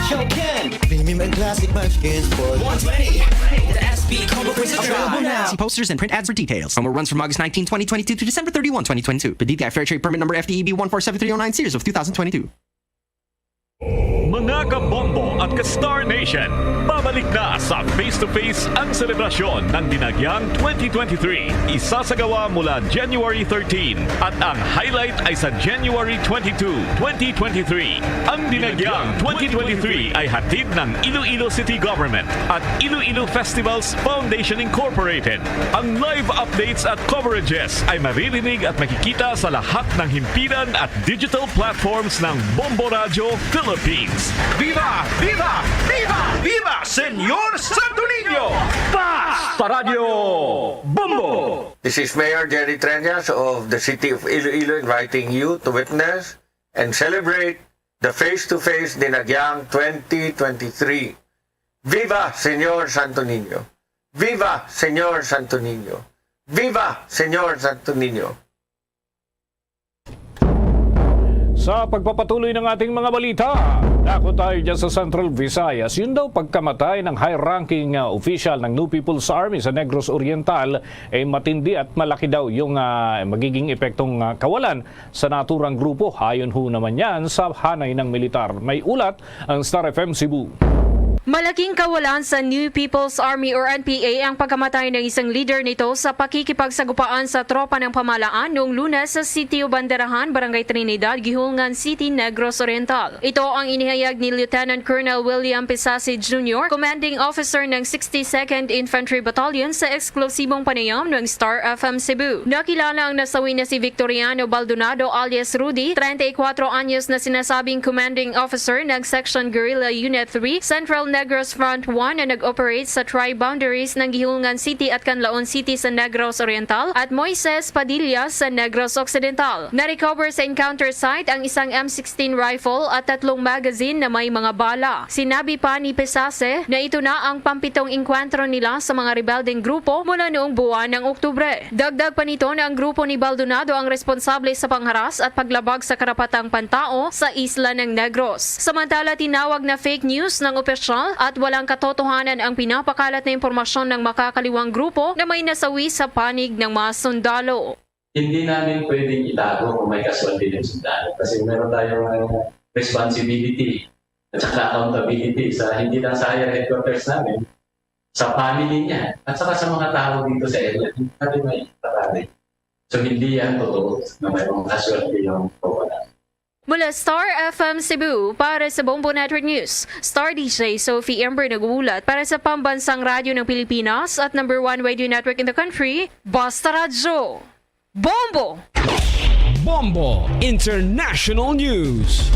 Show can. Premium and classic munchkins for one twenty. The S B Combo Crisp a try. Available now. See posters and print ads for details. Promo runs from August nineteen, twenty twenty-two to December thirty-one, twenty twenty-two. Per D T I Fair Trade Permit Number F T E B one four seven three oh nine, series of two thousand twenty-two. Mga kabombo at ka-Star Nation, babalik na sa Face to Face ang selebrasyon ng Dinagyang twenty twenty-three. Isasagawa mula January thirteen at ang highlight ay sa January twenty-two, twenty twenty-three. Ang Dinagyang twenty twenty-three ay hatid ng Iloilo City Government at Iloilo Festivals Foundation Incorporated. Ang live updates at coverages ay maririnig at makikita sa lahat ng himpilan at digital platforms ng Bombo Radyo Philippines. Viva! Viva! Viva! Viva Señor Santo Niño! Basta Radyo Bombo! This is Mayor Jerry Treñas of the City of Iloilo inviting you to witness and celebrate the Face to Face Dinagyang twenty twenty-three. Viva Señor Santo Niño! Viva Señor Santo Niño! Viva Señor Santo Niño! Sa pagpapatuloy ng ating mga balita, dako tayo dyan sa Central Visayas. Yun daw pagkamatay ng high-ranking, ah, official ng New People's Army sa Negros Oriental ay matindi at malaki daw yung, ah, magiging epektong, ah, kawalan sa naturang grupo. Ayon ho naman yan sa hanay ng militar. May ulat ang Star F M Cebu. Malaking kawalan sa New People's Army or N P A ang pagkamatay ng isang leader nito sa pakikipagsagupaan sa tropa ng pamahalaan noong Lunes sa Sitio Banderahan, Barangay Trinidad, Guihulngan City, Negros Oriental. Ito ang inihayag ni Lieutenant Colonel William Pisasi Junior, Commanding Officer ng sixty-second Infantry Battalion, sa eksklusibong panayam ng Star F M Cebu. Nakilala ang nasawi na si Victoriano Baldonado alias Rudy, treinta y cuatro anyos, na sinasabing commanding officer ng Section Guerrilla Unit three, Central Negros Front one, na nag-operate sa tri-boundaries ng Guihulngan City at Canlaon City sa Negros Oriental at Moises Padilla sa Negros Occidental. Na-recover sa encounter site ang isang M sixteen rifle at tatlong magazine na may mga bala. Sinabi pa ni Pisase na ito na ang pampitong engkwentro nila sa mga rebeldeng grupo mula noong buwan ng Oktubre. Dagdag pa nito na ang grupo ni Baldonado ang responsable sa pangharas at paglabag sa karapatang pantao sa isla ng Negros. Samantala, tinawag na fake news ng opisyal at walang katotohanan ang pinapakalat na impormasyon ng makakaliwang grupo na may nasawi sa panig ng mga sundalo. Hindi namin pwedeng itago kung may casualty ng sundalo kasi meron tayong, uh, responsibility at saka accountability sa, hindi lang sa higher headquarters namin, sa family niya, at saka sa mga tao dito sa area. Hindi natin may ipatali. So, hindi yan totoo na may mga casualty yung wala. Mula Star F M Cebu, para sa Bombo Network News, Star D J Sophie Ember nag-uulat para sa Pambansang Radyo ng Pilipinas at number one radio network in the country, Basta Radyo. Bombo! Bombo International News.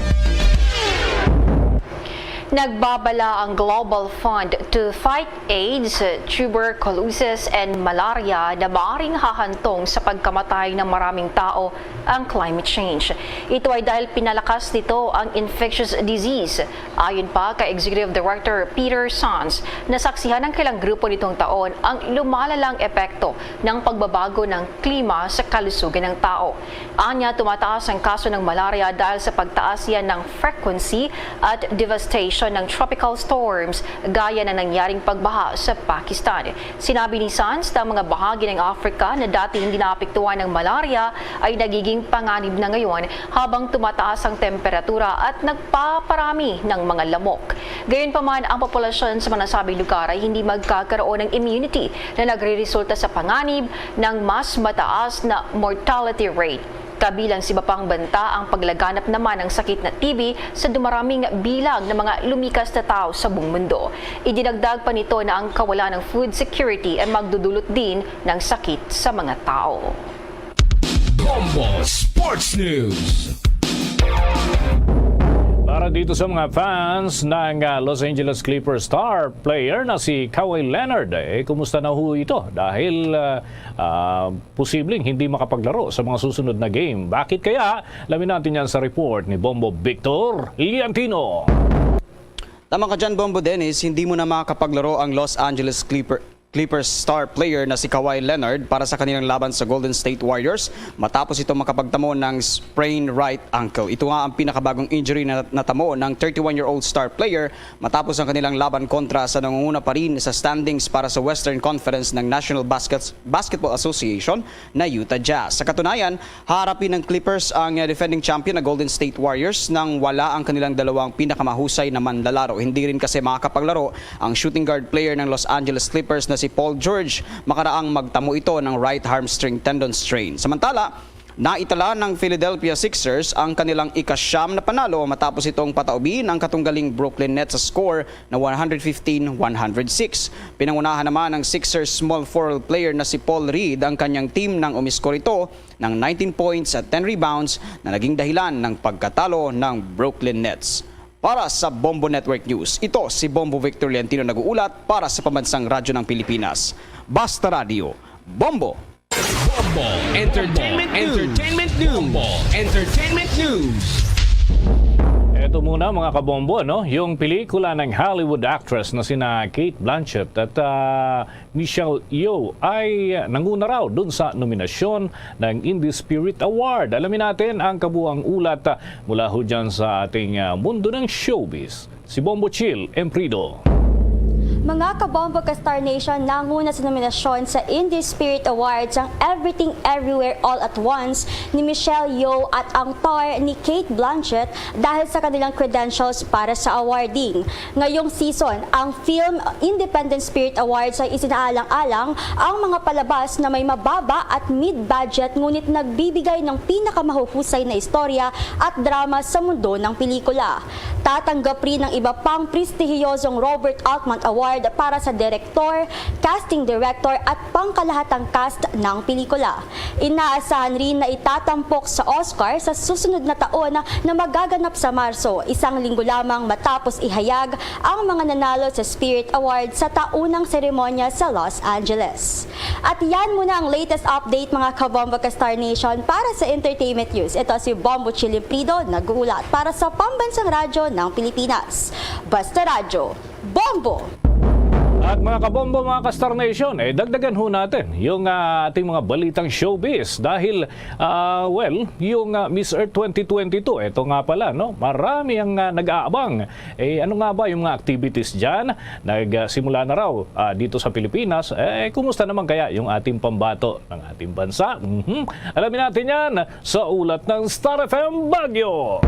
Nagbabala ang Global Fund to Fight AIDS, Tuberculosis, and Malaria na maaring hahantong sa pagkamatay ng maraming tao ang climate change. Ito ay dahil pinalakas nito ang infectious disease. Ayon pa kay Executive Director Peter Sanz, nasaksihan ng kailang grupo nitong taon ang lumalalang epekto ng pagbabago ng klima sa kalusugan ng tao. Anya, tumataas ang kaso ng malaria dahil sa pagtaas yan ng frequency at devastation ng tropical storms, gaya ng nangyaring pagbaha sa Pakistan. Sinabi ni Sanz na mga bahagi ng Africa na dati hindi naapektuhan ng malaria ay nagiging panganib na ngayon habang tumataas ang temperatura at nagpaparami ng mga lamok. Gayunpaman, ang populasyon sa mga nasabing lugar ay hindi magkakaroon ng immunity na nagreresulta sa panganib ng mas mataas na mortality rate. Kabilang sa iba pang banta ang paglaganap naman ng sakit na T B sa dumaraming bilang ng mga lumikas na tao sa buong mundo. Idinagdag pa nito na ang kawalan ng food security ay magdudulot din ng sakit sa mga tao. Bombo Sports News. Para dito sa mga fans ng, ah, Los Angeles Clippers star player na si Kawhi Leonard, eh, kumusta na ho ito? Dahil, ah, ah, posibleng hindi makapaglaro sa mga susunod na game. Bakit kaya? Alamin natin yan sa report ni Bombo Victor Liantino. Tama ka dyan, Bombo Dennis, hindi mo na makakapaglaro ang Los Angeles Clipper-, Clippers star player na si Kawhi Leonard para sa kanilang laban sa Golden State Warriors matapos ito makapagtamo ng sprain right ankle. Ito nga ang pinakabagong injury na natamo ng thirty-one-year-old star player matapos ang kanilang laban kontra sa nangunguna pa rin sa standings para sa Western Conference ng National Basket-, Basketball Association na Utah Jazz. Sa katunayan, haharapin ng Clippers ang, uh, defending champion na Golden State Warriors nang wala ang kanilang dalawang pinakamahusay na manlalaro. Hindi rin kasi makakapaglaro ang shooting guard player ng Los Angeles Clippers na si Paul George makaraang magtamo ito ng right hamstring tendon strain. Samantala, naitala ng Philadelphia Sixers ang kanilang ikasyam na panalo matapos itong pataubin ang katunggaling Brooklyn Nets sa score na one hundred fifteen one hundred six. Pinangunahan naman ng Sixers small forward player na si Paul Reed ang kanyang team nang umiskor ito ng nineteen points at ten rebounds na naging dahilan ng pagkatalo ng Brooklyn Nets. Para sa Bombo Network News, ito si Bombo Victor Leontino nag-uulat para sa Pambansang Radyo ng Pilipinas. Basta Radyo, Bombo! Bombo Entertainment News. Entertainment News. Bombo Entertainment News. Eto muna, mga kabombo, no? Yung pelikula ng Hollywood actress na sina Cate Blanchett at, ah, Michelle Yeoh ay nanguna raw dun sa nominasyon ng Indie Spirit Award. Alamin natin ang kabuang ulat, ah, mula ho dyan sa ating, ah, mundo ng showbiz. Si Bombo Chill Emprido. Mga kabombo ka Star Nation, nanguna sa nominasyon sa Indie Spirit Awards ang Everything Everywhere All at Once ni Michelle Yeoh at ang Tar ni Cate Blanchett dahil sa kanilang credentials para sa awarding. Ngayong season, ang Film Independent Spirit Awards ay isinaalang-alang ang mga palabas na may mababa at mid-budget ngunit nagbibigay ng pinakamahuhusay na istorya at drama sa mundo ng pelikula. Tatanggap rin ang iba pang prestihiyosong Robert Altman Award para sa direktor, casting director at pangkalahatang cast ng pelikula. Inaasahan rin na itatampok sa Oscar sa susunod na taon na magaganap sa Marso, isang linggo lamang matapos ihayag ang mga nanalo sa Spirit Award sa taunang seremonya sa Los Angeles. At yan muna ang latest update, mga kabombo ka Star Nation, para sa entertainment news. Ito si Bombo Chiliprido, nag-uulat para sa Pambansang Radyo ng Pilipinas. Basta Radyo, Bombo! At mga kabombo, mga ka-Star Nation, eh, dagdagan ho natin yung, ah, ating mga balitang showbiz dahil, ah, well, yung, ah, Miss Earth twenty twenty-two, eto nga pala, no? Marami ang, ah, nag-aabang. Eh, ano nga ba yung mga activities dyan? Nagsimula na raw, ah, dito sa Pilipinas. Eh, kumusta naman kaya yung ating pambato ng ating bansa? Mhm. Alamin natin yan sa ulat ng Star F M Baguio.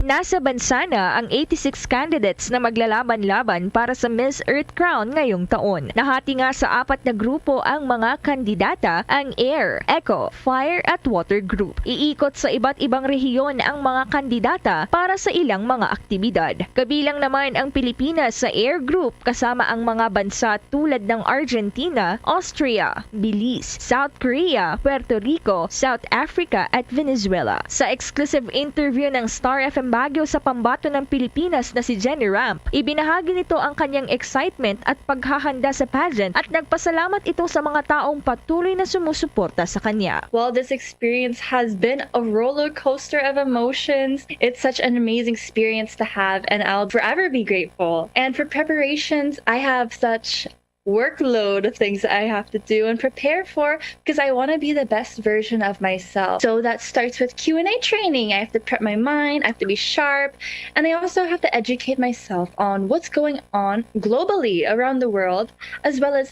Nasa bansa na ang eighty-six candidates na maglalaban-laban para sa Miss Earth Crown ngayong taon. Nahati nga sa apat na grupo ang mga kandidata, ang Air, Eco, Fire at Water Group. Iikot sa iba't ibang rehiyon ang mga kandidata para sa ilang mga aktibidad. Kabilang naman ang Pilipinas sa Air Group, kasama ang mga bansa tulad ng Argentina, Austria, Belize, South Korea, Puerto Rico, South Africa, at Venezuela. Sa exclusive interview ng Star F M Baguio sa pambato ng Pilipinas na si Jenny Ramp, ibinahagi nito ang kanyang excitement at paghahanda sa pageant at nagpasalamat ito sa mga taong patuloy na sumusuporta sa kanya. Well, this experience has been a roller coaster of emotions. It's such an amazing experience to have, and I'll forever be grateful. And for preparations, I have such workload of things that I have to do and prepare for because I want to be the best version of myself. So that starts with Q and A training. I have to prep my mind, I have to be sharp, and I also have to educate myself on what's going on globally around the world, as well as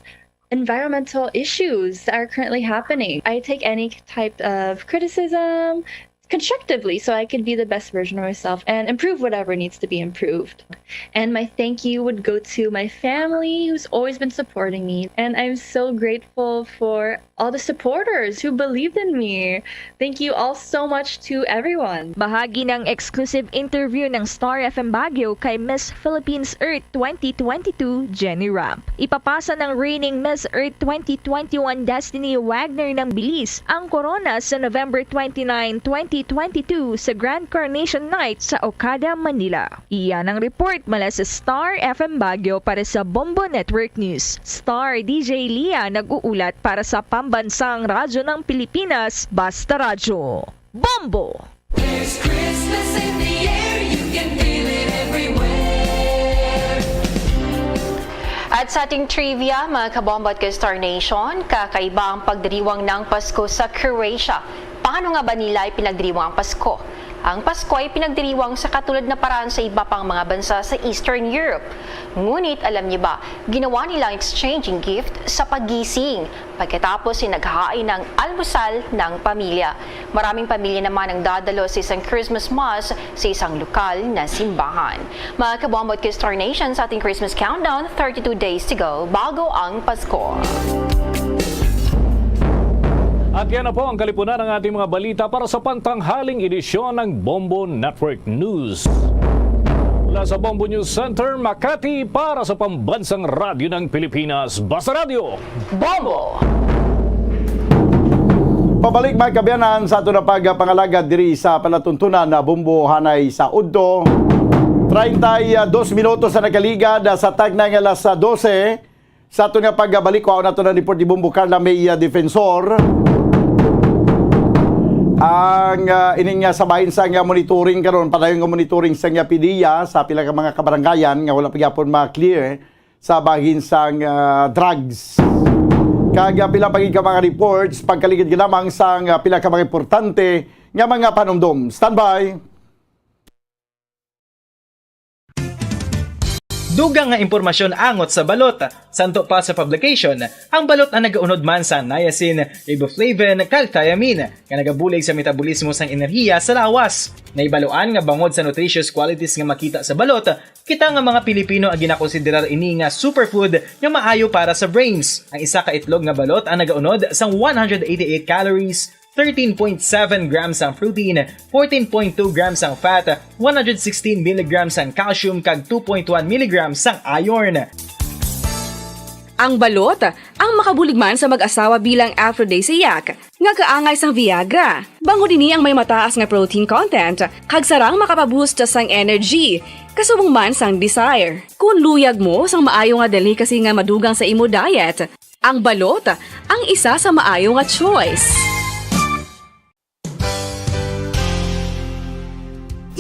environmental issues that are currently happening. I take any type of criticism constructively so I can be the best version of myself and improve whatever needs to be improved. And my thank you would go to my family who's always been supporting me. And I'm so grateful for all the supporters who believed in me. Thank you all so much to everyone. Bahagi ng exclusive interview ng Star F M Baguio kay Miss Philippines Earth twenty twenty-two, Jenny Ramp. Ipapasa ng reigning Miss Earth twenty twenty-one Destiny Wagner ng Belize ang korona sa November twenty-nine, twenty twenty-two sa Grand Carnation Night sa Okada, Manila. Iyan ang report mula sa Star F M Baguio para sa Bombo Network News. Star D J Lia nag-uulat para sa Pambansang Radyo ng Pilipinas, Basta Radyo. Bombo! There's Christmas in the air, you can feel it everywhere. At sa ating trivia, mga kabombo at ka-Star Nation, kakaiba ang pagdiriwang ng Pasko sa Croatia. Paano nga ba nila ipinagdiriwang ang Pasko? Ang Pasko ay pinagdiriwang sa katulad na paraan sa iba pang mga bansa sa Eastern Europe. Ngunit, alam niyo ba, ginawa nila ang exchanging gift sa paggising, pagkatapos ay naghain ng almusal ng pamilya. Maraming pamilya naman ang dadalo sa isang Christmas mass sa isang lokal na simbahan. Mga kabombo at ka-Star Nation, sa ating Christmas countdown, thirty-two days to go bago ang Pasko. At yan na po ang kalipunan ng ating mga balita para sa pantanghaling edisyon ng Bombo Network News. Mula sa Bombo News Center, Makati, para sa Pambansang Radyo ng Pilipinas, Basta Radyo. Bombo! Pabalik, mga kaabyanan, sa aton na pagpangalagad diri sa palatuntunan na Bombo hanay sa udto. Treinta y dos minutos sa nakaligad sa tagna nga alas dose. Sa aton nga pagbalik, kuhaon nato ang report ni Bombo Carla May, ah, Defensor. Ang, ah, ining, ah, sa bahin sa nga monitoring karon, padayon nga monitoring sa nga PDEA sa pila ka mga kabarangayan nga wala pa gyapon ma-clear sa bahin sang, ah, drugs. Kag, ah, pila pa gid ka mga reports, pagkaligid ka lamang sang, ah, pila ka mga importante nga mga panumdom. Standby! Dugang nga impormasyon angot sa balot. Santo pa sa publication, ang balot ang nagaunod man sa niacin, riboflavin, kag thiamine, nga nagabulig sa metabolismo sang enerhiya sa lawas. Nahibaluan nga bangod sa nutritious qualities nga makita sa balot, kita nga mga Pilipino ang ginakonsiderar ini nga superfood nga maayo para sa brains. Ang isa ka itlog nga balot ang nagaunod sang one hundred eighty-eight calories, thirteen point seven grams ang protein, fourteen point two grams ang fat, one hundred sixteen milligrams ang calcium, kag two point one milligrams ang iron. Ang balot, ang makabulig man sa mag-asawa bilang aphrodisiac, nga kaangay sang Viagra. Bangod ini ang may mataas nga protein content, kag sarang makapaboost sang energy, kasubong man sang desire. Kung luyag mo sang maayo nga delicacy nga madugang sa imo diet, ang balot ang isa sa maayo nga choice.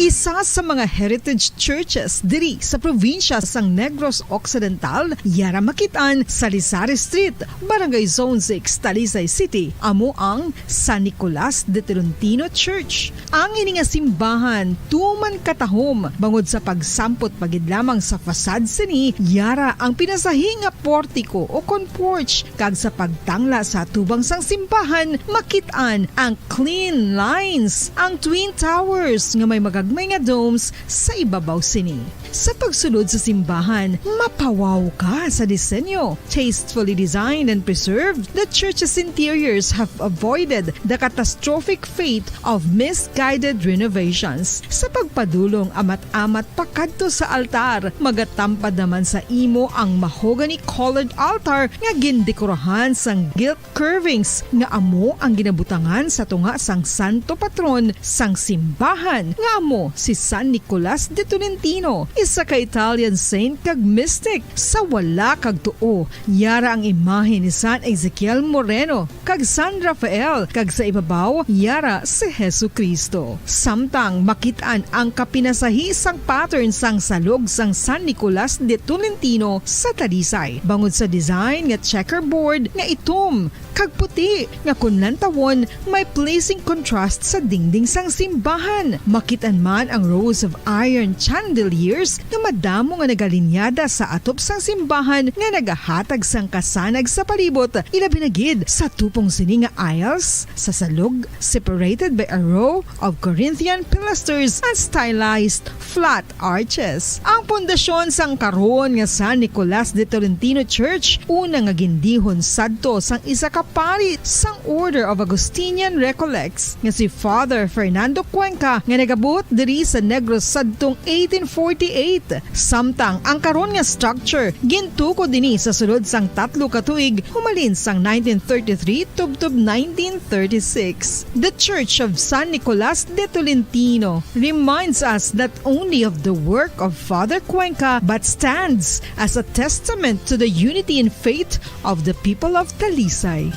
Isa sa mga heritage churches diri sa probinsya sang Negros Occidental, yara makit-an sa Lisari Street, Barangay Zone six, Talisay City, amo ang San Nicolas de Tolentino Church. Ang ini nga simbahan tuman katahom bangod sa pagsampot pa gid lamang sa facade sini, yara ang pinasahi nga portiko o kon porch, kag sa pagtangla sa atubang sang simbahan, makit-an ang clean lines, ang twin towers nga may magagmay nga domes sa ibabaw sini. Sa pagsulod sa simbahan, mapawaw ka sa disenyo. Tastefully designed and preserved, the church's interiors have avoided the catastrophic fate of misguided renovations. Sa pagpadulong amat-amat pakadto sa altar, magatampad naman sa imo ang mahogany-colored altar nga gindekorahan sang gilt curvings nga amo ang ginabutangan sa tunga sang santo patron sang simbahan, nga amo si San Nicolas de Tolentino, isa ka Italian saint kag mystic. Sa wala kag tuo, yara ang imahe ni San Ezekiel Moreno kag San Rafael, kag sa ibabaw, yara si Jesu-Cristo. Samtang makit-an ang kapinasahi sang pattern sang salog sang San Nicolas de Tolentino sa Talisay, bangod sa design nga checkerboard nga itom kag puti, nga kon lantawon, may pleasing contrast sa dingding sang simbahan. Makit-an man ang rows of iron chandeliers nga madamo nga nagalinyada sa atop sang simbahan nga nagahatag sang kasanag sa palibot, ilabi na gid sa tupong sini nga aisles sa salog, separated by a row of Corinthian pilasters and stylized flat arches. Ang pundasyon sang karon nga San Nicolas de Tolentino Church, una nga gindihon sadto sang isa ka pari sang Order of Augustinian Recollects nga si Father Fernando Cuenca, nga nagabot diri sa Negros sadtong eighteen forty-eight. Samtang ang karon nga structure gintukod ini sa sulod sang tatlo ka tuig, humalin sang nineteen thirty-three tubtob nineteen thirty-six. The Church of San Nicolas de Tolentino reminds us not only of the work of Father Cuenca, but stands as a testament to the unity in faith of the people of Talisay.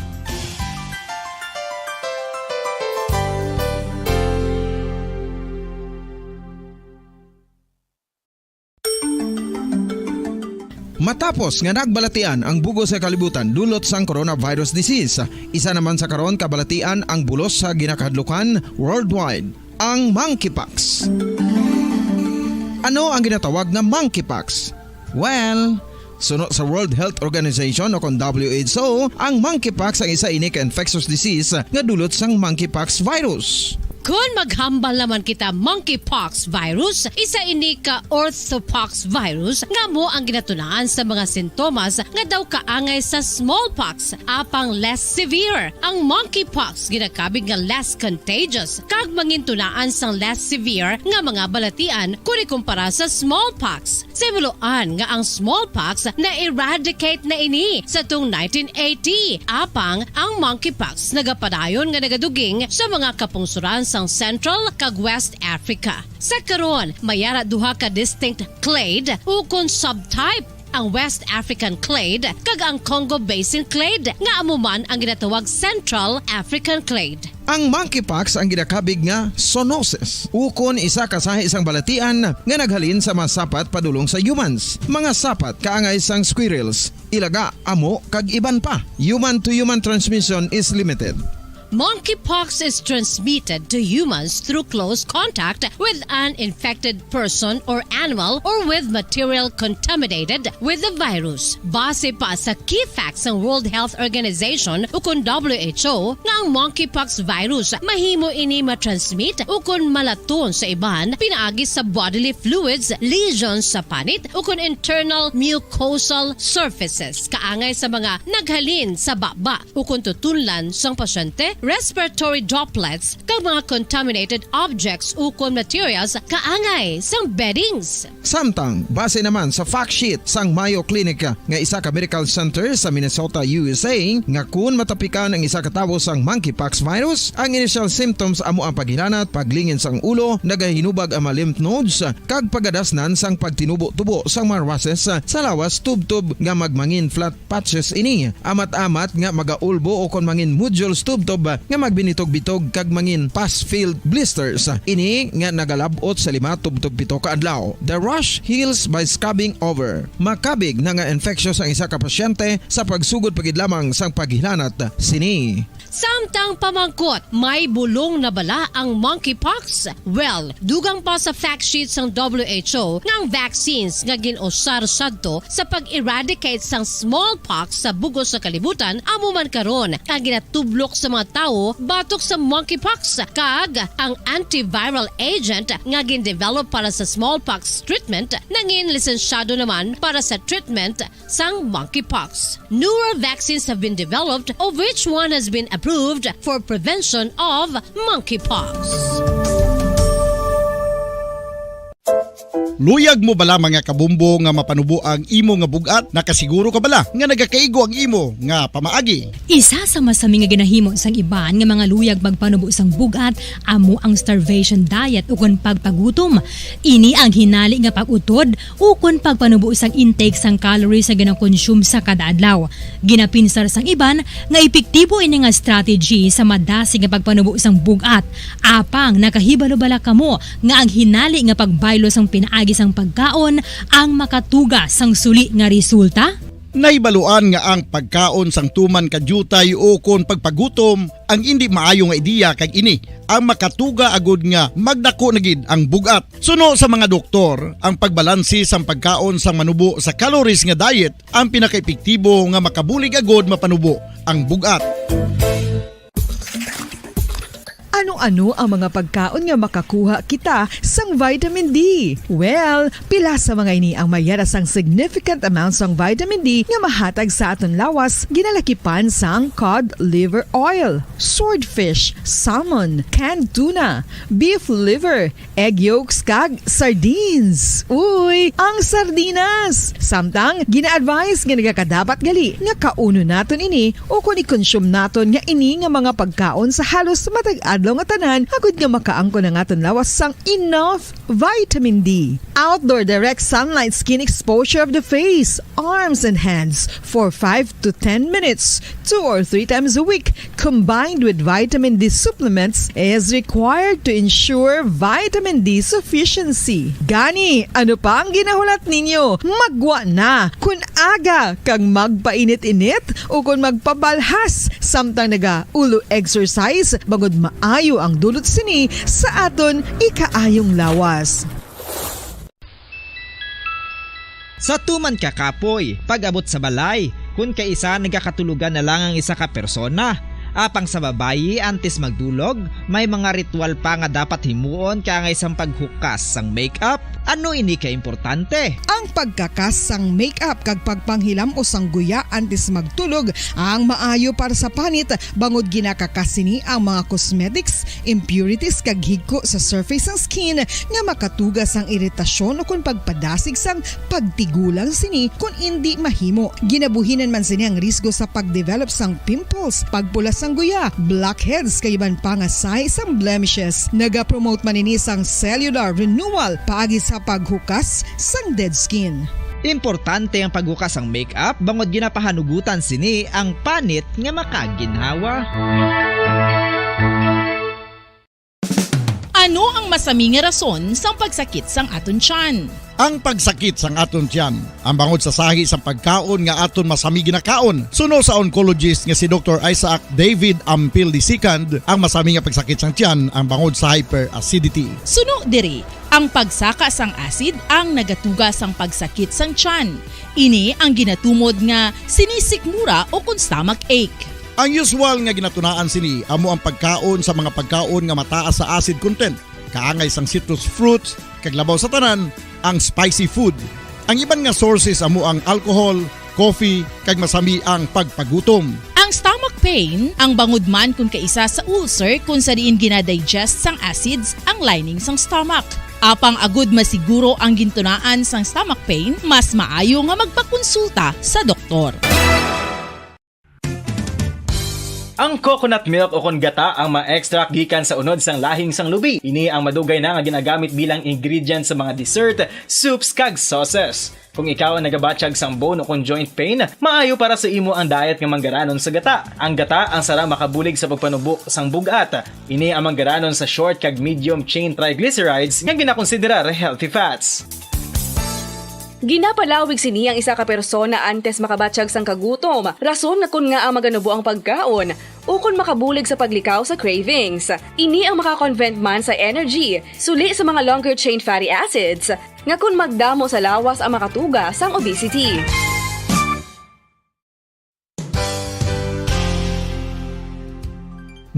Matapos nga nagbalatian ang bug-os nga kalibutan dulot sang coronavirus disease, isa naman sa karon kabalatian ang bulos sa ginakahadlukan worldwide, ang monkeypox. Ano ang ginatawag nga monkeypox? Well, suno sa World Health Organization o kon W H O, ang monkeypox ang isa ini ka infectious disease nga dulot sang monkeypox virus. Kon maghambal naman kita monkeypox virus, isa ini ka orthopox virus nga amo ang ginatunaan sa mga sintomas nga daw kaangay sa smallpox, apang less severe. Ang monkeypox ginakabig nga less contagious kag mangintunaan sang less severe nga mga balatian kon ikumpara sa smallpox. Sa himuloan nga ang smallpox na-eradicate na ini sa tung nineteen eighty, apang ang monkeypox nagapadayon nga nagaduging sa mga kapungsoran sang Central kag West Africa. Sa karon, may ara duha ka distinct clade ukon subtype, ang West African clade kag ang Congo Basin clade, nga amo man ang ginatawag Central African clade. Ang monkeypox ang ginakabig nga zoonosis, ukon isa ka sahi sang balatian nga naghalin sa mga sapat padulong sa humans. Mga sapat kaangay sang squirrels, ilaga, amo, kag iban pa. Human-to-human transmission is limited. Monkeypox is transmitted to humans through close contact with an infected person or animal or with material contaminated with the virus. Base pa sa key facts sang World Health Organization ukon W H O nga ang monkeypox virus mahimo ini matransmit ukon malaton sa iban pinaagi sa bodily fluids, lesions sa panit ukon internal mucosal surfaces kaangay sa mga naghalin sa baba ukon tutunlan sang pasyente, respiratory droplets, kag mga contaminated objects ukon materials kaangay sang beddings. Samtang, base naman sa fact sheet sang Mayo Clinic nga isa ka medical center sa Minnesota, U S A, nga kun matapikan ang isa ka tawo sang monkeypox virus, ang initial symptoms amo ang paghilanat, paglingin sang ulo, nagahinubag ang mga lymph nodes, kag pagadasnan sang pagtinubo-tubo sang mga rushes sa lawas tubtob nga magmangin flat patches ini, amat-amat nga magaulbo o kon mangin nodules tubtob nga magbinitog-bitog kag mangin pus-filled blisters. Ini nga nagalab-ot sa lima tubtob pito ka adlaw. The rash heals by scabbing over. Makabig na nga infectious ang isa ka pasyente sa pagsugod pa gid lamang sang paghilanat sini. Samtang pamangkot, may bulong na bala ang monkeypox? Well, dugang pa sa fact sheet sang W H O nga ang vaccines nga gin-usar sadto sa pag-eradicate sang smallpox sa bug-os nga kalibutan amo man karon ang ginatublok sa mga tawo batok sa monkeypox, kag ang antiviral agent nga gin-develop para sa smallpox treatment nangin lisensyado naman para sa treatment sang monkeypox. Newer vaccines have been developed, of which one has been approved for prevention of monkeypox. Luyag mo bala, mga kabombo, nga mapanubo ang imo nga bug-at? Nakasiguro ka bala nga nagakaigo ang imo nga pamaagi? Isa sa masami nga ginahimo sang iban nga mga luyag magpanubo sang bug-at amo ang starvation diet ukon pagpagutom. Ini ang hinali nga pag-utod ukon pagpanubo sang intake sang calories nga ginakonsume sa kada adlaw. Ginapinsar sang iban nga epektibo ini nga strategy sa madasig nga pagpanubo sang bug-at. Apang nakahibalo bala kamo nga ang hinali nga pagbaylo sang pinaagi sang pagkaon ang makatuga sang suli nga resulta? Nahibaluan nga ang pagkaon sang tuman ka diutay ukon pagpagutom ang indi maayo nga ideya, kag ini ang makatuga agud nga magdako na gid ang bug-at. Suno sa mga doktor, ang pagbalanse sang pagkaon sang manubo sa calories nga diet ang pinakaepektibo nga makabulig agud mapanubo ang bug-at. Ano-ano ang mga pagkaon nga makakuha kita sang vitamin D? Well, pila sa mga ini ang mayara sang significant amount sang vitamin D nga mahatag sa aton lawas, ginalakipan sang cod liver oil, swordfish, salmon, canned tuna, beef liver, egg yolks, kag sardines. Uy, ang sardinas! Samtang gina-advise nga nagakadapat gali nga kaunon naton ini ukon i-consume naton nga ini nga mga pagkaon sa halos matag adlaw nga tanan, agud nga makaangkon ang aton lawas sang enough vitamin D. Outdoor direct sunlight skin exposure of the face, arms, and hands for five to ten minutes, two or three times a week, combined with vitamin D supplements, is required to ensure vitamin D sufficiency. Gani, ano pa ang ginahulat ninyo? Maggwa na! Kun aga kag magpainit-init ukon magpabalhas samtang naga-ulo exercise, bangod maayo ang dulot sini sa aton ikaayong lawas. Sa tuman ka kapoy, pag-abot sa balay, kun kaisa nagakatulogan na lang ang isa ka persona. Apang sa babayi, antes magdulog, may mga ritual pa nga dapat himuon kaangay sang paghukas sang makeup. Ano ini ka importante? Ang pagkakas sang makeup kag pagpanghilam-os sang guya antes magtulog ang maayo para sa panit, bangod ginakakas sini ang mga cosmetics, impurities, kag higko sa surface sang skin nga makatuga sang iritasyon ukon pagpadasig sang pagtigulang sini kon indi mahimo. Ginabuhinan man sini ang risgo sa pagdevelop sang pimples, pagpula sang guya, blackheads, kag iban pa nga sahi sang blemishes. Nagapromote man ini sang cellular renewal paagi sa paghukas sang dead skin. Importante ang paghukas sang makeup bangod ginapahanugutan sini ang panit nga makaginhawa. Ano ang masami nga rason sang pagsakit sang aton tiyan? Ang pagsakit sang aton tiyan, ang bangod sa sahi sang pagkaon nga aton masami ginakaon, suno sa oncologist nga si Doktor Isaac David Ampil the second, ang masami nga pagsakit sang tiyan ang bangod sa hyperacidity. Suno diri, ang pagsaka sang acid ang nagatuga sang pagsakit sang tiyan. Ini ang ginatumod nga sinisikmura ukon stomach ache. Ang usual nga ginatunaan sini amo ang pagkaon sa mga pagkaon nga mataas sa acid content, kaangay sang citrus fruits, kag labaw sa tanan, ang spicy food. Ang iban nga sources amo ang alcohol, coffee, kag masami ang pagpagutom. Ang stomach pain, ang bangod man kun kaisa sa ulcer kun sa diin ginadigest sang acids ang lining sang stomach. Apang agud masiguro ang gintunaan sang stomach pain, mas maayo nga magpakonsulta sa doktor. Ang coconut milk o kon gata ang ma-extract gikan sa unod sang lahing sang lubi. Ini ang madugay na nga ginagamit bilang ingredient sa mga dessert, soups, kag sauces. Kung ikaw ang nagabatyag sang bone o kon joint pain, maayo para sa imo ang diet nga manggaranon sa gata. Ang gata ang sara makabulig sa pagpanubo sang bug-at. Ini ang manggaranon sa short kag medium chain triglycerides nga ginakonsiderar healthy fats. Ginapalawig sini ang isa ka persona antes makabatyag sang kagutom, rason nga kon ngaa maganubo ang pagkaon, ukon makabulig sa paglikaw sa cravings. Ini ang maka-convert man sa energy, suli sa mga longer chain fatty acids, nga kon magdamo sa lawas ang makatuga sang obesity.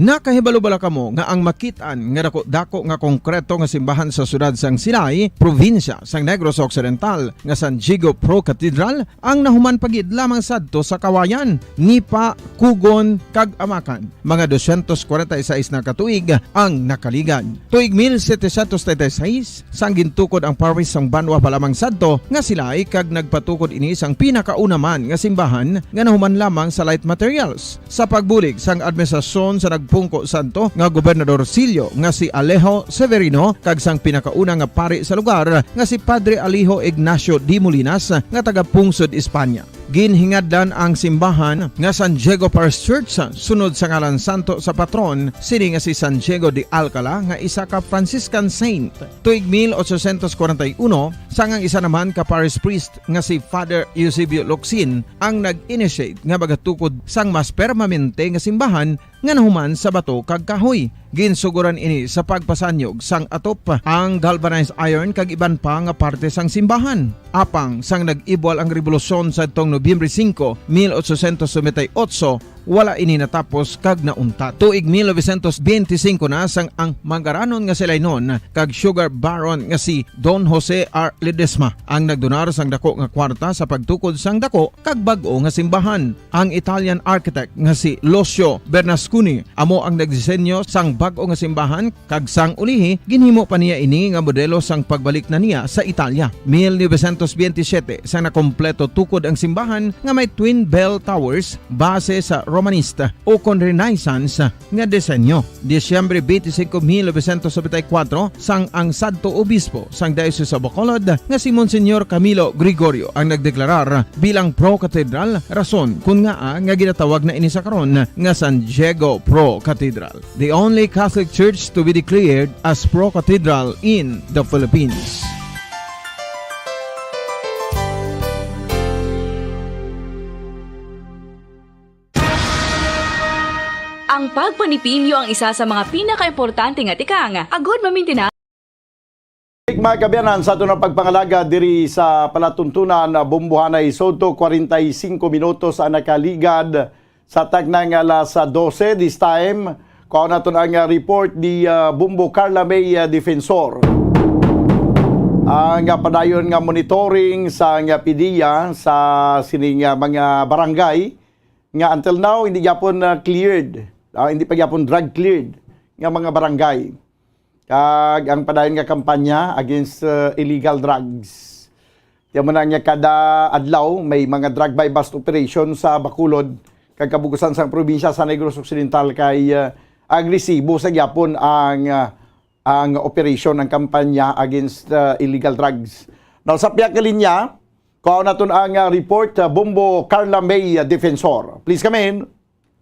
Nakahibalo bala kamo nga ang makit-an nga dako-dako nga konkreto nga simbahan sa siyudad sang Silay, probinsya sang Negros Occidental, nga San Diego Pro Cathedral, ang nahuman pa gid lamang sadto sa Kawayan, Nipa, Cogon, kag Amacan? Mga dosyentos kwarenta y seis na ka tuig ang nakaligad. Tuig mil setecientos treinta y seis, sang gintukod ang parish sang banwa pa lamang sadto nga Silay, kag nagpatukod ini sang pinakauna man nga simbahan nga nahuman lamang sa light materials. Sa pagbulig sang administrasyon sa nagpungko sadto nga Gobernador Silyo nga si Alejo Severino kag sang pinakauna nga pari sa lugar nga si Padre Alejo Ignacio de Molinas nga taga-pungsod Espanya. Ginhingadlan ang simbahan nga San Diego Parish Church sunod sa ngalan santo sa patron sini nga si San Diego de Alcala nga isa ka Franciscan saint. Tuig mil ochocientos kwarenta y uno, sang ang isa naman ka parish priest nga si Father Eusebio Locsin ang nag-initiate nga magatukod sang mas permanente nga simbahan nga nahuman sa bato kag kahoy. Ginsuguran ini sa pagpasanyog sang atop, ang galvanized iron kag iban pa nga parte sang simbahan. Apang sang nag-ibwal ang rebolusyon sadtong Nobyembre singko, mil ochocientos noventa y ocho, wala ini natapos kag nauntat. Tuig mil novecientos benti singko na sang ang manggaranon nga Silaynon kag sugar baron nga si Don Jose R. Ledesma ang nagdonar sang dako nga kwarta sa pagtukod sang dako kag bag-o nga simbahan. Ang Italian architect nga si Lucio Bernasconi amo ang nagdisenyo sang bag-o nga simbahan, kag sang ulihi ginhimo pa niya ini nga modelo sang pagbalik na niya sa Italia. Mil novecientos benti siyete, sang nakompleto tukod ang simbahan nga may twin bell towers base sa Romanista ukon Renaissance nga disenyo. Disyembre benti singko, mil novecientos nobenta y kuwatro, sang ang sadto obispo sang Diocese of Bacolod nga si Monsignor Camilo Gregorio ang nagdeklarar bilang pro-cathedral, rason kon ngaa nga ginatawag na ini sa karon nga San Diego Pro Cathedral, the only Catholic church to be declared as pro-cathedral in the Philippines. Ang pagpanipinyo ang isa sa mga pinakaimportante nga tikang agod mamintinar. Mga kaabyanan, sa aton nga pagpangalaga diri sa palatuntunan, bombohanay sodto, kwarenta y singko minutos ang nakaligad sa takna nga alas dose. This time, kuhaon naton ang, ah, report ni, ah, Bombo Carla May, ah, Defensor. Ang, ah, padayon nga monitoring sa, ah, PDEA sa sining, ah, mga barangay nga until now hindi gyapon, ah, cleared, ah, hindi pa gyapon drug cleared nga mga barangay. Kag ang padayon nga kampanya against, ah, illegal drugs. Tiyan mo na nga kada adlaw may mga drug buy-bust operation sa Bacolod kag kabugusan sang probinsya sa Negros Occidental kay, ah, agresibo sa gyapon ang, ah, ang operation, ang kampanya against, ah, illegal drugs. Now, sa pihak nga linya, kuhaon naton ang, ah, report, ah, Bombo Carla May, ah, Defensor. Please come in.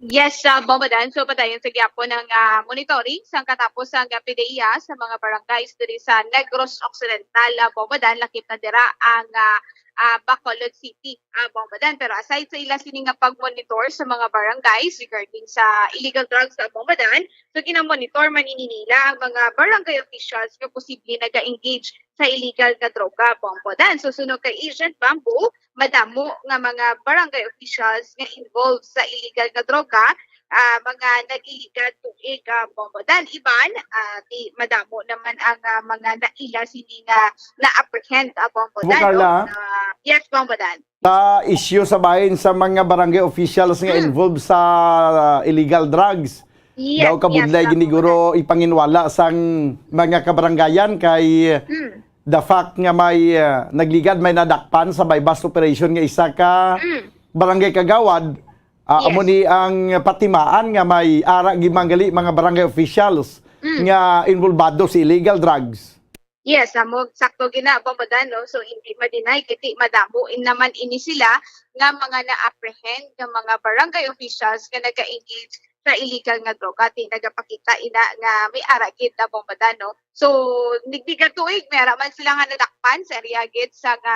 Yes, ah, Bombo Dan. So, padayon sa gyapon ang, ah, monitoring sang katapos ang, ah, PDEA sa mga barangays diri sa Negros Occidental, ah, Bombo Dan. Lakip na dira ang, ah, ah, Bacolod City, ah, Bombo Dan. Pero aside sa ila sini nga pag-monitor sa mga barangays regarding sa illegal drugs, ah, Bombo Dan, so ginamonitor man ini nila ang mga barangay officials nga posible naga-engage sa illegal nga droga, Bombo Dan. So, suno kay Agent Bamboo, madamo nga mga barangay officials nga involved sa illegal nga droga, ah, mga nag-illegal tuig, ah, Bombo Dan. Iban, ah, di, madamo naman ang, ah, mga naila sini nga na-apprehend, ah, Bombo Dan, no? Carla? Ah, yes, Bombo Dan. Sa issue sa bahin sa mga barangay officials nga Mm. involved sa, ah, illegal drugs. Yes, daw kabudlay yes, gid ni guro ipanginwala sang mga kabarangayan kay Mm. the fact nga may, ah, nagligad, may nadakpan sa buy-bust operation nga isa ka Mm. barangay kagawad, Ah, amo Yes. ni ang patimaan nga may ara gid man gali mga barangay officials Mm. nga involbado sa illegal drugs. Yes, amo, sakto gina, Bombodan, no? So, hindi ma-deny, kay ti madamo in naman ini sila nga mga na-apprehend nga mga barangay officials nga naga-engage sa illegal nga droga. Ti nagapakita ina nga may ara gid na, Bombodan, no? So, nigdi ka tuig, may ara man sila nga nadakpan sa area gid sa nga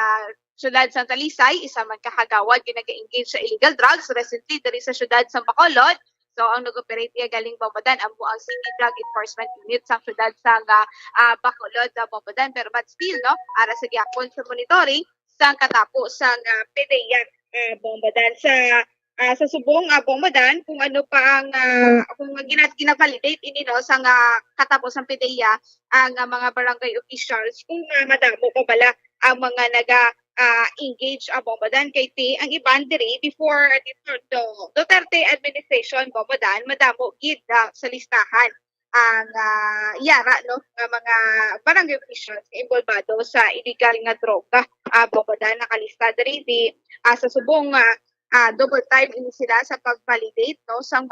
syudad sang Talisay, isa man ka kagawad nga naga-engage sa illegal drugs. Recently, diri sa syudad sa Bacolod, so ang nag-operate iya galing, Bombodan, amo ang City Drug Enforcement Unit sang syudad sang ah, Bacolod, ah, Bombodan. Pero but still, no, ara sa gihapon sa monitoring sang katapo sang ah, PDEA, ah, Bombodan, sa ah, sa subong, ah, Bombodan, kung ano pa ang ah, kung ang gina- gina-validate ini, no, sang ah, katapo sang PDEA, ang ah, mga barangay officials, kung ah, madamo pa bala ang mga naga ah, engage, ah, Bombodan, kay ti ang iban diri before the Duterte administration, Bombodan, madamo gid ah, sa listahan ang ah, yara, no, nga mga barangay officials nga involbado sa illegal nga droga, ah, Bombodan. Nakalista diri di ah, sa subong nga ah, double time ini sila sa pag-validate, no, sang